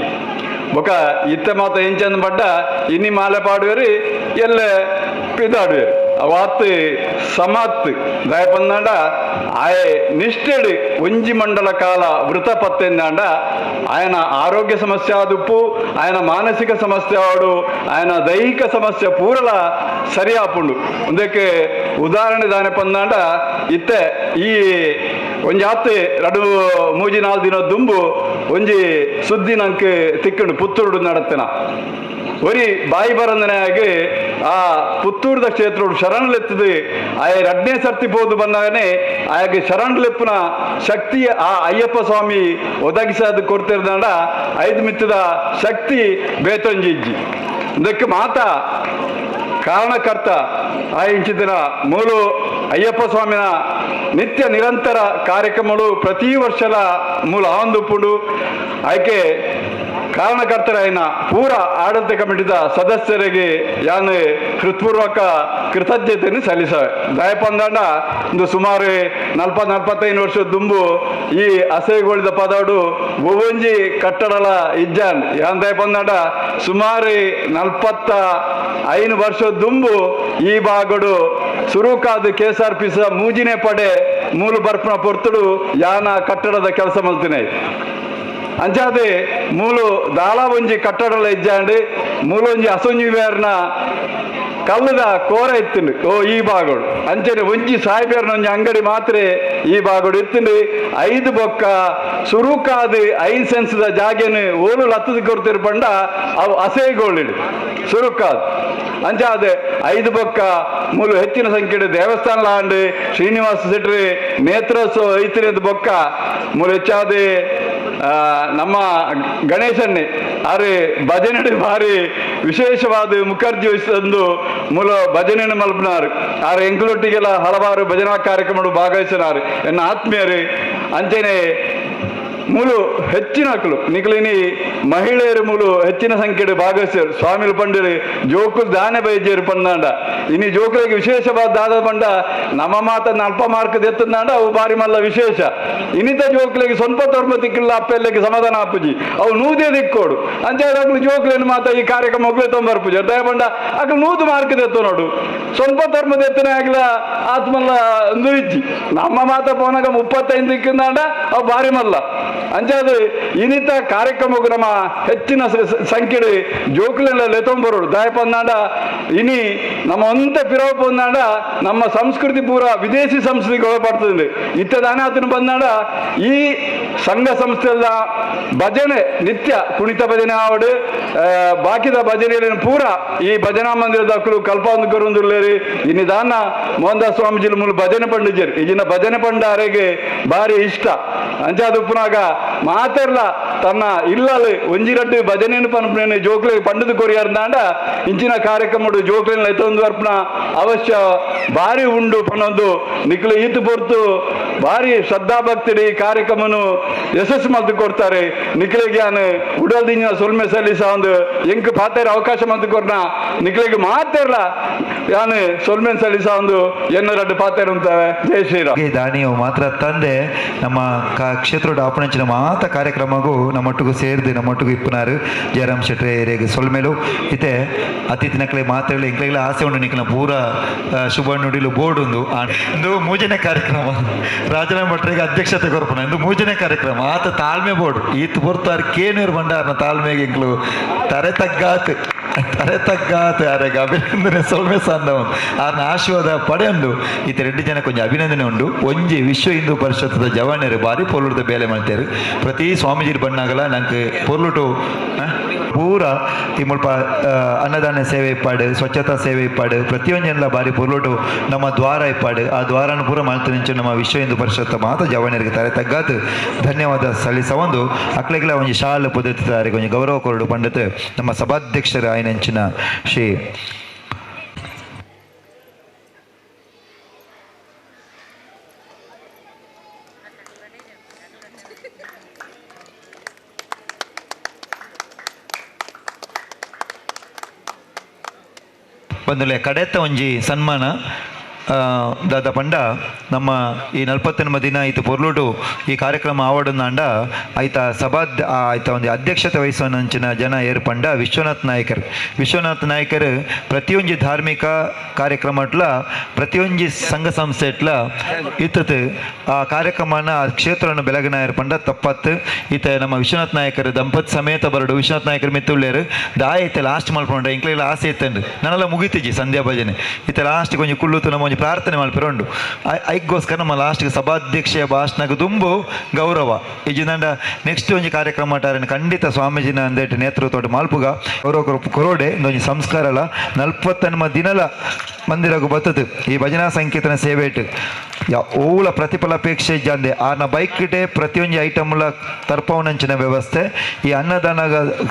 ಬೊಕ ಇತ್ತ ಮಾತ ಎಂಚಂದ ಪಡ್ಡ ಇನ್ನಿ ಮಾಲೆ ಪಾಡುವೆರು ಎಲ್ಲ ಪಿದಾಡುವೆರು ಅವಾತ್ ಸಮಾತ್. ದಾಯ ಪಂದಾಂಡ ಆಯೆ ನಿಷ್ಠೆಡು ಒಂಜಿ ಮಂಡಲ ಕಾಲ ವೃತ ಪತ್ತೆಂದಾಂಡ ఆయన ಆರೋಗ್ಯ ಸಮಸ್ಯೆ ಆದುಪ್ಪು, ఆయన ಮಾನಸಿಕ ಸಮಸ್ಯೆ ಆಡು, ఆయన ದೈಹಿಕ ಸಮಸ್ಯೆ ಪೂರಲ ಸರಿಯಾಪುಂಡು. ಒಂದಕ್ಕೆ ಉದಾಹರಣೆ ದಾನೆ ಪಂದಾಂಡ ಇತ್ತೆ ಈ ಒಂಜಿ ಆತ್ ರಡು ಮೂಜಿ ನಾಲ್ ದಿನ ದುಂಬು ಒಂಜಿ ಸುದ್ದಿ ನಂಗೆ ತಿಕ್ಕಂಡು ಪುತ್ತೂರುಡು ನಡತ್ತನ ಒರಿ ಬಾಯಿ ಬರಂದನೆಯಾಗಿ ಆ ಪುತ್ತೂರದ ಕ್ಷೇತ್ರೋಡು ಶರಣಲೆತ್ತದೆ ಆಯ ರಡ್ನೇ ಸರ್ತಿ ಪೋದು ಬಂದಾಗನೆ ಆಯಾಗೆ ಶರಣಲೆಪ್ಪನ ಶಕ್ತಿ ಆ ಅಯ್ಯಪ್ಪ ಸ್ವಾಮಿ ಒದಗಿಸೋದು ಕೊಡ್ತಿರ್ದಾಂಡ ಐದು ಮಿತ್ತದ ಶಕ್ತಿ ಬೇತೊಂಜಿ ಇಜ್ಜಿ. ಇದಕ್ಕೆ ಮಾತಾ ಕಾರಣಕರ್ತ ಆ ಇಂಚಿದಿನ ಮೂಲು ಅಯ್ಯಪ್ಪ ಸ್ವಾಮಿನ ನಿತ್ಯ ನಿರಂತರ ಕಾರ್ಯಕ್ರಮಗಳು ಪ್ರತಿ ವರ್ಷದ ಮೂಲ ಆಂದುಪುಂಡು. ಆಯ್ಕೆ ಕಾರಣಕರ್ತರಾಯಿನ ಪೂರ ಆಡಳಿತ ಕಮಿಟಿದ ಸದಸ್ಯರಿಗೆ ಯಾನು ಹೃತ್ಪೂರ್ವಕ ಕೃತಜ್ಞತೆಯನ್ನು ಸಲ್ಲಿಸವೆ. ದಯಪಂದಾಂಡ ಒಂದು ಸುಮಾರು 40-45 ವರ್ಷದ ದುಂಬು ಈ ಅಸಹ್ಯಗೊಳಿದ ಪದಾಡು ಒವ್ವೊಂಜಿ ಕಟ್ಟಡಲ ಇಜ್ಜಾನ್. ಯಾನ್ ದಯಪಂದಾಂಡ ಸುಮಾರು 45 ವರ್ಷದ ದುಂಬು ಈ ಭಾಗಡು ಸುರುಕಾದ ಕೆ ಎಸ್ ಆರ್ ಪಿ ಸ ಮೂಜಿನೇ ಪಡೆ ಮೂಲು ಬರ್ಪನ ಪೊರ್ತುಡು ಯಾನ ಕಟ್ಟಡದ ಕೆಲಸ ಮಲ್ತಿನ. ಅಂಚಾದೆ ಮೂಲು ದಾಳ ಒಂಜಿ ಕಟ್ಟಡಲ ಇಜ್ಜಾಂಡು ಮೂಲೊಂಜಿ ಅಸೊಂಜಿ ಬೇರ್ನ ಕಲ್ಲದ ಕೋರ ಇತ್ತುಂಡು ಓ ಈ ಭಾಗಡು. ಅಂಚನೆ ಒಂಜಿ ಸಾಯಿಬೇರ್ನ ಒಂಜಿ ಅಂಗಡಿ ಮಾತ್ರ ಈ ಭಾಗಡು ಇತ್ತುಂಡು. 5 ಬೊಕ್ಕ ಸುರುಕಾದ 5 ಸೆನ್ಸ್ದ ಜಾಗೆನು ಓಲು ಲತ್ತದ ಕೊಡ್ತಿರು ಪಂಡ ಅವು ಅಸೇಗೋಳಿಡು ಸುರುಕಾದ. ಅಂಚಾದೆ 5 ಬೊಕ್ಕ ಮೂಲು ಹೆಚ್ಚಿನ ಸಂಖ್ಯೆ ದೇವಸ್ಥಾನ ಲಾಂಡು ಶ್ರೀನಿವಾಸ ಶೆಟ್ರಿ ನೇತ್ರೋತ್ಸವ ಐತಿನದ ಬೊಕ್ಕ ಮೂಲು ಹೆಚ್ಚಾದ ನಮ್ಮ ಗಣೇಶನ್ನೇ ಆರೆ ಭಜನೆ ಭಾರಿ ವಿಶೇಷವಾದ ಮುಖರ್ಜಿ ವಹಿಸಿದಂದು ಮೂಲ ಭಜನೆಯನ್ನು ಮಲ್ಪನಾರು. ಆರೆ ಎಂಕಲೊಟ್ಟಿಗೆಲ್ಲ ಹಲವಾರು ಭಜನಾ ಕಾರ್ಯಕ್ರಮ ಭಾಗವಹಿಸಿನಾರು ಎನ್ನ ಆತ್ಮೀಯರು. ಅಂಚನೆ ಮೂಲು ಹೆಚ್ಚಿನ ಅಕ್ಲು ನಿಕ್ಲಿನಿ ಮಹಿಳೆಯರು ಮೂಲು ಹೆಚ್ಚಿನ ಸಂಖ್ಯೆಡು ಭಾಗವಹಿಸಿದರು. ಸ್ವಾಮಿಲು ಪಂಡರು ಜೋಕುಲು ದಾನೆ ಬೈಜೇರು ಪಂದಾಂಡ ಇನಿ ಜೋಕುಲಿಗೆ ವಿಶೇಷವಾದ ದಾದ ಪಂಡ ನಮ್ಮ ಮಾತ ಅಲ್ಪ ಮಾರ್ಕ್ ದೆತ್ತಂದಾಂಡ ಅವು ಬಾರಿ ಮಲ್ಲ ವಿಶೇಷ. ಇನ್ನಿತ ಜೋಕುಲಿಗೆ ಸ್ವಲ್ಪ ತೋರ್ಮ ತಿಕ್ಕಿಲ್ಲ ಅಪ್ಪೆಲ್ಲಕ್ಕೆ ಸಮಾಧಾನ ಆಪುಜಿ ಅವು ನೂದೇ ದಿಕ್ಕೋಡು. ಅಂಚೆ ಅಕ್ಲು ಜೋಕುಲೇನು ಮಾತ ಈ ಕಾರ್ಯಕ್ರಮ ಒಗ್ಲೇ ತೊಂಬರ್ಪುಜಿ ದಯ ಪಂಡ ಅಕ್ಲು 100 ಮಾರ್ಕ್ ದೆತ್ತ ನೋಡು ಸ್ವಲ್ಪ ತೋರ್ಮ ದೆತ್ತನೇ ಆಗ್ಲ ಆತ್ಮಲ್ಲ ಇಜ್ಜಿ. ನಮ್ಮ ಮಾತ ಪೋನಾಗ 35 ದಿಕ್ಕಿಂದಾಂಡ ಅವು ಬಾರಿ ಮಲ್ಲ. ಅಂಚಾದ ಇನ್ನಿತ ಕಾರ್ಯಕ್ರಮಕ್ಕೂ ನಮ್ಮ ಹೆಚ್ಚಿನ ಸಂಖ್ಯೆ ಜೋಕುಲೆಲ್ಲ ಲೆತೊಂಬರೋಡು. ದಾಯಪಂದಾಂಡ ಇನಿ ನಮ್ಮ ಒಂತೆ ಪಿರವು ಪಂದಾಂಡ ನಮ್ಮ ಸಂಸ್ಕೃತಿ ಪೂರ ವಿದೇಶಿ ಸಂಸ್ಕೃತಿಗೆ ಒಳಪಡ್ತದೆ. ಇತ್ತ ದಾನಾತನ ಬಂದಾಂಡ ಈ ಸಂಘ ಸಂಸ್ಥೆಯ ಭಜನೆ ನಿತ್ಯ ಕುಣಿತ ಭಜನೆ ಆವಡು ಬಾಕಿದ ಭಜನೆಯನ್ನು ಪೂರ ಈ ಭಜನಾ ಮಂದಿರದ ಅಕ್ಕಲು ಕಲ್ಪಾಂದು ಕರುಂದುಲ್ಲೇರಿ. ಇನಿ ದಾನ ಮೋಹನದಾಸ್ ಸ್ವಾಮೀಜಿ ಮೂಲ ಭಜನೆ ಪಂಡಿಜರು ಈಗಿನ ಭಜನೆ ಪಂಡಾರೆಗೆ ಭಾರಿ ಇಷ್ಟ. ಅಂಚಾದ ಉಪ್ಪುನಾಗ ಮಾತೆರ್ಲ ತನ್ನ ಇಲ್ಲಲ್ಲಿ ಒಂಜಿ ರಡ್ಡು ಭಜನೆಯನ್ನು ಪನ್ಪುನೇನು ಜೋಕ್ಲೆ ಪಂಡದ ಕೊರಿಯಾರ್ದಾಂಡ ಇಂಚಿನ ಕಾರ್ಯಕ್ರಮ ಜೋಕ್ಲೆನ ಎತ್ತೊಂದು ಅರ್ಪಣ ಅವಶ್ಯ ಭಾರಿ ಉಂಡು ಪನ್ನೊಂದು ನಿಕ್ಲು ಈತು ಪೊರ್ತು ಭಾರಿ ಶ್ರದ್ಧಾಭಕ್ತಿಡಿ ಈ ಕಾರ್ಯಕ್ರಮನು ಯಶಸ್ಸು ಮಲ್ತು ಕೊಡ್ತಾರೆ. ನಿಕ್ಲೆಗೆ ಯಾನು ಉಡಲ್ದಿನ ಸೊಲ್ಮೆ ಸಲ್ಲಿಸ ಒಂದು ಎಂಕ್ ಪಾತೇರ ಅವಕಾಶ ಮಲ್ತು ಕೊರ್ನ ನಿಕ್ಲೆಗೆ ಮಾತೆರ್ಲ ಯಾನು ಸೊಲ್ಮೆ ಸಲ್ಲಿಸ ಒಂದು ಎನ್ನು ರಡ್ಡು ಪಾತೇರು ಅಂತಾರೆ. ಜೈ ಶ್ರೀರಾಮ್. ದಾನಿಯು ಮಾತ್ರ ತಂದೆ ನಮ್ಮ ಕ್ಷೇತ್ರದ ಆಪಣಂಚಿನ ಮಾತ ಕಾರ್ಯಕ್ರಮಗೂ ನಮ್ಮೊಟ್ಟಿಗೂ ಸೇರಿದು ನಮ್ಮೊಟ್ಟಿಗೂ ಇಪ್ಪನಾರು ಜಯರಾಮ್ ಶೆಟ್ರೆ ಏರಿಯಾಗೆ ಸೊಲ್ಮೇಲು ಇತ್ತೆ ಅತಿಥಿ ನಕಲೆ ಮಾತ್ರೆಗಳು ಎಂಕ್ಲೆಗಳ ಆಸೆ ಉಂಡು ನಿಕ್ಲ ಪೂರ ಶುಭ ನುಡಿಲು ಬೋರ್ಡ್ ಉಂದು ಇಂದು ಮೂಜನೇ ಕಾರ್ಯಕ್ರಮ ರಾಜರಾಮ್ ಭಟ್ರಿಗೆ ಅಧ್ಯಕ್ಷತೆ ಕೊರ್ಪುನ ಇಂದು ಮೂಜನೇ ಕಾರ್ಯಕ್ರಮ ಆತ ತಾಳ್ಮೆ ಬೋರ್ಡ್ ಈತ್ ಪೊರ್ತಾರ್ ಕೇನೂರು ಭಂಡಾರನ ತಾಳ್ಮೆಗೆ ಎಂಕ್ಲು ತರೆ ತಗ್ಗಾತ್ ತರೆ ತಗ್ಗಾತ್ ಆರೆಗೆ ಅಭಿನಂದನೆ ಸೊಲ್ಮೆ ಸಂದ ಆರ್ನ ಆಶೀರ್ವಾದ ಪಡೆಯೊಂದು ಈತ ರೆಡ್ಡಿ ಜನ ಕೊಂಚ ಅಭಿನಂದನೆ ಉಂಡು. ಒಂಜಿ ವಿಶ್ವ ಹಿಂದೂ ಪರಿಷತ್ತದ ಜವಾನರು ಭಾರಿ ಪೊರ್ಲುದ ಬೇಲೆ ಮಾಡ್ತಾರೆ. ಪ್ರತಿ ಸ್ವಾಮೀಜಿ ಬಣ್ಣಾಗಲ ನಂಗೆ ಪೊರ್ಲುಟು ಪೂರ ಈ ಮುಲ್ಪ ಅನ್ನದಾನ ಸೇವೆ ಇಪ್ಪಾಡು, ಸ್ವಚ್ಛತಾ ಸೇವೆ ಇಪ್ಪಾಡು, ಪ್ರತಿಯೊಂಜೆಲ್ಲ ಬಾರಿ ಪೊರ್ಲುಟು ನಮ್ಮ ದ್ವಾರ ಇಪ್ಪಾಡು. ಆ ದ್ವಾರನ ಪೂರ ಮಾಡ್ತೀನಿ ನಮ್ಮ ವಿಶ್ವ ಹಿಂದೂ ಪರಿಷತ್ ಮಾತ ಜವನಿಯರಿಗೆ ತಾರೆ ತಗ್ಗಾತು ಧನ್ಯವಾದ ಸಲ್ಲಿಸವೊಂದು ಅಕ್ಲೆಗ್ಲ ಒಂಜಿ ಶಾಲು ಪುದೆತ್ತಾರೆ ಒಂಜಿ ಗೌರವ ಕೊರಡು ಪಂಡಿತ್ ನಮ್ಮ ಸಭಾಧ್ಯಕ್ಷರ ಆಯನಂಚಿನ ಶ್ರೀ ಬಂದುಲೆ ಕಡೆತ ಒಂಜಿ ಸನ್ಮಾನ ದಾದ ಪಂಡ ನಮ್ಮ ಈ 49 ದಿನ ಆಯಿತು ಪೊರ್ಲುಟು ಈ ಕಾರ್ಯಕ್ರಮ ಆವಡನ್ನಾಂಡ ಆಯ್ತ ಸಭಾ ಆಯ್ತ ಒಂದು ಅಧ್ಯಕ್ಷತೆ ವಹಿಸುವನಂಚಿನ ಜನ ಏರ್ಪಂಡ ವಿಶ್ವನಾಥ್ ನಾಯಕರ್. ವಿಶ್ವನಾಥ್ ನಾಯಕರ್ ಪ್ರತಿಯೊಂಜಿ ಧಾರ್ಮಿಕ ಕಾರ್ಯಕ್ರಮ ಎಟ್ಲ ಪ್ರತಿಯೊಂಜಿ ಸಂಘ ಸಂಸ್ಥೆ ಎಟ್ಲ ಇತ್ತತ್ ಆ ಕಾರ್ಯಕ್ರಮನ ಆ ಕ್ಷೇತ್ರವನ್ನು ಬೆಳಗಿನ ಏರ್ಪಂಡ ತಪ್ಪತ್ತು. ಈತ ನಮ್ಮ ವಿಶ್ವನಾಥ್ ನಾಯಕರು ದಂಪತಿ ಸಮೇತ ಬರಡು ವಿಶ್ವನಾಥ್ ನಾಯಕರು ಮಿತ್ತುಳ್ಳೇರು ದಾಯ ಇತ್ತೆ ಲಾಸ್ಟ್ ಮಲ್ಪೊಂಡ್ರೆ ಇಂಕ್ಲೆಲ್ಲ ಆಸೆ ಇತ್ತಂಡ್ರಿ ನನ್ನೆಲ್ಲ ಮುಗಿತಿಜಿ ಸಂಧ್ಯಾ ಭಜನೆ ಇತ್ತೆ ಲಾಸ್ಟ್ ಕೊಂಚ ಕುಳ್ಳುತ್ತು ನಮ್ಮ ಒಂಜಿ ಪ್ರಾರ್ಥನೆ ಮಲ್ಪೆರೆ ಉಂಡು. ಐಕ್ಗೋಸ್ಕರ ನಮ್ಮ ಲಾಸ್ಟ್ಗೆ ಸಭಾಧ್ಯಕ್ಷೆಯ ಭಾಷಣಕ್ಕೆ ದುಂಬು ಗೌರವ ಇಜ್ಜಿಂದಂಡ ನೆಕ್ಸ್ಟ್ ಒಂಜಿ ಕಾರ್ಯಕ್ರಮ ಟಾರನ್ ಖಂಡಿತ ಸ್ವಾಮೀಜಿನ ಅಂದೇಟ್ ನೇತೃತ್ವ ಮಲ್ಪುಗ ಗೌರವ ಕೊರೋಡೆ ಒಂಜಿ ಸಂಸ್ಕಾರಲ 49 ದಿನಲ ಮಂದಿರಗು ಬತ್ತದು ಈ ಭಜನಾ ಸಂಕೀರ್ತನ ಸೇವೆಟ್ ಓಲ ಪ್ರತಿಫಲಾಪೇಕ್ಷೆ ಇಜ್ಜಂದೆ ಆರ್ನ ಬೈಕ್ ಇಟ್ಟೆ ಪ್ರತಿಯೊಂಜಿ ಐಟಮ್ಲ ತರ್ಪವನಂಚಿನ ವ್ಯವಸ್ಥೆ ಈ ಅನ್ನದಾನ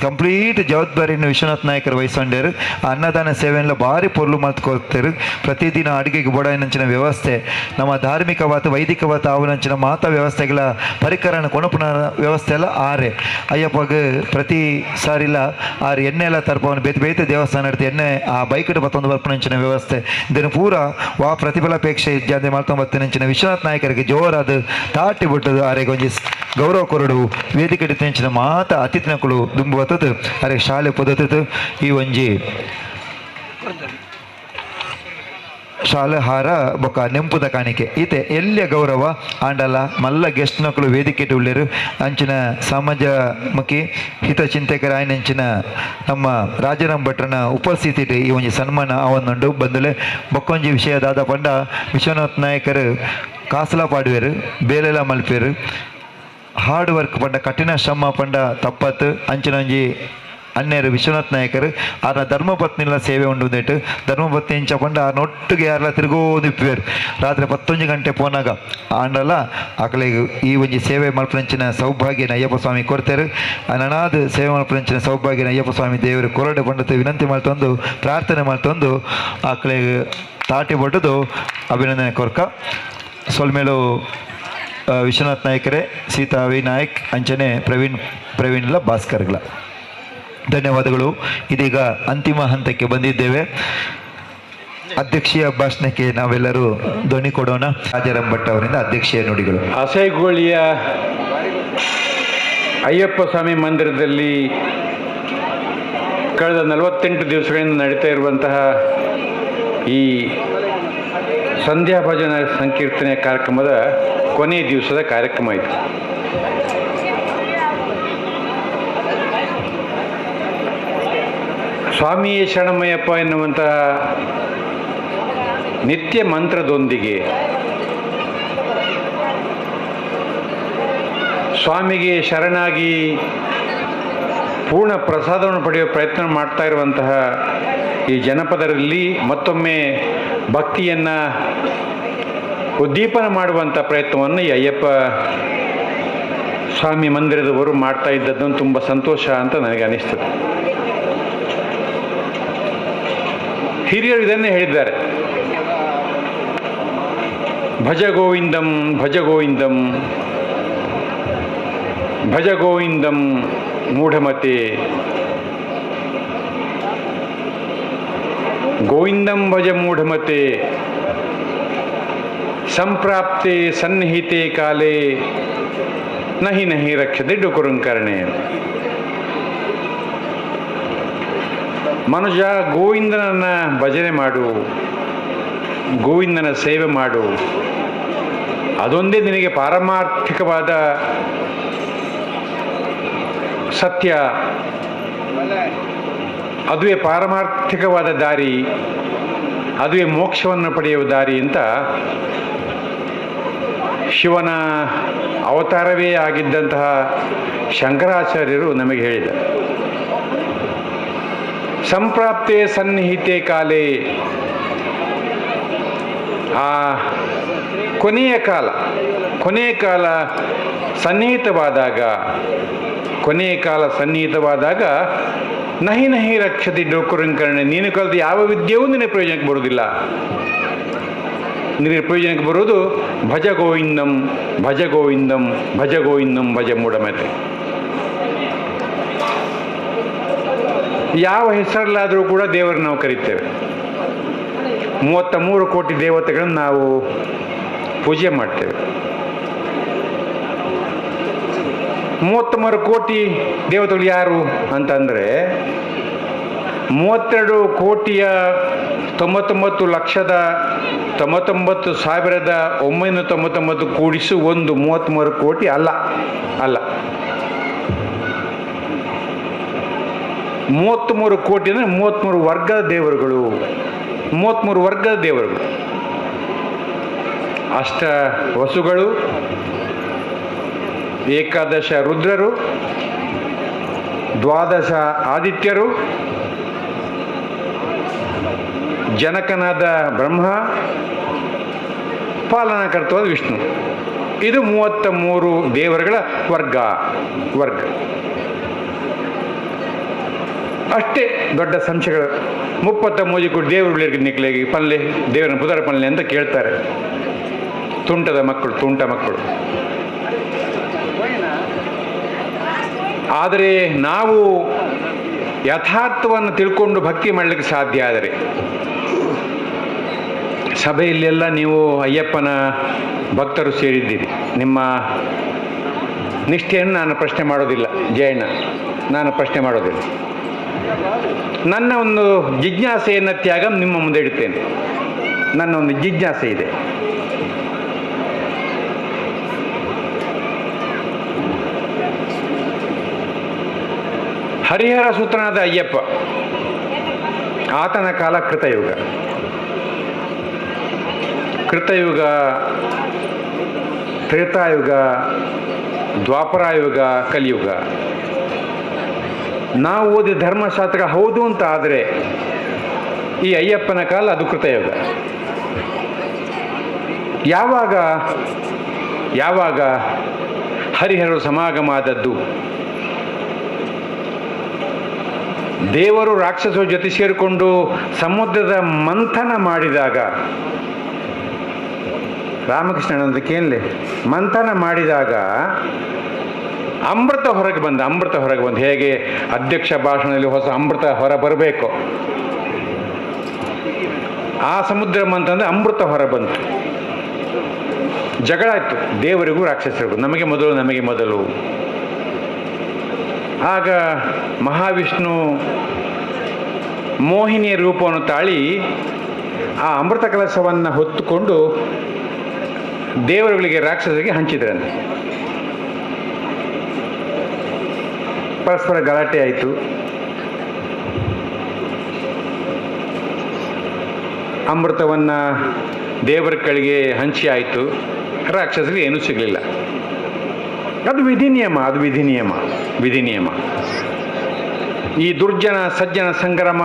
ಕಂಪ್ಲೀಟ್ ಜವಾಬ್ದಾರಿಯನ್ನು ವಿಶ್ವನಾಥ್ ನಾಯಕರು ವಹಿಸ್ಕೊಂಡೇರು. ಆ ಅನ್ನದಾನ ಸೇವೆಯನ್ನ ಭಾರಿ ಪೊರ್ಲು ಮಲ್ತ್ಕೊಳ್ತೇರು. ಪ್ರತಿದಿನ ಅಡುಗೆಗೆ ಬೋಡಾಯಿನಂಚಿನ ವ್ಯವಸ್ಥೆ ನಮ್ಮ ಧಾರ್ಮಿಕವಾದ ವೈದಿಕವಾದ ಆವನಂಚಿನ ಮಾತಾ ವ್ಯವಸ್ಥೆಗಳ ಪರಿಕರಣ ಕೊಣಪುನ ವ್ಯವಸ್ಥೆ ಎಲ್ಲ ಆರೆ ಅಯ್ಯಪ್ಪಗೆ ಪ್ರತಿ ಸಾರಿಲ್ಲ ಆರು ಎಣ್ಣೆ ಎಲ್ಲ ತರ್ಪವನ ಬೇತೆ ಬೇತೆ ದೇವಸ್ಥಾನ ಇಡ್ತು ಎಣ್ಣೆ ಆ ಬೈಕ್ ಇಟ್ಟು ಬತ್ತೊಂದು ಬರ್ಪನಂಚಿನ ವ್ಯವಸ್ಥೆ ಇದನ್ನು ಪೂರ ವಾ ಪ್ರತಿಫಲಾಪೇಕ್ಷೆ ಇಜ್ಜಂದೆ ಮಾಡ್ಕೊಂಬತ್ತಿನಂಚಿನ ವಿಶ್ವನಾಥ್ ನಾಯಕರಿಗೆ ಜೋರಾದ ತಾಟಿ ಬಿಟ್ಟದು ಆರೆಗೆ ಒಂಜಿ ಗೌರವ ಕೊರಡು ವೇದಿಕೆ ನೆಂಚಿನ ಮಾತ ಅತಿಥಿನಕುಲು ದುಂಬು ಬತ್ತದು ಅರೆ ಶಾಲೆ ಪೊದತದು ಈ ಒಂಜಿ ಶಾಲೆ ಹಾರ ಬೊಕ್ಕ ನೆಂಪುದ ಕಾಣಿಕೆ ಈತೆ ಎಲ್ಲಿಯ ಗೌರವ ಆಂಡಲ ಮಲ್ಲ ಗೆಸ್ಟ್ನಕುಲು ವೇದಿಕೆ ಉಳ್ಳೇರು ಅಂಚಿನ ಸಮಾಜ ಮುಖಿ ಹಿತಚಿಂತಕರ ಆಯ್ನಂಚಿನ ನಮ್ಮ ರಾಜಾರಾಮ್ ಭಟ್ರನ ಉಪಸ್ಥಿತಿ ಈ ಒಂಜಿ ಸನ್ಮಾನ ಅವನ್ನುಂಡು ಬಂದಲೆ ಬೊಕ್ಕೊಂಜಿ ವಿಷಯ ದಾದ ಪಂಡ ವಿಶ್ವನಾಥ್ ನಾಯಕರು ಕಾಸಲ ಪಾಡುವೆರು ಬೇಲೆಲ ಮಲ್ಪೇರು ಹಾರ್ಡ್ ವರ್ಕ್ ಪಂಡ ಕಠಿಣ ಶ್ರಮ ಪಂಡ ತಪ್ಪತ್ತು ಅಂಚಿನ ಒಂಜಿ ಅನ್ಯರು ವಿಶ್ವನಾಥ್ ನಾಯಕರು ಆರ್ನ ಧರ್ಮಪತ್ನಿಲ ಸೇವೆ ಉಂಡು ಒಂದೇಟು ಧರ್ಮಪತ್ನಿ ಇಂಚ ಪಂಡ ಆರ್ನ ಒಟ್ಟಿಗೆ ಯಾರೆಲ್ಲ ತಿರುಗೋದು ಇಪ್ಪೇರು ರಾತ್ರಿ 11 ಗಂಟೆ ಪೋನಾಗ ಆಂಡಲ ಆಕಳಿಗೆ ಈ ಒಂಜಿ ಸೇವೆ ಮಲ್ಪನಂಚಿನ ಸೌಭಾಗ್ಯನ ಅಯ್ಯಪ್ಪ ಸ್ವಾಮಿ ಕೊಡ್ತಾರೆ. ನನಾದ ಸೇವೆ ಮಲ್ಪನಂಚಿನ ಸೌಭಾಗ್ಯನ ಅಯ್ಯಪ್ಪ ಸ್ವಾಮಿ ದೇವರು ಕೊರಡೆ ಪಂಡತೆ ವಿನಂತಿ ಮಾಡ್ತಂದು ಪ್ರಾರ್ಥನೆ ಮಾಡ್ತಂದು ಆಕಳಿಗೆ ತಾಟಿ ಬಡ್ಡದು ಅಭಿನಂದನೆ ಕೊರ್ಕ ಸೊಲ್ಮೇಲು ವಿಶ್ವನಾಥ್ ನಾಯಕರೇ ಸೀತಾ ವಿ ನಾಯಕ್ ಅಂಚನೆ ಪ್ರವೀಣ್ಲ ಭಾಸ್ಕರ್ಗಳ ಧನ್ಯವಾದಗಳು. ಇದೀಗ ಅಂತಿಮ ಹಂತಕ್ಕೆ ಬಂದಿದ್ದೇವೆ. ಅಧ್ಯಕ್ಷೀಯ ಭಾಷಣಕ್ಕೆ ನಾವೆಲ್ಲರೂ ಧ್ವನಿ ಕೊಡೋಣ. ರಾಜಾರಾಮ್ ಭಟ್ ಅವರಿಂದ ಅಧ್ಯಕ್ಷೀಯ ನುಡಿಗಳು. ಅಸೈಗೋಳಿಯ ಅಯ್ಯಪ್ಪ ಸ್ವಾಮಿ ಮಂದಿರದಲ್ಲಿ ಕಳೆದ 48 ದಿವಸಗಳಿಂದ ನಡೀತಾ ಇರುವಂತಹ ಈ ಸಂಧ್ಯಾ ಭಜನಾ ಸಂಕೀರ್ತನೆ ಕಾರ್ಯಕ್ರಮದ ಕೊನೆಯ ದಿವಸದ ಕಾರ್ಯಕ್ರಮ ಇದು. ಸ್ವಾಮಿಯೇ ಶರಣಮಯ್ಯಪ್ಪ ಎನ್ನುವಂತಹ ನಿತ್ಯ ಮಂತ್ರದೊಂದಿಗೆ ಸ್ವಾಮಿಗೆ ಶರಣಾಗಿ ಪೂರ್ಣ ಪ್ರಸಾದವನ್ನು ಪಡೆಯುವ ಪ್ರಯತ್ನ ಮಾಡ್ತಾ ಇರುವಂತಹ ಈ ಜನಪದರಲ್ಲಿ ಮತ್ತೊಮ್ಮೆ ಭಕ್ತಿಯನ್ನು ಉದ್ದೀಪನ ಮಾಡುವಂಥ ಪ್ರಯತ್ನವನ್ನು ಈ ಅಯ್ಯಪ್ಪ ಸ್ವಾಮಿ ಮಂದಿರದವರು ಮಾಡ್ತಾ ಇದ್ದದ್ದನ್ನು ತುಂಬ ಸಂತೋಷ ಅಂತ ನನಗೆ ಅನಿಸ್ತದೆ. ಹಿರಿಯರು ಇದನ್ನೇ ಹೇಳಿದ್ದಾರೆ, ಭಜ ಗೋವಿಂದಂ ಭಜ ಗೋವಿಂದಂ ಭಜ ಗೋವಿಂದಂ ಮೂಢಮತೆ ಗೋವಿಂದಂ ಭಜ ಮೂಢಮತೆ ಸಂಪ್ರಾಪ್ತೆ ಸನ್ನಿಹಿತೆ ಕಾಲೇ ನಹಿ ನಹಿ ರಕ್ಷತೆ ಡುಕುರುಂಕರಣೆ. ಮನುಜ ಗೋವಿಂದನನ್ನು ಭಜನೆ ಮಾಡು, ಗೋವಿಂದನ ಸೇವೆ ಮಾಡು, ಅದೊಂದೇ ನಿನಗೆ ಪಾರಮಾರ್ಥಿಕವಾದ ಸತ್ಯ, ಅದುವೇ ಪಾರಮಾರ್ಥಿಕವಾದ ದಾರಿ, ಅದುವೇ ಮೋಕ್ಷವನ್ನು ಪಡೆಯುವ ದಾರಿ ಅಂತ ಶಿವನ ಅವತಾರವೇ ಆಗಿದ್ದಂತಹ ಶಂಕರಾಚಾರ್ಯರು ನಮಗೆ ಹೇಳಿದ್ದಾರೆ. ಸಂಪ್ರಾಪ್ತೆ ಸನ್ನಿಹಿತೆ ಕಾಲೇ, ಆ ಕೊನೆಯ ಕಾಲ, ಕೊನೆಯ ಕಾಲ ಸನ್ನಿಹಿತವಾದಾಗ, ಕೊನೆಯ ಕಾಲ ಸನ್ನಿಹಿತವಾದಾಗ ನಹಿ ನಹಿ ರಕ್ಷತಿ ಡೋಕುರಂಕರಣೆ, ನೀನು ಕಲಿತ ಯಾವ ವಿದ್ಯೆಯೂ ನಿನ್ನ ಪ್ರಯೋಜನಕ್ಕೆ ಬರುವುದಿಲ್ಲ. ನಿನಗೆ ಪ್ರಯೋಜನಕ್ಕೆ ಬರುವುದು ಭಜ ಗೋವಿಂದಂ ಭಜ ಗೋವಿಂದಂ ಭಜ ಗೋವಿಂದಂ ಭಜ ಮೂಢಮತೆ. ಯಾವ ಹೆಸರಲ್ಲಾದರೂ ಕೂಡ ದೇವರನ್ನು ನಾವು ಕರೀತೇವೆ. 33 ಕೋಟಿ ದೇವತೆಗಳನ್ನು ನಾವು ಪೂಜೆ ಮಾಡ್ತೇವೆ. 33 ಕೋಟಿ ದೇವತೆಗಳು ಯಾರು ಅಂತಂದರೆ 32 ಕೋಟಿಯ 99 ಲಕ್ಷದ 99,999 ಕೂಡಿಸು 1, 33 ಕೋಟಿ ಅಲ್ಲ, ಅಲ್ಲ 33 ಕೋಟಿ ಅಂದರೆ 33 ವರ್ಗದ ದೇವರುಗಳು, 33 ವರ್ಗದ ದೇವರುಗಳು, ಅಷ್ಟ ವಸುಗಳು, ಏಕಾದಶ ರುದ್ರರು, ದ್ವಾದಶ ಆದಿತ್ಯರು, ಜನಕನಾದ ಬ್ರಹ್ಮ, ಪಾಲನಾಕರ್ತವಾದ ವಿಷ್ಣು. ಇದು 33 ದೇವರುಗಳ ವರ್ಗ ವರ್ಗ ಅಷ್ಟೇ ದೊಡ್ಡ ಸಂಶಯಗಳು. 33 ಕೋಟಿ ದೇವರುಗಳಿಗೆ ನಿಕ್ಲೆಗೆ ಪಲ್ಲೆ ದೇವರನ್ನ ಪುದರ ಪಲ್ಲೆ ಅಂತ ಕೇಳ್ತಾರೆ ತುಂಟದ ಮಕ್ಕಳು, ತುಂಟ ಮಕ್ಕಳು. ಆದರೆ ನಾವು ಯಥಾರ್ಥವನ್ನು ತಿಳ್ಕೊಂಡು ಭಕ್ತಿ ಮಾಡಲಿಕ್ಕೆ ಸಾಧ್ಯ. ಆದರೆ ಸಭೆಯಲ್ಲೆಲ್ಲ ನೀವು ಅಯ್ಯಪ್ಪನ ಭಕ್ತರು ಸೇರಿದ್ದೀರಿ, ನಿಮ್ಮ ನಿಷ್ಠೆಯನ್ನು ನಾನು ಪ್ರಶ್ನೆ ಮಾಡೋದಿಲ್ಲ ಜಯಣ್ಣ, ನಾನು ಪ್ರಶ್ನೆ ಮಾಡೋದಿಲ್ಲ. ನನ್ನ ಒಂದು ಜಿಜ್ಞಾಸೆಯನ್ನು ತ್ಯಾಗ ನಿಮ್ಮ ಮುಂದೆ ಇಡುತ್ತೇನೆ. ನನ್ನ ಒಂದು ಜಿಜ್ಞಾಸೆ ಇದೆ. ಹರಿಹರ ಸೂತ್ರನಾದ ಅಯ್ಯಪ್ಪ, ಆತನ ಕಾಲ ಕೃತಯುಗ. ಕೃತಯುಗ, ತ್ರೇತಾಯುಗ, ದ್ವಾಪರಾಯುಗ, ಕಲಿಯುಗ. ನಾವು ಓದಿದ ಧರ್ಮಶಾಸ್ತ್ರ ಹೌದು ಅಂತ ಆದರೆ ಈ ಅಯ್ಯಪ್ಪನ ಕಾಲ ಅದು ಕೃತಯುಗ. ಯಾವಾಗ ಯಾವಾಗ ಹರಿಹರರು ಸಮಾಗಮ ಆದದ್ದು? ದೇವರು ರಾಕ್ಷಸರ ಜೊತೆ ಸೇರಿಕೊಂಡು ಸಮುದ್ರದ ಮಂಥನ ಮಾಡಿದಾಗ, ರಾಮಕೃಷ್ಣನಂದಕ್ಕೇನ್ಲೆ ಮಂಥನ ಮಾಡಿದಾಗ ಅಮೃತ ಹೊರಗೆ ಬಂದ, ಅಮೃತ ಹೊರಗೆ ಬಂದು ಹೇಗೆ ಅಧ್ಯಕ್ಷ ಭಾಷಣದಲ್ಲಿ ಹೊಸ ಅಮೃತ ಹೊರ ಬರಬೇಕು, ಆ ಸಮುದ್ರ ಮಂಥನದ ಅಮೃತ ಹೊರ ಬಂತು. ಜಗಳ ಆಯಿತು ದೇವರಿಗೂ ರಾಕ್ಷಸರಿಗೂ, ನಮಗೆ ಮೊದಲು ನಮಗೆ ಮೊದಲು. ಆಗ ಮಹಾವಿಷ್ಣು ಮೋಹಿನಿಯ ರೂಪವನ್ನು ತಾಳಿ ಆ ಅಮೃತ ಕಲಶವನ್ನು ಹೊತ್ತುಕೊಂಡು ದೇವರುಗಳಿಗೆ ರಾಕ್ಷಸರಿಗೆ ಹಂಚಿದ್ರಂತೆ. ಪರಸ್ಪರ ಗಲಾಟೆ ಆಯಿತು. ಅಮೃತವನ್ನು ದೇವರ ಕಳಿಗೆ ಹಂಚಿ ಆಯಿತು, ರಾಕ್ಷಸರಿಗೆ ಏನೂ ಸಿಗಲಿಲ್ಲ. ಅದು ವಿಧಿ ನಿಯಮ, ಅದು ವಿಧಿ ನಿಯಮ, ವಿಧಿ ನಿಯಮ. ಈ ದುರ್ಜನ ಸಜ್ಜನ ಸಂಗ್ರಾಮ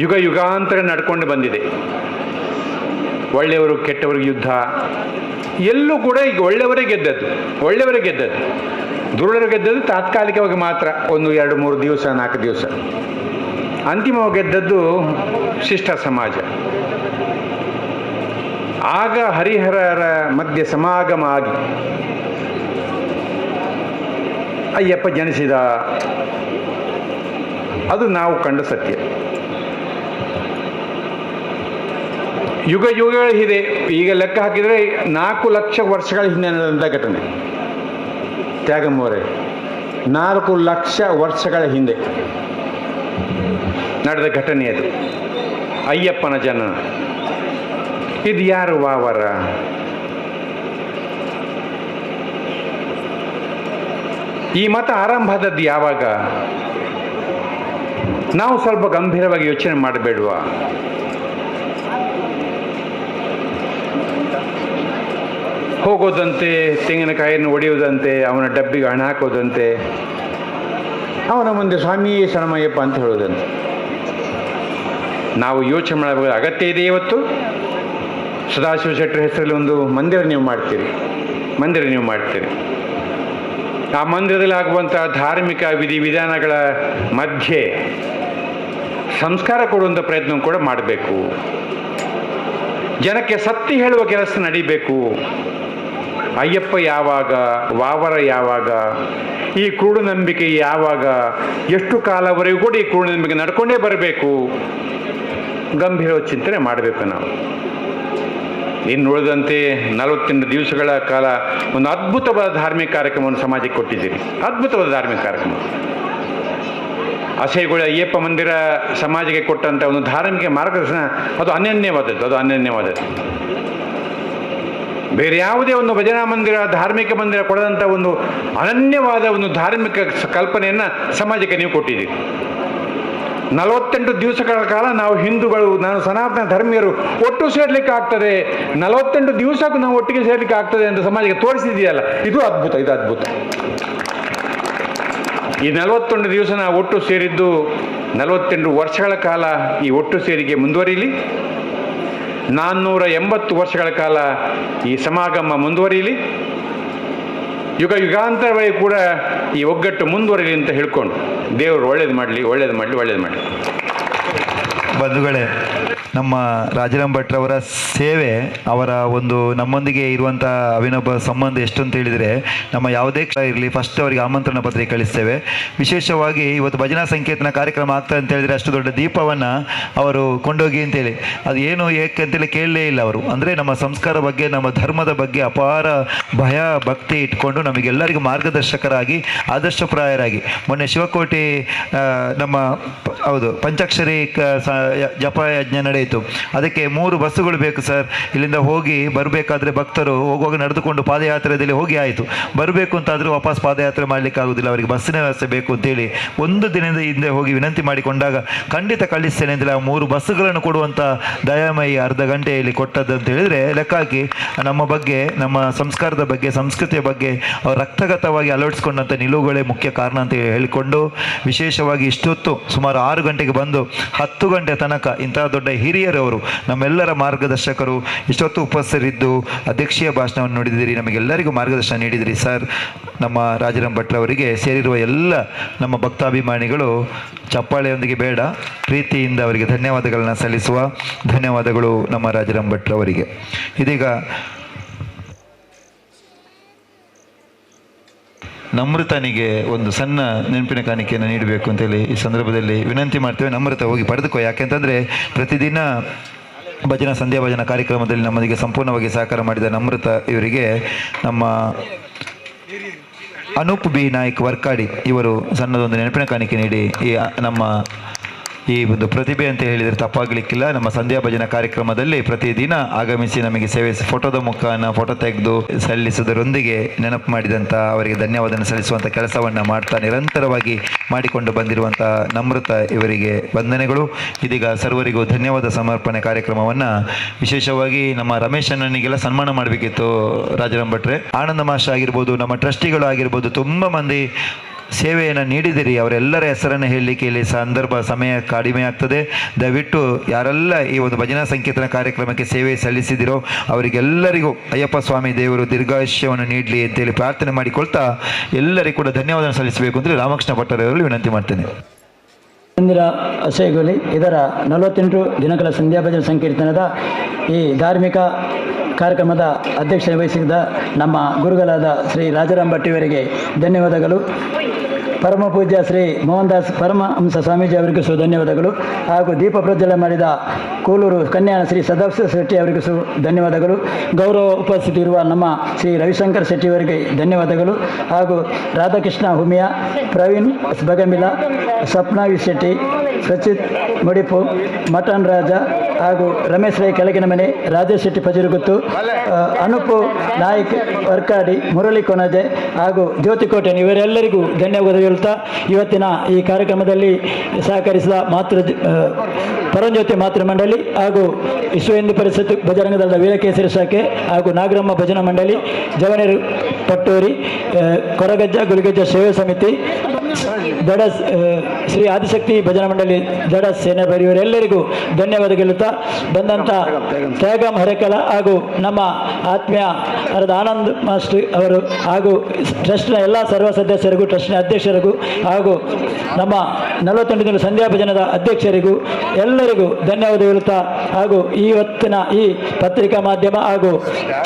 ಯುಗ ಯುಗಾಂತರ ನಡ್ಕೊಂಡು ಬಂದಿದೆ. ಒಳ್ಳೆಯವರು ಕೆಟ್ಟವರಿಗೆ ಯುದ್ಧ ಎಲ್ಲೂ ಕೂಡ ಈಗ ಒಳ್ಳೆಯವರೇ ಗೆದ್ದದ್ದು, ಒಳ್ಳೆಯವರೇ ಗೆದ್ದದ್ದು. ದುರುಳರು ಗೆದ್ದದ್ದು ತಾತ್ಕಾಲಿಕವಾಗಿ ಮಾತ್ರ, 1 2 3 ದಿವಸ, 4 ದಿವಸ. ಅಂತಿಮವಾಗಿ ಗೆದ್ದದ್ದು ಶಿಷ್ಟ ಸಮಾಜ. ಆಗ ಹರಿಹರರ ಮಧ್ಯೆ ಸಮಾಗಮ ಆಗಿ ಅಯ್ಯಪ್ಪ ಜನಿಸಿದ, ಅದು ನಾವು ಕಂಡ ಸತ್ಯ. ಯುಗ ಯುಗಗಳ ಹಿಂದೆ, ಈಗ ಲೆಕ್ಕ ಹಾಕಿದರೆ 4 ಲಕ್ಷ ವರ್ಷಗಳ ಹಿಂದೆ ನಡೆದಂಥ ಘಟನೆ ತ್ಯಾಗಮ್ಮವರೇ. 4 ಲಕ್ಷ ವರ್ಷಗಳ ಹಿಂದೆ ನಡೆದ ಘಟನೆ ಅದು, ಅಯ್ಯಪ್ಪನ ಜನನ. ಇದು ಯಾರು ವಾವರ? ಈ ಮತ ಆರಂಭ ಆದದ್ದು ಯಾವಾಗ? ನಾವು ಸ್ವಲ್ಪ ಗಂಭೀರವಾಗಿ ಯೋಚನೆ ಮಾಡಬೇಡುವ? ಹೋಗೋದಂತೆ, ತೆಂಗಿನಕಾಯಿಯನ್ನು ಒಡೆಯುವುದಂತೆ, ಅವನ ಡಬ್ಬಿಗೆ ಹಣ ಹಾಕೋದಂತೆ, ಅವನ ಮುಂದೆ ಸ್ವಾಮಿ ಶರಣಮಯ್ಯಪ್ಪ ಅಂತ ಹೇಳೋದಂತೆ. ನಾವು ಯೋಚನೆ ಮಾಡಬೇಕಾದ ಅಗತ್ಯ ಇದೆ. ಇವತ್ತು ಸದಾಶಿವ ಶೆಟ್ಟರ ಹೆಸರಲ್ಲಿ ಒಂದು ಮಂದಿರ ನೀವು ಮಾಡ್ತೀರಿ, ಆ ಮಂದಿರದಲ್ಲಿ ಆಗುವಂಥ ಧಾರ್ಮಿಕ ವಿಧಿ ವಿಧಾನಗಳ ಮಧ್ಯೆ ಸಂಸ್ಕಾರ ಕೊಡುವಂಥ ಪ್ರಯತ್ನ ಕೂಡ ಮಾಡಬೇಕು. ಜನಕ್ಕೆ ಸತ್ಯ ಹೇಳುವ ಕೆಲಸ ನಡಿಬೇಕು. ಅಯ್ಯಪ್ಪ ಯಾವಾಗ, ವಾವರ ಯಾವಾಗ, ಈ ಕುರುಡು ನಂಬಿಕೆ ಯಾವಾಗ, ಎಷ್ಟು ಕಾಲವರೆಗೂ ಕೂಡ ಈ ಕುರುಡು ನಂಬಿಕೆ ನಡ್ಕೊಂಡೇ ಬರಬೇಕು, ಗಂಭೀರ ಚಿಂತನೆ ಮಾಡಬೇಕು ನಾವು. ಇನ್ನು ಉಳಿದಂತೆ 48 ದಿವಸಗಳ ಕಾಲ ಒಂದು ಅದ್ಭುತವಾದ ಧಾರ್ಮಿಕ ಕಾರ್ಯಕ್ರಮವನ್ನು ಸಮಾಜಕ್ಕೆ ಕೊಟ್ಟಿದ್ದೀರಿ. ಅದ್ಭುತವಾದ ಧಾರ್ಮಿಕ ಕಾರ್ಯಕ್ರಮ ಅಸೇಗುಳ ಅಯ್ಯಪ್ಪ ಮಂದಿರ ಸಮಾಜಕ್ಕೆ ಕೊಟ್ಟಂಥ ಒಂದು ಧಾರ್ಮಿಕ ಮಾರ್ಗದರ್ಶನ ಅದು ಅನನ್ಯವಾದದ್ದು, ಬೇರೆ ಯಾವುದೇ ಒಂದು ಭಜನಾ ಮಂದಿರ, ಧಾರ್ಮಿಕ ಮಂದಿರ ಕೊಡದಂಥ ಒಂದು ಅನನ್ಯವಾದ ಒಂದು ಧಾರ್ಮಿಕ ಕಲ್ಪನೆಯನ್ನು ಸಮಾಜಕ್ಕೆ ನೀವು ಕೊಟ್ಟಿದ್ದೀರಿ. 48 ದಿವಸಗಳ ಕಾಲ ನಾವು ಹಿಂದೂಗಳು, ನಾನು ಸನಾತನ ಧರ್ಮೀಯರು ಒಟ್ಟು ಸೇರ್ಲಿಕ್ಕೆ ಆಗ್ತದೆ, 48 ದಿವಸಕ್ಕೂ ನಾವು ಒಟ್ಟಿಗೆ ಸೇರ್ಲಿಕ್ಕೆ ಆಗ್ತದೆ ಅಂತ ಸಮಾಜಕ್ಕೆ ತೋರಿಸಿದೆಯಲ್ಲ, ಇದು ಅದ್ಭುತ, ಇದು ಅದ್ಭುತ. ಈ 41 ದಿವಸ ನಾವು ಒಟ್ಟು ಸೇರಿದ್ದು 48 ವರ್ಷಗಳ ಕಾಲ ಈ ಒಟ್ಟು ಸೇರಿಗೆ ಮುಂದುವರಿಯಲಿ, 480 ವರ್ಷಗಳ ಕಾಲ ಈ ಸಮಾಗಮ ಮುಂದುವರಿಯಲಿ, ಯುಗ ಯುಗಾಂತರವರೆಗೂ ಕೂಡ ಈ ಒಗ್ಗಟ್ಟು ಮುಂದುವರಿಯಲಿ ಅಂತ ಹೇಳ್ಕೊಂಡು ದೇವರು ಒಳ್ಳೇದು ಮಾಡಲಿ, ಒಳ್ಳೇದು ಮಾಡಲಿ, ಒಳ್ಳೇದು ಮಾಡಲಿ. ಬಂಧುಗಳೇ, ನಮ್ಮ ರಾಜಾರಾಮ್ ಭಟ್ರವರ ಸೇವೆ, ಅವರ ಒಂದು ನಮ್ಮೊಂದಿಗೆ ಇರುವಂಥ ಅವಿನಾಭಾವ ಸಂಬಂಧ ಎಷ್ಟು ಅಂತ ಹೇಳಿದರೆ, ನಮ್ಮ ಯಾವುದೇ ಇರಲಿ ಫಸ್ಟ್ ಅವರಿಗೆ ಆಮಂತ್ರಣ ಪತ್ರಿಕೆ ಕಳಿಸ್ತೇವೆ. ವಿಶೇಷವಾಗಿ ಇವತ್ತು ಭಜನಾ ಸಂಕೀರ್ತನ ಕಾರ್ಯಕ್ರಮ ಆಗ್ತದೆ ಅಂತ ಹೇಳಿದರೆ ಅಷ್ಟು ದೊಡ್ಡ ದೀಪವನ್ನು ಅವರು ಕೊಂಡೋಗಿ ಅಂತೇಳಿ ಅದು ಏನು ಏಕೆ ಅಂತೇಳಿ ಕೇಳಲೇ ಇಲ್ಲ ಅವರು. ಅಂದರೆ ನಮ್ಮ ಸಂಸ್ಕಾರ ಬಗ್ಗೆ, ನಮ್ಮ ಧರ್ಮದ ಬಗ್ಗೆ ಅಪಾರ ಭಯ ಭಕ್ತಿ ಇಟ್ಕೊಂಡು ನಮಗೆಲ್ಲರಿಗೂ ಮಾರ್ಗದರ್ಶಕರಾಗಿ, ಆದರ್ಶಪ್ರಾಯರಾಗಿ ಮೊನ್ನೆ ಶಿವಕೋಟಿ ನಮ್ಮ ಹೌದು ಪಂಚಾಕ್ಷರಿ ಜಪಯಜ್ಞ ನಡೆಯಿತು. ಅದಕ್ಕೆ 3 ಬಸ್ಸುಗಳು ಬೇಕು ಸರ್, ಇಲ್ಲಿಂದ ಹೋಗಿ ಬರಬೇಕಾದ್ರೆ ಭಕ್ತರು ಹೋಗುವಾಗ ನಡೆದುಕೊಂಡು ಪಾದಯಾತ್ರೆಯಲ್ಲಿ ಹೋಗಿ ಆಯಿತು, ಬರಬೇಕು ಅಂತಾದರೂ ವಾಪಸ್ ಪಾದಯಾತ್ರೆ ಮಾಡಲಿಕ್ಕೆ ಆಗೋದಿಲ್ಲ, ಅವರಿಗೆ ಬಸ್ಸಿನ ವ್ಯವಸ್ಥೆ ಬೇಕು ಅಂತೇಳಿ ಒಂದು ದಿನದ ಹಿಂದೆ ಹೋಗಿ ವಿನಂತಿ ಮಾಡಿಕೊಂಡಾಗ ಖಂಡಿತ ಕಳಿಸ್ತೇನೆ ಅಂತೇಳಿ ಆ 3 ಬಸ್ಸುಗಳನ್ನು ಕೊಡುವಂಥ ದಯಾಮಯಿ ಅರ್ಧ ಗಂಟೆಯಲ್ಲಿ ಕೊಟ್ಟದ್ದು ಅಂತ ಹೇಳಿದರೆ ಲೆಕ್ಕಾಕಿ ನಮ್ಮ ಬಗ್ಗೆ, ನಮ್ಮ ಸಂಸ್ಕಾರದ ಬಗ್ಗೆ, ಸಂಸ್ಕೃತಿಯ ಬಗ್ಗೆ ಅವರು ರಕ್ತಗತವಾಗಿ ಅಳವಡಿಸ್ಕೊಂಡಂಥ ನಿಲುವುಗಳೇ ಮುಖ್ಯ ಕಾರಣ ಅಂತ ಹೇಳಿಕೊಂಡು, ವಿಶೇಷವಾಗಿ ಇಷ್ಟೊತ್ತು ಸುಮಾರು 6 ಗಂಟೆಗೆ ಬಂದು 10 ಗಂಟೆ ತನಕ ಇಂತಹ ದೊಡ್ಡ ಹಿರಿಯರವರು, ನಮ್ಮೆಲ್ಲರ ಮಾರ್ಗದರ್ಶಕರು ಇಷ್ಟೊತ್ತು ಉಪಸ್ಥಿತರಿದ್ದು ಅಧ್ಯಕ್ಷೀಯ ಭಾಷಣವನ್ನು ನುಡಿದಿರಿ, ನಮಗೆಲ್ಲರಿಗೂ ಮಾರ್ಗದರ್ಶನ ನೀಡಿದಿರಿ ಸರ್. ನಮ್ಮ ರಾಜಾರಾಮ್ ಭಟ್ರವರಿಗೆ ಸೇರಿರುವ ಎಲ್ಲ ನಮ್ಮ ಭಕ್ತಾಭಿಮಾನಿಗಳು ಚಪ್ಪಾಳೆಯೊಂದಿಗೆ ಬೇಡ, ಪ್ರೀತಿಯಿಂದ ಅವರಿಗೆ ಧನ್ಯವಾದಗಳನ್ನು ಸಲ್ಲಿಸುವ ಧನ್ಯವಾದಗಳು ನಮ್ಮ ರಾಜಾರಾಮ್ ಭಟ್ರವರಿಗೆ. ಇದೀಗ ನಮೃತನಿಗೆ ಒಂದು ಸಣ್ಣ ನೆನಪಿನ ಕಾಣಿಕೆಯನ್ನು ನೀಡಬೇಕು ಅಂತೇಳಿ ಈ ಸಂದರ್ಭದಲ್ಲಿ ವಿನಂತಿ ಮಾಡ್ತೇವೆ. ನಮೃತ ಹೋಗಿ ಪಡೆದುಕೋ, ಯಾಕೆಂತಂದರೆ ಪ್ರತಿದಿನ ಭಜನಾ ಸಂಧ್ಯಾ ಭಜನಾ ಕಾರ್ಯಕ್ರಮದಲ್ಲಿ ನಮ್ಮೊಂದಿಗೆ ಸಂಪೂರ್ಣವಾಗಿ ಸಹಕಾರ ಮಾಡಿದ ನಮೃತ ಇವರಿಗೆ ನಮ್ಮ ಅನೂಪ್ ಬಿ ನಾಯ್ಕ್ ವರ್ಕಾಡಿ ಇವರು ಸಣ್ಣದೊಂದು ನೆನಪಿನ ಕಾಣಿಕೆ ನೀಡಿ ಈ ನಮ್ಮ ಈ ಒಂದು ಪ್ರತಿಭೆ ಅಂತ ಹೇಳಿದರೆ ತಪ್ಪಾಗಲಿಕ್ಕಿಲ್ಲ. ನಮ್ಮ ಸಂಧ್ಯಾ ಭಜನಾ ಕಾರ್ಯಕ್ರಮದಲ್ಲಿ ಪ್ರತಿದಿನ ಆಗಮಿಸಿ ನಮಗೆ ಸೇವೆ ಫೋಟೋದ ಮುಖಾನ ಫೋಟೋ ತೆಗೆದು ಸಲ್ಲಿಸುವುದರೊಂದಿಗೆ ನೆನಪು ಮಾಡಿದಂಥ ಅವರಿಗೆ ಧನ್ಯವಾದನ ಸಲ್ಲಿಸುವಂಥ ಕೆಲಸವನ್ನು ಮಾಡ್ತಾ ನಿರಂತರವಾಗಿ ಮಾಡಿಕೊಂಡು ಬಂದಿರುವಂಥ ನಮೃತ ಇವರಿಗೆ ವಂದನೆಗಳು. ಇದೀಗ ಸರ್ವರಿಗೂ ಧನ್ಯವಾದ ಸಮರ್ಪಣೆ ಕಾರ್ಯಕ್ರಮವನ್ನು ವಿಶೇಷವಾಗಿ ನಮ್ಮ ರಮೇಶ್ ಅಣ್ಣನಿಗೆಲ್ಲ ಸನ್ಮಾನ ಮಾಡಬೇಕಿತ್ತು ರಾಜಾರಾಮ್ ಭಟ್ರೆ. ಆನಂದ ಮಾಸ್ಟರ್ ಆಗಿರ್ಬೋದು, ನಮ್ಮ ಟ್ರಸ್ಟಿಗಳು ಆಗಿರ್ಬೋದು, ತುಂಬ ಮಂದಿ ಸೇವೆಯನ್ನು ನೀಡಿದಿರಿ. ಅವರೆಲ್ಲರ ಹೆಸರನ್ನು ಹೇಳಲಿಕ್ಕೆ ಇಲ್ಲಿ ಸಂದರ್ಭ ಸಮಯ ಕಡಿಮೆ ಆಗ್ತದೆ. ದಯವಿಟ್ಟು ಯಾರೆಲ್ಲ ಈ ಒಂದು ಭಜನಾ ಸಂಕೀರ್ತನ ಕಾರ್ಯಕ್ರಮಕ್ಕೆ ಸೇವೆ ಸಲ್ಲಿಸಿದಿರೋ ಅವರಿಗೆಲ್ಲರಿಗೂ ಅಯ್ಯಪ್ಪ ಸ್ವಾಮಿ ದೇವರು ದೀರ್ಘಾಯುಷ್ಯವನ್ನು ನೀಡಲಿ ಅಂತೇಳಿ ಪ್ರಾರ್ಥನೆ ಮಾಡಿಕೊಳ್ತಾ ಎಲ್ಲರಿಗೂ ಕೂಡ ಧನ್ಯವಾದ ಸಲ್ಲಿಸಬೇಕು ಅಂತೇಳಿ ರಾಮಕೃಷ್ಣ ಭಟ್ಟರವರಲ್ಲಿ ವಿನಂತಿ ಮಾಡ್ತೇನೆ. ಮಂದಿರ ಅಸೇಗುಲಿ ಇದರ 48 ದಿನಗಳ ಸಂಧ್ಯಾ ಭಜನೆ ಸಂಕೀರ್ತನದ ಈ ಧಾರ್ಮಿಕ ಕಾರ್ಯಕ್ರಮದ ಅಧ್ಯಕ್ಷತೆ ವಹಿಸಿದ ನಮ್ಮ ಗುರುಗಳಾದ ಶ್ರೀ ರಾಜಾರಾಮ್ ಭಟ್ಟಿಯವರಿಗೆ ಧನ್ಯವಾದಗಳು. ಪರಮ ಪೂಜ್ಯ ಶ್ರೀ ಮೋಹನ್ ದಾಸ್ ಪರಮಹಂಸ ಸ್ವಾಮೀಜಿ ಅವರಿಗೂ ಸಹ ಧನ್ಯವಾದಗಳು. ಹಾಗೂ ದೀಪ ಪ್ರಜ್ವಲನೆ ಮಾಡಿದ ಕೂಲೂರು ಕನ್ಯಾನ ಶ್ರೀ ಸದಾಶಿವ ಶೆಟ್ಟಿ ಅವರಿಗೂ ಸಹ ಧನ್ಯವಾದಗಳು. ಗೌರವ ಉಪಸ್ಥಿತಿ ಇರುವ ನಮ್ಮ ಶ್ರೀ ರವಿಶಂಕರ್ ಶೆಟ್ಟಿಯವರಿಗೆ ಧನ್ಯವಾದಗಳು. ಹಾಗೂ ರಾಧಾಕೃಷ್ಣ ಹುಮಿಯಾ, ಪ್ರವೀಣ್ ಬಗಮಿಲ, ಸ್ವಪ್ನಾವಿ ಶೆಟ್ಟಿ, ಸಚಿತ್ ಮುಡಿಪು, ಮಟನ್ ರಾಜ ಹಾಗೂ ರಮೇಶ್ ರೈ ಕೆಳಗಿನ ಮನೆ, ರಾಜೇಶ್ ಶೆಟ್ಟಿ ಪಜಿರುಗುತ್ತು, ಅನುಪು ನಾಯ್ಕ್ ವರ್ಕಾಡಿ, ಮುರಳಿ ಕೊನಜೆ ಹಾಗೂ ಜ್ಯೋತಿ ಕೋಟೆನ್ ಇವರೆಲ್ಲರಿಗೂ ಧನ್ಯವಾದ ಹೇಳುತ್ತಾ ಇವತ್ತಿನ ಈ ಕಾರ್ಯಕ್ರಮದಲ್ಲಿ ಸಹಕರಿಸಿದ ಪರಂಜ್ಯೋತಿ ಮಾತೃ ಮಂಡಳಿ ಹಾಗೂ ವಿಶ್ವ ಹಿಂದೂ ಪರಿಷತ್ ಬಜರಂಗ ದಳದ ವೀರಕೇಸರಿ ಶಾಖೆ ಹಾಗೂ ನಾಗರಮ್ಮ ಭಜನಾ ಮಂಡಳಿ, ಜವನೇರು ಪಟ್ಟೂರಿ, ಕೊರಗಜ್ಜ ಗುಳಿಗಜ್ಜ ಸೇವೆ ಸಮಿತಿ, ದಡ ಶ್ರೀ ಆದಿಶಕ್ತಿ ಭಜನಾ ಮಂಡಳಿ ದಡ ಸೇನೆ ಇವರೆಲ್ಲರಿಗೂ ಧನ್ಯವಾದ ಹೇಳುತ್ತಾ, ಬಂದಂಥ ತ್ಯಾಗಂ ಹರೇಕಳ ಹಾಗೂ ನಮ್ಮ ಆತ್ಮೀಯ ಅರದ ಆನಂದ್ ಮಾಸ್ಟರ್ ಅವರು ಹಾಗೂ ಟ್ರಸ್ಟ್ನ ಎಲ್ಲ ಸರ್ವ ಸದಸ್ಯರಿಗೂ, ಟ್ರಸ್ಟ್ನ ಅಧ್ಯಕ್ಷರಿಗೂ ಹಾಗೂ ನಮ್ಮ 48 ದಿನ ಸಂಧ್ಯಾ ಭಜನದ ಅಧ್ಯಕ್ಷರಿಗೂ ಎಲ್ಲರಿಗೂ ಧನ್ಯವಾದ ಹೇಳುತ್ತಾ ಹಾಗೂ ಇವತ್ತಿನ ಈ ಪತ್ರಿಕಾ ಮಾಧ್ಯಮ ಹಾಗೂ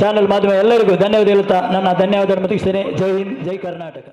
ಚಾನೆಲ್ ಮಾಧ್ಯಮ ಎಲ್ಲರಿಗೂ ಧನ್ಯವಾದ ಹೇಳುತ್ತಾ ನನ್ನ ಧನ್ಯವಾದ ಮುಗಿಸ್ತೇನೆ. ಜೈ ಹಿಂದ್, ಜೈ ಕರ್ನಾಟಕ.